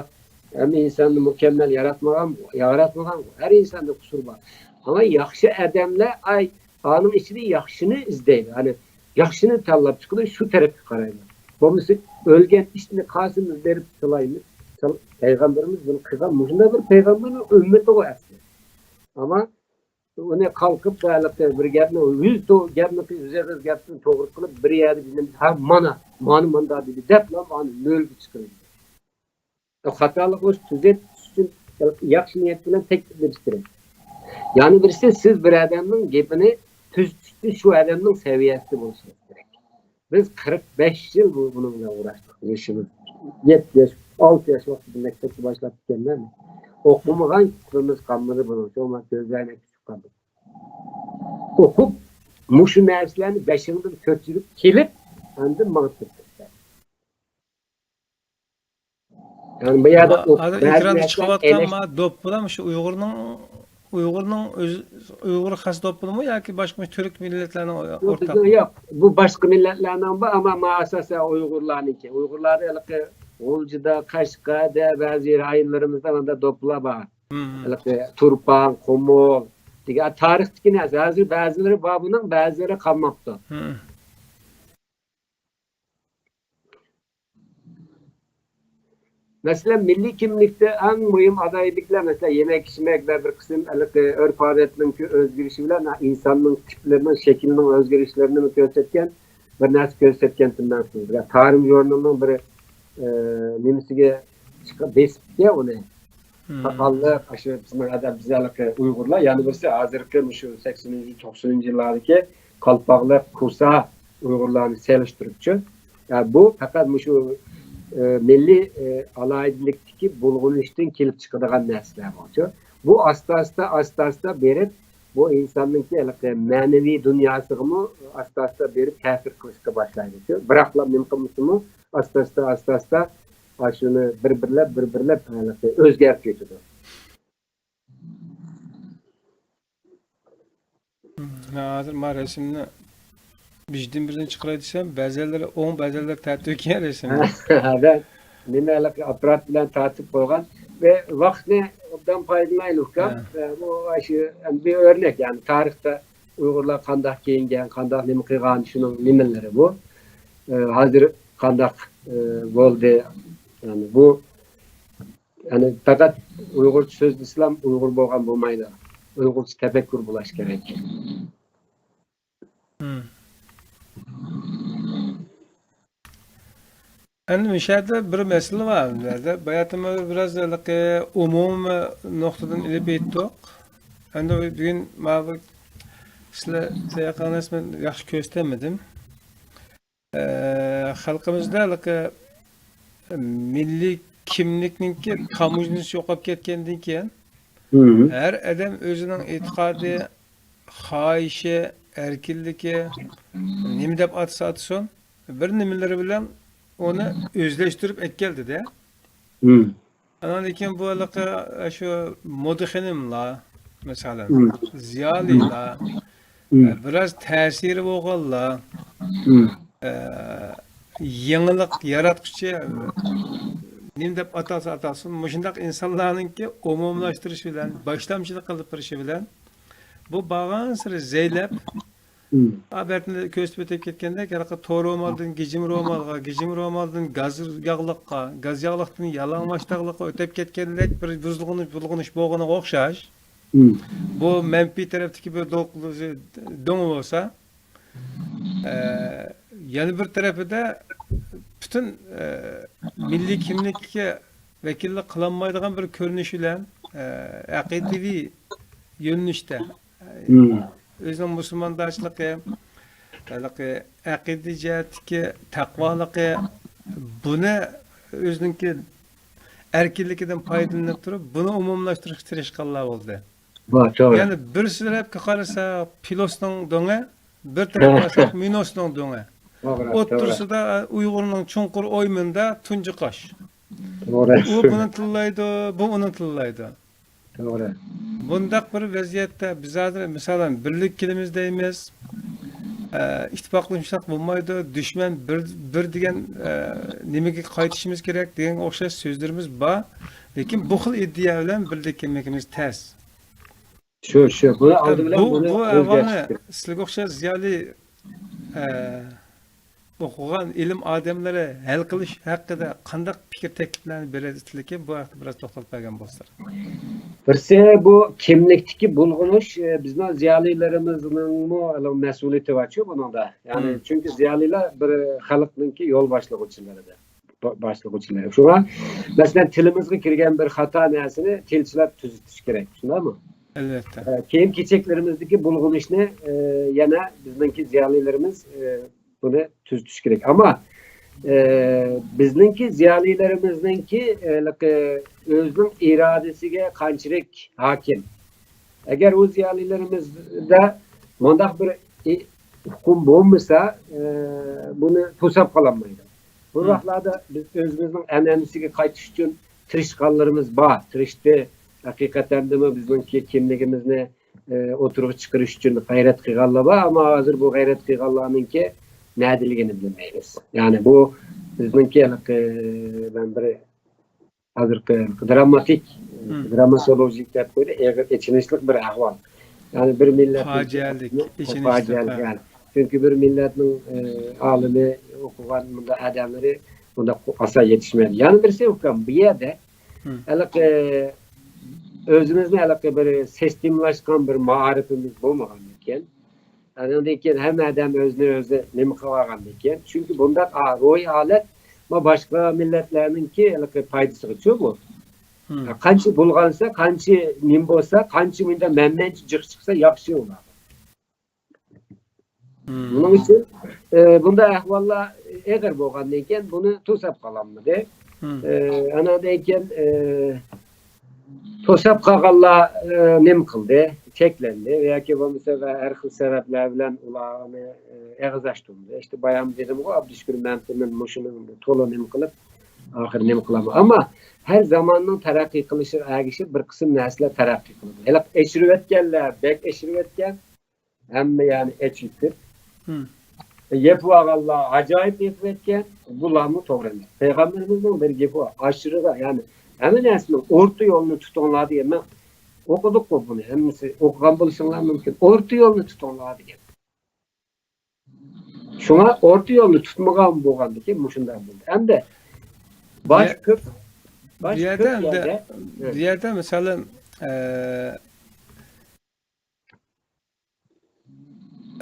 ھەممە ئىنساننى مۇكەممەل ياراتمىغان، ياراتمىغانغۇ. ھەر ئىنساندا قۇسۇر بار. ئەمما ياخشى ئادەملەر، ئاي، ئانىڭ ئىچىدە ياخشىنى ئىزدەيدۇ. يەنى ياخشىنى تاللاپ چىقىدۇ، شۇ تەرەپكە قارايدۇ. بولمىسا ئۆلگەن ئىتنى قاسىمىز بېرىپ سىلايمىز. سال-، پەيغەمبىرىمىز بۇنى قىلغان، مۇشۇنداق بىر پەيغەمبەرنىڭ ئۈممىتىغۇ ئەسلى. ئەمما ئۇنى قالقىپ، ھېلىقى بىر گەپنى، يۈز تو-، گەپنى، يۈز ئېغىز گەپنى توغرا قىلىپ، بىر يەردە بىزنى، ھە، مانا، مانا مۇنداق دېدى دەپلا ئانى نۆلگە چىقىرىدۇ. خاتالىق بولسا تۈزەتىش ئۈچۈن ياخشى نىيەت بىلەن تەكلىپ بېرىش كېرەك. يەنە بىرسى، سىز بىر ئادەمنىڭ گېپىنى تۈزىتىشتە شۇ ئادەمنىڭ سەۋىيەسىدە بولۇشىڭىز كېرەك. بىز قىرىق بەش يىل بۇ، بۇنىڭ بىلەن ئۇغراشتۇق. يېشىمىز يەتتە ياش، ئالتە ياش ۋاقتىدا مەكتەپكە باشلاپتىكەنمەن. ئوقۇمىغان كىتابىمىز قالمىدى بۇنىڭ. شۇڭا كۆزلەرنى چۈشۈپ قالدى. ئوقۇپ، مۇشۇ نەرسىلەرنى بېشىڭدىن كۆچۈرۈپ كېلىپ، ئاندىن ماڭا تۈرتكە. يەنى بۇ يەردە ما-، ئوق-، ھازىر بەزى ئېكراندا نەرسىلەر چىقىۋاتقان ئەلەش- ما دوپپىلار شۇ ئۇيغۇرنىڭ، ئۇيغۇرنىڭ ئۆزى، ئۇيغۇر خاس دوپپىلىمۇ ياكى باشقا تۈرك مىللەتلەرنىڭ يوق، ئورتاق؟ بىزنىڭ يوق. بۇ باشقا مىللەتلەرنىڭ بار، ئەمما ما ئاساسەن ئۇيغۇرلارنىڭكى. ئۇيغۇرلاردا ھېلىقى غۇلجىدا، قەشقەردە، بەزى رايونلىرىمىزدا مۇنداق دوپپىلار بار. مم. ھېلىقى تۇرپان، قۇمۇل دېگەن تارىختىكى نەرسە. ھازىر بەزىلىرى بار بۇنىڭ، بەزىلىرى قالماپتۇ. مم. مەسىلەن، مىللىي كىملىكتە ئەڭ مۇھىم ئالاھىدىلىكلەر، مەسىلەن، يېمەك-ئىچمەك ۋە بىر قىسىم ھېلىقى ئۆرپ-ئادەتنىڭكى ئۆزگىرىشى بىلەن ئىنساننىڭ تىپلىرىنىڭ شەكلىنىڭ ئۆزگىرىشلىرىنىمۇ كۆرسەتكەن بىر نەرسە كۆرسەتكەنتىم مەن سىزگە. تارىم ژۇرنىلىنىڭ بىر، ئى، نېمىسىگە چىقىپ بېسىپتىكەن ئۇنى. مم. ساقاللىق، ئاشۇ بىزنىڭ ئادەم، بىز ھېلىقى ئۇيغۇرلار، يەنە بىرسى ھازىرقى مۇشۇ سەكسىنىنچى، توقسىنىنچى يىللاردىكى قالپاقلىق، كوسا ئۇيغۇرلارنى سېلىشتۇرۇپچۇ. يا، بۇ پەقەت مۇشۇ، ئى، مىللىي، ئى، ئالاھىدىلىكتىكى بۇلغىنىشتىن كېلىپ چىقىدىغان نەرسىلەر بولچۇ. بۇ ئاستا-ئاستا، ئاستا-ئاستا بېرىپ، بۇ ئىنساننىڭكى ھېلىقى مەنىۋى دۇنياسىغىمۇ ئاستا-ئاستا بېرىپ تەسىر قىلىشقا باشلايدۇچۇ. بىراقلا نېمە قىلمىسىمۇ، ئاستا-ئاستا، ئاستا-ئاستا ئاشۇنى بىر-بىرلەپ، بىر-بىرلەپ ھېلىقى ئۆزگەرتىپ كېتىدۇ. مم، ھازىر ما رەسىمنى بىردىن بىرىنى چىقىراي دېسەم، بەزىلىرى ئوڭ، بەزىلىرى تەتۈر ئىكەن رەسىمنى. ھە، نېمە ھېلىقى ئاپپارات بىلەن تارتىپ قويغان. ۋە ۋاقىتنى ئوبدان پايدىلىنايلى، ئۇكام. ھە. ۋە بۇ ئاشۇ بىر ئۆرنەك، يەنى تارىختا ئۇيغۇرلار قانداق كىيىنگەن، قانداق نېمە قىلغان، شۇنىڭ نېمىلىرى بۇ. ئى، ھازىر قانداق، ئى، بولدى؟ يەنى بۇ، يەنى پەقەت ئۇيغۇرچە سۆزلىسىلا ئۇيغۇر بولغان بولمايدۇ. ئۇيغۇرچە تەپەككۇر بولۇش كېرەك. مم. ئەمدى مۇشۇ يەردە بىر مەسىلە بار. بۇ يەردە باياتىمۇ بىراز ھېلىقى ئومۇمىي نۇقتىدىن ئېلىپ ئېيتتۇق. ئەمدى بۈگۈن مانا بۇ سىلەر تەييارلىغان نەرسىنى مەن ياخشى كۆرسىتەلمىدىم. ئە، خەلقىمىزدە ھېلىقى مىللىي كىملىكنىڭكى تاموژنىسى يوقاپ كەتكەندىن كېيىن، ھەر ئادەم ئۆزىنىڭ ئېتىقادى، خاھىشى، ئەركىنلىكى، نېمە دەپ ئاتىسا ئاتىسۇن، بىر نېمىلىرى بىلەن ئۇنى ئۆزلەشتۈرۈپ ئەكەلدى-دە. ئانان كېيىن بۇ ھېلىقى شۇ مودا خېنىملار، مەسىلەن، زىيالىيلار، بىراز تەسىرى بولغانلار، ئە، يېڭىلىق ياراتقۇچى، نېمە دەپ ئاتالسا ئاتالسۇن، مۇشۇنداق ئىنسانلارنىڭكى ئومۇملاشتۇرۇشى بىلەن، باشلامچىلىق قىلىپ بېرىشى بىلەن، بۇ بارغانسېرى زەيلەپ، ئا، بەتنى كۆرسىتىپ ئۆتۈپ كەتكەندەك، ھېلىقى تور رومالدىن گىجىم رومالغا، گىجىم رومالدىن گاز ياغلىققا، گاز ياغلىقتىن يالاڭاچ تاغلىققا ئۆتۈپ كەتكەندەك بىر بۇزۇلغىنىش، بۇلغىنىش بولغىنىغا ئوخشاش. بۇ مەنپىي تەرەپتىكى بىر دولقۇن دۆڭى بولسا، ئە، يەنە بىر تەرىپىدە پۈتۈن، ئە، مىللىي كىملىككە ۋەكىللىك قىلالمايدىغان بىر كۆرۈنۈش بىلەن، ئە، ئەقىدىۋى يۆنىلىشتە، ئە، ئۆزىنىڭ مۇسۇلماندارچىلىقى، ھېلىقى ئەقىدە جەھەتتىكى تەقۋالىقى، بۇنى ئۆزىنىڭكى ئەركىنلىكىدىن پايدىلىنىپ تۇرۇپ، بۇنى ئومۇملاشتۇرۇشقا تىرىشقانلار بولدى. بار، توغرا. يەنى بىر تەرەپكە قارىسا، پىلوسنىڭ دۆڭى، بىر تەرەپكە قارىساق، مىنوسنىڭ دۆڭى. توغرا، توغرا. ئوتتۇرىسىدا ئۇيغۇرنىڭ چوڭقۇر ئويمىنىدا تۇنجى قاش. توغرا. ئۇ بۇنى تىللايدۇ، بۇ ئۇنى تىللايدۇ. توغرا. بۇنداق بىر ۋەزىيەتتە بىز ھازىر، مىسالەن، بىرلىككە كېلىمىز دەيمىز، ئە، ئىتتىپاقلىشمىساق بولمايدۇ، دۈشمەن بىر، بىر دېگەن، ئە، نېمىگە قايتىشىمىز كېرەك دېگەنگە ئوخشاش سۆزلىرىمىز بار. لېكىن بۇ خىل ئىدىيە بىلەن بىرلىككە كەلمىكىمىز تەس. شۇ، شۇ. بۇنى ئە، ئالدى بىلەن بۇ، بۇنى بۇ ئۆزگەرتىش ئەھۋالنى كېرەك. سىلەرگە ئوخشاش زىيالىي، ئە، ئوقۇغان ئىلىم ئادەملىرى ھەل قىلىش ھەققىدە قانداق پىكىر تەكلىپلەرنى بېرىدىكىن، بۇ ھەقتە بىراز توختالىپ بەرگەن بولسىلەر. بىرسى بۇ كىملىكتىكى بۇلغىنىش، ئە، بىزنىڭ زىيالىيلىرىمىزنىڭمۇ مەسئۇلىيىتى بارچۇ بۇنىڭدا. يەنى، مم. چۈنكى زىيالىيلار بىر خەلقنىڭكى يول باشلىغۇچىلىرىدە. با-، باشلىغۇچىلىرى. شۇڭا، مەسىلەن، تىلىمىزغا كىرگەن بىر خاتا نەرسىنى تىلچىلەپ تۈزىتىش كېرەك، شۇنداقمۇ؟ ئەلۋەتتە. ئە، كىيىم-كېچەكلىرىمىزدىكى بۇلغىنىشنى، ئە، يەنە بىزنىڭكى زىيالىيلىرىمىز، ئە، بۇنى تۈزىتىش كېرەك. ئەمما، ئە، بىزنىڭكى زىيالىيلىرىمىزنىڭكى، ئە، ھېلىقى ئۆزىنىڭ ئىرادىسىگە قانچىلىك ھاكىم؟ ئەگەر ئۇ زىيالىيلىرىمىزدە مۇنداق بىر ئى-، ئۇقۇم بولمىسا، ئە، بۇنى توساپ قالالمايدۇ. بۇ ۋاقىتلاردا بىز ئۆزىمىزنىڭ ئەنئەنىسىگە قايتىش ئۈچۈن تىرىشقانلىرىمىز بار. تىرىشتى. ھەقىقەتەندىمۇ بىزنىڭكى كىملىكىمىزنى، ئە، ئوتتۇرىغا چىقىرىش ئۈچۈن غەيرەت قىلغانلار بار، ئەمما ھازىر بۇ غەيرەت قىلغانلارنىڭكى نەدىلىكىنى بىلمەيمىز. يەنى بۇ بىزنىڭكى ھېلىقى، مەن بىر ھازىرقى دراماتىك، دراماتولوژىك دەپ قويدى، ئېغىر ئېچىنىشلىق بىر ئەھۋال. يەنى بىر مىللەتنىڭ پاجىئەلىك، ئېچىنىشلىق، پاجىئەلىك، ھە. يەنى. چۈنكى بىر مىللەتنىڭ، ئە، ئالىمى، ئوقۇغان مۇنداق ئادەملىرى مۇنداق ئاسان يېتىشمەيدۇ. يەنە بىرسى، ئۇكام، بۇ يەردە ھېلىقى ئۆزىمىزنى ھېلىقى بىر سىستېمىلاشقان بىر مائارىپىمىز بولمىغاندىكىن، ئاندىن كېيىن ھەممە ئادەم ئۆزىنى ئۆزى نېمە قىلىۋالغاندىكىن، چۈنكى بۇنداق، ئا، روھىي ھالەت، ما، باشقا مىللەتلەرنىڭكى ھېلىقى پايدىسىغىچۇ بۇ. قانچە بۇلغانسا، قانچە نېمە بولسا، قانچە مۇنداق مەنمەنچە جىق چىقسا ياخشى ئۇلارغا. بۇنىڭ ئۈچۈن، ئە، بۇنداق ئەھۋاللار ئېغىر بولغاندىن كېيىن بۇنى توساپ قالالمىدى. ئە، ئاناندىن كېيىن، ئە، توساپ قالغانلار، ئە، نېمە قىلدى؟ چەكلەندى ياكى بولمىسا ھەر خىل سەۋەبلەر بىلەن ئۇلارنى، ئە، ئېغىز ئاچتۇرمىدى. ئىشتە بايام دېدىمغۇ، ئابدۇشۈكۈر مەمتىمىن مۇشۇنى تولا نېمە قىلىپ، ئاخىر نېمە قىلامدۇ؟ ئەمما ھەر زاماننىڭ تەرەققىي قىلىشىغا ئەگىشىپ بىر قىسىم نەرسىلەر تەرەققىي قىلىدۇ. ھېلىقى ئېشىرىۋەتكەنلەر بەك ئېشىرىۋەتكەن. ھەممە يەرنى ئېچىۋېتىپ، يېپىۋالغانلار ئاجايىپ يېپىۋەتكەن، بۇلارمۇ توغرا ئەمەس. پەيغەمبىرىمىزنىڭ بىر گېپى بار، ئاشىرىغا، يەنى ھەممە نەرسىنىڭ ئورتا يولىنى تۇتۇڭلار دېگەن. مەن ئوقۇدۇققۇ بۇنى، ھەممىسى ئوقۇغان بولۇشۇڭلار مۇمكىن. ئورتا يولنى تۇتۇڭلار دېگەن. شۇڭا ئورتا يولنى تۇتمىغان بولغاندىكىن مۇشۇنداق بولدى. ئەمدى باش كۆپ، باش بۇ يەردە كۆپ ئەمدى، يەردە، بۇ يەردە مىسالەن، ئە،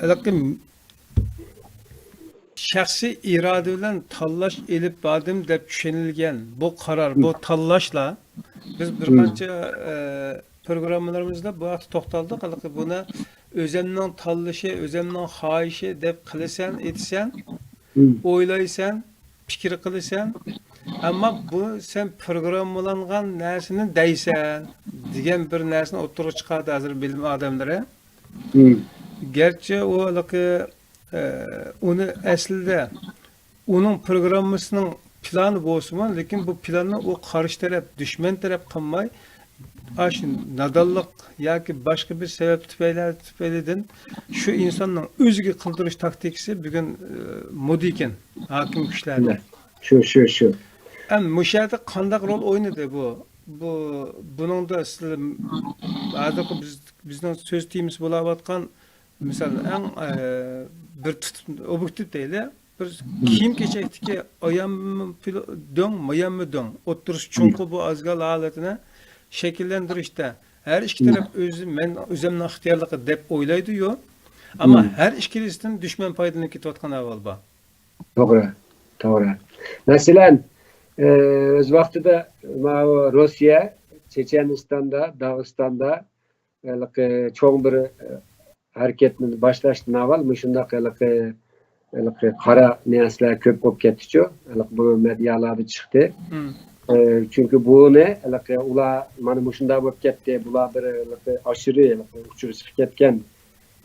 ھېلىقى شەخسىي ئىرادە بىلەن تاللاش ئېلىپ باردىم دەپ چۈشىنىلگەن بۇ قارار، بۇ تاللاشلار، بىز بىر قانچە، ئە، پروگراممىلىرىمىزدا بۇ ھەقتە توختالدۇق. ھېلىقى بۇنى ئۆزەمنىڭ تاللىشى، ئۆزەمنىڭ خاھىشى دەپ قىلىسەن، ئېيتىسەن، مم. ئويلايسەن، پىكىر قىلىسەن. ئەمما بۇ سەن پروگراممىلانغان نەرسىنى دەيسەن دېگەن بىر نەرسىنى ئوتتۇرىغا چىقاردى ھازىر بىلىم ئادەملىرى. مم. گەرچە ئۇ ھېلىقى، ئە، ئۇنى ئەسلىدە ئۇنىڭ پروگراممىسىنىڭ پىلانى بولسىمۇ، لېكىن بۇ پىلاننى ئۇ قارشى تەرەپ، دۈشمەن تەرەپ قىلماي، ئاشۇ نادانلىق ياكى باشقا بىر سەۋەب تۈپەيلى، تۈپەيلىدىن شۇ ئىنساننىڭ ئۆزىگە قىلدۇرۇش تاكتىكىسى بۈگۈن، ئە، مودا ئىكەن ھاكىم كۈچلەردە. شۇ، شۇ، شۇ. ئەمما مۇشۇ يەردە قانداق رول ئوينىدى بۇ؟ بۇ، بۇنىڭدا سىز ھازىرقى بىز، بىزنىڭ سۆز تېمىسى بولاۋاتقان مىسال، ئەڭ، ئە، بىر تۇتۇپ، ئوبيېكتىپ دەيلى، بىر كىيىم-كېچەكتىكى ئاياممۇ پىل-، دۆڭ، ماياممۇ دۆڭ ئوتتۇرىسى چوڭقۇر بۇ ئازگال ھالىتىنى شەكىللەندۈرۈشتە ھەر ئىككى تەرەپ ئۆزى، مەن ئۆزۈمنىڭ ئىختىيارلىقى دەپ ئويلايدۇ-يۇ. ئەمما ھەر ئىككىلىسىدىن دۈشمەن پايدىلىنىپ كېتىۋاتقان ئەھۋال بار. توغرا، توغرا. مەسىلەن، ئە، ئۆز ۋاقتىدا ماۋۇ روسىيە چېچەنىستاندا، داغىستاندا ھېلىقى چوڭ بىر، ئە، ھەرىكەتنى باشلاشتىن ئاۋۋال مۇشۇنداق ھېلىقى، ھېلىقى قارا نەرسىلەر كۆپ بولۇپ كەتتىچۇ. ھېلىقى بۇ مېدىيالاردا چىقتى. مم. ئە، چۈنكى بۇنى ھېلىقى ئۇلار مانا مۇشۇنداق بولۇپ كەتتى، بۇلار بىر ھېلىقى ئاشۇرى، ھېلىقى ئۇچۇرى چىقىپ كەتكەن،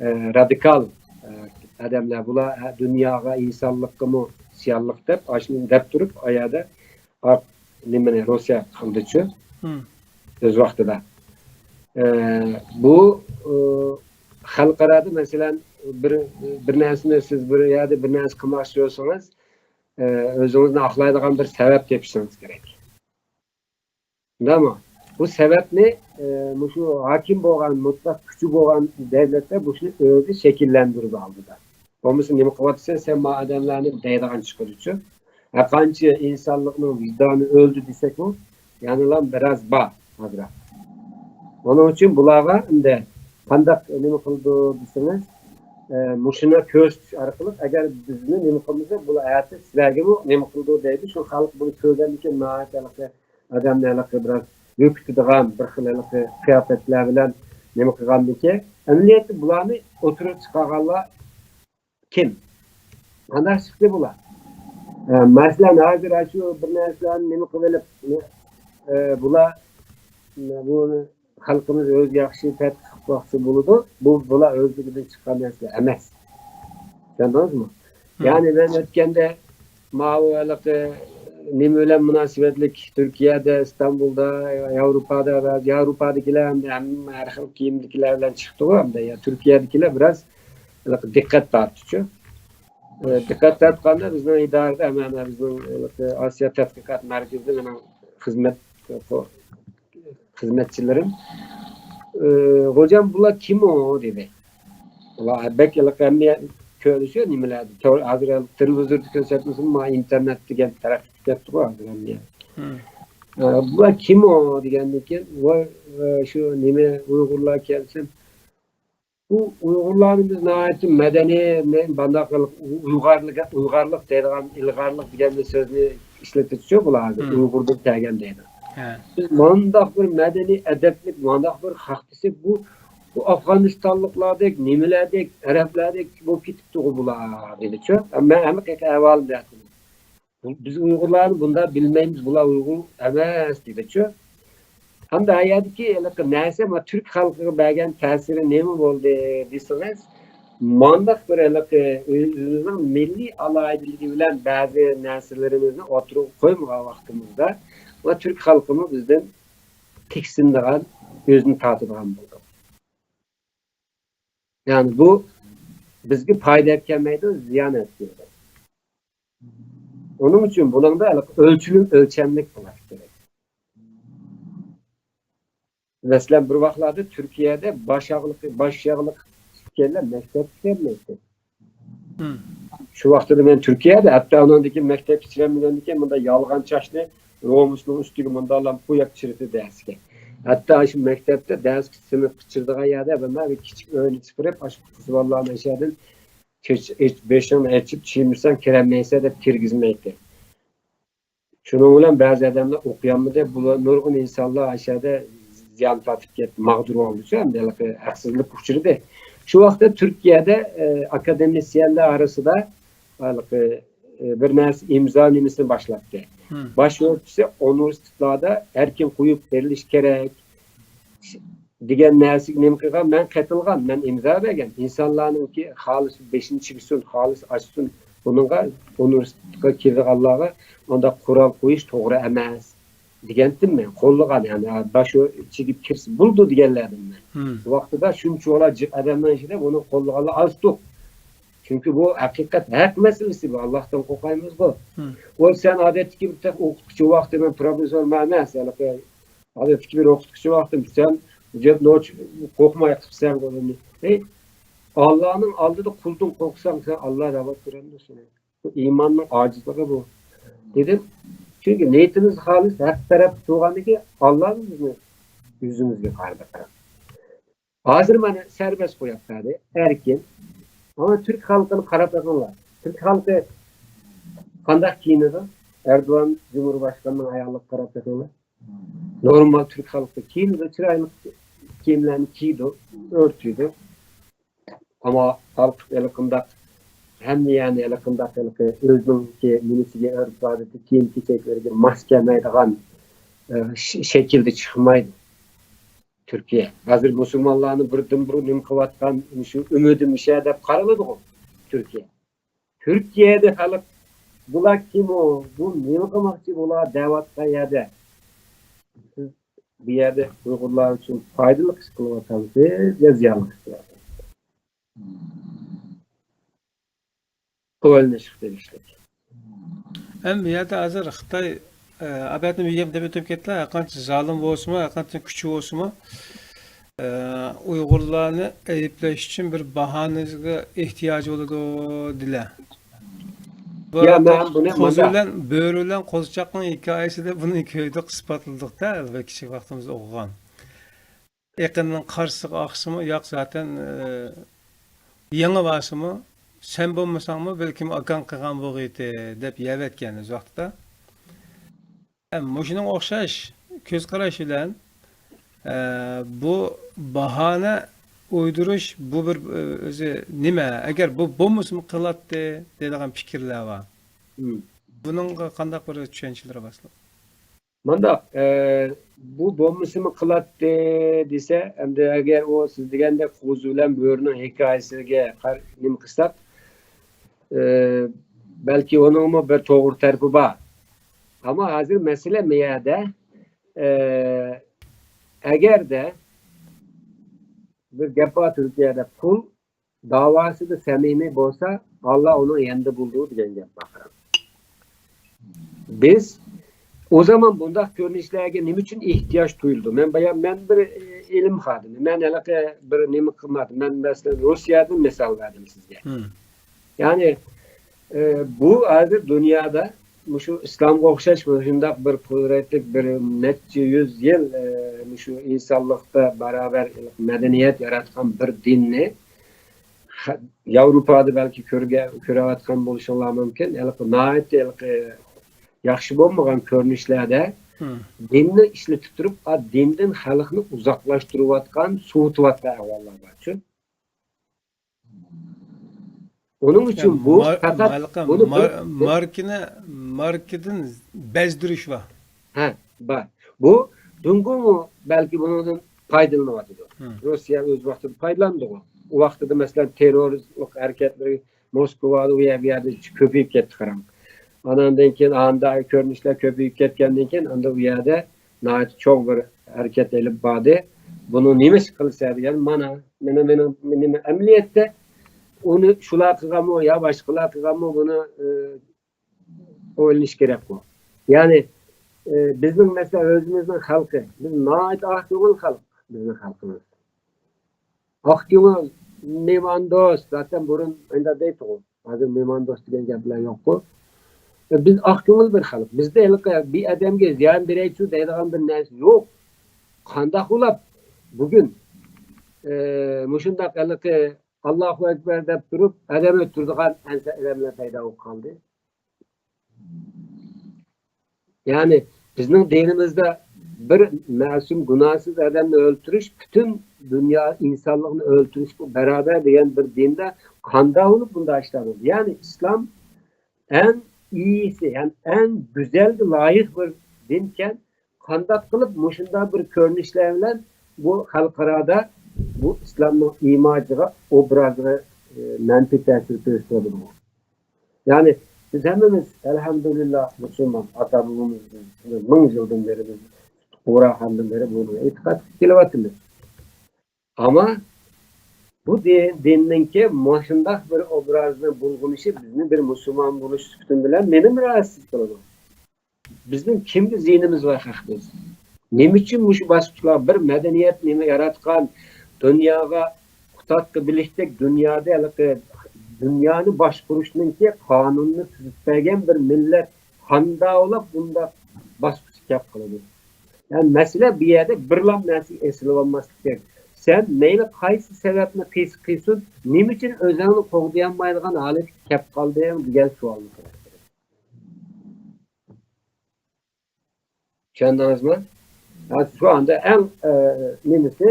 ئە، رادىكال، ئە، ئادەملەر بۇلار، ئە، دۇنياغا، ئىنسانلىققىمۇ زىيانلىق دەپ، ئاشۇنى دەپ تۇرۇپ، ئايەردە ئا-، نېمىنى روسىيە قىلدىچۇ، مم. ئۆز ۋاقتىدا. ئە، بۇ، ئۇ، خەلقئارادا، مەسىلەن، بىر، بىر نەرسىنى سىز بىر يەردە بىر نەرسە قىلماقچى بولسىڭىز، ئە، ئۆزىڭىزنى ئاقلايدىغان بىر سەۋەب تېپىشىڭىز كېرەك. شۇنداقمۇ؟ بۇ سەۋەبنى، ئە، مۇشۇ ھاكىم بولغان، مۇتلەق كۈچى بولغان دۆلەتلەر مۇشۇنى ئۆزى شەكىللەندۈرىدۇ ئالدىدا. بولمىسا نېمە قىلىۋاتىسەن سەن ما ئادەملەرنى دەيدىغان چىقىدۇچۇ. ھەرقانچە ئىنسانلىقنىڭ ۋىجدانى ئۆلدى دېسەكمۇ، يەنىلا بىراز بار ئازراق. ئۇنىڭ ئۈچۈن بۇلارغا ئەمدى قانداق نېمە قىلىدۇ دېسىڭىز، ئە، مۇشۇنى كۆرسىتىش ئارقىلىق، ئەگەر بىزنى نېمە قىلمىسا، بۇلار ئەتە سىلەرگىمۇ نېمە قىلىدۇ دەيدۇ. شۇ خەلق بۇنى كۆرگەندىن كېيىن ناھايىتى ھېلىقى ئادەمنى ھېلىقى بىراز ھۆركىتىدىغان بىر خىل ھېلىقى قىياپەتلەر بىلەن نېمە قىلغاندىكىن، ئەمەلىيەتتە بۇلارنى ئوتتۇرىغا چىقارغانلار كىم؟ قانداق چىقتى بۇلار؟ ئە، مەسىلەن، ھازىر شۇ بىر نەرسىلەرنى نېمە قىلىۋېلىپ، ئە، بۇلار، بۇ خەلقىمىز ئۆزى ياخشى تەتقىق قىلىپ باقسا بولىدۇ. بۇ، بۇلار ئۆزلۈكىدىن چىققان نەرسىلەر ئەمەس. چۈشەندىڭىزمۇ؟ مم. يەنى مەن ئۆتكەندە ماۋۇ ھېلىقى نېمە بىلەن مۇناسىۋەتلىك تۈركىيەدە، ئىستانبۇلدا، ياۋروپادا، ياۋروپادىكىلەر ھەمدە ھەممە ھەر خىل كىيىمدىكىلەر بىلەن چىقتىغۇ، ھەمدە يا تۈركىيەدىكىلەر بىراز ھېلىقى دىققەت تارتتىچۇ. ئە، دىققەت تارتقاندا بىزنىڭ ئىدارىدە ھەممە، ھەممە بىزنىڭ ھېلىقى ئاسىيا تەتقىقات مەركىزىدە مېنىڭ خىزمەت، خىزمەتچىلىرىم، ئە، «غوجام، بۇلار كىم ئۇ؟» دېدى. ئۇلار بەك ھېلىقى ھەممە كۆرۈشۈ نېمىلەردە، تور-، ھازىر تېلېۋىزوردا كۆرسەتمىسىمۇ، ما ئىنتېرنېت دېگەن تەرەققىي قىلىپ كەتتىغۇ ھازىر ھەممە يەر. مم. ئە، «بۇلار كىم ئۇ؟» دېگەندىن كېيىن، «ۋاي، ئە، شۇ نېمە ئۇيغۇرلار» كەلسەم، بۇ ئۇيغۇرلارنى بىز ناھايىتى مەدەنىي، مۇنداق ئۇيغارلىق، ئۇيغارلىق دەيدىغان، ئىلغارلىق دېگەن بىر سۆزنى ئىشلىتىدىچۇ بۇلار ھازىر، مم. ئۇيغۇردىن كەلگەن دەيدۇ. ھە. بىز مۇنداق بىر مەدەنىي، ئەدەپلىك، مۇنداق بىر خەق دېسەك، بۇ، بۇ ئافغانىستانلىقلاردەك، نېمىلەردەك، ئەرەبلەردەك بولۇپ كېتىپتىغۇ بۇلار دېدىچۇ. مەن ھەممە ئەھۋالىمنى ئېيتتىم. بۇ، بىز ئۇيغۇرلارنى بۇنداق بىلمەيمىز، بۇلار ئۇيغۇر ئەمەس دېدىچۇ. ھەمدە ئايەردىكى ھېلىقى نەرسە، ما، تۈرك خەلقىگە بەرگەن تەسىرى نېمە بولدى دېسىڭىز، مانداق بىر ھېلىقى ئۆزىمىزنىڭ مىللىي ئالاھىدىلىكى بىلەن بەزى نەرسىلىرىمىزنى ئوتتۇرىغا قويمىغان ۋاقتىمىزدا، ما، تۈرك خەلقىمۇ بىزدىن تىكسىنىدىغان، ئۆزىنى تارتىدىغان بولدى. يەنى بۇ بىزگە پايدا ئەپ كەلمەيدۇ، زىيان ئەپ كېلىدۇ. ئۇنىڭ ئۈچۈن بۇنىڭدا ئۆلچىلىم، ئۆلچەملىك بولۇش كېرەك. مەسىلەن، بىر ۋاقىتلاردا تۈركىيەدە باش ئاغرىقى، باش ئاغرىقى كەلگەنلەر مەكتەپكە كىرەلمەيتتى. مم. شۇ ۋاقتىدا مەن تۈركىيەدە، ھەتتا ئۇنىڭدىن كېيىن مەكتەپكە كىرەلمىگەندىن كېيىن مۇنداق يالغان چاچنى رومۇسنىڭ ئۈستىگە مۇنداقلام قويۇپ چىرىتى دەرسكە. ھەتتا شۇ مەكتەپتە دەرسكە سىنىپقا چىرىدىغان يەردە بىر كىچىك ئۆينى چىقىرىپ، ئاشۇ قىز بالىلارنى ئاشۇ يەردىن چېچ-، ئېچ-، بېشىڭنى ئېچىپ چىمىساڭ كىرەلمەيسەن دەپ كىرگۈزمەيتتى. شۇنىڭ بىلەن بەزى ئادەملەر ئوقۇيالمىدى. بۇلار نۇرغۇن ئىنسانلار ئاشۇ يەردە زىيان تارتىپ كەتتى، ماغدۇر بولدى. شۇ ئەمدى ھېلىقى ھەقسىزلىك ئۇچرىدى. شۇ ۋاقىتتا تۈركىيەدە، ئە، ئاكادېمىسىيەنلەر ئارىسىدا ھېلىقى، ئە، بىر نەرسە ئىمزا نېمىسىنى باشلاتتى. باش ۋەزىپىسى ئۇنىۋېرسىتېتلاردا ئەركىن قويۇپ بېرىلىشى كېرەك دېگەن نەرسىگە نېمە قىلغان؟ مەن قېتىلغان، مەن ئىمزا بەرگەن. ئىنسانلارنىڭكى خالىسا بېشىنى چىگىسۇن، خالىسا ئاچسۇن، بۇنىڭغا ئۇنىۋېرسىتېتقا كىرىدىغانلارغا ئۇنداق قورال قويۇش توغرا ئەمەس دېگەنتىم مەن. قوللىغان، يەنى، باش چىگىپ كىرسە بولىدۇ دېگەنلەردىن مەن. ۋاقتىدا شۇنچىۋالا جىق ئادەمنىڭ ئىچىدە بۇنى قوللىغانلار ئاز توق. چۈنكى بۇ ھەقىقەت، ھەق مەسىلىسى بۇ. ئاللاھتىن قورقايمىزغۇ. ئۇ سەن ئادەتتىكى بىر تېخى ئوقۇتقۇچى ۋاقتى، مەن پروفېسسور ئەمەس، ھېلىقى ئادەتتىكى بىر ئوقۇتقۇچى ۋاقتىم، سەن جەپ نوچ قورقماي قىپسەن بۇنى. ئەي، ئاللانىڭ ئالدىدا قۇلدىن قورقساڭ، سەن ئاللا راۋات كۆرەمدۇ سېنى؟ بۇ ئىماننىڭ ئاجىزلىقى بۇ، دېدىم. چۈنكى نىيىتىمىز خالىس، ھەق تەرەپتە تۇرغاندىكىن، ئاللا بىزنى يۈزىمىزگە قارىدى، قاراڭ. ھازىر مانا سەربەست قويۇپ بەردى، ئەركىن. ئانا تۈرك خەلقىنى قاراپ بېقىڭلار. تۈرك خەلقى قانداق كىيىنىدۇ؟ ئەردوغان جۇمھۇرباشقاننىڭ ئاياغلىرىغا قاراپ بېقىڭلار. نورمال تۈرك خەلقى كىيىنىدۇ، چىرايلىق كىيىملەرنى كىيىدۇ، ئۆرتىيدۇ. ئەمما خەلق ھېلىقىنداق، ھەممە يەرنى ھېلىقىنداق، ھېلىقى ئۆزىنىڭكى نېمىسىگە، ئۆرپ-ئادىتى، كىيىم-كېچەكلىرىگە ماس كەلمەيدىغان، ئە، ش-، شەكىلدە چىقمايدۇ تۈركىيە. ھازىر مۇسۇلمانلارنى بىردىنبىر نېمە قىلىۋاتقان، مۇشۇ ئۈمىدى مۇشۇ دەپ قارىلىدىغۇ تۈركىيە. تۈركىيەدە خەلق، بۇلار كىم ئۇ؟ بۇ نېمە قىلماقچى بۇلار دەۋاتقان يەردە؟ سىز بۇ يەردە ئۇيغۇرلار ئۈچۈن پايدىلىق ئىش قىلىۋاتامسىز يا زىيانلىق ئىش قىلىۋاتامسىز؟ ئويلىنىشقا تېگىشلىك. ھەم بۇ يەردە ھازىر خىتاي، ئە، ئابەتنى بىگەپ دەپ ئۆتۈپ كەتتىلا، ھەرقانچە زالىم بولسىمۇ، ھەرقانچە كۈچى بولسىمۇ، ئە، ئۇيغۇرلارنى ئەيىبلەش ئۈچۈن بىر باھانىگە ئېھتىياجى بولىدۇ دېلە. بۇ يا، ھەقتە مەن بۇنى قوزى مۇنداق. بىلەن بۆرە بىلەن قوزىچاقنىڭ ھېكايىسىدە بۇنى كۆردۇق، ئىسپاتلىدۇق-دە، ئەلۋەتتە، كىچىك ۋاقتىمىزدا ئوقۇغان. ئېقىننىڭ قارىسىغا ئاقسىمۇ، ياق، زاتەن، ئە، يېڭى بارسىمۇ، سەن بولمىساڭمۇ، بەلكىم ئاكاڭ قىلغان بولغىيتى، دەپ يەۋەتكەن ئۆز ۋاقتىدا. ھەم مۇشۇنىڭغا ئوخشاش كۆز قاراش بىلەن، ئە، بۇ باھانە ئويدۇرۇش، بۇ بىر، ئە، ئۆزى نېمە؟ ئەگەر بۇ بولمىسىمۇ قىلاتتى، دەيدىغان پىكىرلەر بار. مم. بۇنىڭغا قانداق بىر چۈشەنچىلىرى بار سىلەر؟ مانداق، ئە، بۇ بولمىسىمۇ قىلاتتى دېسە، ئەمدى ئەگەر ئۇ سىز دېگەندەك قوزى بىلەن بۆرىنىڭ ھېكايىسىگە قار-، نېمە قىلساق، ئە، بەلكى ئۇنىڭمۇ بىر توغرا تەرىپى بار. ئەمما ھازىر مەسىلە مۇ يەردە، ئە، ئەگەردە بىر گەپ بار تۈركىيەدە، قۇل داۋاسىدا سەمىمىي بولسا، ئاللا ئۇنىڭ يېنىدا بولىدۇ دېگەن گەپ بار، قاراڭ. بىز ئۇ زامان بۇنداق كۆرۈنۈشلەرگە نېمە ئۈچۈن ئېھتىياج تۇيۇلىدۇ؟ مەن بايا، مەن بىر، ئە، ئىلىم خادىمى، مەن ھېلىقى بىر نېمە قىلمىدىم. مەن، مەسىلەن، روسىيەدىن مىسال بەردىم سىزگە. يەنى، ئە، بۇ ھازىر دۇنيادا مۇشۇ ئىسلامغا ئوخشاش مۇشۇنداق بىر قۇدرەتلىك، بىر نەچچە يۈز يىل، ئە، مۇشۇ ئىنسانلىقتا باراۋەر مەدەنىيەت ياراتقان بىر دىننى، خە-، ياۋروپادا بەلكى كۆرگە-، كۆرۈۋاتقان بولۇشۇڭلار مۇمكىن، ھېلىقى ناھايىتى ھېلىقى ياخشى بولمىغان كۆرۈنۈشلەردە دىننى ئىشلىتىپ تۇرۇپ، ئا، دىندىن خەلقنى ئۇزاقلاشتۇرۇۋاتقان، سوۋۇتۇۋاتقان ئەھۋاللار بارچۇ. ئۇنىڭ ئۈچۈن بۇ مار-، پەقەت ھېلىقى بۇنى مار-، ماركىنى، ماركىدىن بەزدۈرۈش بار. ھە، بار. بۇ جۇڭگومۇ بەلكى بۇنىڭدىن پايدىلىنىۋاتىدۇ. روسىيە ئۆز ۋاقتىدا پايدىلاندىغۇ. ئۇ ۋاقتىدا، مەسىلەن، تېررورلۇق ھەرىكەتلىرى موسكۋادا، ئۇ يەر، بۇ يەردە كۆپىيىپ كەتتى، قاراڭ. ئاناندىن كېيىن ئاندا كۆرۈنۈشلەر كۆپىيىپ كەتكەندىن كېيىن، ئاندا ئۇ يەردە ناھايىتى چوڭ بىر ھەرىكەت ئېلىپ باردى. بۇنى نېمە ئىش قىلسا دېگەن، مانا، مېنىڭ، مېنىڭ، مېنىڭ ئەمەلىيەتتە ئۇنى شۇلار قىلغانمۇ يا باشقىلار قىلغانمۇ، بۇنى، ئى، ئويلىنىش كېرەكقۇ. يەنى، ئى، بىزنىڭ، مەسىلەن، ئۆزىمىزنىڭ خەلقى، بىز ناھايىتى ئاق كۆڭۈل خەلق، بىزنىڭ خەلقىمىز. ئاق كۆڭۈل، مېھماندوست، زاتەن بۇرۇن ئۇنداق دەيتتىغۇ. ھازىر مېھماندوست دېگەن گەپلەر يوققۇ. بىز ئاق كۆڭۈل بىر خەلق. بىزدە ھېلىقى بىر ئادەمگە زىيان بېرەيچۇ دەيدىغان بىر نەرسە يوق. قانداق بولۇپ بۈگۈن، ئى، مۇشۇنداق ھېلىقى ئاللاھۇ ئەكبەر دەپ تۇرۇپ ئادەم ئۆلتۈرىدىغان ئەنسە ئادەملەر پەيدا بولۇپ قالدى. يەنى بىزنىڭ دىنىمىزدا بىر مەسۇم، گۇناھسىز ئادەمنى ئۆلتۈرۈش پۈتۈن دۇنيا ئىنسانلىقنى ئۆلتۈرۈشكە بارابەر دېگەن بىر دىندا قانداق بولۇپ بۇنداق ئىشلار بولدى؟ يەنى ئىسلام ئەڭ ئىيىسى، يەنى ئەڭ گۈزەلگە لايىق بىر دىنكەن، قانداق قىلىپ مۇشۇنداق بىر كۆرۈنۈشلەر بىلەن بۇ خەلقئارادا بۇ ئىسلامنىڭ ئىماجىغا، ئوبرازىغا، ئى، مەنپىي تەسىر كۆرسىتىۋاتىدۇ؟ يەنى بىز ھەممىمىز، ئەلھەمدۇلىللا، مۇسۇلمان، ئاتا-بوۋىمىز، بىز مىڭ يىلدىن بېرى بىز، قۇراخاندىن بېرى بۇنى ئېتىقاد قىلىپ كېلىۋاتىمىز. ئەمما بۇ دىن، دىننىڭكى مۇشۇنداق بىر ئوبرازنى بۇلغىنىشى بىزنى بىر مۇسۇلمان بولۇش سۈپىتىم بىلەن مېنىمۇ راھەتسىز قىلىدۇ. بىزنىڭ كىمگە زىيىنىمىز بار خەق بىز؟ نېمە ئۈچۈن مۇشۇ باسقۇچلار، بىر مەدەنىيەت نېمە ياراتقان، دۇنياغا قۇتادغا بىلىشتەك، دۇنيادا ھېلىقى دۇنيانى باشقۇرۇشنىڭكى قانۇنىنى تۈزۈپ بەرگەن بىر مىللەت قانداق بولۇپ بۇنداق باسقۇچقا كەپ قالىدۇ؟ يەنى مەسىلە بۇ يەردە بىرلا نەرسىگە ئېسىلىۋالماسلىق كېرەك. سەن مەيلى قايسى سەۋەبنى قىلسا قىلسۇن، نېمە ئۈچۈن ئۆزۈڭنى قوغدىيالمايدىغان ھالەتكە كەپ قالدىڭ دېگەن سوئالنى قويۇش كېرەك. چۈشەندىڭىزمۇ؟ ھە، شۇ ئاندا ئەڭ، ئە، نېمىسى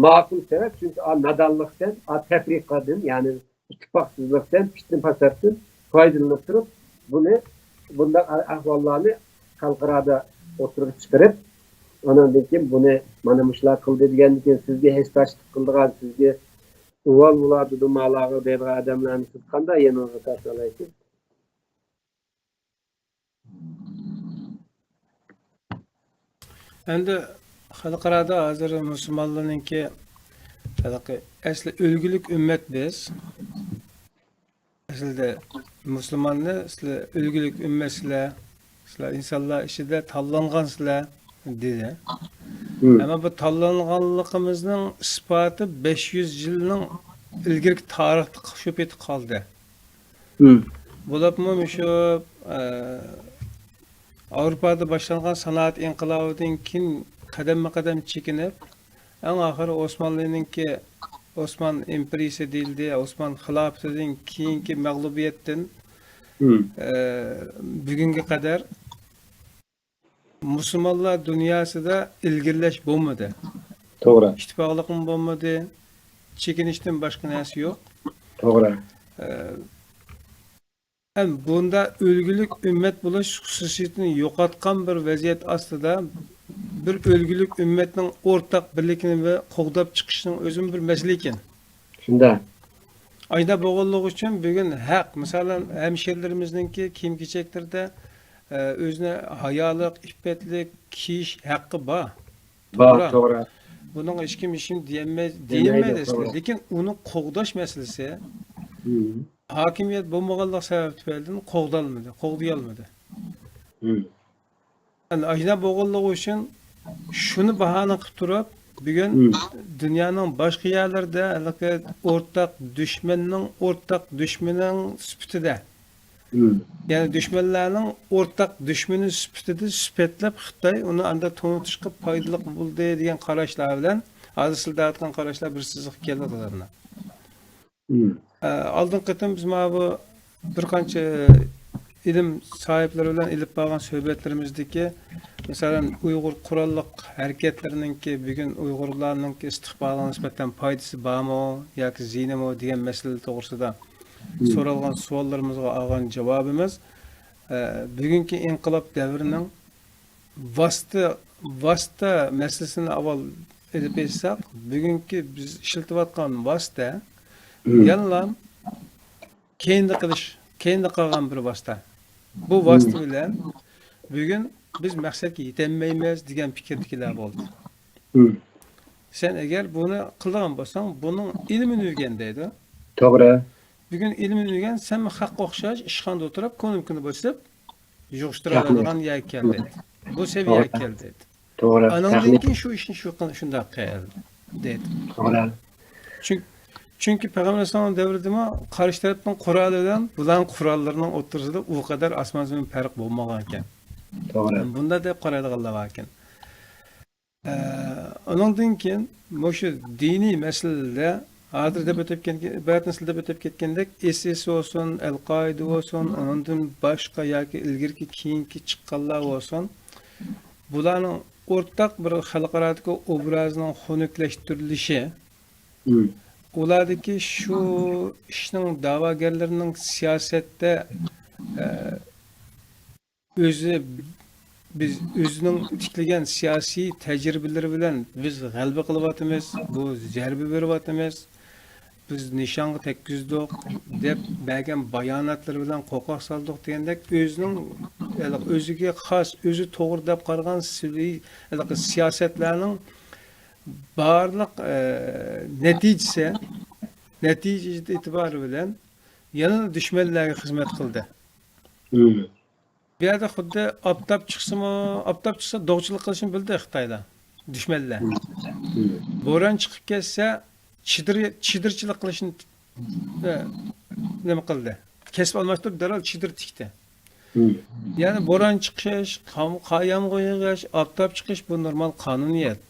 ماقۇل سەۋەب، چۈنكى ئا، نادانلىقتىن، ئا، تەپرىقىدىن، يەنى ئىتتىپاقسىزلىقتىن، پىتنە-پاساتتىن پايدىلىنىپ تۇرۇپ، بۇنى، بۇنداق ئە-، ئەھۋاللارنى خەلقئارادا ئوتتۇرىغا چىقىرىپ، ئاناندىن كېيىن بۇنى مانا مۇشۇلار قىلدى دېگەندىن كېيىن سىزگە ھېسداشلىق قىلىدىغان، سىزگە ئۇۋال بۇلار دېدىمالارغا دەيدىغان ئادەملەرنى سىز قانداق يېنىڭىزغا تارتالايسىز؟ ئەمدى خەلقئارادا ھازىر مۇسۇلمانلارنىڭكى ھېلىقى ئەسلى ئۈلگىلىك ئۈممەت بىز. ئەسلىدە مۇسۇلماننى سىلەر ئۈلگىلىك ئۈممەتسىلەر، سىلەر ئىنسانلار ئىچىدە تاللانغانسىلەر دېدى. مم. ئەمما بۇ تاللانغانلىقىمىزنىڭ ئىسپاتى بەش يۈز يىلنىڭ ئىلگىرىكى تارىختا شۇ پېتى قالدى. مم. بولۇپمۇ مۇشۇ، ئە، ئاۋروپادا باشلانغان سانائەت ئىنقىلابىدىن كېيىن قەدەممۇ قەدەم چېكىنىپ، ئەڭ ئاخىرى ئوسمانلىنىڭكى، ئوسمان ئىمپېرىيىسى دېيىلدى، ئوسمان خىلاپىتىدىن كېيىنكى مەغلۇبىيەتتىن، مم. ئە، بۈگۈنگە قەدەر مۇسۇلمانلار دۇنياسىدا ئىلگىرىلەش بولمىدى. توغرا. ئىتتىپاقلىقمۇ بولمىدى. چېكىنىشتىن باشقا نەرسە يوق. توغرا. ئە، ھەم بۇنداق ئۈلگىلىك ئۈممەت بولۇش خۇسۇسىيىتىنى يوقاتقان بىر ۋەزىيەت ئاستىدا بىر ئۈلگىلىك ئۈممەتنىڭ ئورتاق بىرلىكىنى ۋە قوغداپ چىقىشنىڭ ئۆزىمۇ بىر مەسىلە ئىكەن. شۇنداق. ئاشۇنداق بولغانلىقى ئۈچۈن بۈگۈن ھەق، مىسالەن، ھەمشىرىلىرىمىزنىڭكى كىيىم-كېچەكلىرىدە، ئە، ئۆزىنى ھايالىق، ئىپپەتلىك كىيىش ھەققى بار. بار، توغرا. توغرا. بۇنىڭغا ھېچكىم، ھېچكىم دېيەلمەي-، دېيەلمەيدۇ، دېيەلمەيدۇ، توغرا. لېكىن ئۇنى قوغداش مەسىلىسى، مم. ھاكىمىيەت بولمىغانلىق سەۋەب تۈپەيلىدىن قوغدالمىدى، قوغدىيالمىدى. مم. يەنى ئاشۇنداق بولغانلىقى ئۈچۈن شۇنى باھانە قىلىپ تۇرۇپ، بۈگۈن مم. دۇنيانىڭ باشقا يەرلىرىدە ھېلىقى ئورتاق دۈشمەننىڭ ئورتاق دۈشمىنىنىڭ سۈپىتىدە، مم. يەنى دۈشمەنلەرنىڭ ئورتاق دۈشمىنى سۈپىتىدە سۈپەتلەپ، خىتاي ئۇنى ئاندا تونۇتۇشقا پايدىلىق بولدى دېگەن قاراشلار بىلەن، ھازىر سىلەر دەۋاتقان قاراشلار بىر سىزىققا كېلىدۇ. مم. ئە، ئالدىنقى قېتىم بىز مانا بۇ بىر قانچە ئىلىم ساھىبلىرى بىلەن ئېلىپ بارغان سۆھبەتلىرىمىزدىكى، مىسالەن، ئۇيغۇر قوراللىق ھەرىكەتلىرىنىڭكى بۈگۈن ئۇيغۇرلارنىڭكى ئىستىقبالىغا نىسبەتەن پايدىسى بارمۇ ياكى زىيىنىمۇ دېگەن مەسىلە توغرىسىدا مم. سورالغان سوئاللىرىمىزغا ئالغان جاۋابىمىز، ئە، بۈگۈنكى ئىنقىلاب دەۋرىنىڭ ۋاسىتە، ۋاسىتە مەسىلىسىنى ئاۋۋال ئېلىپ ئېيتساق، بۈگۈنكى بىز ئىشلىتىۋاتقان ۋاسىتە مم. يەنىلا كەينىدە قېلىش، كەينىدە قالغان بىر ۋاسىتە. بۇ ۋاسىتە مم. بىلەن بۈگۈن بىز مەقسەتكە يېتەلمەيمىز دېگەن پىكىردىكىلەر بولدى. مم. سەن ئەگەر بۇنى قىلىدىغان بولساڭ، بۇنىڭ ئىلمىنى ئۆگەن دەيدۇ. توغرا. بۈگۈن ئىلمىنى ئۆگەن، سەن خەققە ئوخشاش ئىشخانىدا ئولتۇرۇپ، كونۇمكىنى بوسۇپ، يىغىشتۇرالىدىغان يەرگە كەلدى. بۇ سەۋىيەگە توغرا. كەلدى. توغرا. ئانىڭدىن كېيىن شۇ ئىشنى شۇ قىل-، شۇنداق قىل، دېدى. توغرا. چۈنكى، چۈنكى پەيغەمبەر ئەلەيھىسسالام دەۋرىدىمۇ قارشى تەرەپنىڭ قورالى بىلەن بۇلارنىڭ قوراللىرىنىڭ ئوتتۇرىسىدا ئۇ قەدەر ئاسمان زېمىن پەرق بولمىغان ئىكەن. توغرا. بۇنداق دەپ قارايدىغانلار بار ئىكەن. ئە، ئۇنىڭدىن كېيىن مۇشۇ دىنىي مەسىلىدە ھازىر دەپ ئۆتۈپ كەتكەن، بەتنىسل دەپ ئۆتۈپ كەتكەندەك، ئېس ئېس بولسۇن، ئەل قائىدە بولسۇن، ئۇنىڭدىن باشقا ياكى ئىلگىرىكى كېيىنكى چىققانلار بولسۇن، بۇلارنىڭ ئورتاق بىر خەلقئارادىكى ئوبرازنىڭ خۇنۈكلەشتۈرۈلۈشى، مم. ئۇلاردىكى شۇ ئىشنىڭ دەۋاگەرلىرىنىڭ سىياسەتتە، ئە، ئۆزى، بىز ئۆزىنىڭ تىكلىگەن سىياسىي تەجرىبىلىرى بىلەن بىز غەلىبە قىلىۋاتىمىز، بۇ زەربە بېرىۋاتىمىز، بىز نىشانغا تەگكۈزدۇق دەپ بەرگەن باياناتلىرى بىلەن قورقاق سالدۇق دېگەندەك، ئۆزىنىڭ، ھېلىقى ئۆزىگە خاس، ئۆزى توغرا دەپ قارىغان سىلى-، ھېلىقى سىياسەتلەرنىڭ بارلىق، ئە، نەتىجىسى، نەتىجە ئېتىبارى بىلەن يەنە دۈشمەنلەرگە خىزمەت قىلدى. مم. بۇ يەردە خۇددى ئاپتاپ چىقسىمۇ، ئاپتاپ چىقسا دوغچىلىق قىلىشنى بىلدى خىتايلار، دۈشمەنلەر. مم. بوران چىقىپ كەتسە چېدىر-، چېدىرچىلىق قىلىشنى، ئە، نېمە قىلدى؟ كەسىپ ئالماشتۇرۇپ دەرھال چېدىر تىكتى. مم. يەنى بوران چىقىش، قام-، قار يامغۇر يېغىش، ئاپتاپ چىقىش، بۇ نورمال قانۇنىيەت.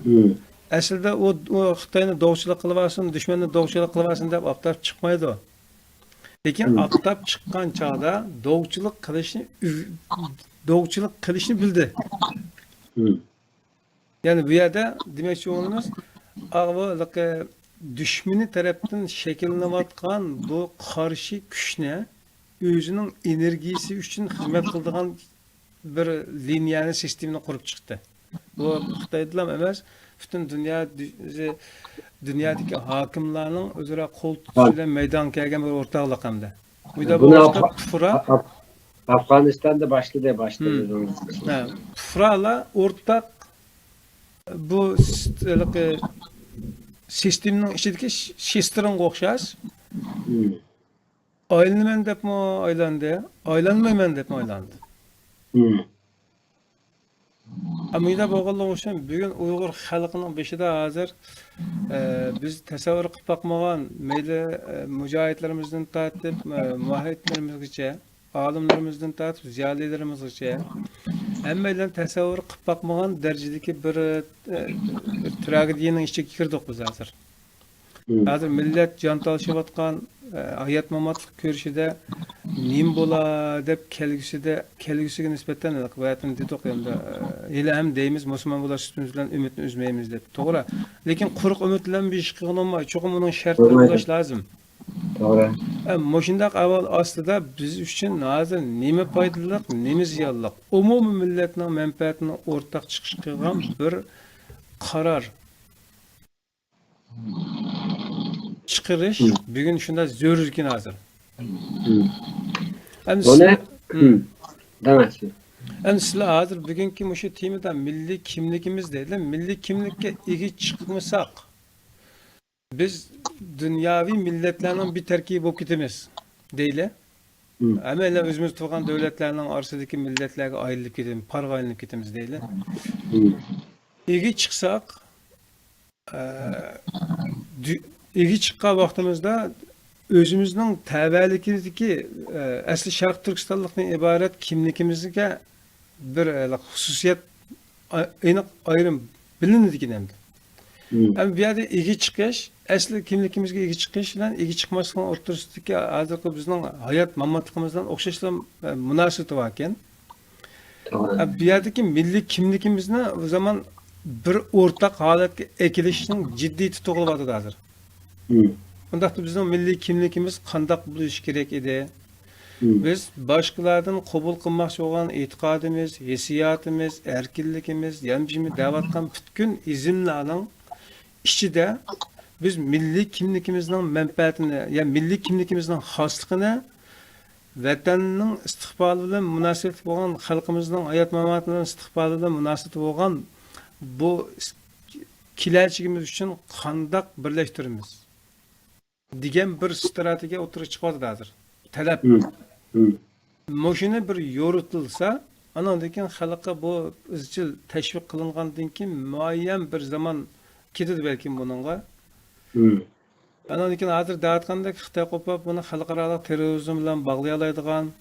مم. ئەسلىدە ئۇ، ئۇ خىتاينى دوغچىلىق قىلىۋالسۇن، دۈشمەننى دوغچىلىق قىلىۋالسۇن دەپ ئاپتاپ چىقمايدۇ. لېكىن مم. ئاپتاپ چىققان چاغدا دوغچىلىق قىلىشنى ئۆ-، دوغچىلىق قىلىشنى بىلدى. مم. يەنى بۇ يەردە دېمەكچى بولغىنىمىز، ئاغۇ ھېلىقى دۈشمىنى تەرەپتىن شەكىللىنىۋاتقان بۇ قارشى كۈچنى ئۆزىنىڭ ئېنېرگىيىسى ئۈچۈن خىزمەت قىلىدىغان بىر لىنىيەنى، سىستېمىنى قۇرۇپ چىقتى. بۇ خىتايدىلا ئەمەس، پۈتۈن دۇنيا، دۇنيادىكى ھاكىملارنىڭ ئۆزئارا قول تۇتۇشى بىلەن مەيدانغا كەلگەن بىر ئورتاقلىق ئەمدى. بۇ يەردە بۇنى بولغاچقا ئاپ-، پۇقرا ئاپ-، ئاپغانىستاندا باشلىدى، باشلىدى. مم. ھە، پۇقرالار ئورتاق بۇ س-، ھېلىقى سىستېمىنىڭ ئىچىدىكى ش-، شېستىرىڭغا ئوخشاش. مم. ئايلىنىمەن دەپمۇ ئايلاندى، ئايلانمايمەن دەپمۇ ئايلاندى. مم. ئە، مۇنداق بولغانلىقى ئۈچۈن بۈگۈن ئۇيغۇر خەلقىنىڭ بېشىدا ھازىر، ئە، بىز تەسەۋۋۇر قىلىپ باقمىغان، مەيلى، ئە، مۇجاھىدلىرىمىزدىن تارتىپ، ئە، مۇجاھىدلىرىمىزگىچە، ئالىملىرىمىزدىن تارتىپ زىيالىيلىرىمىزغىچە ھەممەيلەن تەسەۋۋۇر قىلىپ باقمىغان دەرىجىدىكى بىر، ئە، بىر تراگېدىيەنىڭ ئىچىگە كىردۇق بىز ھازىر. مم. ھازىر مىللەت جان تالىشىۋاتقان، ئە، ھايات-ماماتلىق كۈرىشىدە نېمە بولا دەپ كەلگۈسىدە، كەلگۈسىگە نىسبەتەن ھېلىقى باياتىن دېدۇق ئەمدى، ئە، ھېلىھەم دەيمىز، مۇسۇلمان بولاش سۈپىتىمىز بىلەن ئۈمىدنى ئۈزمەيمىز دەپ. توغرا. لېكىن قۇرۇق ئۈمىد بىلەن بىر ئىش قىلغىلى بولمايدۇ. چوقۇم ئۇنىڭ شەرتلىرى بولمايدۇ. بولۇش لازىم. توغرا. ئە، مۇشۇنداق ئەھۋال ئاستىدا بىز ئۈچۈن ھازىر نېمە پايدىلىق، نېمە زىيانلىق؟ ئومۇمىي مىللەتنىڭ مەنپەئەتىنى ئورتاق چىقىش قىلغان بىر قارار چىقىرىش مم. بۈگۈن شۇنداق زۆرۈر ئىكەن ھازىر. مم. ئەمدى بۇنى، سىلەر، مم. مم. دەڭ ئەسلى. ئەمدى سىلەر ھازىر بۈگۈنكى مۇشۇ تېمىدا مىللىي كىملىكىمىز دەيدۇ. مىللىي كىملىككە ئىگە چىقمىساق، بىز دۇنياۋى مىللەتلەرنىڭ بىر تەركىبى بولۇپ كېتىمىز دەيلى. مم. ھەممەيلەن ئۆزىمىز تۇرغان دۆلەتلەرنىڭ ئارىسىدىكى مىللەتلەرگە ئايرىلىپ كېتىمىز، پارغا ئايلىنىپ كېتىمىز دەيلى. مم. ئىگە چىقساق، ئە، دۈ-، ئىگە چىققان ۋاقتىمىزدا ئۆزىمىزنىڭ تەۋەلىكىدىكى، ئە، ئەسلى شەرقىي تۈركىستانلىقتىن ئىبارەت كىملىكىمىزگە بىر، ئە، خۇسۇسىيەت ئا-، ئېنىق ئايرىم بىلىنىدىكەن ئەمدى. مم. ئەمدى بۇ يەردە ئىگە چىقىش، ئەسلى كىملىكىمىزگە ئىگە چىقىش بىلەن ئىگە چىقماسلىقنىڭ ئوتتۇرىسىدىكى ھازىرقى بىزنىڭ ھايات ماماتلىقىمىز بىلەن ئوخشاشلا، ئە، مۇناسىۋىتى باركەن. توغرا. ئە، بۇ يەردىكى مىللىي كىملىكىمىزنى بۇ زامان بىر ئورتاق ھالەتكە ئەكېلىشنىڭ جىددىيىتى تۇغۇلۇۋاتىدۇ ھازىر. مم. ئۇنداقتا بىزنىڭ مىللىي كىملىكىمىز قانداق بولۇشى كېرەك ئىدى؟ مم. بىز باشقىلاردىن قوبۇل قىلماقچى بولغان ئېتىقادىمىز، ھېسسىياتىمىز، ئەركىنلىكىمىز، يەنە بىر دەۋاتقان پۈتكۈل ئىزىملارنىڭ ئىچىدە بىز مىللىي كىملىكىمىزنىڭ مەنپەئەتىنى، يا مىللىي كىملىكىمىزنىڭ خاسلىقىنى، ۋەتەننىڭ ئىستىقبالى بىلەن مۇناسىۋەتلىك بولغان، خەلقىمىزنىڭ ھايات-ماماتى بىلەن ئىستىقبالى بىلەن مۇناسىۋەتلىك بولغان بۇ كېلەچىكىمىز ئۈچۈن قانداق بىرلەشتۈرىمىز دېگەن بىر ئىستراتېگىيە ئوتتۇرىغا چىقىۋاتىدۇ ھازىر. تەلەپ. مم. مم. مۇشۇنى بىر يورۇتۇلسا، ئاناندىن كېيىن خەلققە بۇ ئىزچىل تەشۋىق قىلىنغاندىن كېيىن مۇئەييەن بىر زامان كېتىدۇ بەلكىم بۇنىڭغا. مم. ئاناندىن كېيىن ھازىر دەۋاتقاندەك خىتاي قوپۇپ بۇنى خەلقئارالىق تېررورىزم بىلەن باغلىيالايدىغان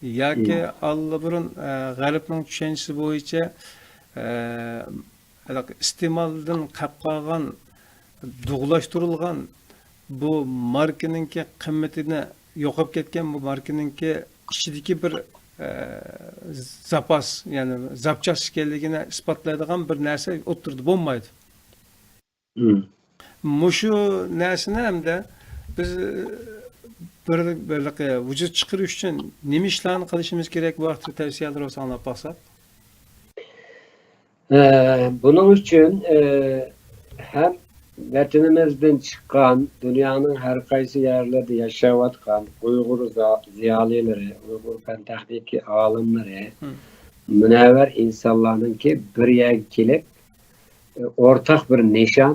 ياكى مم. ئاللىبۇرۇن، ئە، غەربنىڭ چۈشەنچىسى بويىچە، ئە، ھېلىقى ئىستېمالدىن قېلىپ قالغان، دۇغلاشتۇرۇلغان بۇ ماركىنىڭكى قىممىتىنى، يوقاپ كەتكەن بۇ ماركىنىڭكى ئىچىدىكى بىر، ئە، زاپاس، يەنى زاپچاس ئىكەنلىكىنى ئىسپاتلايدىغان بىر نەرسە ئوتتۇرىدا بولمايدۇ. مۇشۇ نەرسىنى ھەمدە بىز بىر، بىرلىكى ۋۇجۇد چىقىرىش ئۈچۈن نېمە ئىشلارنى قىلىشىمىز كېرەك؟ بۇ ھەقتە تەۋسىيەلىرىڭىزنى ئاڭلاپ باقساق. ئە، بۇنىڭ ئۈچۈن، ئە، ھەم ۋەتىنىمىزدىن چىققان، دۇنيانىڭ ھەر قايسى يەرلىرىدە ياشاۋاتقان ئۇيغۇر زا-، زىيالىيلىرى، ئۇيغۇر پەن تېخنىكا ئالىملىرى، مۇنەۋۋەر ئىنسانلارنىڭكى بىر يەرگە كېلىپ، ئورتاق بىر نىشان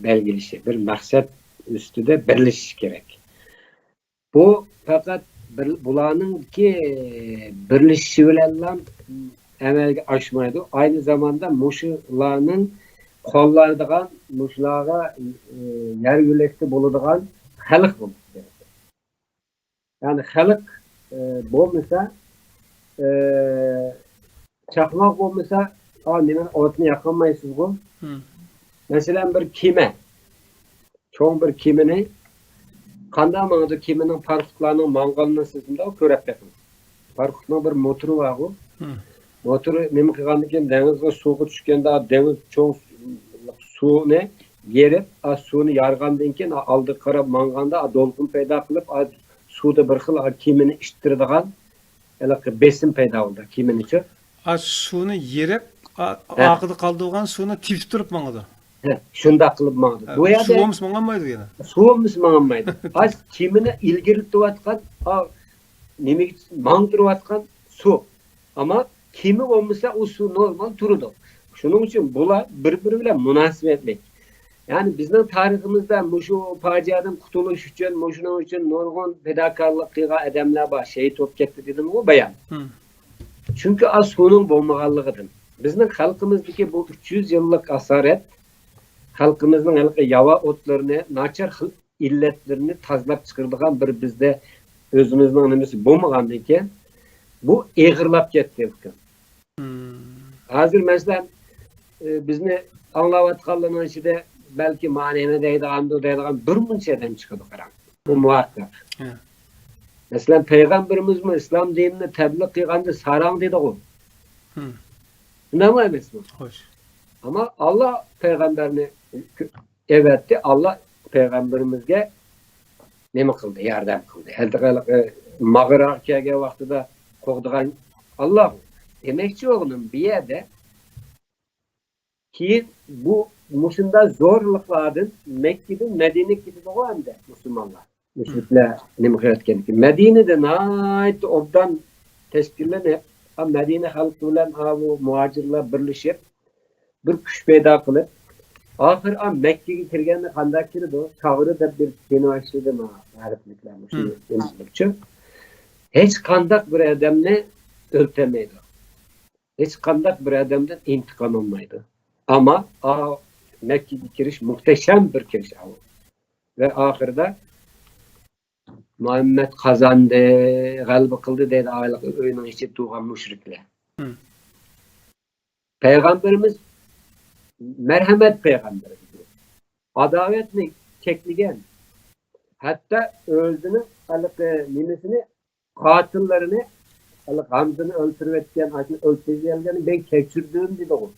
بەلگىلىشى، بىر مەقسەت ئۈستىدە بىرلىشىش كېرەك. بۇ پەقەت بىر، بۇلارنىڭكى بىرلىشىشى بىلەنلا ئەمەلگە ئاشمايدۇ. ئاينى زاماندا مۇشۇلارنىڭ قوللايدىغان، مۇشۇلارغا، ئى، يار يۆلەكتە بولىدىغان خەلق بولۇشى كېرەك. يەنى خەلق، ئى، بولمىسا، ئى، چاقماق بولمىسا، ئا، نېمە، ئوتنى ياقالمايسىزغۇ؟ مەسىلەن، بىر كېمە، چوڭ بىر كېمىنى قانداق ماڭىدۇ؟ كېمىنىڭ پاراخوتلارنىڭ ماڭغىنىنى سىز مۇنداق كۆرۈپ بېقىڭ. پاراخوتنىڭ بىر موتورى بارغۇ. موتورى نېمە قىلغاندىن كېيىن، دېڭىزغا، سۇغا چۈشكەندە، دېڭىز چوڭ سۇنى يېرىپ، ئا، سۇنى يارغاندىن كېيىن، ئا، ئالدىغا قاراپ ماڭغاندا، ئا، دولقۇن پەيدا قىلىپ، ئا، سۇدا بىر خىل، ئا، كېمىنى ئىتتىرىدىغان ھېلىقى بېسىم پەيدا بولىدۇ كېمىنىچۇ. ئا، سۇنى يېرىپ، ئا، ھە. ئارقىدا قالدۇرغان سۇنى تېپىپ تۇرۇپ ماڭىدۇ. ھە، شۇنداق قىلىپ ماڭىدۇ. ھە، بۇ يەردە سۇ بولمىسا ماڭالمايدۇ يەنە. سۇ بولمىسا ماڭالمايدۇ. ئا، كېمىنى ئىلگىرىلىتىۋاتقان، ئا، نېمىگە ماڭدۇرۇۋاتقان سۇ. ئەمما كېمە بولمىسا، ئۇ سۇ نورمال تۇرىدۇ. شۇنىڭ ئۈچۈن بۇلار بىر-بىرى بىلەن مۇناسىۋەتلىك. يەنى بىزنىڭ تارىخىمىزدا مۇشۇ پاجىئەدىن قۇتۇلۇش ئۈچۈن، مۇشۇنىڭ ئۈچۈن نۇرغۇن پىداكارلىق قىلغان ئادەملەر بار، شېھىت بولۇپ كەتتى دېدىمغۇ بايام. چۈنكى ئا سۇنىڭ بولمىغانلىقىدىن. بىزنىڭ خەلقىمىزدىكى بۇ ئۈچ يۈز يىللىق ئاسارەت، خەلقىمىزنىڭ ھېلىقى ياۋا ئوتلىرىنى، ناچار خىل ئىللەتلىرىنى تازىلاپ چىقىرىدىغان بىر بىزدە ئۆزىمىزنىڭ نېمىسى بولمىغاندىكىن، بۇ ئېغىرلاپ كەتتى، ئۇكام. ھازىر، مەسىلەن، ئى، بىزنى ئاڭلاۋاتقانلارنىڭ ئىچىدە بەلكى مانىنى دەيدىغاندۇ دەيدىغان بىر مۇنچە ئادەم چىقىدۇ، قاراڭ. بۇ مۇھەققەق. مەسىلەن، پەيغەمبىرىمىزمۇ ئىسلام دىنىنى تەبلىغ قىلغاندا ساراڭ دېدىغۇ. شۇنداقمۇ ئەمەسمۇ؟ خوش. ئەمما ئاللا پەيغەمبەرنى ئەۋەتتى، ئاللا پەيغەمبىرىمىزگە نېمە قىلدى؟ ياردەم قىلدى. ھېلىقى ماغارىغا كەلگەن ۋاقتىدا قوغدىغان ئاللا. دېمەكچى بولغىنىم، بۇ يەردە كېيىن بۇ مۇشۇنداق زورلۇقلاردىن مەككىدىن مەدىنىگە كېتىدىغۇ ئەمدى مۇسۇلمانلار. مۇشرىكلار نېمە قىلىۋەتكەنكى؟ مەدىنىدە ناھايىتى ئوبدان تەشكىللىنىپ، ھا، مەدىنە خەلقى بىلەن، ھا، بۇ مۇھاجىرلار بىرلىشىپ، بىر كۈچ پەيدا قىلىپ، ئاخىر، ھا، مەككىگە كىرگەندە قانداق كىرىدۇ؟ چاغرى دەپ بىر كىنو ئىشلىدى مانا، غەربلىكلەر مۇشۇ ئىملىقچۇ. ھېچ قانداق بىر ئادەمنى ئۆلتۈرمەيدۇ. ھېچ قانداق بىر ئادەمدىن ئىنتىقام ئالمايدۇ. ئەمما، ئا، مەككىگە كىرىش مۇھتەشەم بىر كىرىش ئاۋۇ. ۋە ئاخىرىدا مۇھەممەد قازاندى، غەلىبە قىلدى دەيدۇ، ئايلىق ئۆينىڭ ئىچىدە تۇرغان مۇشرىكلار. پەيغەمبىرىمىز مەرھەمەت پەيغەمبىرىمىز. ئاداۋەتنى چەكلىگەن. ھەتتا ئۆزىنىڭ ھېلىقى نېمىسىنى، قاتىللىرىنى، ھېلىقى ھامزىنى ئۆلتۈرۈۋەتكەن، ئاشۇنى ئۆلتۈرگەنلەرنى مەن كەچۈردۈم دېدىغۇ.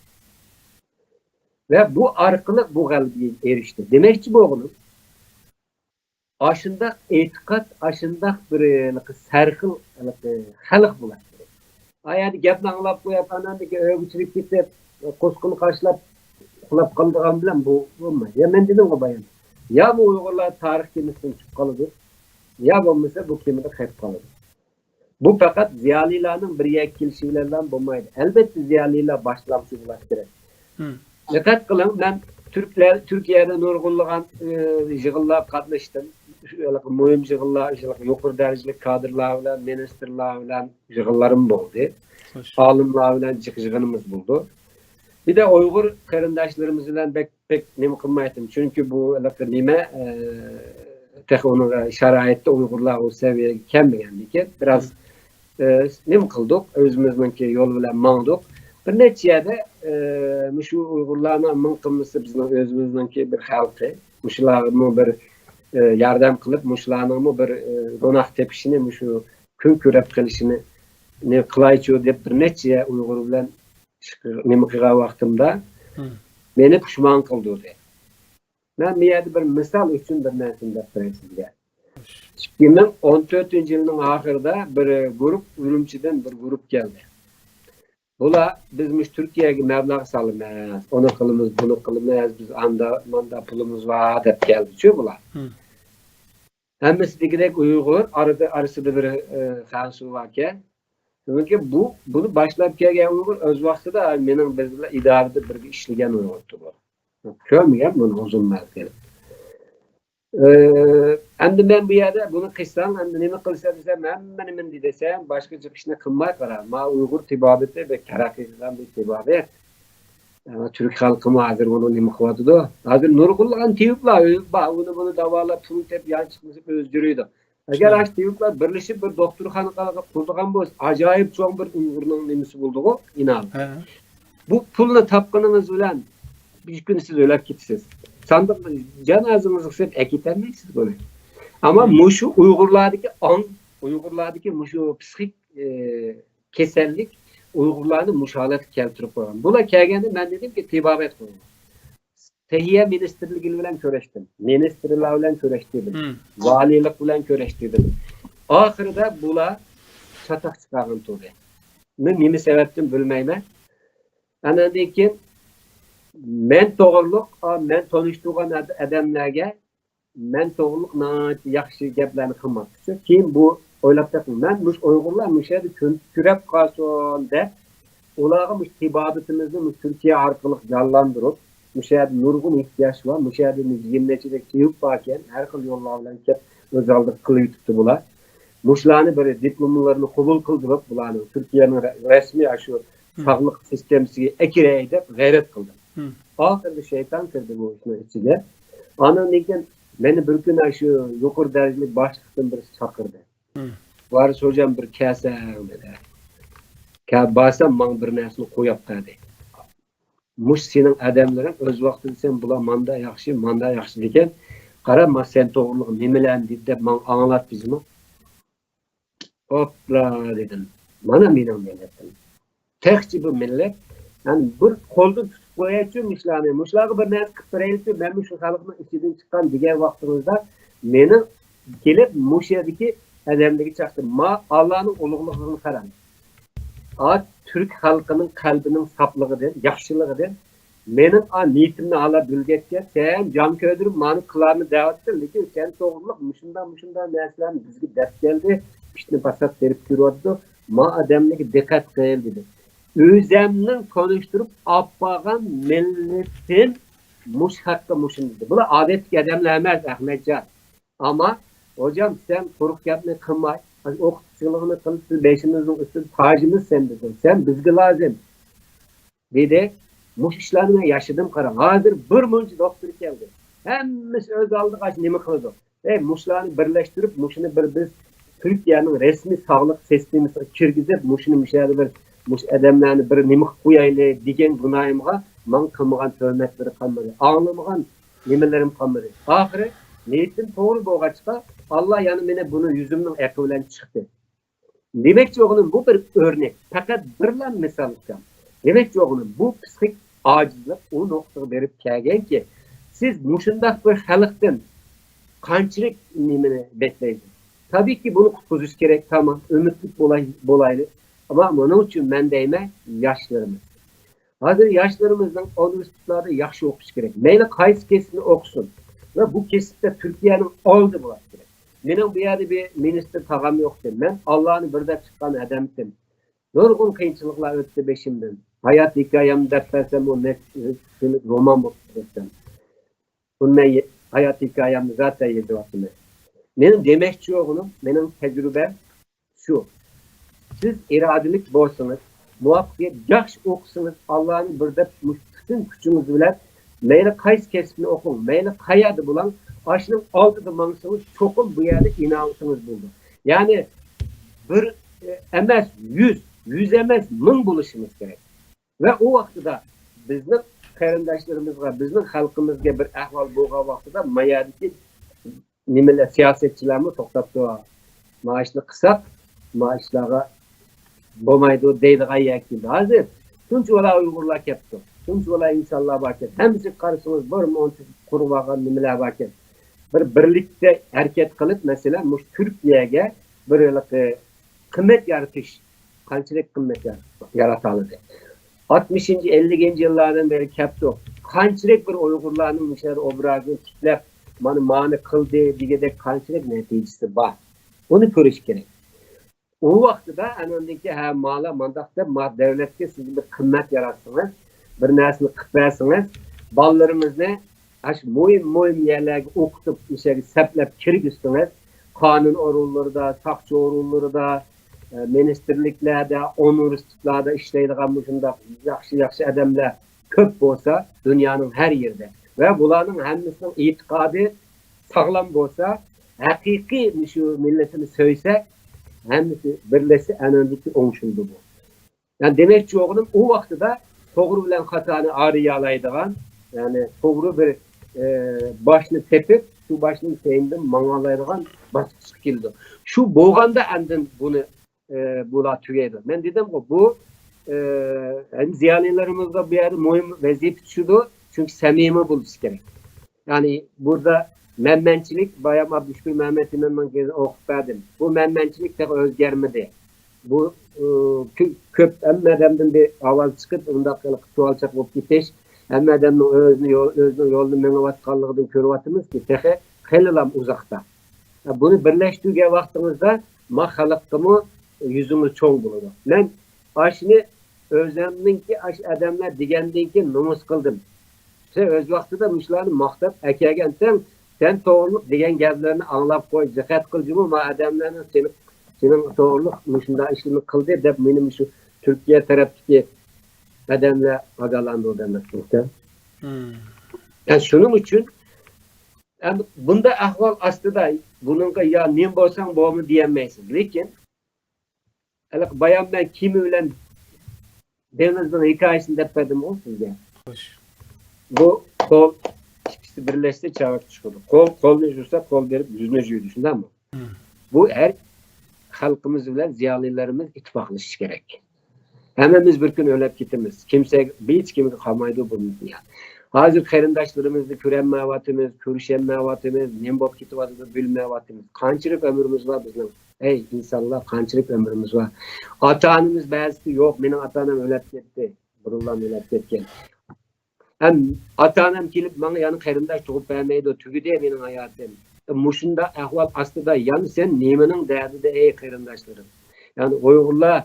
ۋە بۇ ئارقىلىق بۇ غەلىبىگە ئېرىشتى. دېمەكچى بولغىنىم، ئاشۇنداق ئېتىقاد، ئاشۇنداق بىر ھېلىقى سەرخىل ھېلىقى خەلق بولۇش كېرەك. ئا يەردە گەپنى ئاڭلاپ قويۇپ، ئاندىن كېيىن ئۆيگە كىرىپ كېتىپ، قۇسقىنى قاشلاپ ئۇخلاپ قالىدىغان بىلەن بۇ بولمايدۇ. يا مەن دېدىمغۇ بايام، يا بۇ ئۇيغۇرلار تارىخ كېمىسىدىن چۈشۈپ قالىدۇ، يا بولمىسا بۇ كېمىدە قېلىپ قالىدۇ. بۇ پەقەت زىيالىيلارنىڭ بىر يەرگە كېلىشى بىلەنلا بولمايدۇ. ئەلۋەتتە، زىيالىيلار باشلامچى بولۇش كېرەك. دىققەت قىلىڭ، مەن تۈركلەر، تۈركىيەدە نۇرغۇنلىغان، ئى، يىغىنلارغا قاتناشتىم. شۇ ھېلىقى مۇھىم يىغىنلار، شۇ ھېلىقى يۇقىرى دەرىجىلىك كادىرلار بىلەن، مىنىستىرلار بىلەن يىغىنلىرىم بولدى. خوش. ئالىملار بىلەن جىق يىغىنىمىز بولدى. بىر دە ئۇيغۇر قېرىنداشلىرىمىز بىلەن بەك، بەك نېمە قىلمايتتىم. چۈنكى بۇ ھېلىقى نېمە، ئى، تېخى ئۇنىڭغا شارائىتتا ئۇيغۇرلار ئۇ سەۋىيەگە كەلمىگەندىكىن، بىراز ئى، نېمە قىلدۇق؟ ئۆزىمىزنىڭكى يول بىلەن ماڭدۇق. بىر نەچچە يەردە، ئى، مۇشۇ ئۇيغۇرلارنىڭ مىڭ قىلمىسى بىزنىڭ ئۆزىمىزنىڭكى بىر خەلقى. مۇشۇلارغىمۇ بىر، ئى، ياردەم قىلىپ، مۇشۇلارنىڭمۇ بىر، ئى، روناق تېپىشىنى، مۇشۇ كۈن كۆرۈپ قېلىشىنى نېمە قىلايچۇ دەپ بىر نەچچە ئۇيغۇر بىلەن نېمە قىلغان ۋاقتىمدا مېنى پۇشمان قىلدۇردى. مەن بۇ يەردە بىر مىسال ئۈچۈن بىر نەرسىنى دەپ بېرەي سىزگە. ئىككى مىڭ ئون تۆتىنچى يىلنىڭ ئاخىرىدا بىر گۇرۇپ، ئۈرۈمچىدىن بىر گۇرۇپ كەلدى. بۇلار، بىز مۇشۇ تۈركىيەگە مەبلەغ سالىمىز، ئۇنى قىلىمىز، بۇنى قىلىمىز، بىز ئاندا ماندا پۇلىمىز بار دەپ كەلدىچۇ بۇلار. ھەممىسى دېگۈدەك ئۇيغۇر، ئارىدا، ئارىسىدا بىر خەنزۇ باركەن. چۈنكى بۇ، بۇنى باشلاپ كەلگەن ئۇيغۇر ئۆز ۋاقتىدا مېنىڭ بىز بىلەن ئىدارىدە بىرگە ئىشلىگەن ئۇيغۇر ئىدى بۇ. كۆرمىگەن بۇنى ئۇزۇن مەزگىل. ئەمدى مەن بۇ يەردە بۇنى قىلساڭ، ئەمدى نېمە قىلىسەن دېسەم، ھەممە نېمىنى دېسەم، باشقا جىق ئىشنى قىلماي قارا. ما ئۇيغۇر تېبابىتى بەك تەرەققىي قىلغان بىر تېبابەت. تۈرك خەلقىمۇ ھازىر ئۇنى نېمە قىلىۋاتىدۇ؟ ھازىر نۇرغۇنلىغان تېۋىپلار بار، ئۇنى بۇنى داۋالاپ، پۇل تېپىپ، يان چىقمىسا ئۆزگىرىدۇ. ئەگەر ئاشۇ تېۋىپلار بىرلىشىپ بىر دوختۇرخانا قۇرىدىغان بولسا، ئاجايىپ چوڭ بىر ئۇيغۇرنىڭ نېمىسى بولىدىغۇ، ئىنان. بۇ پۇلنى تاپقىنىڭىز بىلەن بىر كۈنى سىز ئۆلۈپ كېتىسىز. ساندۇق جانازىڭىزغا سىز ئەكېتەلمەيسىز بۇنى. ئەمما مۇشۇ ئۇيغۇرلاردىكى ئاڭ، ئۇيغۇرلاردىكى مۇشۇ پسىخىك، ئى، كېسەللىك ئۇيغۇرلارنى مۇشۇ ھالەتكە كەلتۈرۈپ قويغان. بۇلار كەلگەندە مەن دېدىمكى، تېبابەت قويۇڭ. سەھىيە مىنىستىرلىكى بىلەن كۆرۈشتۈم. مىنىستىرلار بىلەن كۆرۈشتۈردۈم. ۋالىيلىق بىلەن كۆرۈشتۈردۈم. ئاخىرىدا بۇلار چاتاق چىقارغان تۇردى. مەن نېمە سەۋەبتىن بىلمەيمەن. ئاندىن كېيىن مەن توغرۇلۇق، ئا، مەن تونۇشتۇرغان ئاد-، ئادەملەرگە مەن توغرۇلۇق ناھايىتى ياخشى گەپلەرنى قىلماپتۇ. كېيىن بۇ ئويلاپ بېقىڭ، مەن مۇشۇ ئۇيغۇرلار مۇشۇ يەردە كۆن-، كۆكرەپ قالسۇن دەپ، ئۇلارغا مۇشۇ تېبابىتىمىزنى مۇشۇ تۈركىيە ئارقىلىق جانلاندۇرۇپ، مۇشۇ يەردە نۇرغۇن ئېھتىياج بار، مۇشۇ يەردە يىگىرمە نەچچىدەك تېۋىپ باركەن، ھەر خىل يوللار بىلەن كەپ ئۆز ئالدىغا قىلىۋېتىپتۇ بۇلار. مۇشۇلارنى بىر دىپلوملىرىنى قوبۇل قىلدۇرۇپ، بۇلارنى تۈركىيەنىڭ رە-، رەسمىي ئاشۇ ساغلىق سىستېمىسىگە ئەكىرەي دەپ غەيرەت قىلدىم. ئاخىرىدا شەيتان كىردى بۇ ئىشنىڭ ئىچىگە. ئاندىن كېيىن مېنى بىر كۈنى شۇ يۇقىرى دەرىجىلىك باشلىقتىن بىرسى چاقىردى. ۋارىس خوجام، بىر كەلسەڭ دېدى. كە-، بارسام ماڭا بىر نەرسىنى قويۇپ قالدى. مۇشۇ سېنىڭ ئادەملىرىڭ، ئۆز ۋاقتىدا سەن بۇلار ماندا ياخشى، ماندا ياخشى دېگەن. قارا، ما سەن توغرۇلۇق نېمىلەرنى دېدى دەپ ماڭا ئاڭلات دېسىمۇ. ئوپلا دېدىم. مانا مېنىڭ مىللىتىم. تېخىچە بۇ مىللەت، يەنى بىر قولدىن تۇتۇپ قويايچۇ مۇشۇلارنى، مۇشۇلارغا بىر نەرسە قىلىپ بېرەيلىچۇ، مەن مۇشۇ خەلقنىڭ ئىچىدىن چىققان دېگەن ۋاقتىڭىزدا مېنىڭ كېلىپ مۇشۇ يەردىكى ئادەملەرگە چاقتىم. ما ئاللانىڭ ئۇلۇغلۇقىغا قاراڭ. ئا، تۈرك خەلقىنىڭ قەلبىنىڭ ساپلىقىدىن، ياخشىلىقىدىن مېنىڭ ئا نىيىتىمنى ئالا بىلگەچكە، سەن جان كۆيدۈرۈپ مانا قىلارنى دەۋاتىسەن، لېكىن سەن توغرۇلۇق مۇشۇنداق، مۇشۇنداق نەرسىلەرنى بىزگە دەپ كەلدى، پىتنە پاسات بېرىپ كۆرۈۋاتىدۇ. ما ئادەملەرگە دىققەت قىل دېدى. ئۆزەمنىڭ تونۇشتۇرۇپ ئاپارغان مىللىتىم مۇشۇ ھەقتە مۇشۇنى دېدى. بۇلار ئادەتتىكى ئادەملەر ئەمەس، ئەخمەتجان. ئەمما، خوجام، سەن قۇرۇق گەپنى قىلماي، ئوقۇتقۇچىلىقنى قىلىپ، سىز بېشىمىزنىڭ ئۈستىدە تاجىمىز سەن دېدىڭ. سەن بىزگە لازىم. دېدى. مۇشۇ ئىشلارنى مەن ياشىدىم، قاراڭ. ھازىر بىر مۇنچە دوختۇر كەلدى. ھەممىسى ئۆز ئالدىغا ئاشۇ نېمە قىلىدۇ؟ ئەي، مۇشۇلارنى بىرلەشتۈرۈپ، مۇشۇنى بىر بىز تۈركىيەنىڭ رەسمىي ساغلىق سىستېمىسىغا كىرگۈزۈپ، مۇشۇنى مۇشۇ يەردە بىر، مۇشۇ ئادەملەرنى بىر نېمە قىلىپ قويايلى دېگەن گۇناھىمغا ماڭا قىلمىغان تۆھمەتلىرى قالمىدى. ئاڭلىمىغان نېمىلىرىم قالمىدى. ئاخىرى نىيىتىم توغرا بولغاچقا، ئاللا يەنە مېنى بۇنى يۈزۈمنىڭ ئېقى بىلەن چىقتى. دېمەكچى بولغىنىم، بۇ بىر ئۆرنەك، پەقەت بىرلا مىسال ئىكەن. دېمەكچى بولغىنىم، بۇ پسىخىك ئاجىزلىق ئۇ نۇقتىغا بېرىپ كەلگەنكى، سىز مۇشۇنداق بىر خەلقتىن قانچىلىك نېمىنى بەكلەيسىز؟ تەبىئىيكى، بۇنى قۇتقۇزۇش كېرەك، تامام، ئۈمىدلىك بولاي-، بولايلى. ئەمما بۇنىڭ ئۈچۈن مەن دەيمەن، ياشلىرىمىز. ھازىر ياشلىرىمىزنىڭ ئۇنىۋېرسىتېتلاردا ياخشى ئوقۇش كېرەك. مەيلى قايسى كەسىپنى ئوقۇسۇن ۋە بۇ كەسىپتە تۈركىيەنىڭ ئالدى بولۇش كېرەك. مېنىڭ بۇ يەردە بىر مىنىستىر تاغام يوقتى. مەن ئاللانى بىر دەپ چىققان ئادەمتىم. نۇرغۇن قىيىنچىلىقلار ئۆتتى بېشىمدىن. ھايات ھېكايەمنى دەپ بەرسەم، ئۇ نەچچە رومان بولۇپ كېتەتتى. بۇنى مەن ھايات ھېكايەمنى زاتەن يېزىۋاتىمەن. مېنىڭ دېمەكچى بولغىنىم، مېنىڭ تەجرىبەم شۇ. سىز ئىرادىلىك بولسىڭىز، مۇۋەپپەقىيەت ياخشى ئوقۇسىڭىز، ئاللانى بىر دەپ مۇشۇ پۈتۈن كۈچىڭىز بىلەن مەيلى قايسى كەسىپنى ئوقۇڭ، مەيلى قەيەردە بولۇڭ، ئاشۇنىڭ ئالدىدا ماڭسىڭىز، چوقۇم بۇ يەردە ئىناۋىتىڭىز بولىدۇ. يەنى بىر، ئە، ئەمەس، يۈز، يۈز ئەمەس، مىڭ بولۇشىمىز كېرەك. ۋە ئۇ ۋاقتىدا بىزنىڭ قېرىنداشلىرىمىزغا، بىزنىڭ خەلقىمىزگە بىر ئەھۋال بولغان ۋاقتىدا، مايادىكى نېمىلەر، سىياسەتچىلەرمۇ توختاپ تۇرۇپ، ما ئىشنى قىلساق، ما ئىشلارغا بولمايدۇ دەيدىغان يەر كېلىدۇ. ھازىر شۇنچە بالا ئۇيغۇرلار كەپتۇ، شۇنچە بالا ئىنسانلار باركەن، ھەممىسىگە قارىسىڭىز بىر مۇنچە قۇرۇۋالغان نېمىلەر باركەن. بىر بىرلىكتە ھەرىكەت قىلىپ، مەسىلەن، مۇشۇ تۈركىيەگە بىر ھېلىقى قىممەت يارىتىش، قانچىلىك قىممەت يارىتالىدى؟ ئاتمىشىنچى، ئەللىكىنچى يىللاردىن بېرى كەپتۇ. قانچىلىك بىر ئۇيغۇرلارنىڭ مۇشۇ يەردە ئوبرازىنى تىكلەپ، مانا مانى قىلدى دېگۈدەك قانچىلىك نەتىجىسى بار؟ ئۇنى كۆرۈش كېرەك. ئۇ ۋاقتىدا ئانىڭدىن كېيىن، ھە، مالا مانداق دەپ، ما دۆلەتكە سىز بىر قىممەت ياراتسىڭىز، بىر نەرسىنى قىلىپ بەرسىڭىز، بالىلىرىمىزنى ئاشۇ مۇھىم، مۇھىم يەرلەرگە ئوقۇتۇپ، ئىشەرگە سەپلەپ كىرگۈزسىڭىز، قانۇن ئورۇنلىرىدا، ساقچى ئورۇنلىرىدا، ئە، مىنىستىرلىكلەردە، ئۇنىۋېرسىتېتلاردا ئىشلەيدىغان مۇشۇنداق ياخشى، ياخشى ئادەملەر كۆپ بولسا، دۇنيانىڭ ھەر يېرىدە ۋە بۇلارنىڭ ھەممىسىنىڭ ئېتىقادى ساغلام بولسا، ھەقىقىي مۇشۇ مىللىتىنى سۆيسە، ھەممىسى بىرلەشسە، ئەنىڭدىكى ئوڭشىلىدۇ بۇ. يەنى دېمەكچى بولغىنىم، ئۇ ۋاقتىدا توغرا بىلەن خاتانى ئايرىيالايدىغان، يەنى توغرا بىر، ئە، باشنى تېپىپ، شۇ باشنىڭ كەينىدىن ماڭالايدىغان باسقۇچقا كېلىدۇ. شۇ بولغاندا ئاندىن بۇنى، ئە، بۇلار تۈگەيدۇ. مەن دېدىمغۇ، بۇ، ئە، ھەم زىيالىيلىرىمىزغا بۇ يەردە مۇھىم ۋەزىپە چۈشىدۇ، چۈنكى سەمىمىي بولۇشى كېرەك. يەنى بۇردا مەنمەنچىلىك، بايام ئابدۇشۈكۈر مەمەتئىمىننىڭ گېزىتىنى ئوقۇپ بەردىم. بۇ مەنمەنچىلىك تېخى ئۆزگەرمىدى. بۇ، ئۇ، كۆ-، كۆپ ھەممە ئادەمدىن بىر ئاۋاز چىقىپ، ئۇنداق قىلىپ چۇۋالچاق بولۇپ كېتىش، ھەممە ئادەمنىڭ ئۆزىنى يول، ئۆزىنىڭ يولىدا مېڭىۋاتقانلىقىدىن كۆرۈۋاتىمىزكى، تېخى خېلىلا ئۇزاقتا. بۇنى بىرلەشتۈرگەن ۋاقتىڭىزدا ما خەلققىمۇ يۈزىڭىز چوڭ بولىدۇ. مەن ئاشۇنى ئۆزۈمنىڭكى ئاشۇ ئادەملەر دېگەندىن كېيىن نومۇس قىلدىم. سەن ئۆز ۋاقتىدا مۇشۇلارنى ماختاپ ئەكەلگەنسەن، سەن توغرىلىق دېگەن گەپلەرنى ئاڭلاپ قوي، دىققەت قىل جۇمۇ، ما ئادەملەرنىڭ سېنى، سېنىڭ توغرىلىق مۇشۇنداق ئىشلارنى قىلدى دەپ مېنى مۇشۇ تۈركىيە تەرەپتىكى ئادەملەر ئاگاھلاندۇردى دېمەكچىمىكەن. يا شۇنىڭ ئۈچۈن، يا بۇنداق ئەھۋال ئاستىدا بۇنىڭغا يا نېمە بولساڭ بولما دېيەلمەيسىز. لېكىن ھېلىقى بايام مەن كېمە بىلەن دېڭىزنىڭ ھېكايىسىنى دەپ بەردىمغۇ سىزگە. خوش. بۇ قول ئىككىسى بىرلەشسە چاۋاك چىقىدۇ. قول قولنى يۇسا قول بېرىپ يۈزنى يۇيىدۇ، شۇنداقمۇ؟ بۇ ھەر خەلقىمىز بىلەن زىيالىيلىرىمىز ئىتتىپاقلىشىشى كېرەك. ھەممىمىز بىر كۈن ئۆلۈپ كېتىمىز. كىمسە، ھېچكىمگە قالمايدۇ بۇ دۇنيا. ھازىر قېرىنداشلىرىمىزنى كۆرەلمەيۋاتىمىز، كۆرۈشەلمەيۋاتىمىز، نېمە بولۇپ كېتىۋاتىدۇ بىلمەيۋاتىمىز. قانچىلىك ئۆمرىمىز بار بىزنىڭ؟ ئەي ئىنسانلار، قانچىلىك ئۆمرىمىز بار؟ ئاتا-ئانىمىز بەزىسى يوق، مېنىڭ ئاتا-ئانام ئۆلۈپ كەتتى، بۇرۇنلا ئۆلۈپ كەتكەن. ھەم ئاتا-ئانام كېلىپ ماڭا يەنە قېرىنداش تۇغۇپ بەرمەيدۇ، تۈگىدى مېنىڭ ھاياتىم. مۇشۇنداق ئەھۋال ئاستىدا يەنە سەن نېمىنىڭ دەردىدە، ئەي قېرىنداشلىرىم؟ يەنى ئۇيغۇرلار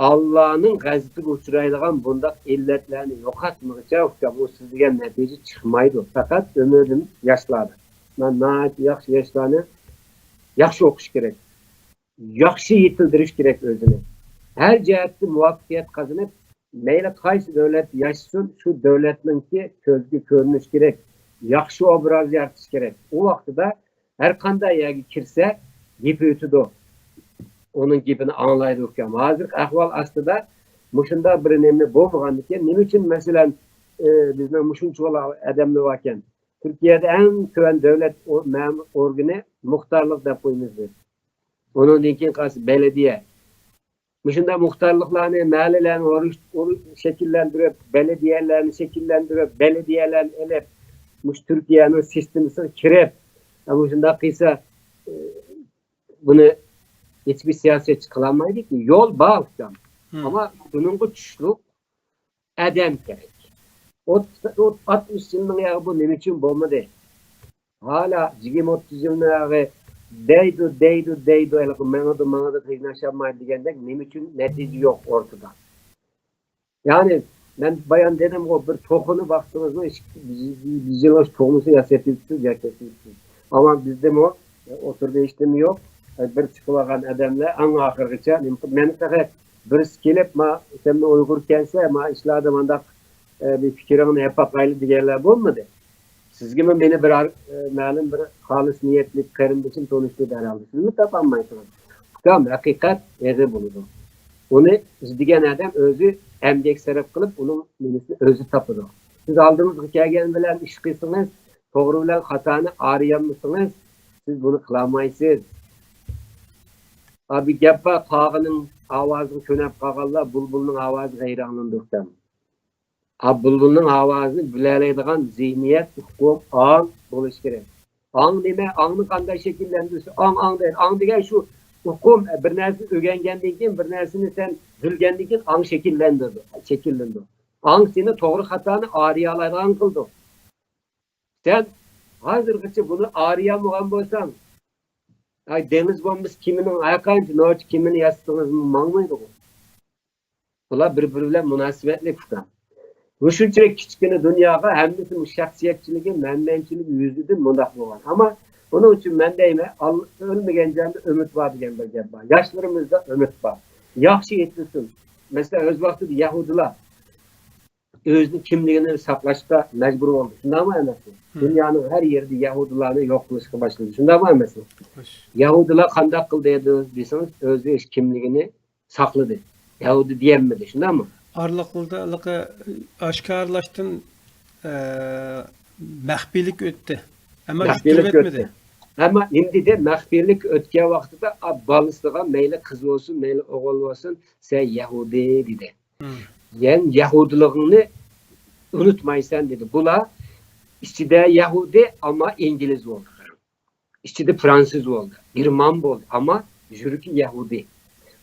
ئاللانىڭ غەزىپىگە ئۇچرايدىغان بۇنداق ئىللەتلەرنى يوقاتمىغۇچە، ئۇكام، ئۇ سىز دېگەن نەتىجە چىقمايدۇ. پەقەت ئۆمرىدىن ياشلاردا. مەن ناھايىتى ياخشى ياشلارنى ياخشى ئوقۇش كېرەك. ياخشى يېتىلدۈرۈش كېرەك ئۆزىنى. ھەر جەھەتتە مۇۋەپپەقىيەت قازىنىپ، مەيلى قايسى دۆلەتتە ياشىسۇن، شۇ دۆلەتنىڭكى كۆزگە كۆرۈنۈش كېرەك. ياخشى ئوبراز يارىتىش كېرەك. ئۇ ۋاقتىدا ھەر قانداق يەرگە كىرسە، گېپى ئۆتىدۇ. ئۇنىڭ گېپىنى ئاڭلايدۇ ئۇكام. ھازىرقى ئەھۋال ئاستىدا مۇشۇنداق بىر نېمە بولمىغاندىكىن، نېمە ئۈچۈن، مەسىلەن، ئى، بىزنىڭ مۇشۇنچىۋالا ئادەملەر باركەن؟ تۈركىيەدە ئەڭ تۆۋەن دۆلەت ئو-، مەمۇر ئورگىنى مۇختارلىق دەپ قويىمىز بىز. ئۇنىڭدىن كېيىن قالسا بەلەدىيە. مۇشۇنداق مۇختارلىقلارنى، مەھەللىلەرنى ئورۇش-، ئورۇ-، شەكىللەندۈرۈپ، بەلەدىيەلەرنى شەكىللەندۈرۈپ، بەلەدىيەلەرنى ئېلىپ، مۇشۇ تۈركىيەنىڭ سىستېمىسىغا كىرىپ، مۇشۇنداق قىلسا، ئى، بۇنى ھېچبىر سىياسەتچى قىلالمايدۇكى. يول بار ئۇكام. ئەمما بۇنىڭغا چۈشلۈك ئادەم كېرەك. ئوتتۇز، ئوت-، ئاتمىش يىلنىڭ ياغى بۇ نېمە ئۈچۈن بولمىدى؟ ھالا يىگىرمە ئوتتۇز يىلنىڭ ياغى دەيدۇ، دەيدۇ، دەيدۇ، ھېلىقى ماڭىدۇ، ماڭىدۇ، تىنچلىشالمايدۇ دېگەندەك، نېمە ئۈچۈن نەتىجە يوق ئورتىدا؟ يەنى، مەن بايان دېدىمغۇ، بىر توخۇنى باقسىڭىزمۇ، يىللىق تۇغمىسى ياسىتىۋېتىسىز، ياسىتىۋېتىسىز. ئەمما بىزدىمۇ، ئوتتۇرىدا ھېچنېمە يوق. بىر چىقىۋالغان ئادەملەر ئەڭ ئاخىرغىچە، نېمە قىلىپ، مەن تېخى بىرسى كېلىپ، ما، سەن ئۇيغۇركەنسەن، ما، ئىشلاردا مانداق، ئە، بىر پىكرىڭنى ئېلىپ باقايلى دېگەنلەر بولمىدى. سىزگىمۇ مېنى بىر، ئە، مەلۇم بىر خالىس نىيەتلىك قېرىندىشىم تونۇشتۇردى ھەرھالدا. سىزمۇ تاپالمايسىڭىز. ئۇكام، ھەقىقەت ئېغىر بولىدۇ. ئۇنى ئىزدىگەن ئادەم ئۆزى ئەمگەك سەرپ قىلىپ، ئۇنىڭ نېمىسىنى ئۆزى تاپىدۇ. سىز ئالدىڭىزغا كەلگەن بىلەن ئىش قىلسىڭىز، توغرا بىلەن خاتانى ئايرىيالمىسىڭىز، سىز بۇنى قىلالمايسىز. ئا، بىر گەپ بار، قاغىنىڭ ئاۋازىغا كۆنۈپ قالغانلار بۇلبۇلنىڭ ئاۋازىغا ھەيرانلىنىدۇ دەپ. ئا، بۇلبۇلنىڭ ئاۋازىنى بىلەلەيدىغان زېھنىيەت، ئۇقۇم، ئاڭ بولۇشى كېرەك. ئاڭ نېمە؟ ئاڭنى قانداق شەكىللەندۈرسە؟ ئاڭ، ئاڭ دەيدۇ. ئاڭ دېگەن شۇ ئۇقۇم، بىر نەرسىنى ئۆگەنگەندىن كېيىن، بىر نەرسىنى سەن بىلگەندىن كېيىن ئاڭ شەكىللەندۈرىدۇ، شەكىللىنىدۇ. ئاڭ سېنى توغرا خاتانى ئايرىيالايدىغان قىلىدۇ. سەن ھازىرغىچە بۇنى ئايرىيالمىغان بولساڭ، ئاي، دېڭىز بومبىسى كېمىنىڭ ھەر قانچە نوچى كېمىنى ياسىسىڭىزمۇ ماڭمايدىغۇ. بۇلار بىر-بىرى بىلەن مۇناسىۋەتلىك ئۇكام. مۇشۇنچىلىك كىچىككىنە دۇنياغا ھەممىسى مۇشۇ شەخسىيەتچىلىكى، مەنمەنچىلىكى يۈزىدىن مۇنداق بولغان. ئەمما بۇنىڭ ئۈچۈن مەن دەيمەن، ئال-، ئۆلمىگەن جاندا ئۈمىد بار دېگەن بىر گەپ بار. ياشلىرىمىزدا ئۈمىد بار. ياخشى يېتىلسۇن. مەسىلەن، ئۆز ۋاقتىدا يەھۇدىيلار ئۆزىنىڭ كىملىكىنى ساقلاشقا مەجبۇر بولدى. شۇنداقمۇ ئەمەسمۇ؟ دۇنيانىڭ ھەر يېرىدە يەھۇدىيلارنى يوق قىلىشقا باشلىدى. شۇنداقمۇ ئەمەسمۇ؟ يەھۇدىيلار قانداق قىلدى دېسىڭىز، ئۆزى كىملىكىنى ساقلىدى. يەھۇدىي دېيەلمىدى. شۇنداقمۇ؟ ئارىلىقلىرىدا ھېلىقى ئاشكارىلاشتىن، ئە، مەخپىيلىك ئۆتتى. ئەمما مەخپىيلىك ئۆتتى. ئەمما نېمە دېدى؟ مەخپىيلىك ئۆتكەن ۋاقتىدا، ئا، بالىسىغا مەيلى قىز بولسۇن، مەيلى ئوغۇل بولسۇن، سەن يەھۇدىي دېدى. يەنى يەھۇدىيلىقىڭنى ئۇنتۇمايسەن دېدى. بۇلار ئىچىدە يەھۇدىي، ئەمما ئىنگلىز بولدى. ئىچىدە فرانسىز بولدى، گېرمان بولدى، ئەمما يۈرىكى يەھۇدىي.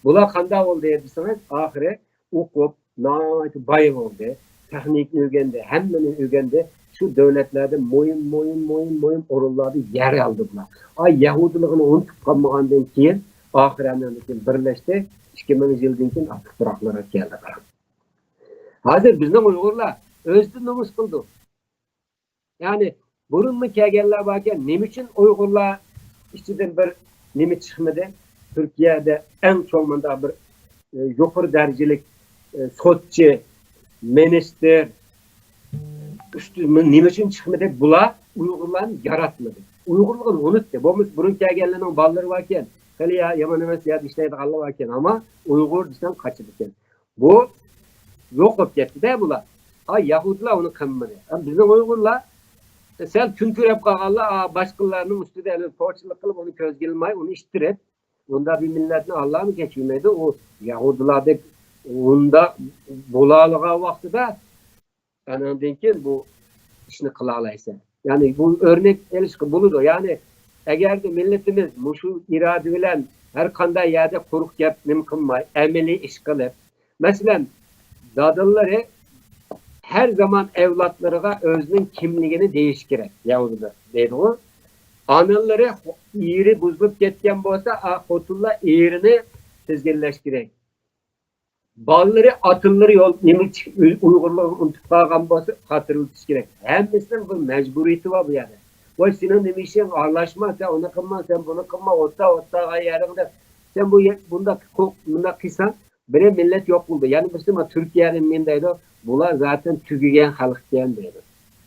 بۇلار قانداق بولدى دېسىڭىز، ئاخىرى ئوقۇپ، ناھايىتى باي بولدى، تېخنىكىنى ئۆگەندى، ھەممىنى ئۆگەندى. شۇ دۆلەتلەردە مۇھىم، مۇھىم، مۇھىم، مۇھىم ئورۇنلاردا يەر ئالدى بۇلار. ئاي، يەھۇدىيلىقىنى ئۇنتۇپ قالمىغاندىن كېيىن، ئاخىرى ئاندىن كېيىن بىرلەشتى، ئىككى مىڭ يىلدىن كېيىن ئاكا تۇپراقلارغا كەلدى. ھازىر بىزنىڭ ئۇيغۇرلار ئۆزىدىن نومۇس قىلىدۇ. يەنى بۇرۇنمۇ كەلگەنلەر باركەن، نېمە ئۈچۈن ئۇيغۇرلار ئىچىدىن بىر نېمە چىقمىدى؟ تۈركىيەدە ئەڭ چوڭ مۇنداق بىر، ئە، يۇقىرى دەرىجىلىك، ئە، سوتچى، مىنىستىر، ئۈستى، نېمە ئۈچۈن چىقمىدى؟ بۇلار ئۇيغۇرلارنى ياراتمىدى. ئۇيغۇرلۇقىنى ئۇنتتى. بولمىسا بۇرۇن كەلگەنلەرنىڭ بالىلىرى باركەن، خېلى يا-، يامان ئەمەس يەردە ئىشلەيدىغانلار باركەن، ئەمما ئۇيغۇر دېسەڭ قاچىدىكەن. بۇ يوق بولۇپ كەتتى-دە بۇلار. ئا، يەھۇدىيلار ئۇنى قىلمىدى. ئا، بىزنىڭ ئۇيغۇرلار، ئە، سەل كۈنكۈرەپ قالغانلار، ئا، باشقىلارنىڭ ئۈستىدە ئەمەل پوچىلىق قىلىپ، ئۇنى كۆزگە ئىلماي، ئۇنى ئىتتىرىپ، ئۇنداق بىر مىللەتنى ئاللامۇ كەچۈرمەيدۇ. ئۇ يەھۇدىيلاردەك ئۇنداق بولالىغان ۋاقتىدا، ئانىڭدىن كېيىن بۇ ئىشنى قىلالايسەن. يەنى بۇ ئۆرنەك ئېلىشقا بولىدۇ. يەنى ئەگەردە مىللىتىمىز مۇشۇ ئىرادە بىلەن ھەر قانداق يەردە قۇرۇق گەپ نېمە قىلماي، ئەمەلىي ئىش قىلىپ، مەسىلەن، دادىلىرى ھەر زامان ئەۋلادلىرىغا ئۆزىنىڭ كىملىكىنى دېيىشى كېرەك. يەھۇدىيدا دەيدىغۇ. ئانىلىرى خو-، ئېرى بۇزۇلۇپ كەتكەن بولسا، ئا، خوتۇنلار ئېرىنى تىزگىنلەش كېرەك. بالىلىرى، ئاتىلىرى يول، نېمە ئۈچۈن ئۇي-، ئۇيغۇرلۇقىنى ئۇنتۇپ قالغان بولسا، خاتىرىلىتىش كېرەك. ھەممىسىنىڭ بىر مەجبۇرىيىتى بار بۇ يەردە. ۋاي، سېنىڭ نېمە ئىشىڭ، ئارىلاشما، سەن ئۇنى قىلما، سەن بۇنى قىلما، ئوتتا، ئوتتاغان يېرىڭدە. سەن بۇ يە-، بۇنداق قو-، بۇنداق قىلساڭ، بىرى مىللەت يوق بولدى. يەنە بىرسى، مانا تۈركىيەدە نېمە دەيدۇ؟ بۇلار زاتەن تۈگىگەن خەلق ئىكەن دەيدۇ.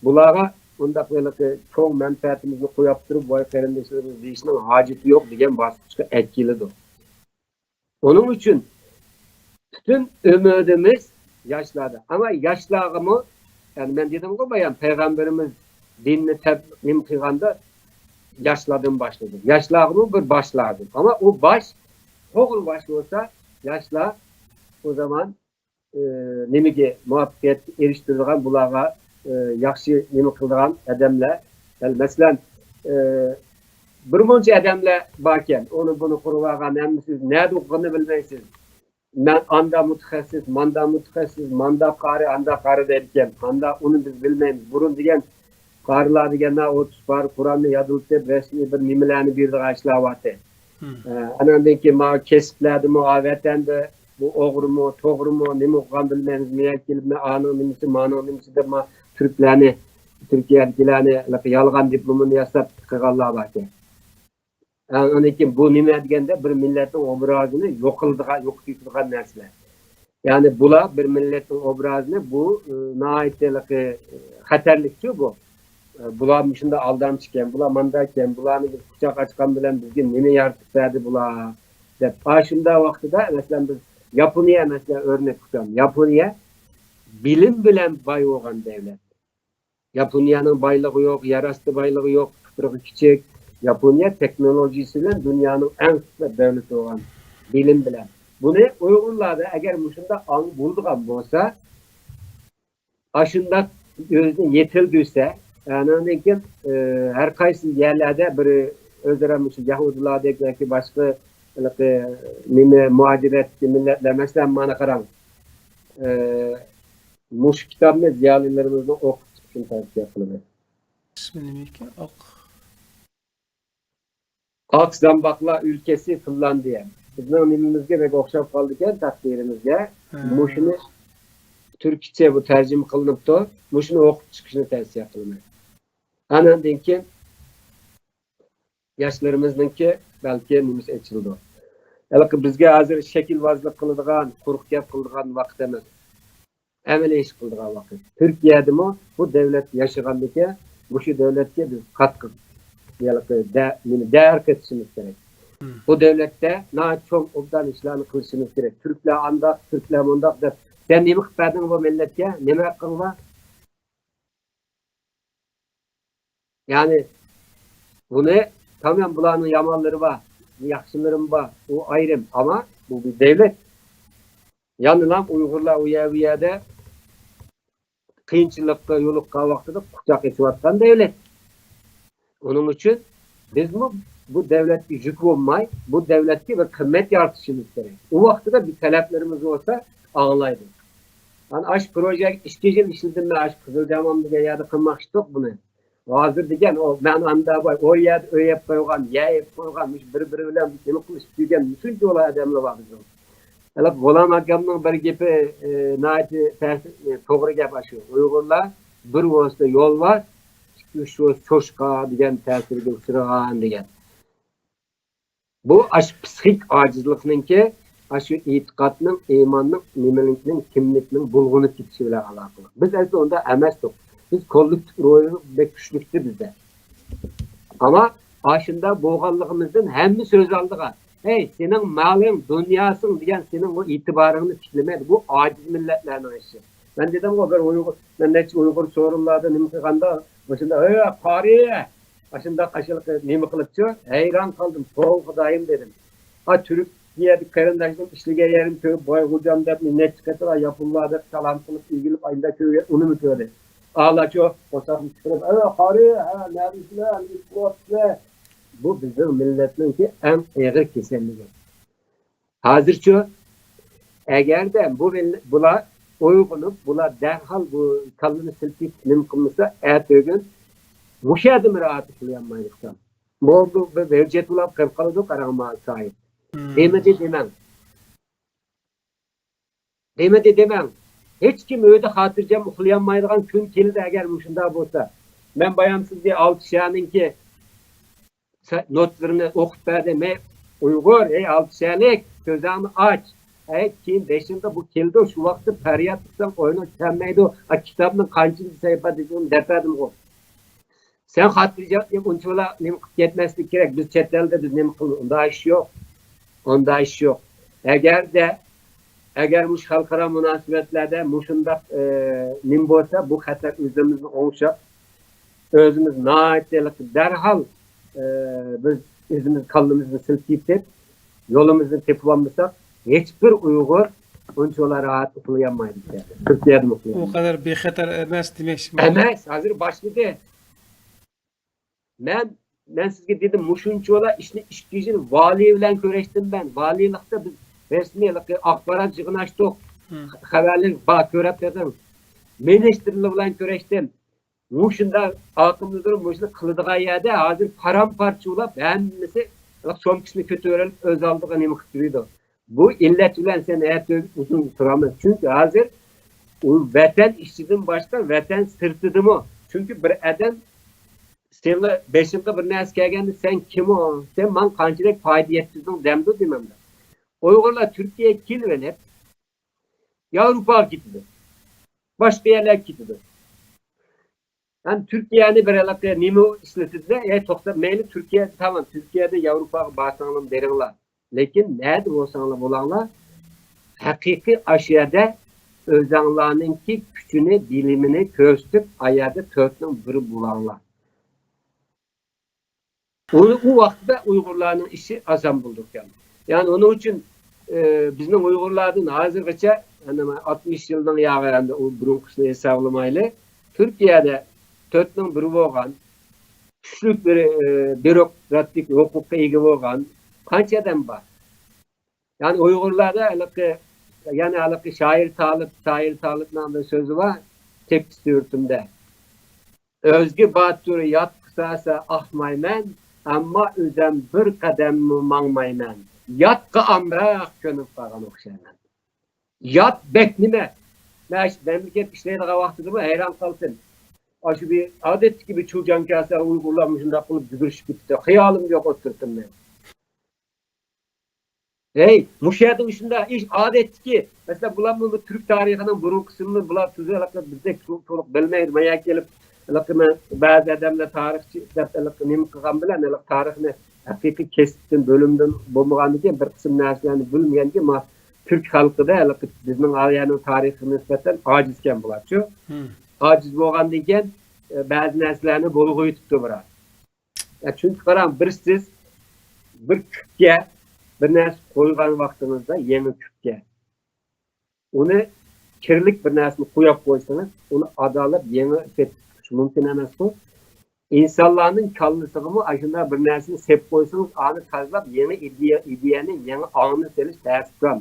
بۇلارغا ئۇنداق ھېلىقى چوڭ مەنپەئەتىمىزنى قويۇپ تۇرۇپ، ۋاي قېرىنداشلىرىمىز دېيىشنىڭ ھاجىتى يوق دېگەن باسقۇچقا ئەكېلىدۇ. ئۇنىڭ ئۈچۈن پۈتۈن ئۈمىدىمىز ياشلاردا. ئەمما ياشلارغىمۇ، يەنى مەن دېدىمغۇ بايام، پەيغەمبىرىمىز دىننى تەب-، نېمە قىلغاندا ياشلاردىن باشلىدى. ياشلارغىمۇ بىر باش لازىم. ئەمما ئۇ باش توغرا باش بولسا، ياشلار ئۇ زامان، ئى، نېمىگە مۇۋەپپەقىيەتكە ئېرىشتۈرىدىغان، بۇلارغا، ئى، ياخشى نېمە قىلىدىغان ئادەملەر. مەسىلەن، ئى، بىر مۇنچە ئادەملەر باركەن، ئۇنى بۇنى قۇرۇۋالغان، ھەممىسى نەدە ئوقۇغىنىنى بىلمەيسىز. مەن ئاندا مۇتەخەسسىس، ماندا مۇتەخەسسىس، ماندا قارى، ئاندا قارى دەيدىكەن. ئاندا ئۇنى بىز بىلمەيمىز. بۇرۇن دېگەن قارىلار دېگەنلەر ئوتتۇز پارە قۇرئاننى يادلىتىپ، رەسمىي بىر نېمىلەرنى بېرىدىغان ئىشلار بارتى. ئە، ئاناندىن كېيىن ماۋۇ كەسىپلەردىمۇ، ۋەتەندە بۇ ئوغرىمۇ، توغرىمۇ، نېمە ئوقۇغان بىلمەيمىز، مېيەگە كېلىپ، مەن ئانىڭ نېمىسى، مانىڭ نېمىسى دەپ، ما تۈركلەرنى، تۈركىيەدىكىلەرنى يالغان دىپلومىنى ياساپ قىلغانلار باركەن. ئاندىن كېيىن بۇ نېمە دېگەندە، بىر مىللەتنىڭ ئوبرازىنى يوقىلىدىغان، يوقىتىۋېتىدىغان نەرسىلەر. يەنى بۇلار بىر مىللەتنىڭ ئوبرازىنى، بۇ، ئى، ناھايىتى ھېلىقى، ئى، خەتەرلىكچۇ بۇ. ئى، بۇلار مۇشۇنداق ئالدامچىكەن، بۇلار مانداكەن، بۇلارنى بىز قۇچاق ئاچقان بىلەن بىزگە نېمە يارىتىپ بەردى بۇلار، دەپ. ئاشۇنداق ۋاقتىدا، مەسىلەن، بىز ياپونىيە، مەسىلەن، ئۆرنەك تۇتايلى. ياپونىيە بىلىم بىلەن باي بولغان دەۋلەت. ياپونىيەنىڭ بايلىقى يوق، يەر ئاستى بايلىقى يوق، تۇپرىقى كىچىك. ياپونىيە تېخنولوگىيىسى بىلەن دۇنيانىڭ ئەڭ قىسمەت دۆلىتى بولغان. بىلىم بىلەن. بۇنى ئۇيغۇرلاردا ئەگەر مۇشۇنداق ئاڭ بولىدىغان بولسا، ئاشۇنداق ئۆزىنى يېتىلدۈرسە، ئاندىن كېيىن، ئى، ھەر قايسى يەرلەردە بىر ئۆزئارا مۇشۇ يەھۇدىيلاردەك ياكى باشقا ھېلىقى نېمە مۇھاجىرەتتىكى مىللەتلەر، مەسىلەن، مانا قاراڭ، ئى، مۇشۇ كىتابنى زىيالىيلىرىمىزنىڭ ئوقۇپ چىقىشىنى تەۋسىيە قىلىمەن. ئىسمى نېمە ئىكەن؟ ئاق. ئاق زامباقلار ئۆلكىسى فىنلاندىيە. بىزنىڭ نېمىمىزگە بەك ئوخشاپ قالىدىكەن، تەقدىرىمىزگە. ھە. مۇشۇنى تۈركچە بۇ تەرجىمە قىلىنىپتۇ. مۇشۇنى ئوقۇپ چىقىشنى تەۋسىيە قىلىمەن. ئاناندىن كېيىن ياشلىرىمىزنىڭكى بەلكى نېمىسى ئېچىلىدۇ. ھېلىقى بىزگە ھازىر شەكىلۋازلىق قىلىدىغان، قۇرۇق گەپ قىلىدىغان ۋاقىت ئەمەس. ئەمەلىي ئىش قىلىدىغان ۋاقىت. تۈركىيەدىمۇ بۇ دۆلەت ياشىغاندىكى، مۇشۇ دۆلەتكە بىز قاتتىق، ھېلىقى دە-، نېمە، دەۋر قېتىشىمىز كېرەك. مم. بۇ دۆلەتتە ناھايىتى چوڭ ئوبدان ئىشلارنى قىلىشىمىز كېرەك. تۈركلەر ئانداق، تۈركلەر مۇنداق دەپ، سەن نېمە قىلىپ بەردىڭ بۇ مىللەتكە؟ نېمە ھەققىڭ بار؟ يەنى بۇنى، تامام بۇلارنىڭ يامانلىرى بار، ياخشىلىرىمۇ بار، ئۇ ئايرىم. ئەمما بۇ بىر دۆلەت. يەنىلا ئۇيغۇرلار ئۇ يەر، بۇ يەردە قىيىنچىلىققا يولۇققان ۋاقتىدا قۇچاق ئېچىۋاتقان دۆلەت. ئۇنىڭ ئۈچۈن بىزمۇ بۇ دۆلەتكە يۈك بولماي، بۇ دۆلەتكە بىر قىممەت يارىتىشىمىز كېرەك. ئۇ ۋاقتىدا بىر تەلەپلىرىمىز بولسا ئاڭلايدۇ. مانا ئاشۇ پروژە ئىككى يىل ئىشلىدىم مەن، ئاشۇ قىزىلجامام دېگەن يەردە قىلماقچىدۇق بۇنى. ھازىر دېگەن، ئۇ، مەن ئاندا باي، ئۇ يەردە ئۆي ئېلىپ قويغان، يەر ئېلىپ قويغان، مۇشۇ بىر-بىرى بىلەن نېمە قىلىشىپ يۈرگەن، شۇنچە ئۇلار ئادەملەر بار بىزنىڭ. ھېلىقى غۇلام ئاكامنىڭ بىر گېپى، ئى، ناھايىتى تەس-، ئى، توغرا گەپ ئاشۇ. ئۇيغۇرلار بىر بولسا يولۋاس، ئىككى، ئۈچ بولسا چوشقا دېگەن تەسىرگە ئۇچرىغان دېگەن. بۇ ئاشۇ پسىخىك ئاجىزلىقنىڭكى، ئاشۇ ئېتىقادنىڭ، ئىماننىڭ، نېمىلىكنىڭ، كىملىكنىڭ بۇلغىنىپ كېتىشى بىلەن ئالاقىلىق. بىز ئەسلى ئۇنداق ئەمەستۇق. بىز كوللېكتىپ روھى بەك كۈچلۈكتى بىزدە. ئەمما ئاشۇنداق بولغانلىقىمىزدىن ھەممە سۆز ئالدىغا، ھەي، سېنىڭ مالىڭ، دۇنياسىڭ دېگەن سېنىڭ ئۇ ئېتىبارىڭنى تىكلىمەيدۇ. بۇ ئاجىز مىللەتلەرنىڭ ئىشى. مەن دېدىمغۇ، بىر ئۇيغۇر، مەن نەچچە ئۇيغۇر سورۇنلاردا نېمە قىلغاندا، مۇشۇنداق، ھەي، قارى! ئاشۇنداق، ئاشۇنداق نېمە قىلىپچۇ؟ ھەيران قالدىم. توۋا خۇدايىم دېدىم. ئا، تۈركىيەدە قېرىنداشلىرىم ئىشلىگەن يېرىم كۆرۈپ، ۋاي خوجام دەپ، نەچچە قېتىم ياپونلار دەپ سالام قىلىپ ئېگىلىپ، ئايدا كۆرگەن، ئۇنىمۇ كۆردى. ئالاچۇ قورساقنى چىقىرىپ، ئا، قارى، ھە، نەدىسىلەر، نېمە قىلىۋاتىسىلەر؟ بۇ بىزنىڭ مىللەتنىڭكى ئەڭ ئېغىر كېسەللىكى. ھازىرچۇ، ئەگەردە بۇ مىللەت، بۇلار ئويغىنىپ، بۇلار دەرھال بۇ كاللىنى سىلكىپ نېمە قىلمىسا، ئەتىگۈن مۇشۇ يەردىمۇ راھەت ئۇخلىيالمايدۇ. بۇ، بۇ بىر ھۆججەت بولۇپ قېلىپ قالىدۇ، قاراڭ، ماڭا سايىت. مم. دېمىدى دېمەڭ. دېمىدى دېمەڭ. ھېچكىم ئۆيدە خاتىرجەم ئۇخلىيالمايدىغان كۈن كېلىدۇ، ئەگەر مۇشۇنداق بولسا. مەن بايام سىزگە ئالتە شەھەرنىڭكى سە-، نوتىلىرىنى ئوقۇپ بەردىم. ھەي ئۇيغۇر، ھەي ئالتە شەھەرلىك، كۆزۈڭنى ئاچ. ھەي، كېيىن بېشىڭدا بۇ كېلىدۇ، شۇ ۋاقىتتا پەرياد قىلساڭ ئويۇنۇڭ چۈشەلمەيدۇ. ئا، كىتابنىڭ قانچىنچى سەھىپە دېسەم دەپ بەردىمغۇ. سەن خاتىرجەم، ئۇنچىۋالا نېمە قىلىپ كەتمەسلىك كېرەك. بىز چەت ئەلدە بىز نېمە قىلىمىز؟ ئۇنداق ئىش يوق. ئۇنداق ئىش يوق. ئەگەردە، ئەگەر مۇشۇ خەلقئارا مۇناسىۋەتلەردە مۇشۇنداق، ئى، نېمە بولسا، بۇ خەتەر ئۆزىمىزنى ئوڭشاپ، ئۆزىمىز ناھايىتى دەرھال، ئى، بىز ئۆزىمىز كاللىمىزنى سىلكىتىپ، يولىمىزنى تېپىۋالمىساق، ھېچبىر ئۇيغۇر ئۇنچىۋالا راھەت ئۇخلىيالمايدۇ. تۈركىيەدىمۇ ئۇخلىيالمايدۇ. ئۇ قەدەر بىخەتەر ئەمەس دېمەكچىمەن. ئەمەس، ھازىر باشلىدى. مەن، مەن سىزگە دېدىم، مۇشۇنچىۋالا ئىشنى ئىككى يىل ۋالىي بىلەن كۆرۈشتۈم مەن. ۋالىيلىقتا بىز رەسمىي ھېلىقى ئاخبارات يىغىنى ئاچتۇق. مم. خەۋەرلىك بار، كۆرۈپ بېقىڭ. مىنىستىرلار بىلەن كۆرۈشتۈم. مۇشۇنداق ئاقىملىدۇر، مۇشۇنى قىلىدىغان يەردە ھازىر پارام-پارچە بولاپ، ھەممىسى سومكىسىنى كۆتۈرۈپ ئۆز ئالدىغا نېمە قىلىپ يۈرىدۇ. بۇ ئىللەت بىلەن سەن ئەتە ئۇزۇن تۇرالمايسەن. چۈنكى ھازىر ئۇ ۋەتەن ئىچىدىن باشقا، ۋەتەن سىرتىدىمۇ. چۈنكى بىر ئادەم سېنىڭ بېشىڭغا بىر نەرسە كەلگەندە، سەن كىم ئۇ؟ سەن ماڭا قانچىلىك پايدا يەتكۈزدۈڭ دەمدۇ دېمەمدۇ؟ ئۇيغۇرلار تۈركىيەگە كېلىۋېلىپ، ياۋروپاغا كېتىدۇ. باشقا يەرلەرگە كېتىدۇ. ھەم تۈركىيەنى بىر ھېلىقى نېمە ئىشلىتىدۇ-دە، ئەي توختاپ، مەيلى تۈركىيە، تامام، تۈركىيەدە، ياۋروپاغا بارساڭلار بېرىڭلار. لېكىن نەدە بولساڭلار بولۇڭلار، ھەقىقىي ئاشۇ يەردە ئۆزۈڭلارنىڭكى كۈچىنى، بىلىمىنى كۆرسىتىپ، ئا يەردە تۆتنىڭ بىرى بولۇڭلار. ئۇ، ئۇ ۋاقىتتا ئۇيغۇرلارنىڭ ئىشى ئاسان بولىدىكەن. يەنى ئۇنىڭ ئۈچۈن ئى، بىزنىڭ ئۇيغۇرلاردىن ھازىرغىچە، يەنى ئاتمىش يىلنىڭ ياغى، ئەمدى ئۇ بۇرۇنقىسىنى ھېسابلىمايلى، تۈركىيەدە تۆتنىڭ بىرى بولغان، كۈچلۈك بىر، ئى، بيۇروكراتىك ھوقۇققا ئىگە بولغان قانچە ئادەم بار؟ يەنى ئۇيغۇرلاردا ھېلىقى، يەنى ھېلىقى شائىر تالىپ، شائىر تالىپنىڭ بىر سۆزى بار، تېكىست يۇرتۇمدا. ئۆزگە باتۇر ياتقا سالسا ئاقمايمەن، ئەمما ئۆزەم بىر قەدەممۇ ماڭمايمەن. ياتقا ئامراق كۆنۈپ قالغان ئوخشايمەن. يات بەك نېمە؟ مەن شۇ مەملىكەتتە ئىشلەيدىغان ۋاقتىدىمۇ ھەيران قالسىمەن. ئاشۇ بىر ئادەتتىكى بىر چۇجاڭ كەلسە، ئۇيغۇرلار مۇشۇنداق قىلىپ جۈگۈرۈشۈپ كېتىپتۇ. خىيالىمدا يوق ئولتۇرۇپتىمەن. ھەي، مۇشۇ يەردە مۇشۇنداق ئىش ئادەتتىكى. مەسىلەن، بۇلارمۇ بۇ تۈرك تارىخىنىڭ بۇرۇنقىسىنى بۇلار تۈزۈ ھېلىقى بىزدەك تو-، تولۇق بىلمەيدۇ. مايا كېلىپ، ھېلىقى مەن بەزى ئادەملەر تارىخچى دەپ ھېلىقى نېمە قىلغان بىلەن، ھېلىقى تارىخنى ھەقىقىي كەسىپتىن بۆلۈمدىن بولمىغاندىكىن، بىر قىسىم نەرسىلەرنى بىلمىگەنكىن، ما تۈرك خەلقىدە ھېلىقى بىزنىڭ ئالىيانىڭ تارىخىغا نىسبەتەن ئاجىزكەن بۇلارچۇ. ھىم. ئاجىز بولغاندىن كېيىن، ئە، بەزى نەرسىلەرنى بۇلغىۋېتىپتۇ بۇلار. يا، چۈنكى قاراڭ، بىر سىز بىر كۈپكە بىر نەرسە قويغان ۋاقتىڭىزدا، يېڭى كۈپكە، ئۇنى كىرلىك بىر نەرسىنى قويۇپ قويسىڭىز، ئۇنى ئادالاپ يېڭى سېپىپ چىقىش مۇمكىن ئەمەسقۇ؟ ئىنسانلارنىڭ كاللىسىغىمۇ ئاشۇنداق بىر نەرسىنى سېپىپ قويسىڭىز، ئانى تازىلاپ، يېڭى ئىدىيە، ئىدىيەنى، يېڭى ئاڭنى سېلىش تەسكام.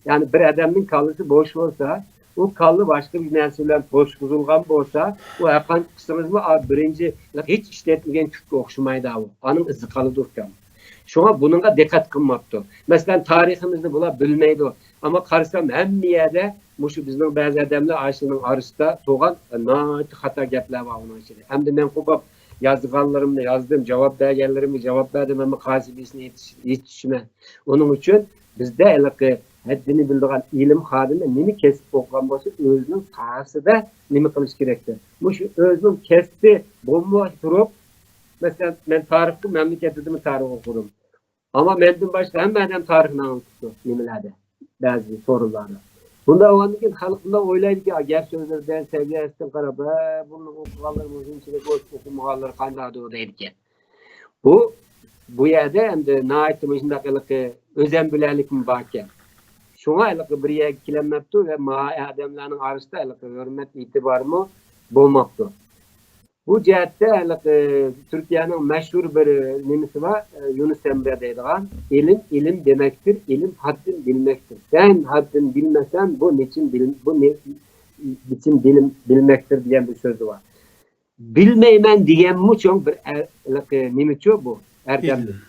يەنى بىر ئادەمنىڭ كاللىسى بوش بولسا، ئۇ كاللا باشقا بىر نەرسە بىلەن توشقۇزۇلغان بولسا، ئۇ ھەرقانچە قىلسىڭىزمۇ، ئا، بىرىنچى ھېچ ئىشلەتمىگەن كۈپكە ئوخشىمايدۇ ئۇ. ئانىڭ ئىزى قالىدۇ ئۇكام. شۇڭا بۇنىڭغا دىققەت قىلماپتۇ. مەسىلەن، تارىخىمىزنى بۇلار بىلمەيدۇ. ئەمما قارىسام، ھەممە يەردە مۇشۇ بىزنىڭ بەزى ئادەملەر ئاشۇنىڭ ئارىسىدا تۇرغان ناھايىتى خاتا گەپلەر بار ئۇنىڭ ئىچىدە. ئەمدى مەن قوپاپ يازغانلىرىمنى يازدىم، جاۋاب بەرگەنلىرىمگە جاۋاب بەردىم، ئەمما قايسى بىرسىنى ئېيتىش-، ئېيتىشىمەن. ئۇنىڭ ئۈچۈن بىزدە ھېلىقى ھەددىنى بىلىدىغان ئىلىم خادىمى نېمە كەسىپ ئوقۇغان بولسا، ئۆزىنىڭ ساھەسىدە نېمە قىلىش كېرەكتۇر. مۇشۇ ئۆزىنىڭ كەسپى بولماي تۇرۇپ، مەسىلەن، مەن تارىخ، مەملىكەتتىمۇ تارىخ ئوقۇدۇم. ئەمما مەندىن باشقا ھەممە ئادەم تارىخنى ئاڭلىتىپتۇ نېمىلەردە، بەزى سورۇنلاردا. بۇنداق بولغاندىن كېيىن خەلق بۇنداق ئويلايدىكى، گەپ سۆزلىرىدىن، سەۋىيەسىدىن قاراپ، ھە، بۇنى ئوقۇغانلار مۇشۇنچىلىك، ئوقۇمىغانلار قانداقدۇ دەيدىكەن. بۇ، بۇ يەردە ئەمدى ناھايىتى مۇشۇنداق ھېلىقى ئۆزەمبىلەرلىكمۇ باركەن. شۇڭا ھېلىقى بىر يەرگە كېلەلمەپتۇ ۋە ما ئادەملەرنىڭ ئارىسىدا ھېلىقى ھۆرمەت، ئېتىبارمۇ بولماپتۇ. بۇ جەھەتتە ھېلىقى تۈركىيەنىڭ مەشھۇر بىر نېمىسى بار، يۇنۇس ئەمرە دەيدىغان، «ئىلىم ئىلىم دېمەكتىر، ئىلىم ھەددىن بىلمەكتىر. سەن ھەددىن بىلمىسەڭ، بۇ نېچىن بىلىم، بۇ نېچىن بىلىم، بىلمەكتىر» دېگەن بىر سۆزى بار. بىلمەيمەن دېگەنمۇ چوڭ بىر ئە-، ھېلىقى نېمىچۇ بۇ؟ ئەردەملىك.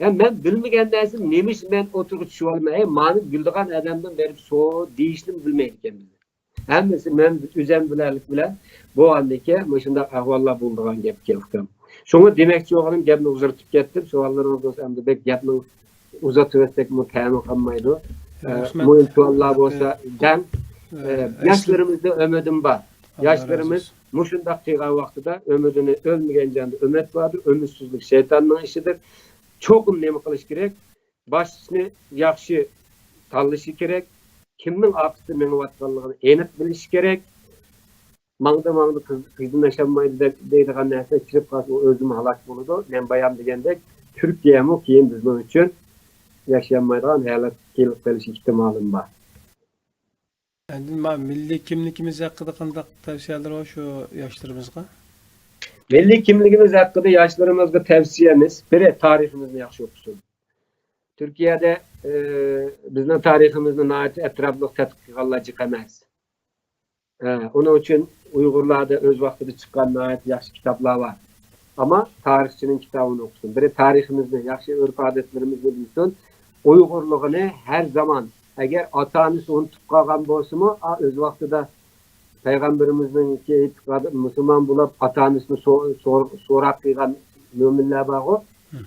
يا مەن بىلمىگەن نەرسىنى نېمىش مەن ئوتتۇرىغا چۈشۈۋالىمەن، ھەي، مانا بىلىدىغان ئادەمدىن بېرىپ سور دېيىشنىمۇ بىلمەيدىكەن بىز. ھەممىسى مەن ئۆزەمبىلەرلىك بىلەن بولغاندىكىن مۇشۇنداق ئەھۋاللار بولىدىغان گەپكەن ئۇكام. شۇڭا دېمەكچى بولغىنىم، گەپنى ئۇزارتىپ كەتتىم. سوئاللىرىڭىز بولسا ئەمدى بەك گەپنى ئۇزارتىۋەتسەكمۇ تەمى قالمايدۇ. ئە، مۇھىم سوئاللار بولسا دەڭ. ئە، ياشلىرىمىزدا ئۈمىدىم بار. ياشلىرىمىز مۇشۇنداق قىلغان ۋاقتىدا ئۈمىدىنى، ئۆلمىگەن جاندا ئۈمىد باردۇر، ئۈمىدسىزلىك شەيتاننىڭ ئىشىدۇر. چوقۇم نېمە قىلىش كېرەك؟ باشنى ياخشى تاللىشى كېرەك. كىمنىڭ ئارقىسىدا مېڭىۋاتقانلىقىنى ئېنىق بىلىشى كېرەك. ماڭدى، ماڭدى، قىز، قىزدىن ياشانمايدۇ دەپ دەيدىغان نەرسە كىرىپ قالسا، ئۇ ئۆزىمۇ ھالاك بولىدۇ. مەن بايام دېگەندەك، تۈركىيەمۇ كېيىن بىزنىڭ ئۈچۈن ياشىيالمايدىغان ھالەتكە كېلىپ قېلىش ئېھتىمالىمۇ بار. ئاندىن ما-، مىللىي كىملىكىمىز ھەققىدە قانداق تەۋسىيەلىرى بار شۇ ياشلىرىمىزغا؟ مىللىي كىملىكىمىز ھەققىدە ياشلىرىمىزغا تەۋسىيەمىز، بىرى، تارىخىمىزنى ياخشى ئوقۇسۇن. تۈركىيەدە، ئى، بىزنىڭ تارىخىمىزنى ناھايىتى ئەتراپلىق تەتقىق قىلغانلار جىق ئەمەس. ئە، ئۇنىڭ ئۈچۈن ئۇيغۇرلاردا ئۆز ۋاقتىدا چىققان ناھايىتى ياخشى كىتابلار بار. ئەمما تارىخچىنىڭ كىتابىنى ئوقۇسۇن. بىرى تارىخىمىزنى، ياخشى ئۆرپ-ئادەتلىرىمىزنى بىلسۇن. ئۇيغۇرلۇقىنى ھەر زامان، ئەگەر ئاتا-ئانىسى ئۇنتۇپ قالغان بولسىمۇ، ئا، ئۆز ۋاقتىدا پەيغەمبىرىمىزنىڭكى ئېتىقادى، مۇسۇلمان بولۇپ، ئاتا-ئانىسىنى سو-، سور-، سوراق قىلغان مۆمىنلەر بارغۇ،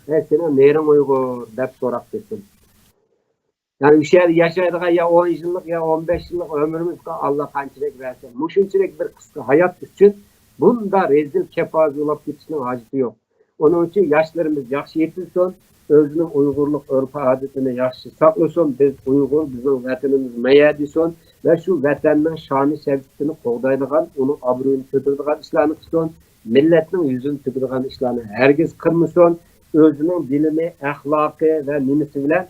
«ھە، سېنىڭ نېرىڭ ئۇيغۇر؟» دەپ سوراق قىلسۇن. يەنى ئۆشە يەردە ياشايدىغان يا ئون يىللىق، يا ئون بەش يىللىق ئۆمرىمىزگە ئاللا قانچىلىك بەرسە، مۇشۇنچىلىك بىر قىسقا ھايات ئۈچۈن بۇنداق رەزىل كېپازا بولاپ كېتىشنىڭ ھاجىتى يوق. ئۇنىڭ ئۈچۈن ياشلىرىمىز ياخشى يېتىلسۇن، ئۆزىنىڭ ئۇيغۇرلۇق ئۆرپ-ئادىتىنى ياخشى ساقلىسۇن، بىز ئۇيغۇر، بىزنىڭ ۋەتىنىمىز مەيە دېسۇن ۋە شۇ ۋەتەننىڭ شانى-شەۋكىتىنى قوغدايدىغان، ئۇنىڭ ئابرۇيىنى كۆتۈرىدىغان ئىشلارنى قىلسۇن، مىللەتنىڭ يۈزىنى تۆكىدىغان ئىشلارنى ھەرگىز قىلمىسۇن، ئۆزىنىڭ بىلىمى، ئەخلاقى ۋە نېمىسى بىلەن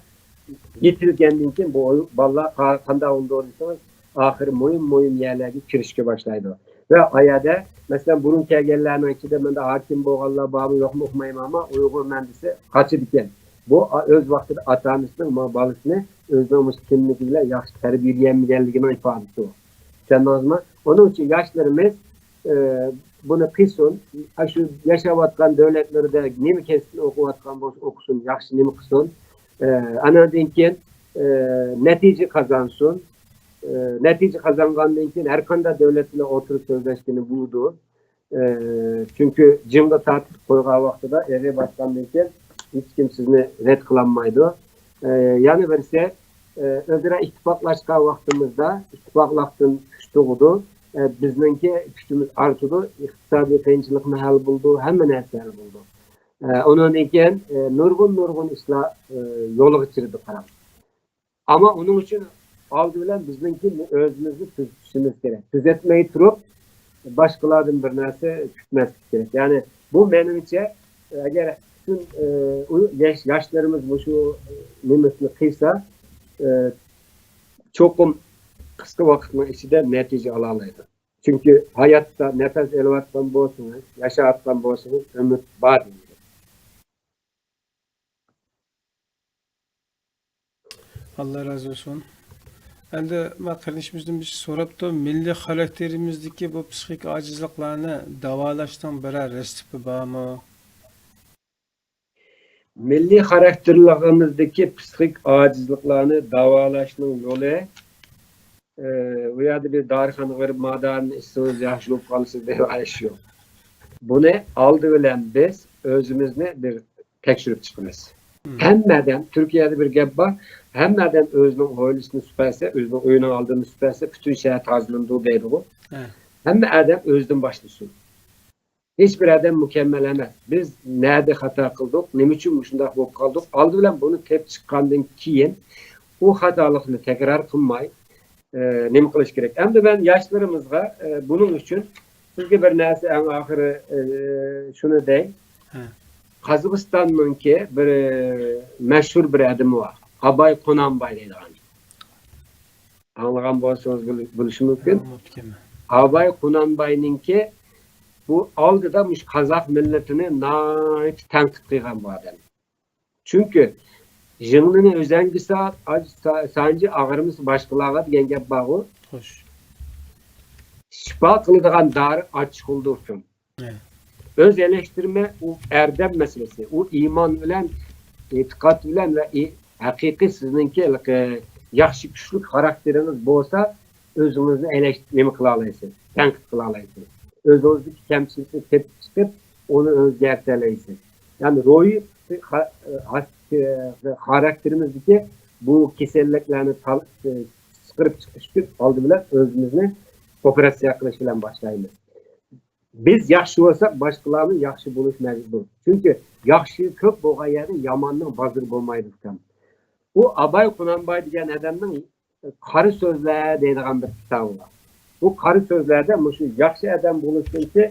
يېتىلگەندىن كېيىن بۇ ئوي-، بالىلار قا-، قانداق بولىدۇ دېسىڭىز، ئاخىرى مۇھىم، مۇھىم يەرلەرگە كىرىشكە باشلايدۇ. ۋە ئا يەردە، مەسىلەن، بۇرۇن كەلگەنلەرنىڭ ئىچىدە مۇنداق ھاكىم بولغانلار بارمۇ، يوقمۇ ئۇقمايمەن، ئەمما ئۇيغۇرمەن دېسە قاچىدىكەن. بۇ ئا-، ئۆز ۋاقتىدا ئاتا-ئانىسىنىڭ ما-، بالىسىنى ئۆزىنىڭ مۇشۇ كىملىكى بىلەن ياخشى تەربىيەلىيەلمىگەنلىكىنىڭ ئىپادىسى ئۇ. چۈشەندىڭىزمۇ؟ ئۇنىڭ ئۈچۈن ياشلىرىمىز، ئە، بۇنى قىلسۇن. ئاشۇ ياشاۋاتقان دۆلەتلىرىدە نېمە كەسىپنى ئوقۇۋاتقان بولسا ئوقۇسۇن، ياخشى نېمە قىلسۇن. ئە، ئاناندىن كېيىن، ئە، نەتىجە قازانسۇن. ئە، نەتىجە قازانغاندىن كېيىن ھەر قانداق دۆلەت بىلەن ئوتتۇرا سۆزلەشكىلى بولىدۇ. ئە، چۈنكى جىڭغا تارتىپ قويغان ۋاقتىدا، ئېغىر باسقاندىن كېيىن ھېچكىم سىزنى رەت قىلالمايدۇ. ئە، يەنە بىرسى، ئە، ئۆزئارا ئىتتىپاقلاشقان ۋاقتىمىزدا ئىتتىپاقلىقتىن كۈچ تۇغىدۇ. ئە، بىزنىڭكى كۈچىمىز ئارتىدۇ، ئىقتىسادىي قىيىنچىلىقمۇ ھەل بولىدۇ، ھەممە نەرسە ھەل بولىدۇ. ئە، ئۇنىڭدىن كېيىن، ئە، نۇرغۇن، نۇرغۇن ئىشلار، ئە، يولغا كىرىدۇ، قاراڭ. ئەمما ئۇنىڭ ئۈچۈن ئالدى بىلەن بىزنىڭكى ئۆزىمىزنى تۈزىتىشىمىز كېرەك. تۈزەتمەي تۇرۇپ، باشقىلاردىن بىر نەرسە كۈتمەسلىك كېرەك. يەنى بۇ مېنىڭچە، ئەگەر پۈتۈن، ئە، ئۇ ياش-، ياشلىرىمىز مۇشۇ نېمىسىنى قىلسا، ئە، چوقۇم قىسقا ۋاقىتنىڭ ئىچىدە نەتىجە ئالالايدۇ. چۈنكى ھاياتتا نەپەس ئېلىۋاتقان بولسىڭىز، ياشاۋاتقان بولسىڭىز، ئۈمىد بار دېيىلگەن. ئاللا رازى بولسۇن. ئەمدى ما قېرىندىشىمىزدىن بىرسى سوراپتۇ، مىللىي خاراكتېرىمىزدىكى بۇ پسىخىك ئاجىزلىقلارنى داۋالاشنىڭ بىرەر رېتسېپى بارمۇ؟ مىللىي خاراكتېرلىقىمىزدىكى پسىخىك ئاجىزلىقلارنى داۋالاشنىڭ يولى، ئى، ئۇ يەردە بىر دارىخانىغا بېرىپ، ما دارىنى ئىچسىڭىز ياخشى بولۇپ قالىسىز دەيدىغان ئىش يوق. بۇنى ئالدى بىلەن بىز ئۆزىمىزنى بىر تەكشۈرۈپ چىقىمىز. ھەممە ئادەم، تۈركىيەدە بىر گەپ بار، ھەممە ئادەم ئۆزىنىڭ ھويلىسىنى سۈپەرسە، ئۆزىنىڭ ئۆيىنىڭ ئالدىنى سۈپەرسە، پۈتۈن شەھەر تازىلىنىدۇ دەيدىغۇ. ھە. ھەممە ئادەم ئۆزىدىن باشلىسۇن. ھېچبىر ئادەم مۇكەممەل ئەمەس. بىز نەدە خاتا قىلدۇق، نېمە ئۈچۈن مۇشۇنداق بولۇپ قالدۇق؟ ئالدى بىلەن بۇنى تېپىپ چىققاندىن كېيىن، ئۇ خاتالىقنى تەكرار قىلماي، ئە، نېمە قىلىش كېرەك؟ ئەمدى مەن ياشلىرىمىزغا، ئە، بۇنىڭ ئۈچۈن سىزگە بىر نەرسە ئەڭ ئاخىرى، ئە، شۇنى دەي. ھە. قازاقىستاننىڭكى بىر، ئە، مەشھۇر بىر ئادىمى بار. ئاباي قۇنانباي دەيدىغان. ئاڭلىغان بولسىڭىز بىل-، بىلىشى مۇمكىن. ئاڭلاپتىكەنمەن. ئاباي قۇنانباينىڭكى بۇ ئالدىدا مۇشۇ قازاق مىللىتىنى ناھايىتى تەنقىد قىلغان بۇ ئادەم. چۈنكى «ژىڭلىنى ئۆزەڭگە سات، ئاج-، سا-، سانجى ئاغرىمىسا باشقىلارغا» دېگەن گەپ بارغۇ. خوش. شىپا قىلىدىغان دارى ئاچچىقىدۇر ئۇچۇن. ھە. ئۆز ئېلىشتۇرما ئۇ ئەردەم مەسىلىسى. ئۇ ئىمان بىلەن، ئېتىقاد بىلەن ۋە ئى-، ھەقىقىي سىزنىڭكى ھېلىقى ياخشى كۈچلۈك خاراكتېرىڭىز بولسا، ئۆزىڭىزنى ئەلەش-، نېمە قىلالايسىز، تەنقىد قىلالايسىز. ئۆزىڭىزدىكى كەمچىلىكنى تېپىپ چىقىپ، ئۇنى ئۆزگەرتەلەيسىز. يەنى روھىي خا-، خا-، خاراكتېرىمىزدىكى بۇ كېسەللىكلەرنى تال-، چىقىرىپ چىقىش ئۈچۈن ئالدى بىلەن ئۆزىمىزنى ئوپېراتسىيە قىلىش بىلەن باشلايمىز. بىز ياخشى بولساق، باشقىلارمۇ ياخشى بولۇش مەجبۇر. چۈنكى ياخشى كۆپ بولغان يەردە ياماننىڭ بازىرى بولمايدۇ ئۇكام. ئۇ ئاباي قۇنانباي دېگەن ئادەمنىڭ «قارا سۆزلەر» دەيدىغان بىر كىتابى بار. بۇ «قارا سۆزلەر»دە مۇشۇ ياخشى ئادەم بولۇشنىڭكى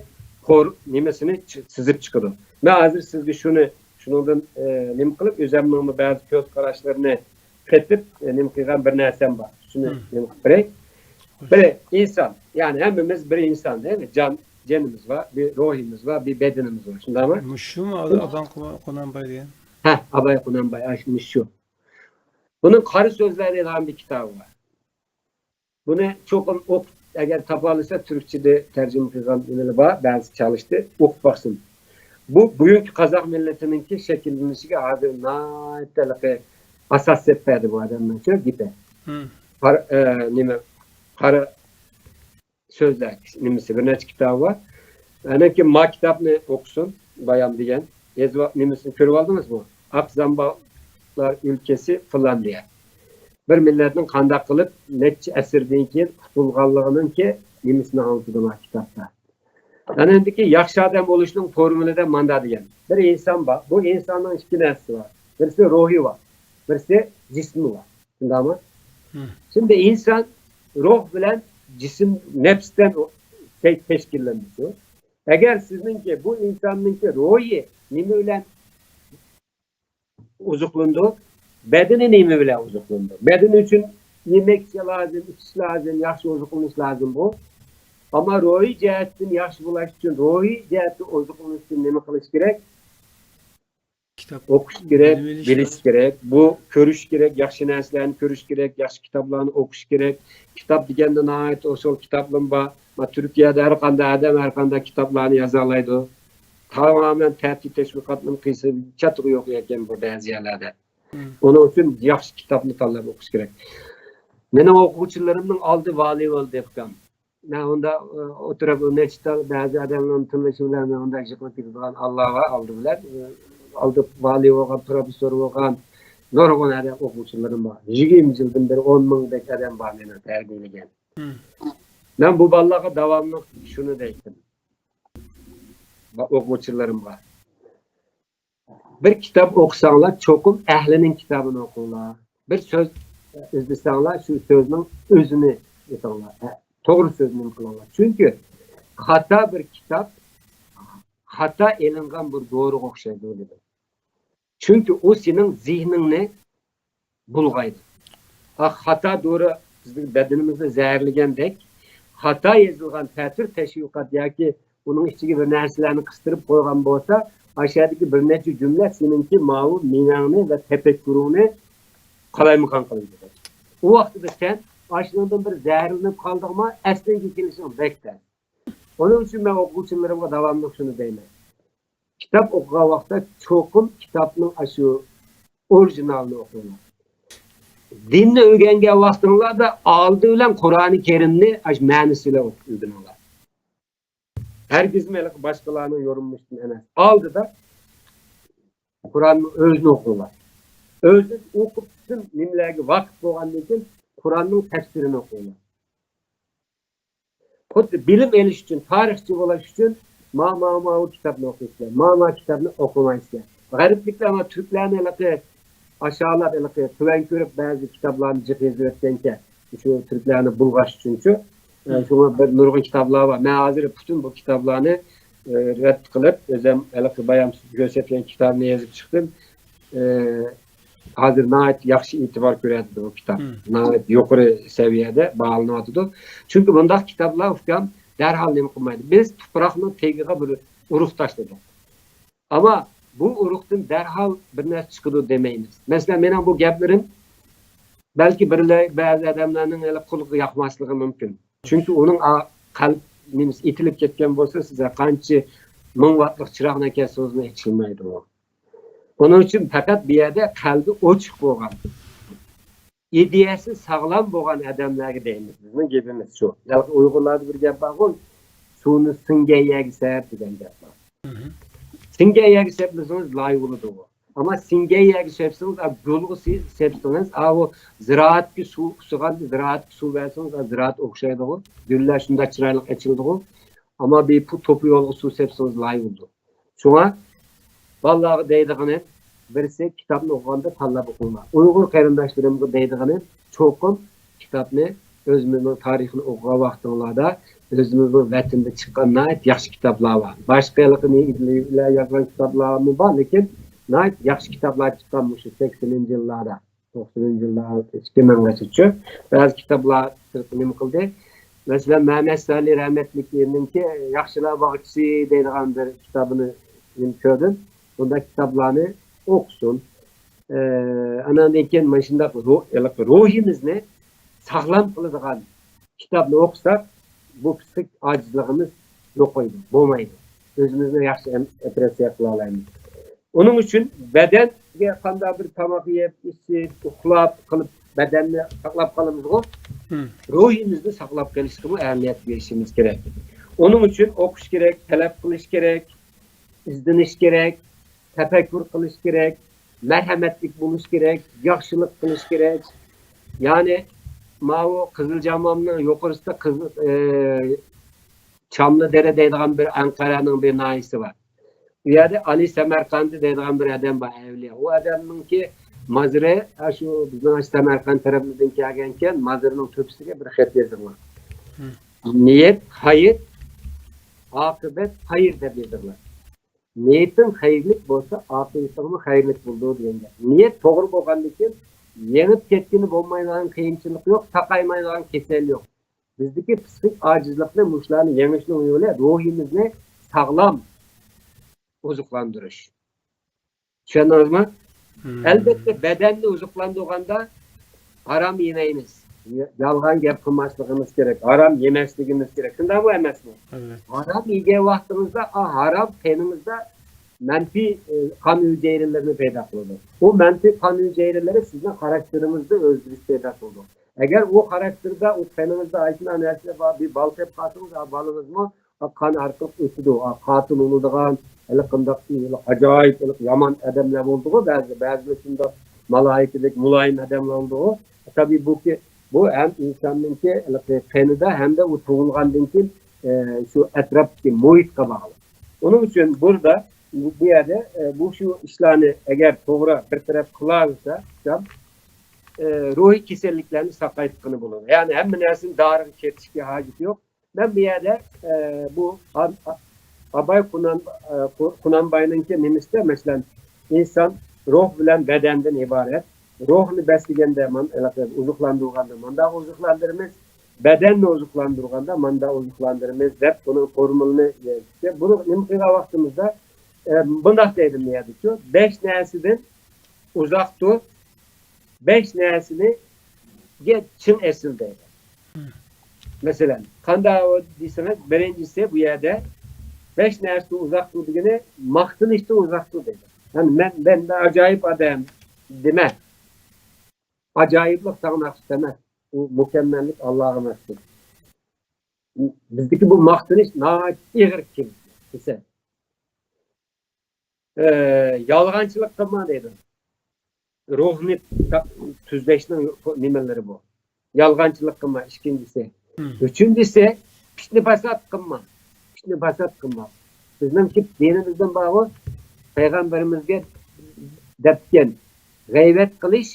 قور-، نېمىسىنى چى-، سىزىپ چىقىدۇ. مەن ھازىر سىزگە شۇنى، شۇنىڭدىن، ئە، نېمە قىلىپ، ئۆزۈمنىڭمۇ بەزى كۆز قاراشلىرىنى قېتىپ، ئە، نېمە قىلغان بىر نەرسەم بار. شۇنى نېمە قىلىپ بېرەي. بىر ئىنسان، يەنى ھەممىمىز بىر ئىنسان، دەيلى. جان، جېنىمىز بار، بىر روھىمىز بار، بىر بەدىنىمىز بار. شۇنداقمۇ؟ مۇشۇمۇ ئاباي قۇنانباي دېگەن؟ ھە، ئاباي قۇنانباي، ئاشۇ مۇشۇ. بۇنىڭ «قارا سۆزلەر» دەيدىغان بىر كىتابى بار. بۇنى چوقۇم ئوقۇپ، ئەگەر تاپالىسا، تۈركچىدە تەرجىمە قىلغان نېمىلەر بار، بەزىسى چالىشتى، ئوقۇپ باقسۇن. بۇ بۈگۈنكى قازاق مىللىتىنىڭكى شەكىللىنىشىگە ھازىر ناھايىتى ھېلىقى ئاساس سېلىپ بەردى بۇ ئادەمنىڭچۇ گېپى. قارا، ئە، نېمە، قارا سۆزلەر نېمىسى، بىر نەچچە كىتابى بار. ئاندىن كېيىن ما كىتابنى ئوقۇسۇن، بايام دېگەن. يېزىۋال-، نېمىسىنى كۆرۈۋالدىڭىزمۇ؟ ئاق زامباقلار ئۆلكىسى فىلاندىيە. بىر مىللەتنىڭ قانداق قىلىپ نەچچە ئەسىردىن كېيىن قۇتۇلغانلىقىنىڭكى نېمىسىنى ئاڭلىتىدۇ ما كىتابتا. ئاندىن كېيىن ياخشى ئادەم بولۇشنىڭ فورمۇلىدا ماندا دېگەن. بىر ئىنسان بار. بۇ ئىنساننىڭ ئىككى نەرسىسى بار. بىرسى روھى بار، بىرسى جىسمى بار. شۇنداقمۇ؟ شۇنداق ئىنسان روھ بىلەن جىسىم، نەپستىن تەشكىللىنىدۇ. ئەگەر سىزنىڭكى، بۇ ئىنساننىڭكى روھى نېمە بىلەن ئوزۇقلىنىدۇ؟ بەدىنى نېمە بىلەن ئوزۇقلىنىدۇ؟ بەدىنى ئۈچۈن يېمەك لازىم، ئىچىش لازىم، ياخشى ئوزۇقلىنىش لازىمغۇ. ئەمما روھىي جەھەتتىن ياخشى بولاش ئۈچۈن روھىي جەھەتتە ئوزۇقلىنىش ئۈچۈن نېمە قىلىش كېرەك؟ كىتاب ئوقۇش كېرەك، بىلىۋېلىش بىلىش لازىم. كېرەك. بۇ كۆرۈش كېرەك، ياخشى نەرسىلەرنى كۆرۈش كېرەك، ياخشى كىتابلارنى ئوقۇش كېرەك. كىتاب دېگەندە ناھايىتى ئۇسسۇل كىتابلىرىم بار. ما تۈركىيەدە ھەر قانداق ئادەم ھەر قانداق كىتابلارنى يازالايدۇ. تامامەن تەتۈر تەشۋىقاتنىڭ قىيسى چاتىقى يوق ئىكەن بۇ بەزى يەرلەردە. مم. ئۇنىڭ ئۈچۈن ياخشى كىتابنى تاللاپ ئوقۇش كېرەك. مېنىڭ ئوقۇغۇچىلىرىمنىڭ ئالدى ۋالىي بولدى ئۇكام. مەن ئۇنداق ئولتۇرۇپ نەچچە تال بەزى ئادەملەرنىڭ تىللىشى بىلەن مەن ئۇنداق يىغلاپ كېتىدىغان ئاللا بار ئالدى بىلەن. ئالدى ۋالىي بولغان، پروفېسسور بولغان نۇرغۇن ئادەم ئوقۇغۇچىلىرىم بار. يىگىرمە يىلدىن بېرى ئون مىڭدەك ئادەم بار مېنى تەربىيەلىگەن. مم. مەن بۇ بالىلارغا داۋاملىق شۇنى دەيتتىم. با-، ئوقۇغۇچىلىرىمغا. بىر كىتاب ئوقۇساڭلار، چوقۇم ئەھلىنىڭ كىتابىنى ئوقۇڭلار. بىر سۆز ئىزدىسەڭلار، شۇ سۆزنىڭ ئۆزىنى ئېيتىڭلار. ھە، توغرا سۆزنى نېمە قىلىڭلار. چۈنكى خاتا بىر كىتاب خاتا ئېلىنغان بىر دورىغا ئوخشايدۇ دېدى. چۈنكى ئۇ سېنىڭ زېھنىڭنى بۇلغايدۇ. ھا، خاتا دورا بىزنىڭ بەدىنىمىزنى زەھەرلىگەندەك، خاتا يېزىلغان تەتۈر تەشۋىقات ياكى ئۇنىڭ ئىچىگە بىر نەرسىلەرنى قىستۇرۇپ قويغان بولسا، ئاشۇ يەردىكى بىر نەچچە جۈملە سېنىڭكى ماۋۇ مېڭەڭنى ۋە تەپەككۇرۇڭنى قالايمىقان قىلىدۇ. ئۇ ۋاقتىدا سەن ئاشۇنىڭدىن بىر زەھەرلىنىپ قالدىڭما، ئەسلىڭگە كېلىشىڭ بەك تەس. ئۇنىڭ ئۈچۈن مەن ئوقۇغۇچىلىرىمغا داۋاملىق شۇنى دەيمەن. كىتاب ئوقۇغان ۋاقىتتا چوقۇم كىتابنىڭ ئاشۇ ئورىگىنالىنى ئوقۇڭلار. دىننى ئۆگەنگەن ۋاقتىڭلاردا ئالدى بىلەن قۇرئانى كەرىمنى ئاشۇ مەنىسى بىلەن ئۆگىنىڭلار. ھەرگىزمۇ ھېلىقى باشقىلارنىڭ يورۇملىشىدىن ئەمەس. ئالدىدا قۇرئاننىڭ ئۆزىنى ئوقۇڭلار. ئۆزى ئوقۇپ پۈتۈن نېمىلەرگە ۋاقىپ بولغاندىن كېيىن قۇرئاننىڭ تەپسىرىنى ئوقۇڭلار. خۇددى بىلىم ئېلىش ئۈچۈن، تارىخچى بولاش ئۈچۈن ما، ما، ماۋۇ كىتابنى ئوقۇيسىلەر، ما، ما كىتابنى ئوقۇمايسىلەر. غەربلىكلەر مانا تۈركلەرنى ھېلىقى ئاشارلاپ، ھېلىقى تۆۋەن كۆرۈپ بەزى كىتابلارنى جىق يېزىۋەتكەنكەن، شۇ تۈركلەرنى بۇلغاش ئۈچۈنچۇ. ئە، شۇڭا بىر نۇرغۇن كىتابلار بار. مەن ھازىر پۈتۈن بۇ كىتابلارنى، ئە، رەت قىلىپ، ئۆزۈم ھېلىقى بايام سىزگە كۆرسەتكەن كىتابنى يېزىپ چىقتىم. ئە، ھازىر ناھايىتى ياخشى ئېتىبار كۆرۈۋاتىدۇ بۇ كىتاب. ناھايىتى يۇقىرى سەۋىيەدە باھالىنىۋاتىدۇ. چۈنكى بۇنداق كىتابلار، ئۇكام، دەرھال نېمە قىلمايدۇ. بىز تۇپراقنىڭ تېگىغا بىر ئۇرۇق تاشلىدۇق. ئەمما بۇ ئۇرۇقتىن دەرھال بىر نەرسە چىقىدۇ دېمەيمىز. مەسىلەن، مېنىڭ بۇ گەپلىرىم بەلكى بىرلە-، بەزى ئادەملەرنىڭ ھېلى قۇلىقىغا ياقماسلىقى مۇمكىن. چۈنكى ئۇنىڭ ئا-، قەلب نېمىسى ئېتىلىپ كەتكەن بولسا، سىز قانچە مىڭ ۋاتلىق چىراغنى ئەكەلسىڭىزمۇ ئېچىلمايدۇ. ئۇنىڭ ئۈچۈن پەقەت بۇ يەردە قەلبى ئوچۇق بولغان، ئىدىيەسى ساغلام بولغان ئادەملەرگە دەيمىز. بىزنىڭ گېپىمىز شۇ. ھېلىقى ئۇيغۇرلاردا بىر گەپ بارغۇ، «سۇنى سىڭگەن يەرگە سەپ» دېگەن گەپ بار. سىڭگەن يەرگە سەپلىسىڭىز لاي بولىدۇ. ئەمما سىڭگەن يەرگە سەپسىڭىز، ئا، گۈلگە سى-، سەپسىڭىز، ئا، ئۇ زىرائەتكە سۇ، سۇغان زىرائەتكە سۇ بەرسىڭىز، ئا، زىرائەت ئوخشايدىغۇ. گۈللەر شۇنداق چىرايلىق ئېچىلىدىغۇ. ئەمما بىر پۇ-، توپا يولغا سۇ سەپسىڭىز لاي بولىدۇ. شۇڭا بالىلارغا دەيدىغىنىم، بىرسى كىتابنى ئوقۇغاندا تاللاپ ئوقۇڭلار. ئۇيغۇر قېرىنداشلىرىمغا دەيدىغىنىم، چوقۇم كىتابنى، ئۆزىمىزنىڭ تارىخىنى ئوقۇغان ۋاقتىڭلاردا، ئۆزىمىزنىڭ ۋەتىنىدە چىققان ناھايىتى ياخشى كىتابلار بار. باشقا ھېلىقى نېمىلەر يازغان كىتابلارمۇ بار، لېكىن ناھايىتى ياخشى كىتابلار چىققان مۇشۇ سەكسىنىنچى يىللاردا، توقسىنىنچى يىللار، ئىككى مىڭغىچىچۇ. بەزى كىتابلار سىرتقا نېمە قىلدى. مەسىلەن، مەمەت سالى رەھمەتلىكنىڭكى ياخشىلار باغچىسى دەيدىغان بىر كىتابىنى نېمە كۆردۈم. بۇنداق كىتابلارنى ئوقۇسۇن. ئە، ئاناندىن كېيىن مانا شۇنداق روھ-، ھېلىقى روھىمىزنى ساغلام قىلىدىغان كىتابنى ئوقۇساق، بۇ پسىخىك ئاجىزلىقىمىز يوقايدۇ، بولمايدۇ. ئۆزىمىزنى ياخشى ئەم-، ئوپېراتسىيە قىلالايمىز. ئۇنىڭ ئۈچۈن بەدەنگە قانداق بىر تاماق يەپ، ئىچىپ، ئۇخلاپ قىلىپ بەدەننى ساقلاپ قالىمىزغۇ، روھىمىزنى ساقلاپ قېلىشقىمۇ ئەھمىيەت بېرىشىمىز كېرەك. ئۇنىڭ ئۈچۈن ئوقۇش كېرەك، تەلەپ قىلىش كېرەك، ئىزدىنىش كېرەك، تەپەككۇر قىلىش كېرەك، مەرھەمەتلىك بولۇش كېرەك، ياخشىلىق قىلىش كېرەك. يەنى ماۋۇ قىزىلجامامنىڭ يۇقىرىسىدا قىزىل، ئى، چاملىدەرە دەيدىغان بىر ئەنقەرەنىڭ بىر ناھىيىسى بار. ئۇ يەردە ئالى سەمەرقەندى دەيدىغان بىر ئادەم بار، ئەۋلىيا. ئۇ ئادەمنىڭكى مازىرى، ھە، شۇ بىزنىڭ سەمەرقەند تەرەپلىرىدىن كەلگەنكەن، مازىرىنىڭ تۆپىسىگە بىر خەت يېزىڭلار. نىيەت خەير، ئاقىۋەت خەير دەپ يېزىڭلار. نىيىتىڭ خەيرلىك بولسا، ئاقىۋىتىڭمۇ خەيرلىك بولىدۇ دېگەن گەپ. نىيەت توغرا بولغاندىن كېيىن، يېڭىپ كەتكىلى بولمايدىغان قىيىنچىلىق يوق، ساقايمايدىغان كېسەل يوق. بىزدىكى پسىخىك ئاجىزلىقنى، مۇشۇلارنى يېڭىشنىڭ يولى روھىمىزنى ساغلام ئوزۇقلاندۇرۇش. چۈشەندىڭىزمۇ؟ ئەلبەتتە، بەدەننى ئوزۇقلاندۇرغاندا ھارام يېمەيمىز. يالغان گەپ قىلماسلىقىمىز كېرەك. ھارام يېمەسلىكىمىز كېرەك. شۇنداقمۇ ئەمەسمۇ؟ ھارام يېگەن ۋاقتىمىزدا، ئا، ھارام قېنىمىزدا مەنپىي، ئى، قان ھۈجەيرىلىرىنى پەيدا قىلىدۇ. ئۇ مەنپىي قان ھۈجەيرىلىرى سىزنىڭ خاراكتېرىڭىزدا ئۆزگىرىش پەيدا قىلىدۇ. ئەگەر ئۇ خاراكتېردا، ئۇ قېنىڭىزدا ئاشۇنداق نەرسىلەر بار، بىر بالا تېپىپ قالسىڭىز، ئا، بالىڭىزمۇ قان ئارقىلىق ئۆتىدۇ. قاتىل بولىدىغان، ھېلىقىنداق ئاجايىپ، ھېلىقى يامان ئادەملەر بولىدىغۇ، بەزى، بەزىلەر شۇنداق مالايىكىدەك مۇلايىم ئادەملەر بولىدىغۇ. تەبىئىي بۇ، بۇ ھەم ئىنساننىڭكى ھېلىقى قېنىدا، ھەمدە ئۇ تۇغۇلغاندىن كېيىن، ئە، شۇ ئەتراپتىكى مۇھىتقا باغلىق. ئۇنىڭ ئۈچۈن بۇردا، بۇ، بۇ يەردە، ئە، بۇ شۇ ئىشلارنى ئەگەر توغرا بىر تەرەپ قىلاۋەرسە، ئە، روھىي كېسەللىكلەرنى ساقايتقىلى بولىدۇ. يەنى ھەممە نەرسىنى دارىغا كېتىشكە ھاجىتى يوق. مەن بۇ يەردە، ئە، بۇ ئا-، ئا-، ئاباي قۇنان-، ئە، قۇ-، قۇنانباينىڭكى نېمىسىدە، مەسىلەن، ئىنسان روھ بىلەن بەدەندىن ئىبارەت. روھنى بەسلىگەندە، مان-، ئوزۇقلاندۇرغاندا مانداق ئوزۇقلاندۇرىمىز، بەدەننى ئوزۇقلاندۇرغاندا مانداق ئوزۇقلاندۇرىمىز دەپ بۇنىڭ فورمۇلىنى يېزىپتۇ. بۇنى نېمە قىلغان ۋاقتىمىزدا، ئە، بۇنداق دەيدۇ بۇ يەردىچۇ، بەش نەرسىدىن ئۇزاق تۇر، بەش نەرسىنىگە چىڭ ئېسىل دەيدۇ. مەسىلەن، قانداق دېسىڭىز، بىرىنچىسى بۇ يەردە بەش نەرسىدىن ئۇزاق تۇر دېگىنى ماختىنىشتىن ئۇزاق تۇر دەيدۇ. يەنى مەن، مەن بىر ئاجايىپ ئادەم دېمە. ئاجايىپلىق ساڭا مەخسۇس ئەمەس. ئۇ مۇكەممەللىك ئاللاغا مەخسۇس. بىزدىكى بۇ ماختىنىش ناھايىتى ئېغىر كېلىدۇ. ئە، يالغانچىلىق قىلما دەيدۇ. روھنى تا-، تۈزلەشنىڭ نېمىلىرى بۇ. يالغانچىلىق قىلما، ئىككىنچىسى. ئۈچىنچىسى، پىتنە پاسات قىلما. پىتنە پاسات قىلما. بىزنىڭكى دىنىمىزدىن بارغۇ، پەيغەمبىرىمىزگە دەپكەن، غەيۋەت قىلىش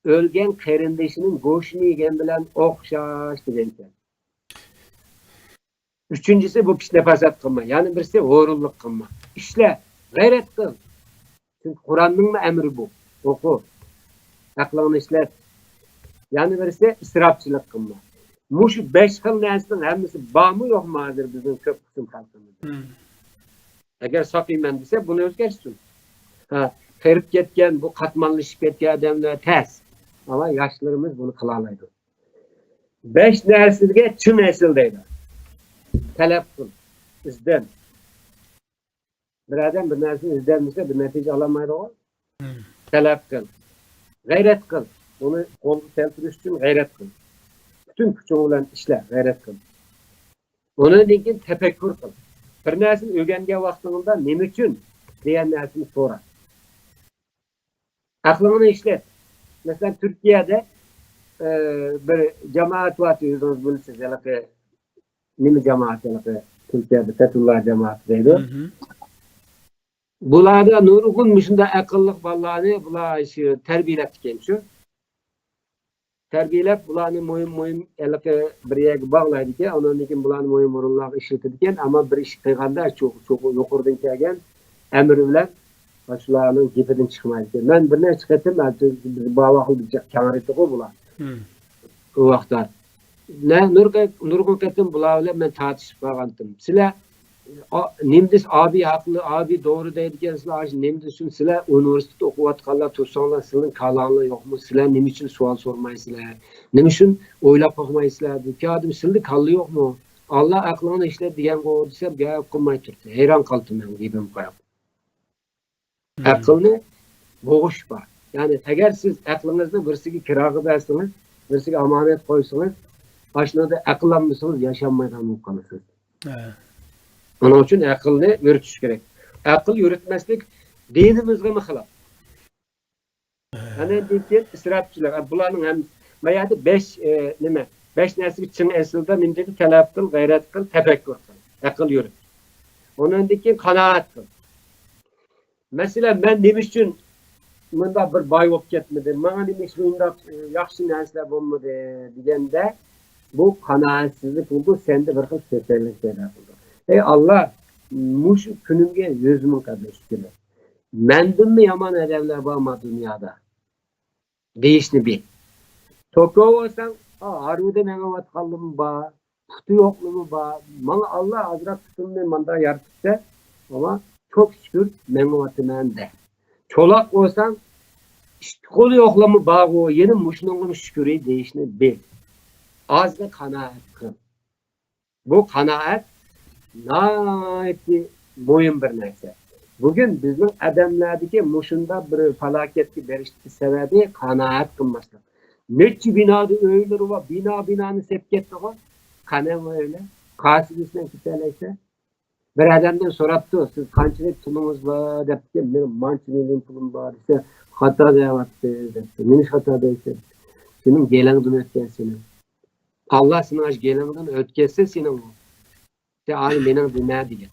ئۆلگەن قېرىندىشىنىڭ گۆشىنى يېگەن بىلەن ئوخشاش دېگەنكەن. ئۈچىنچىسى، بۇ پىتنە پاسات قىلما. يەنە بىرسى، ھۇرۇنلۇق قىلما. ئىشلە، غەيرەت قىل. چۈنكى قۇرئاننىڭمۇ ئەمرى بۇ. ئوقۇ. ئەقلىڭنى ئىشلەت. يەنە بىرسى، ئىسراپچىلىق قىلما. مۇشۇ بەش خىل نەرسىنىڭ ھەممىسى بارمۇ يوقمۇ ھازىر بىزنىڭ كۆپ قىسىم خەلقىمىزدە؟ ئەگەر ساقىيمەن دېسە، بۇنى ئۆزگەرتسۇن. ھە، قېرىپ كەتكەن، بۇ قاتماللىشىپ كەتكەن ئادەملەر تەس. ئەمما ياشلىرىمىز بۇنى قىلالايدۇ. بەش نەرسىگە چىڭ ئېسىل دەيدۇ. تەلەپ قىل، ئىزدەن. بىر ئادەم بىر نەرسىنى ئىزدەنمىسە، بىر نەتىجە ئالالمايدىغۇ. تەلەپ قىل. غەيرەت قىل. ئۇنى قولغا كەلتۈرۈش ئۈچۈن غەيرەت قىل. پۈتۈن كۈچۈڭ بىلەن ئىشلە، غەيرەت قىل. ئۇنىڭدىن كېيىن تەپەككۇر قىل. بىر نەرسىنى ئۆگەنگەن ۋاقتىڭدا نېمە ئۈچۈن دېگەن نەرسىنى سورا. ئەقلىڭنى ئىشلەت. مەسىلەن، تۈركىيەدە، ئە، بىر جامائەت بار، ئۆزىڭىز بىلىسىز، ھېلىقى نېمە جامائەت، ھېلىقى تۈركىيەدە پەتھۇللا جامائەت دەيدۇ. بۇلاردا نۇرغۇن مۇشۇنداق ئەقىللىق بالىلارنى بۇلار شۇ تەربىيەلەپتىكەن شۇ. تەربىيەلەپ، بۇلارنى مۇھىم، مۇھىم ھېلىقى بىر يەرگە باغلايدىكەن، ئاندىن كېيىن بۇلارنى مۇھىم ئورۇنلارغا ئىشلىتىدىكەن، ئەمما بىر ئىش قىلغاندا چوق-، چوق-، يۇقىرىدىن كەلگەن ئەمىر بىلەن شۇلارنىڭ گېپىدىن چىقمايدىكەن. مەن بىر نەچچە قېتىم، بىز بار ۋاقىت بىر جىق كەڭرى ئىدىغۇ بۇلار. ئۇ ۋاقىتتا. نە-، نۇرغۇن، نۇرغۇن قېتىم بۇلار بىلەن مەن تارتىشىپ قالغانتىم. سىلەر، ئا-، نېمە دېسە ئابىي ھەقلىق، ئابىي توغرا دەيدىكەنسىلەر، ئاشۇ نېمە دېسۇن، سىلەر ئۇنىۋېرسىتېتتا ئوقۇۋاتقانلار تۇرساڭلار، سىلىنىڭ كاللاڭلار يوقمۇ؟ سىلەر نېمە ئۈچۈن سوئال سورىمايسىلەر؟ نېمە ئۈچۈن ئويلاپ باقمايسىلەر؟ بۇ ئادەم سىلىدە كاللا يوقمۇ؟ ئاللا ئەقلىڭنى ئىشلەت دېگەنغۇ دېسەم، گەپ قىلماي تۇرىدۇ. ھەيران قالدىم مەن گېپىمگە قاراپ. ئەقىلنى بوغۇش بار. يەنى ئەگەر سىز ئەقلىڭىزنى بىرسىگە كىراغا بەرسىڭىز، بىرسىگە ئامانەت قويسىڭىز، ئاشۇنىڭدا ئەقىل ئالمىسىڭىز ياشانمايدىغان بولۇپ قالىسىز. ئۇنىڭ ئۈچۈن ئەقىلنى يۈرۈتۈش كېرەك. ئەقىل يۈرۈتمەسلىك دىنىمىزغىمۇ خىلاپ. ئاندىن كېيىن ئىسراپچىلار، بۇلارنىڭ ھەممىسى، ما يەردە بەش، ئە، نېمە، بەش نەرسىگە چىڭ ئېسىلدا نېمە دېدى؟ تەلەپ قىل، غەيرەت قىل، تەپەككۇر قىل، ئەقىل يۈرۈت. ئۇنىڭدىن كېيىن قانائەت قىل. مەسىلەن، مەن نېمە ئۈچۈن مۇنداق بىر باي بولۇپ كەتمىدىم؟ ماڭا نېمە ئۈچۈن مۇنداق، ئە، ياخشى نەرسىلەر بولمىدى دېگەندە، بۇ قانائەتسىزلىك بولىدۇ، سەندە بىر خىل كېسەللىك پەيدا قىلىدۇ. ئەي ئاللا، مۇشۇ كۈنۈمگە يۈز مىڭ قېرىنداش ئۈكۈلۈك. مەندىنمۇ يامان ئادەملەر بارما دۇنيادا؟ دېيىشنى بىل. توكيو بولساڭ، ئا، ھارۋىدا مېڭىۋاتقانلىرىمۇ بار، پۇتى يوقلىرىمۇ بار. ماڭا ئاللا ئازراق پۇتۇمنى ماندا يارىتىپتۇ، ئەمما چوك شۈكۈر مېڭىۋاتىمەن دە. چولاق بولساڭ، ئىككى قولى يوقلىرىمۇ بارغۇ، يەنە مۇشۇنىڭغىمۇ شۈكرى دېيىشنى بىل. ئازغا قانائەت قىل. بۇ قانائەت ناھايىتى مۇھىم بىر نەرسە. بۈگۈن بىزنىڭ ئادەملەردىكى مۇشۇنداق بىر پالاكەتكە بېرىشتىكى سەۋەبى قانائەت قىلماسلىق. نەچچە بىنادا ئۆيلىرى بار، بىنا بىنانى سېپ كەتتىغۇ. قەنە ئۆيلەر؟ قايسى بىرسىنى كېتەلەيسەن؟ بىر ئادەمدىن سوراپتۇ، سىز قانچىلىك پۇلىڭىز بار دەپتىكەن، مېنىڭ مانچە مىليون پۇلۇم بار دېسە، خاتا دەۋاتىسىز دەپتۇ. نېمىش خاتا دەيسىز؟ سېنىڭ گېلىڭدىن ئۆتكەن سېنىڭ. ئاللا سېنىڭ ئاشۇ گېلىڭدىن ئۆتكەزسە سېنىڭ ئۇ. سەن ئانى مېنىڭ دېمە دېگەن.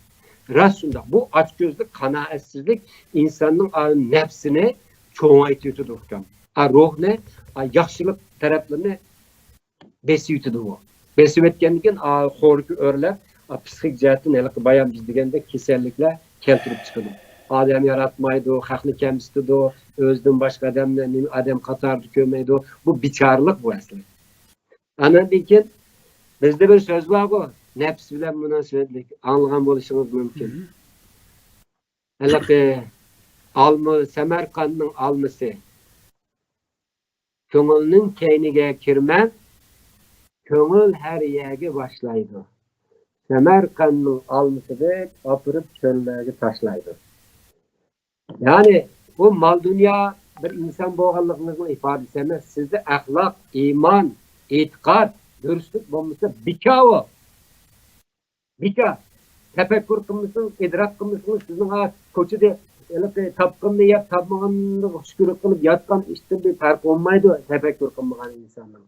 راست شۇنداق. بۇ ئاچكۆزلۈك، قانائەتسىزلىك ئىنساننىڭ ئا نەپسىنى چوڭايتىۋېتىدۇ ئۇكام. ئا روھنى، ئا ياخشىلىق تەرەپلىرىنى بېسىۋېتىدۇ ئۇ. بېسىۋەتكەندىن كېيىن، ئا، خورىكى ئۆرلەپ، ئا، پسىخىك جەھەتتىن ھېلىقى بايام بىز دېگەندەك كېسەللىكلەر كەلتۈرۈپ چىقىدۇ. ئادەم ياراتمايدۇ، خەقنى كەمسىتىدۇ، ئۆزىدىن باشقا ئادەمنى نېمە ئادەم قاتارىدا كۆرمەيدۇ. بۇ بىچارىلىق بۇ ئەسلى. ئاندىن كېيىن بىزدە بىر سۆز بارغۇ، نەپس بىلەن مۇناسىۋەتلىك، ئاڭلىغان بولۇشىڭىز مۇمكىن. ھېلىقى ئالما، سەمەرقەنتنىڭ ئالمىسى. كۆڭۈلنىڭ كەينىگە كىرمە، كۆڭۈل ھەر يەرگە باشلايدۇ. سەمەرقەنتنىڭ ئالمىسىدەك ئاپىرىپ چۆللەرگە تاشلايدۇ. يەنى بۇ مال-دۇنيا بىر ئىنسان بولغانلىقىڭىزنىڭ ئىپادىسى ئەمەس. سىزدە ئەخلاق، ئىمان، ئېتىقاد، دۈرۈستلۈك بولمىسا بىكار ئۇ. بىكار. تەپەككۇر قىلمىسىڭىز، ئىدراك قىلمىسىڭىز، سىزنىڭ ھا كوچىدا ھېلىقى تاپقىنىنى يەپ، تاپمىغاننىغا شۈكۈر قىلىپ ياتقان ئىشتىن بىر پەرقى بولمايدۇ، تەپەككۇر قىلمىغان ئىنساننىڭ.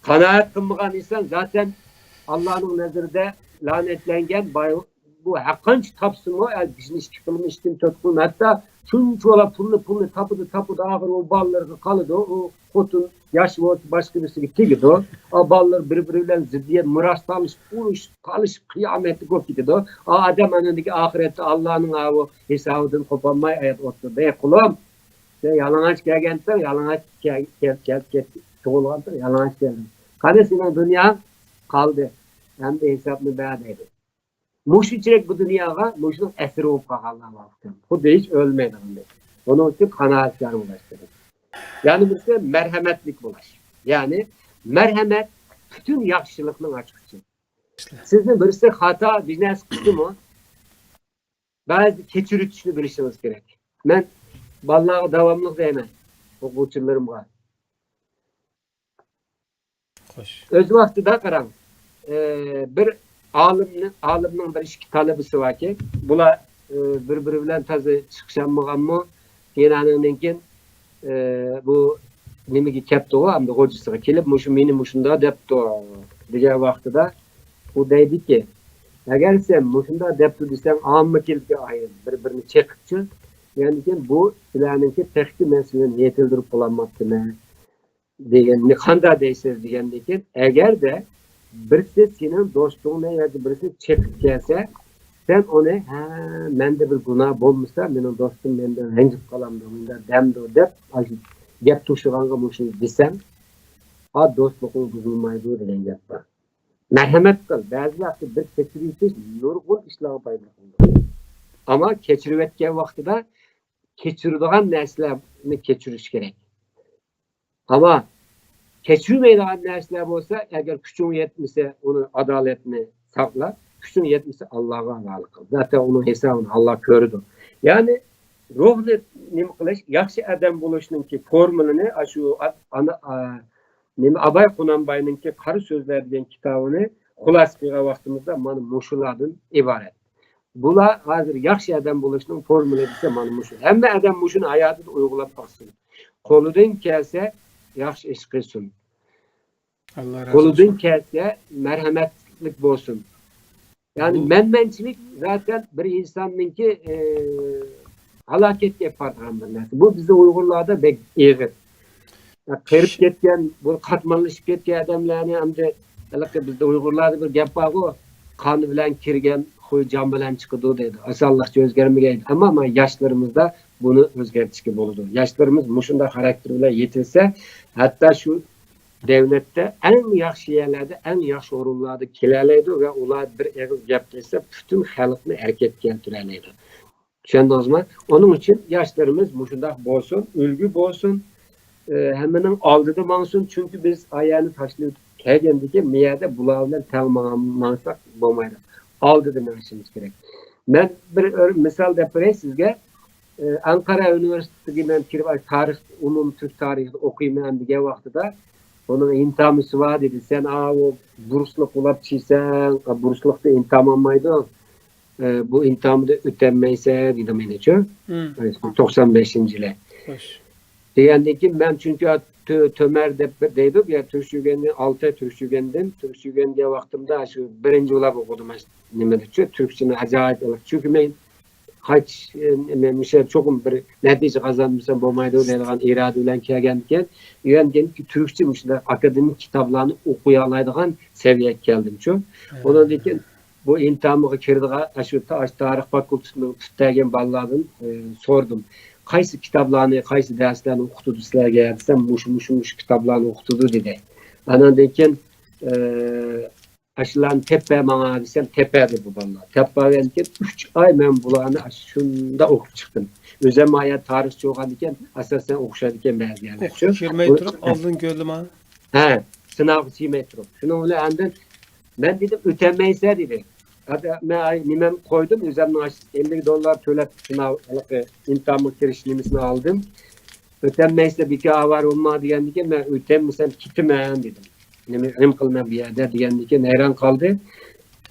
قانائەت قىلمىغان ئىنسان زاتەن ئاللانىڭ نەزىرىدە لەنەتلەنگەن، باي-، بۇ ھەرقانچە تاپسىمۇ، ئە، بىزنى ئىككى قىلمىش، ئىككى تۆت قىلمىش، ھەتتا شۇنچىۋالا پۇلنى، پۇلنى تاپىدۇ، تاپىدۇ، ئاخىرى ئۇ بالىلىرىغا قالىدۇ، ئۇ خوتۇن ياش بولسا باشقا بىرسىگە تېگىدۇ. ئا، بالىلار بىر-بىرى بىلەن زىددىيەت، مىراس تالىشىپ، ئۇرۇشۇپ، قالىشىپ، قىيامەتكە بولۇپ كېتىدۇ. ئا، ئادەم ئاندىن كېيىن ئاخىرەتتە ئاللانىڭ ئاۋۇ ھېسابىدىن قوپالماي ئايات ئوتتۇرىدا، ئەي قۇلۇم، سەن يالىڭاچ كەلگەنتىڭ، يالىڭاچ كەل-، كەل-، كەل-، كەل-، تۇغۇلغانتىڭ، يالىڭاچ كەلدىڭ. قانداق سېنىڭ دۇنياڭ؟ قالدى. ئەمدى ھېسابنى بەر دەيدۇ. مۇشۇنچىلىك بۇ دۇنياغا مۇشۇنىڭ ئەسىرى بولۇپ قالغانلار بار ئىكەن. خۇددى ھېچ ئۆلمەيدىغاندەك. بۇنىڭ ئۈچۈن قانائەتكار بولۇش كېرەك. يەنە بىرسى مەرھەمەتلىك بولۇش. يەنى مەرھەمەت پۈتۈن ياخشىلىقنىڭ ئاچقۇچى. سىزنى بىرسى خاتا بىر نەرسە قىلسىمۇ، بەزىدە كەچۈرۈۋېتىشنى بىلىشىڭىز كېرەك. مەن بالىلارغا داۋاملىق دەيمەن، ئوقۇغۇچىلىرىمغا. خوش. ئۆز ۋاقتىدا قاراڭ، ئى، بىر ئالىمنى، ئالىمنىڭ بىر ئىككى تالىبىسى باركەن. بۇلار، ئى، بىر-بىرى بىلەن تازا چىقىشالمىغانمۇ؟ كېيىن ئانىڭدىن كېيىن، ئى، بۇ نېمىگە كەپتىغۇ، ئەمدى غوجىسىغا كېلىپ، مۇشۇ مېنى مۇشۇنداق دەپتۇ دېگەن ۋاقتىدا، ئۇ دەيدىكى، ئەگەر سەن مۇشۇنداق دەپتۇ دېسەڭ، ئامما كېلىپ ئايرىل، بىر-بىرىنى چېقىپچۇ. يەنى بۇ سىلەرنىڭكى تېخىچۇ مەن سىلەرنى يېتىلدۈرۈپ بولالماپتىمەن. دېگەننى قانداق دەيسىز دېگەندىن كېيىن، ئەگەردە بىرسى سېنىڭ دوستۇڭنى ياكى بىرسىنى چېقىپ كەلسە، سەن ئۇنى، ھە، مەندە بىر گۇناھ بولمىسا، مېنىڭ دوستۇم مەندىن رەنجىپ قالامدۇ، مۇنداق دەمدۇ دەپ، ئاشۇ گەپ توشۇغانغا مۇشۇنى دېسەڭ، ئا، دوستلۇقۇڭ بۇزۇلمايدۇ دېگەن گەپ بار. مەرھەمەت قىل، بەزىلەردە بىر كەچۈرۈۋېتىش نۇرغۇن ئىشلارغا پايدىلىق بولىدۇ. ئەمما كەچۈرۈۋەتكەن ۋاقتىدا كەچۈرىدىغان نەرسىلەرنى كەچۈرۈش كېرەك. ئەمما كەچۈرمەيدىغان نەرسىلەر بولسا، ئەگەر كۈچۈڭ يەتمىسە، ئۇنى ئادالەتنى ساقلا، كۈچۈڭ يەتمىسە، ئاللاغا ھاۋالە قىل. زاتەن ئۇنىڭ ھېسابىنى ئاللا كۆرىدۇ. يەنى روھنى نېمە قىلىش، ياخشى ئادەم بولۇشنىڭكى فورمۇلىنى ئاشۇ ئا-، ئانا، ئا، نېمە، ئاباي قۇنانباينىڭكى قارا سۆزلەر دېگەن كىتابىنى خۇلاسە قىلغان ۋاقتىمىزدا مانا مۇشۇلاردىن ئىبارەت. بۇلار ھازىر ياخشى ئادەم بولۇشنىڭ فورمۇلى دېسە مانا مۇشۇ. ھەممە ئادەم مۇشۇنى ھاياتىدا ئۇيغۇلاپ باقسۇن. قولىدىن كەلسە ياخشى ئىش قىلسۇن. ئاللا رازى قولىدىن بولسۇن. كەلسە مەرھەمەتلىك بولسۇن. يەنى بۇ مەنمەنچىلىك زاتەن بىر ئىنساننىڭكى، ئى، ھالاكەتكە ئېلىپ بارىدىغان بىر نەرسە. بۇ بىزدە ئۇيغۇرلاردا بەك ئېغىر. قېرىپ كەتكەن، بۇ قاتماللىشىپ كەتكەن ئادەملەرنى ئەمدى ھېلىقى بىزدە ئۇيغۇرلاردا بىر گەپ بارغۇ، قان بىلەن كىرگەن قوي جان بىلەن چىقىدۇ دەيدۇ. ئاسانلىقچە ئۆزگەرمىگەيدۇ. ئەمما مانا ياشلىرىمىزدا بۇنى ئۆزگەرتىشكە بولىدۇ. ياشلىرىمىز مۇشۇنداق خاراكتېر بىلەن يېتىلسە، ھەتتا شۇ دەۋلەتتە ئەڭ ياخشى يەرلەردە، ئەڭ ياخشى ئورۇنلاردا كېلەلەيدۇ ۋە ئۇلار بىر ئېغىز گەپلەشسە، پۈتۈن خەلقنى ھەرىكەتكە كەلتۈرەلەيدۇ. چۈشەندىڭىزمۇ؟ ئۇنىڭ ئۈچۈن ياشلىرىمىز مۇشۇنداق بولسۇن، ئۈلگە بولسۇن، ئى، ھەممىنىڭ ئالدىدا ماڭسۇن. چۈنكى بىز ئايەنى تاشلىۋېتىپ كەلگەندىكىن، مۇ يەردە بۇلار بىلەن تەڭ ماڭ-، ماڭساق بولمايدۇ. ئالدىدا مېڭىشىمىز كېرەك. مەن بىر ئۆر-، مىسال دەپ بېرەي سىزگە. ئى، ئەنقەرە ئۇنىۋېرسىتېتىگە مەن كىرىپ، ئاي، تارىخ، ئومۇمىي تۈرك تارىخىدا ئوقۇيمەن دېگەن ۋاقتىدا، ئۇنىڭ ئىمتىھانى بار دېدى. سەن، ئاۋۇ بۇرسلۇق بولاپ چىقىسەن، بۇرسلۇقتا ئىمتىھان بولمايدۇ. ئى، بۇ ئىمتىھاندا ئۆتەلمەيسەن دېدى مېنىچۇ. مم. توقسان بەشىنچى يىلى. خوش. دېگەندىن كېيىن مەن چۈنكى تۆ-، تۆمەر دەپ بىر دەيدۇ، يا تۈركچە ئۆگەنگەن، ئالتە ئاي تۈركچە ئۆگەندىم. تۈركچە ئۆگەنگەن ۋاقتىمدا شۇ بىرىنچى بولاپ ئوقۇدۇم، نېمىدىچۇ، تۈركچىنى ئاجايىپ ئىلىق. چۈنكى مەن قايتىش، ئى، مەن مۇشۇ چوقۇم بىر نەتىجە قازانمىسام بولمايدۇ دەيدىغان ئىرادە بىلەن كەلگەنىكەن، ئۆگەنگەن تۈركچە مۇشۇنداق ئاكادېمىك كىتابلارنى ئوقۇيالايدىغان سەۋىيەگە كەلدىمچۇ. ھە. ئۇنىڭدىن كېيىن بۇ ئىمتىھانغا كىرىدىغان، ئاشۇ تا-، ئاشۇ تارىخ فاكۇلتېتىنىڭ پۈتتۈرگەن بالىلاردىن، ئى، سورىدىم. قايسى كىتابلارنى، قايسى دەرسلەرنى ئوقۇتىدۇ سىلەرگە دېسەم، مۇشۇ، مۇشۇ، مۇشۇ كىتابلارنى ئوقۇتىدۇ دېدى. ئاندىن كېيىن، ئى، ئاشۇلارنى تېپىپ بەر ماڭا دېسەم، تېپەردى بۇ بالىلار. تېپىپ بەرگەندىن كېيىن ئۈچ ئاي مەن بۇلارنى ئاشۇ شۇنداق ئوقۇپ چىقتىم. ئۆزۈم ئايا تارىخچى بولغاندىكىن، ئساسەن ئوخشايدىكەن بەزى يەرلەر. ئوقۇپ كىرمەي تۇرۇپ ئالدىن كۆردۈم ھە. ھە، سىناغا چىقماي تۇرۇپ. شۇنىڭ بىلەن ئاندىن مەن دېدىم، ئۆتەلمەيسەن دېدى. ھەتتا مەن ئاي نېمەمنى قويدۇم، ئۆزۈمنىڭ ئاشۇ ئەللىك دوللار تۆلەپ، سىناغ، ھېلىقى ئىمتىھانغا كىرىش نېمىسىنى ئالدىم. ئۆتەلمەيسەن، بىكار ئاۋارە بولما دېگەندىكىن، مەن ئۆتەلمىسەم كېتىمەن دېدىم. نېمە، نېمە قىلىمەن بۇ يەردە دېگەندىكىن، ھەيران قالدى.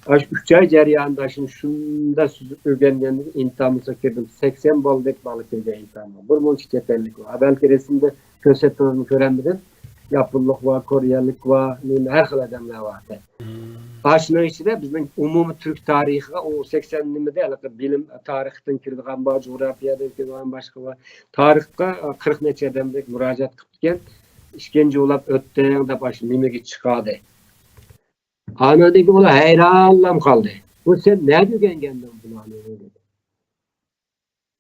ئاشۇ ئۈچ ئاي جەريانىدا شۇنى، شۇنداق سۈزۈپ ئۆگەنگەندىن كېيىن ئىمتىھانغا كىردىم. سەكسەن بالىدەك بالا كىرگەن ئىمتىھانغا. بىر مۇنچە چەت ئەللىك بار. ئەۋۋەلكى رەسىمدە كۆرسەتتىڭىزمۇ، كۆرەلمىدىم. ياپونلۇق بار، كورېيەلىك بار، نېمە، ھەر خىل ئادەملەر بار. مم. ئاشۇنىڭ ئىچىدە بىزنىڭ ئومۇمىي تۈرك تارىخىغا ئۇ سەكسەن نېمىدە ھېلىقى بىلىم تارىختىن كىرىدىغان بار، جۇغراپىيەدىن كىرىدىغان باشقا بار. تارىخقا قىرىق نەچچە ئادەمدەك مۇراجىئەت قىپتىكەن. ئىككىنچى بولاپ ئۆتتۈڭ دەپ ئاشۇ نېمىگە چىقاردى. ئانىڭدىن كېيىن ئۇلار ھەيرانلام قالدى. بۇ سەن نەدە ئۆگەنگەندىڭ بۇلارنى دېدى.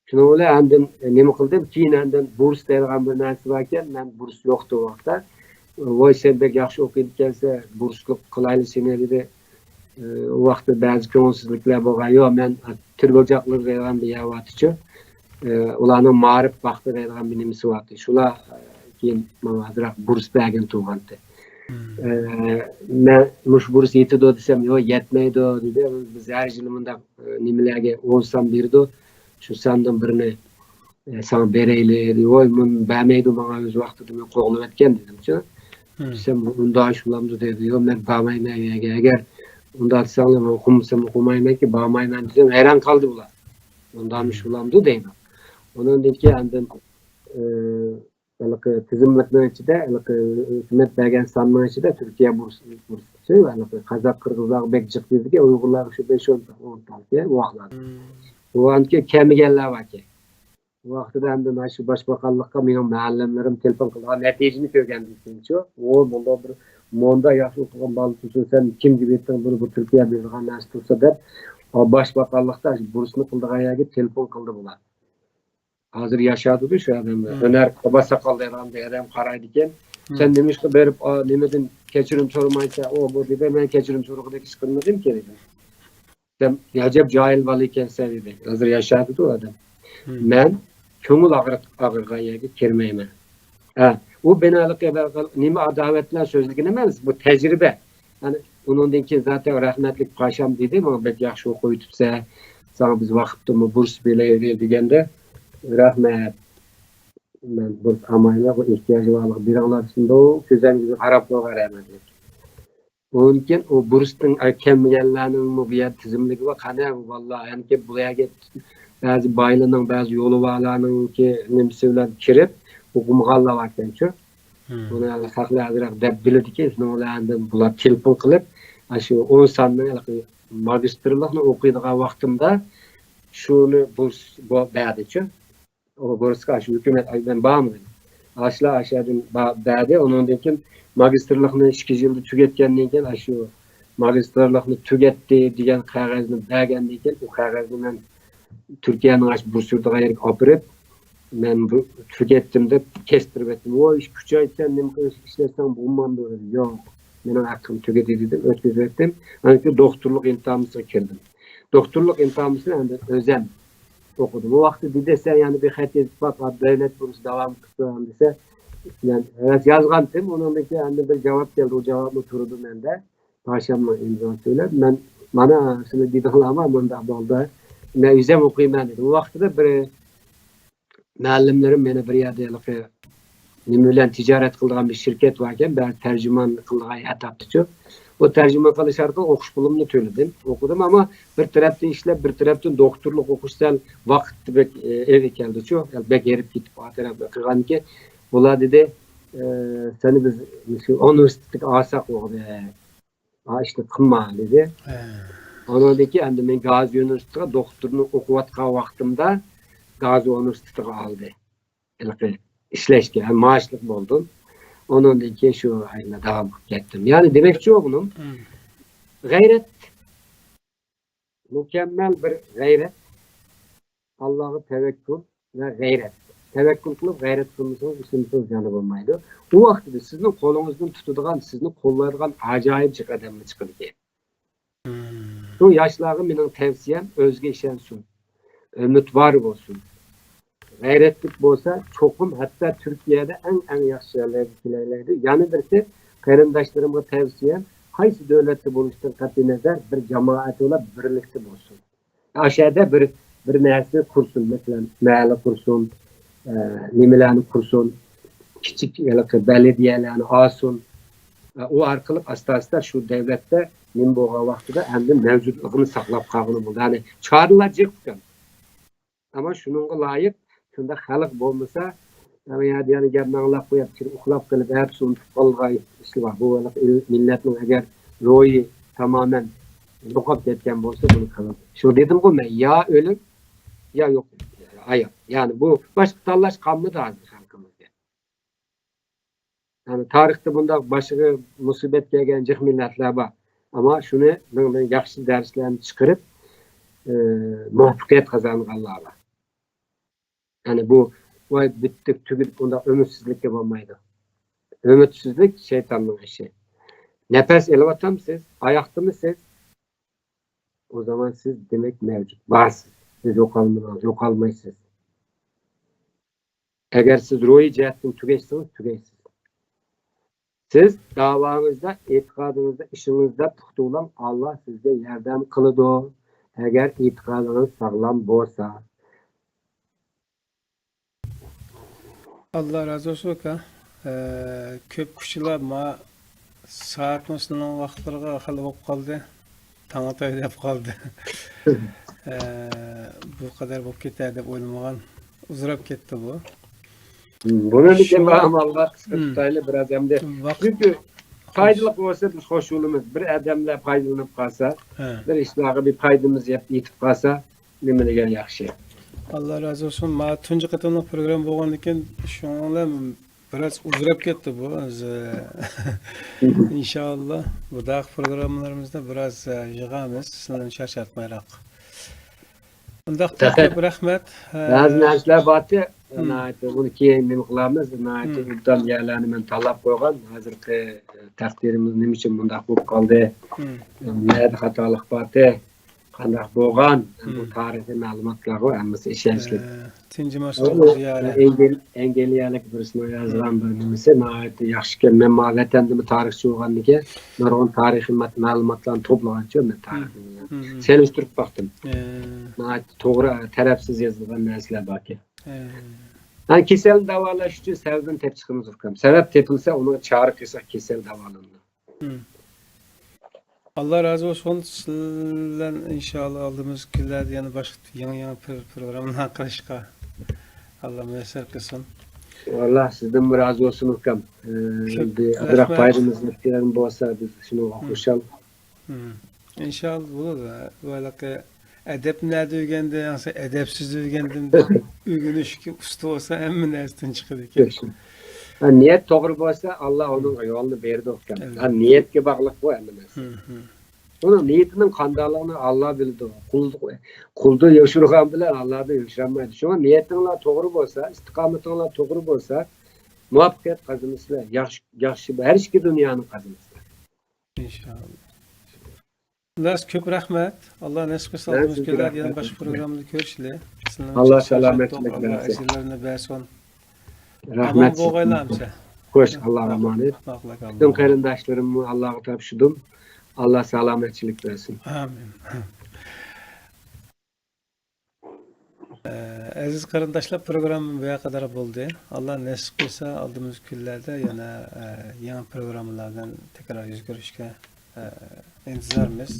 شۇنىڭ بىلەن ئاندىن نېمە قىلدىم؟ كېيىن ئاندىن بۇرس دەيدىغان بىر نەرسە باركەن، مەن بۇرس يوقتى ئۇ ۋاقىتتا. ۋاي، سەن بەك ياخشى ئوقۇيدىكەنسەن، بۇرسلۇق قىلايلى سېنى دېدى. ئۇ ۋاقىتتا بەزى كۆڭۈلسىزلىكلەر بولغان. يوق، مەن تىرگوجاقلىرى دەيدىغان بىر يەر بارتىچۇ. ئۇلارنىڭ مائارىپ باغچىسى دەيدىغان بىر نېمىسى بارتى. شۇلار كېيىن ماڭا ئازراق بۇرس بەرگەن تۇرغانتى. مم. مەن مۇشۇ بۇرس يېتىدۇ دېسەم، يوق، يەتمەيدۇ دېدى. بىز ھەر يىلى مۇنداق نېمىلەرگە ئون سان بېرىدۇ. شۇ ساندىن بىرنى، ئە، ساڭا بېرەيلى دېدى. ۋاي، مۇن بەرمەيدۇ ماڭا، ئۆز ۋاقتىدا مەن قوغلىۋەتكەن دېدىمچۇ. مم. دېسەم، ئۇنداق ئىش بولامدۇ دېدى. يوق، مەن بارمايمەن ئۇ يەرگە. ئەگەر ئۇنداق دېسەڭلار، مەن ئوقۇمىسام ئوقۇمايمەنكى، بارمايمەن دېسەم، ھەيران قالدى بۇلار. ئۇنداق ئىش بولامدۇ دەيمەن. ئۇنىڭدىن كېيىن ئاندىن، ئە، ھېلىقى تىزىملىكنىڭ ئىچىدە، ھېلىقى ھۆكۈمەت بەرگەن ساننىڭ ئىچىدە تۈركىيە بۇرس-، بۇرسىسى، ھېلىقى قازاق، قىرغىزلارغا بەك جىق بېرىدىكەن، ئۇيغۇرلارغا شۇ بەش ئون، ئون تال ئۇ ۋاقىتلاردا. مم. بۇ ۋاقىتتىكى كەلمىگەنلەر باركەن. بۇ ۋاقتىدا ئەمدى مانا شۇ باشباقانلىققا مېنىڭ مۇئەللىملىرىم تېلېفون قىلغان نەتىجىنى كۆرگەندىن كېيىنچۇ، ئۇ مۇنداق بىر مۇنداق ياخشى ئوقۇغان بالا تۇرسۇن، سەن كىمگە بېرىدىڭ بۇنى، بۇ تۈركىيە بېرىدىغان نەرسە تۇرسا دەپ، ئۇ باشباقانلىقتا شۇ بۇرسنى قىلىدىغان يەرگە تېلېفون قىلدى بۇلار. ھازىر ياشايدۇ شۇ ئادەملەر. مم. ھۈنەر، قابا ساقال دەيدىغان بىر ئادەم قارايدىكەن. مم. سەن نېمىشقا بېرىپ، ئا، نېمىدىن كەچۈرۈم سورىمايسەن؟ ئۇ، بۇ دېدى، مەن كەچۈرۈم سورىغۇدەك ئىش قىلمىدىمكەن دېدىم. سەن ئەجەب جاھىل بالا ئىكەنسەن دېدى. ھازىر ياشايدۇ ئۇ ئادەم. مم. مەن كۆڭۈل ئاغرىق-، ئاغرىغان يەرگە كىرمەيمەن. ھە، ئۇ بىنا ھېلىقى نېمە ئاداۋەت بىلەن سۆزلىگىنى ئەمەس، بۇ تەجرىبە. يەنى ئۇنىڭدىن كېيىن زاتەن رەھمەتلىك پاشام دېدى، ماڭا بەك ياخشى ئوقۇۋېتىپسەن، ساڭا بىز ۋاقىتتىمۇ بۇرس بېرەيلى دېگەندە، رەھمەت، مەن بۇرس ئالمايمەن، بۇ ئېھتىياجى بارلىققا بېرىڭلار دېسىمدۇ، كۆزۈمگە قاراپ قويغان رەھمەتلىك. ئۇنىڭدىن كېيىن ئۇ بۇرستىن كەلمىگەنلەرنىڭمۇ بۇ يەردە تىزىملىكى بار، قانى، ۋاللا، ئەنكى بۇ يەرگە بەزى بايلارنىڭ، بەزى يولى بارلارنىڭكى نېمىسى بىلەن كىرىپ ئوقۇمىغانلار باركەنچۇ. مم. بۇنى ھەلى خەقلەر ئازراق دەپ بىلىدىكى، شۇنىڭ بىلەن ئاندىن بۇلار تېلېفون قىلىپ، ئاشۇ ئون ساننىڭ ھېلىقى ماگىستىرلىقنى ئوقۇيدىغان ۋاقتىمدا شۇنى بۇ، بۇ بەردىچۇ. ئۇ بۇرسقا ئاشۇ ھۆكۈمەت ئايدىن بارمىدى. ئاشۇلار ئاشۇ يەردىن با-، بەردى. ئۇنىڭدىن كېيىن ماگىستىرلىقنى ئىككى يىلدا تۈگەتكەندىن كېيىن ئاشۇ ماگىستىرلىقنى تۈگەتتى دېگەن قەغەزنى بەرگەندىن كېيىن، ئۇ قەغەزنى مەن تۈركىيەنىڭ ئاشۇ بۇرسۇيدىغان يەرگە ئاپىرىپ، مەن بۇ تۈگەتتىم دەپ كەستۈرۈپ ئەتتىم. ۋاي، ئۈچ ئاي سەن نېمە قىلىش ئىشلەتسەڭ بولمامدۇ؟ دېدى. ياق، مېنىڭ ھەققىم تۈگىدى دېدىم، ئۆتكۈزۈپ ئەتتىم. ئاندىن كېيىن دوختۇرلۇق ئىمتىھانىمغا كىردىم. دوختۇرلۇق ئىمتىھانىمنى ئەمدى ئۆزەم ئوقۇدۇم. ئۇ ۋاقىتتا دېدى، سەن يەنە بىر خەت يېزىپ باق، دۆلەت بۇرسى داۋام قىلسۇن دېسە، مەن يازغانتىم. ئۇنىڭدىن كېيىن ئەمدى بىر جاۋاب كەلدى. ئۇ جاۋابمۇ تۇرىدۇ مەندە. پاشامنىڭ ئىمزاسى بىلەن مەن، مانا سىلەر دېدىڭلارما مۇنداق بولدى. مەن ئۆزۈم ئوقۇيمەن دېدىم. ئۇ ۋاقىتتا بىر مۇئەللىملىرىم مېنى بىر يەردە ھېلىقى نېمە بىلەن تىجارەت قىلىدىغان بىر شىركەت باركەن، بەزى تەرجىمان قىلىدىغان يەر تاپتىچۇ. ئۇ تەرجىمان قىلىش ئارقىلىق ئوقۇش پۇلۇمنى تۆلىدىم. ئوقۇدۇم، ئەمما بىر تەرەپتىن ئىشلەپ، بىر تەرەپتىن دوختۇرلۇق ئوقۇش سەل ۋاقىت بەك، ئېغىر كەلدىچۇ. بەك ھېرىپ كېتىپ، ئا تەرەپ قىلغاندىكىن، بۇلار دېدى، ئە، سېنى بىز مۇشۇ ئۇنىۋېرسىتېتقا ئالساق بولدى. ھا، ئىشنى قىلما، دېدى. ھە. ئۇنىڭدىن كېيىن ئەمدى مەن گازى ئۇنىۋېرسىتېتىغا دوختۇرنى ئوقۇۋاتقان ۋاقتىمدا گازى ئۇنىۋېرسىتېتىغا ئالدى. ھېلىقى ئىشلەشكە، ھە، مائاشلىق بولدۇم. ئۇنىڭدىن كېيىن شۇ ئايدا داۋام قىلىپ كەتتىم. يەنى دېمەكچى بولغىنىم، مم. غەيرەت، مۇكەممەل بىر غەيرەت، ئاللاغا تەۋەككۈل ۋە غەيرەت. تەۋەككۈل قىلىپ غەيرەت قىلمىسىڭىز، ئىشلىمىسىڭىز زىيانى بولمايدۇ. ئۇ ۋاقىتتا سىزنىڭ قولىڭىزدىن تۇتىدىغان، سىزنى قوللايدىغان ئاجايىپ جىق ئادەملەر چىقىدىكەن. مم. شۇ ياشلارغا مېنىڭ تەۋسىيەم، ئۆزىگە ئىشەنسۇن، ئۈمىدۋار بولسۇن. غەيرەتلىك بولسا، چوقۇم ھەتتا تۈركىيەدە ئەڭ، ئەڭ ياخشى يەرلەرگە كېلەلەيدۇ. يەنە بىرسى، قېرىنداشلىرىمغا تەۋسىيەم، قايسى دۆلەتتە بولۇشتىن قەتئىينەزەر، بىر جامائەت بولۇپ، بىرلىكتە بولسۇن. ئاشۇ يەردە بىر، بىر نەرسە قۇرسۇن، مەسىلەن، مەھەللە قۇرسۇن، ئە، نېمىلەرنى قۇرسۇن، كىچىك ھېلىقى بەلەدىيەلەرنى ئالسۇن. ئە، ئۇ ئارقىلىق ئاستا-ئاستا شۇ دۆلەتتە نېمە بولغان ۋاقتىدا ئەمدى مەۋجۇتلۇقىنى ساقلاپ قالغىلى بولىدۇ. يەنى چارىلار جىق ئىكەن. ئەمما شۇنىڭغا لايىق، شۇنداق خەلق بولمىسا، ئەمما يەنە، يەنە گەپنى ئاڭلاپ قويۇپ، كىرىپ ئۇخلاپ قېلىپ، ئەتىسى ئۇنتۇپ قالغان ئىشلار بار. بۇ ھېلىقى ئىل-، مىللەتنىڭ ئەگەر روھى تامامەن يوقاپ كەتكەن بولسا، بۇنى قىلىڭ. شۇ دېدىمغۇ مەن، يا ئۆلۈم، يا يوق ھايات. يەنى بۇ باشقا تاللاش قالمىدى ھازىر خەلقىمىزگە. يەنى تارىختا بۇنداق باشىغا مۇسىبەت كەلگەن جىق مىللەتلەر بار. ئەمما شۇنى مىڭدىن ياخشى دەرسلەرنى چىقىرىپ، ئى، مۇۋەپپەقىيەت قازانغانلار بار. يەنى بۇ، ۋاي، بىتتۇق، تۈگىدى، بۇنداق ئۈمىدسىزلىككە بولمايدۇ. ئۈمىدسىزلىك شەيتاننىڭ ئىشى. نەپەس ئېلىۋاتامسىز؟ ئاياقتىمۇسىز؟ ئۇ زامان سىز، دېمەك، مەۋجۇت، بارسىز. سىز يوقالمىدىڭىز، يوقالمايسىز. ئەگەر سىز روھىي جەھەتتىن تۈگەشسىڭىز، تۈگەيسىز. سىز داۋاڭىزدا، ئېتىقادىڭىزدا، ئىشىڭىزدا پۇختا بولۇڭ، ئاللا سىزگە ياردەم قىلىدۇ. ئەگەر ئېتىقادىڭىز ساغلام بولسا. ئاللا رازى بولسۇن، ئاكا. ئە، كۆپ كىشىلەر ما سائەتنىڭ ۋاقىتلىرىغا خېلى بولۇپ قالدى. تاڭ ئاتاي دەپ قالدى. ئە، بۇ قەدەر بولۇپ كېتەر دەپ ئويلىمىغان. ئۇزىراپ كەتتى بۇ. بۇنى شۇڭا بىر ئامالغا قىسقا مم. تۇتايلى بىراز ئەمدى. ۋاقىت چۈنكى پايدىلىق بولسا بىز خوش بولىمىز. بىر ئادەملەر پايدىلىنىپ قالسا، ھە. بىر ئىشلارغا بىر پايدىمىز يەپ-، يېتىپ قالسا، نېمە دېگەن ياخشى. ئاللا رازى بولسۇن. مانا تۇنجى قېتىملىق پروگرامما بولغاندىكىن شۇنىڭ بىلەن بىراز ئۇزىراپ كەتتى بۇ. ئىنشائاللا، بۇنداق پروگراممىلىرىمىزدا بىراز، ئە، يىغىمىز، سىلەرنى چارچاتمايراق. ئۇنداق تەكلىپ، رەھمەت. ئە، بەزى نەرسىلەر بارتى، مم. ناھايىتى ئۇنى كېيىن نېمە قىلارمىز، ناھايىتى مم. ئوبدان يەرلەرنى مەن تاللاپ قويغان. ھازىرقى، ئە، تەقدىرىمىز نېمە ئۈچۈن مۇنداق بولۇپ قالدى؟ مم. نەدە خاتالىق بارتى؟ قانداق بولغان؟ بۇ مم. تارىخىي مەلۇماتلارغۇ ھەممىسى ئىشەنچلىك. ئە، تىنجىماس ئۇ، زىيارەت. ئەنگل-، ئەنگلىيەلىك بىرسىنىڭ يازغان مم. بىر نېمىسى ناھايىتى ياخشىكەن. مەن ما ۋەتەندىمۇ تارىخچى بولغاندىكىن نۇرغۇن تارىخىي مات-، مەلۇماتلارنى توپلىغانچۇ مەن تارىخنى. مم. سېلىشتۇرۇپ باقتىم. ئە. ناھايىتى توغرا، تەرەپسىز يېزىلغان نەرسىلەر باركەن. ئە. ھە، كېسەلنى داۋالاش ئۈچۈن سەۋەبنى تېپىپ چىقىمىز، ئۇكام. سەۋەب تېپىلسە، ئۇنىڭ چارە قىلسا كېسەل داۋالىنىدۇ. مم. ئاللا رازى بولسۇن. سىلەر بىلەن ئىنشائاللا ئالدىمىزدىكى كۈنلەردە يەنە باشقا يېڭى، يېڭى بىر پروگراممىلار قىلىشقا ئاللا مۇيەسسەر قىلسۇن. ئاللا سىزدىنمۇ رازى بولسۇن، ئۇكام. ئە، كۆپ ئەمدى ئازراق رەھمەت. پايدىمىز يەتكەن بولسا، بىز شۇنىڭغا مم. خۇشال. مم. ئىنشائاللا بولىدۇ. ھېلىقى ئەدەپنى نەدە ئۆگەندىڭ؟ ئەدەپسىز ئۆگەندىم دەپ ئۆگىنىشكە ئۇستا بولسا، ھەممە نەرسىدىن چىقىدىكەن. ھە، نىيەت توغرا بولسا، ئاللا ئۇنىڭغا يولنى بېرىدۇ ئۇكام. ئەلۋەتتە. ھە، نىيەتكە باغلىق بۇ ھەممە نەرسە. مم، مم. ئۇنىڭ نىيىتىنىڭ قانداقلىقىنى ئاللا بىلىدۇ. قۇلدا، قۇلدا يوشۇرغان بىلەن ئاللادا يوشۇرالمايدۇ. شۇڭا نىيىتىڭلار توغرا بولسا، ئىستىقامىتىڭلار توغرا بولسا، مۇۋەپپەقىيەت قازىنىسىلەر. ياخشى، ياخشى، ھەر ئىككى دۇنيانى قازىنىسىلەر. ئىنشائاللا. خۇلاس، كۆپ رەھمەت. ئاللا نېسىپ قىلسا، ئالدىمىزدىكى كۈنلەردە يەنە باشقا پروگراممىدا كۆرۈشىلى. سىلەرنى ئاللا سالامەتلىك بەرسۇن. ئەجىرلەرنى بەرسۇن. رەھمەت. ئامان بولغايلا ئەمسە. خوش، ئاللاغا ئامانەت. پۈتۈن قېرىنداشلىرىمنى ئاللاغا تاپشۇردۇم. ئاللا سالامەتچىلىك بەرسۇن. ئامىن. ئەزىز قېرىنداشلار، پروگرامما بۇ يەرگە قەدەر بولدى. ئاللا نېسىپ قىلسا، ئالدىمىزدىكى كۈنلەردە يەنە، ئە، يېڭى پروگراممىلار بىلەن تەكرار يۈز كۆرۈشكە، ئە، ئىنتىزارمىز.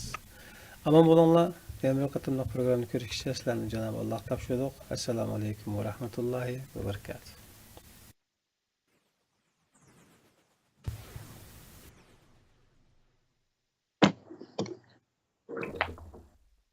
ئامان بولۇڭلار. يەنە بىر قېتىملىق پروگراممىنى كۆرۈشكىچە سىلەرنى جانابى ئاللاغا تاپشۇردۇق. ئەسسالامۇ ئەلەيكۇم ۋە رەھمەتۇللاھى ۋە بەرىكاتۇھ.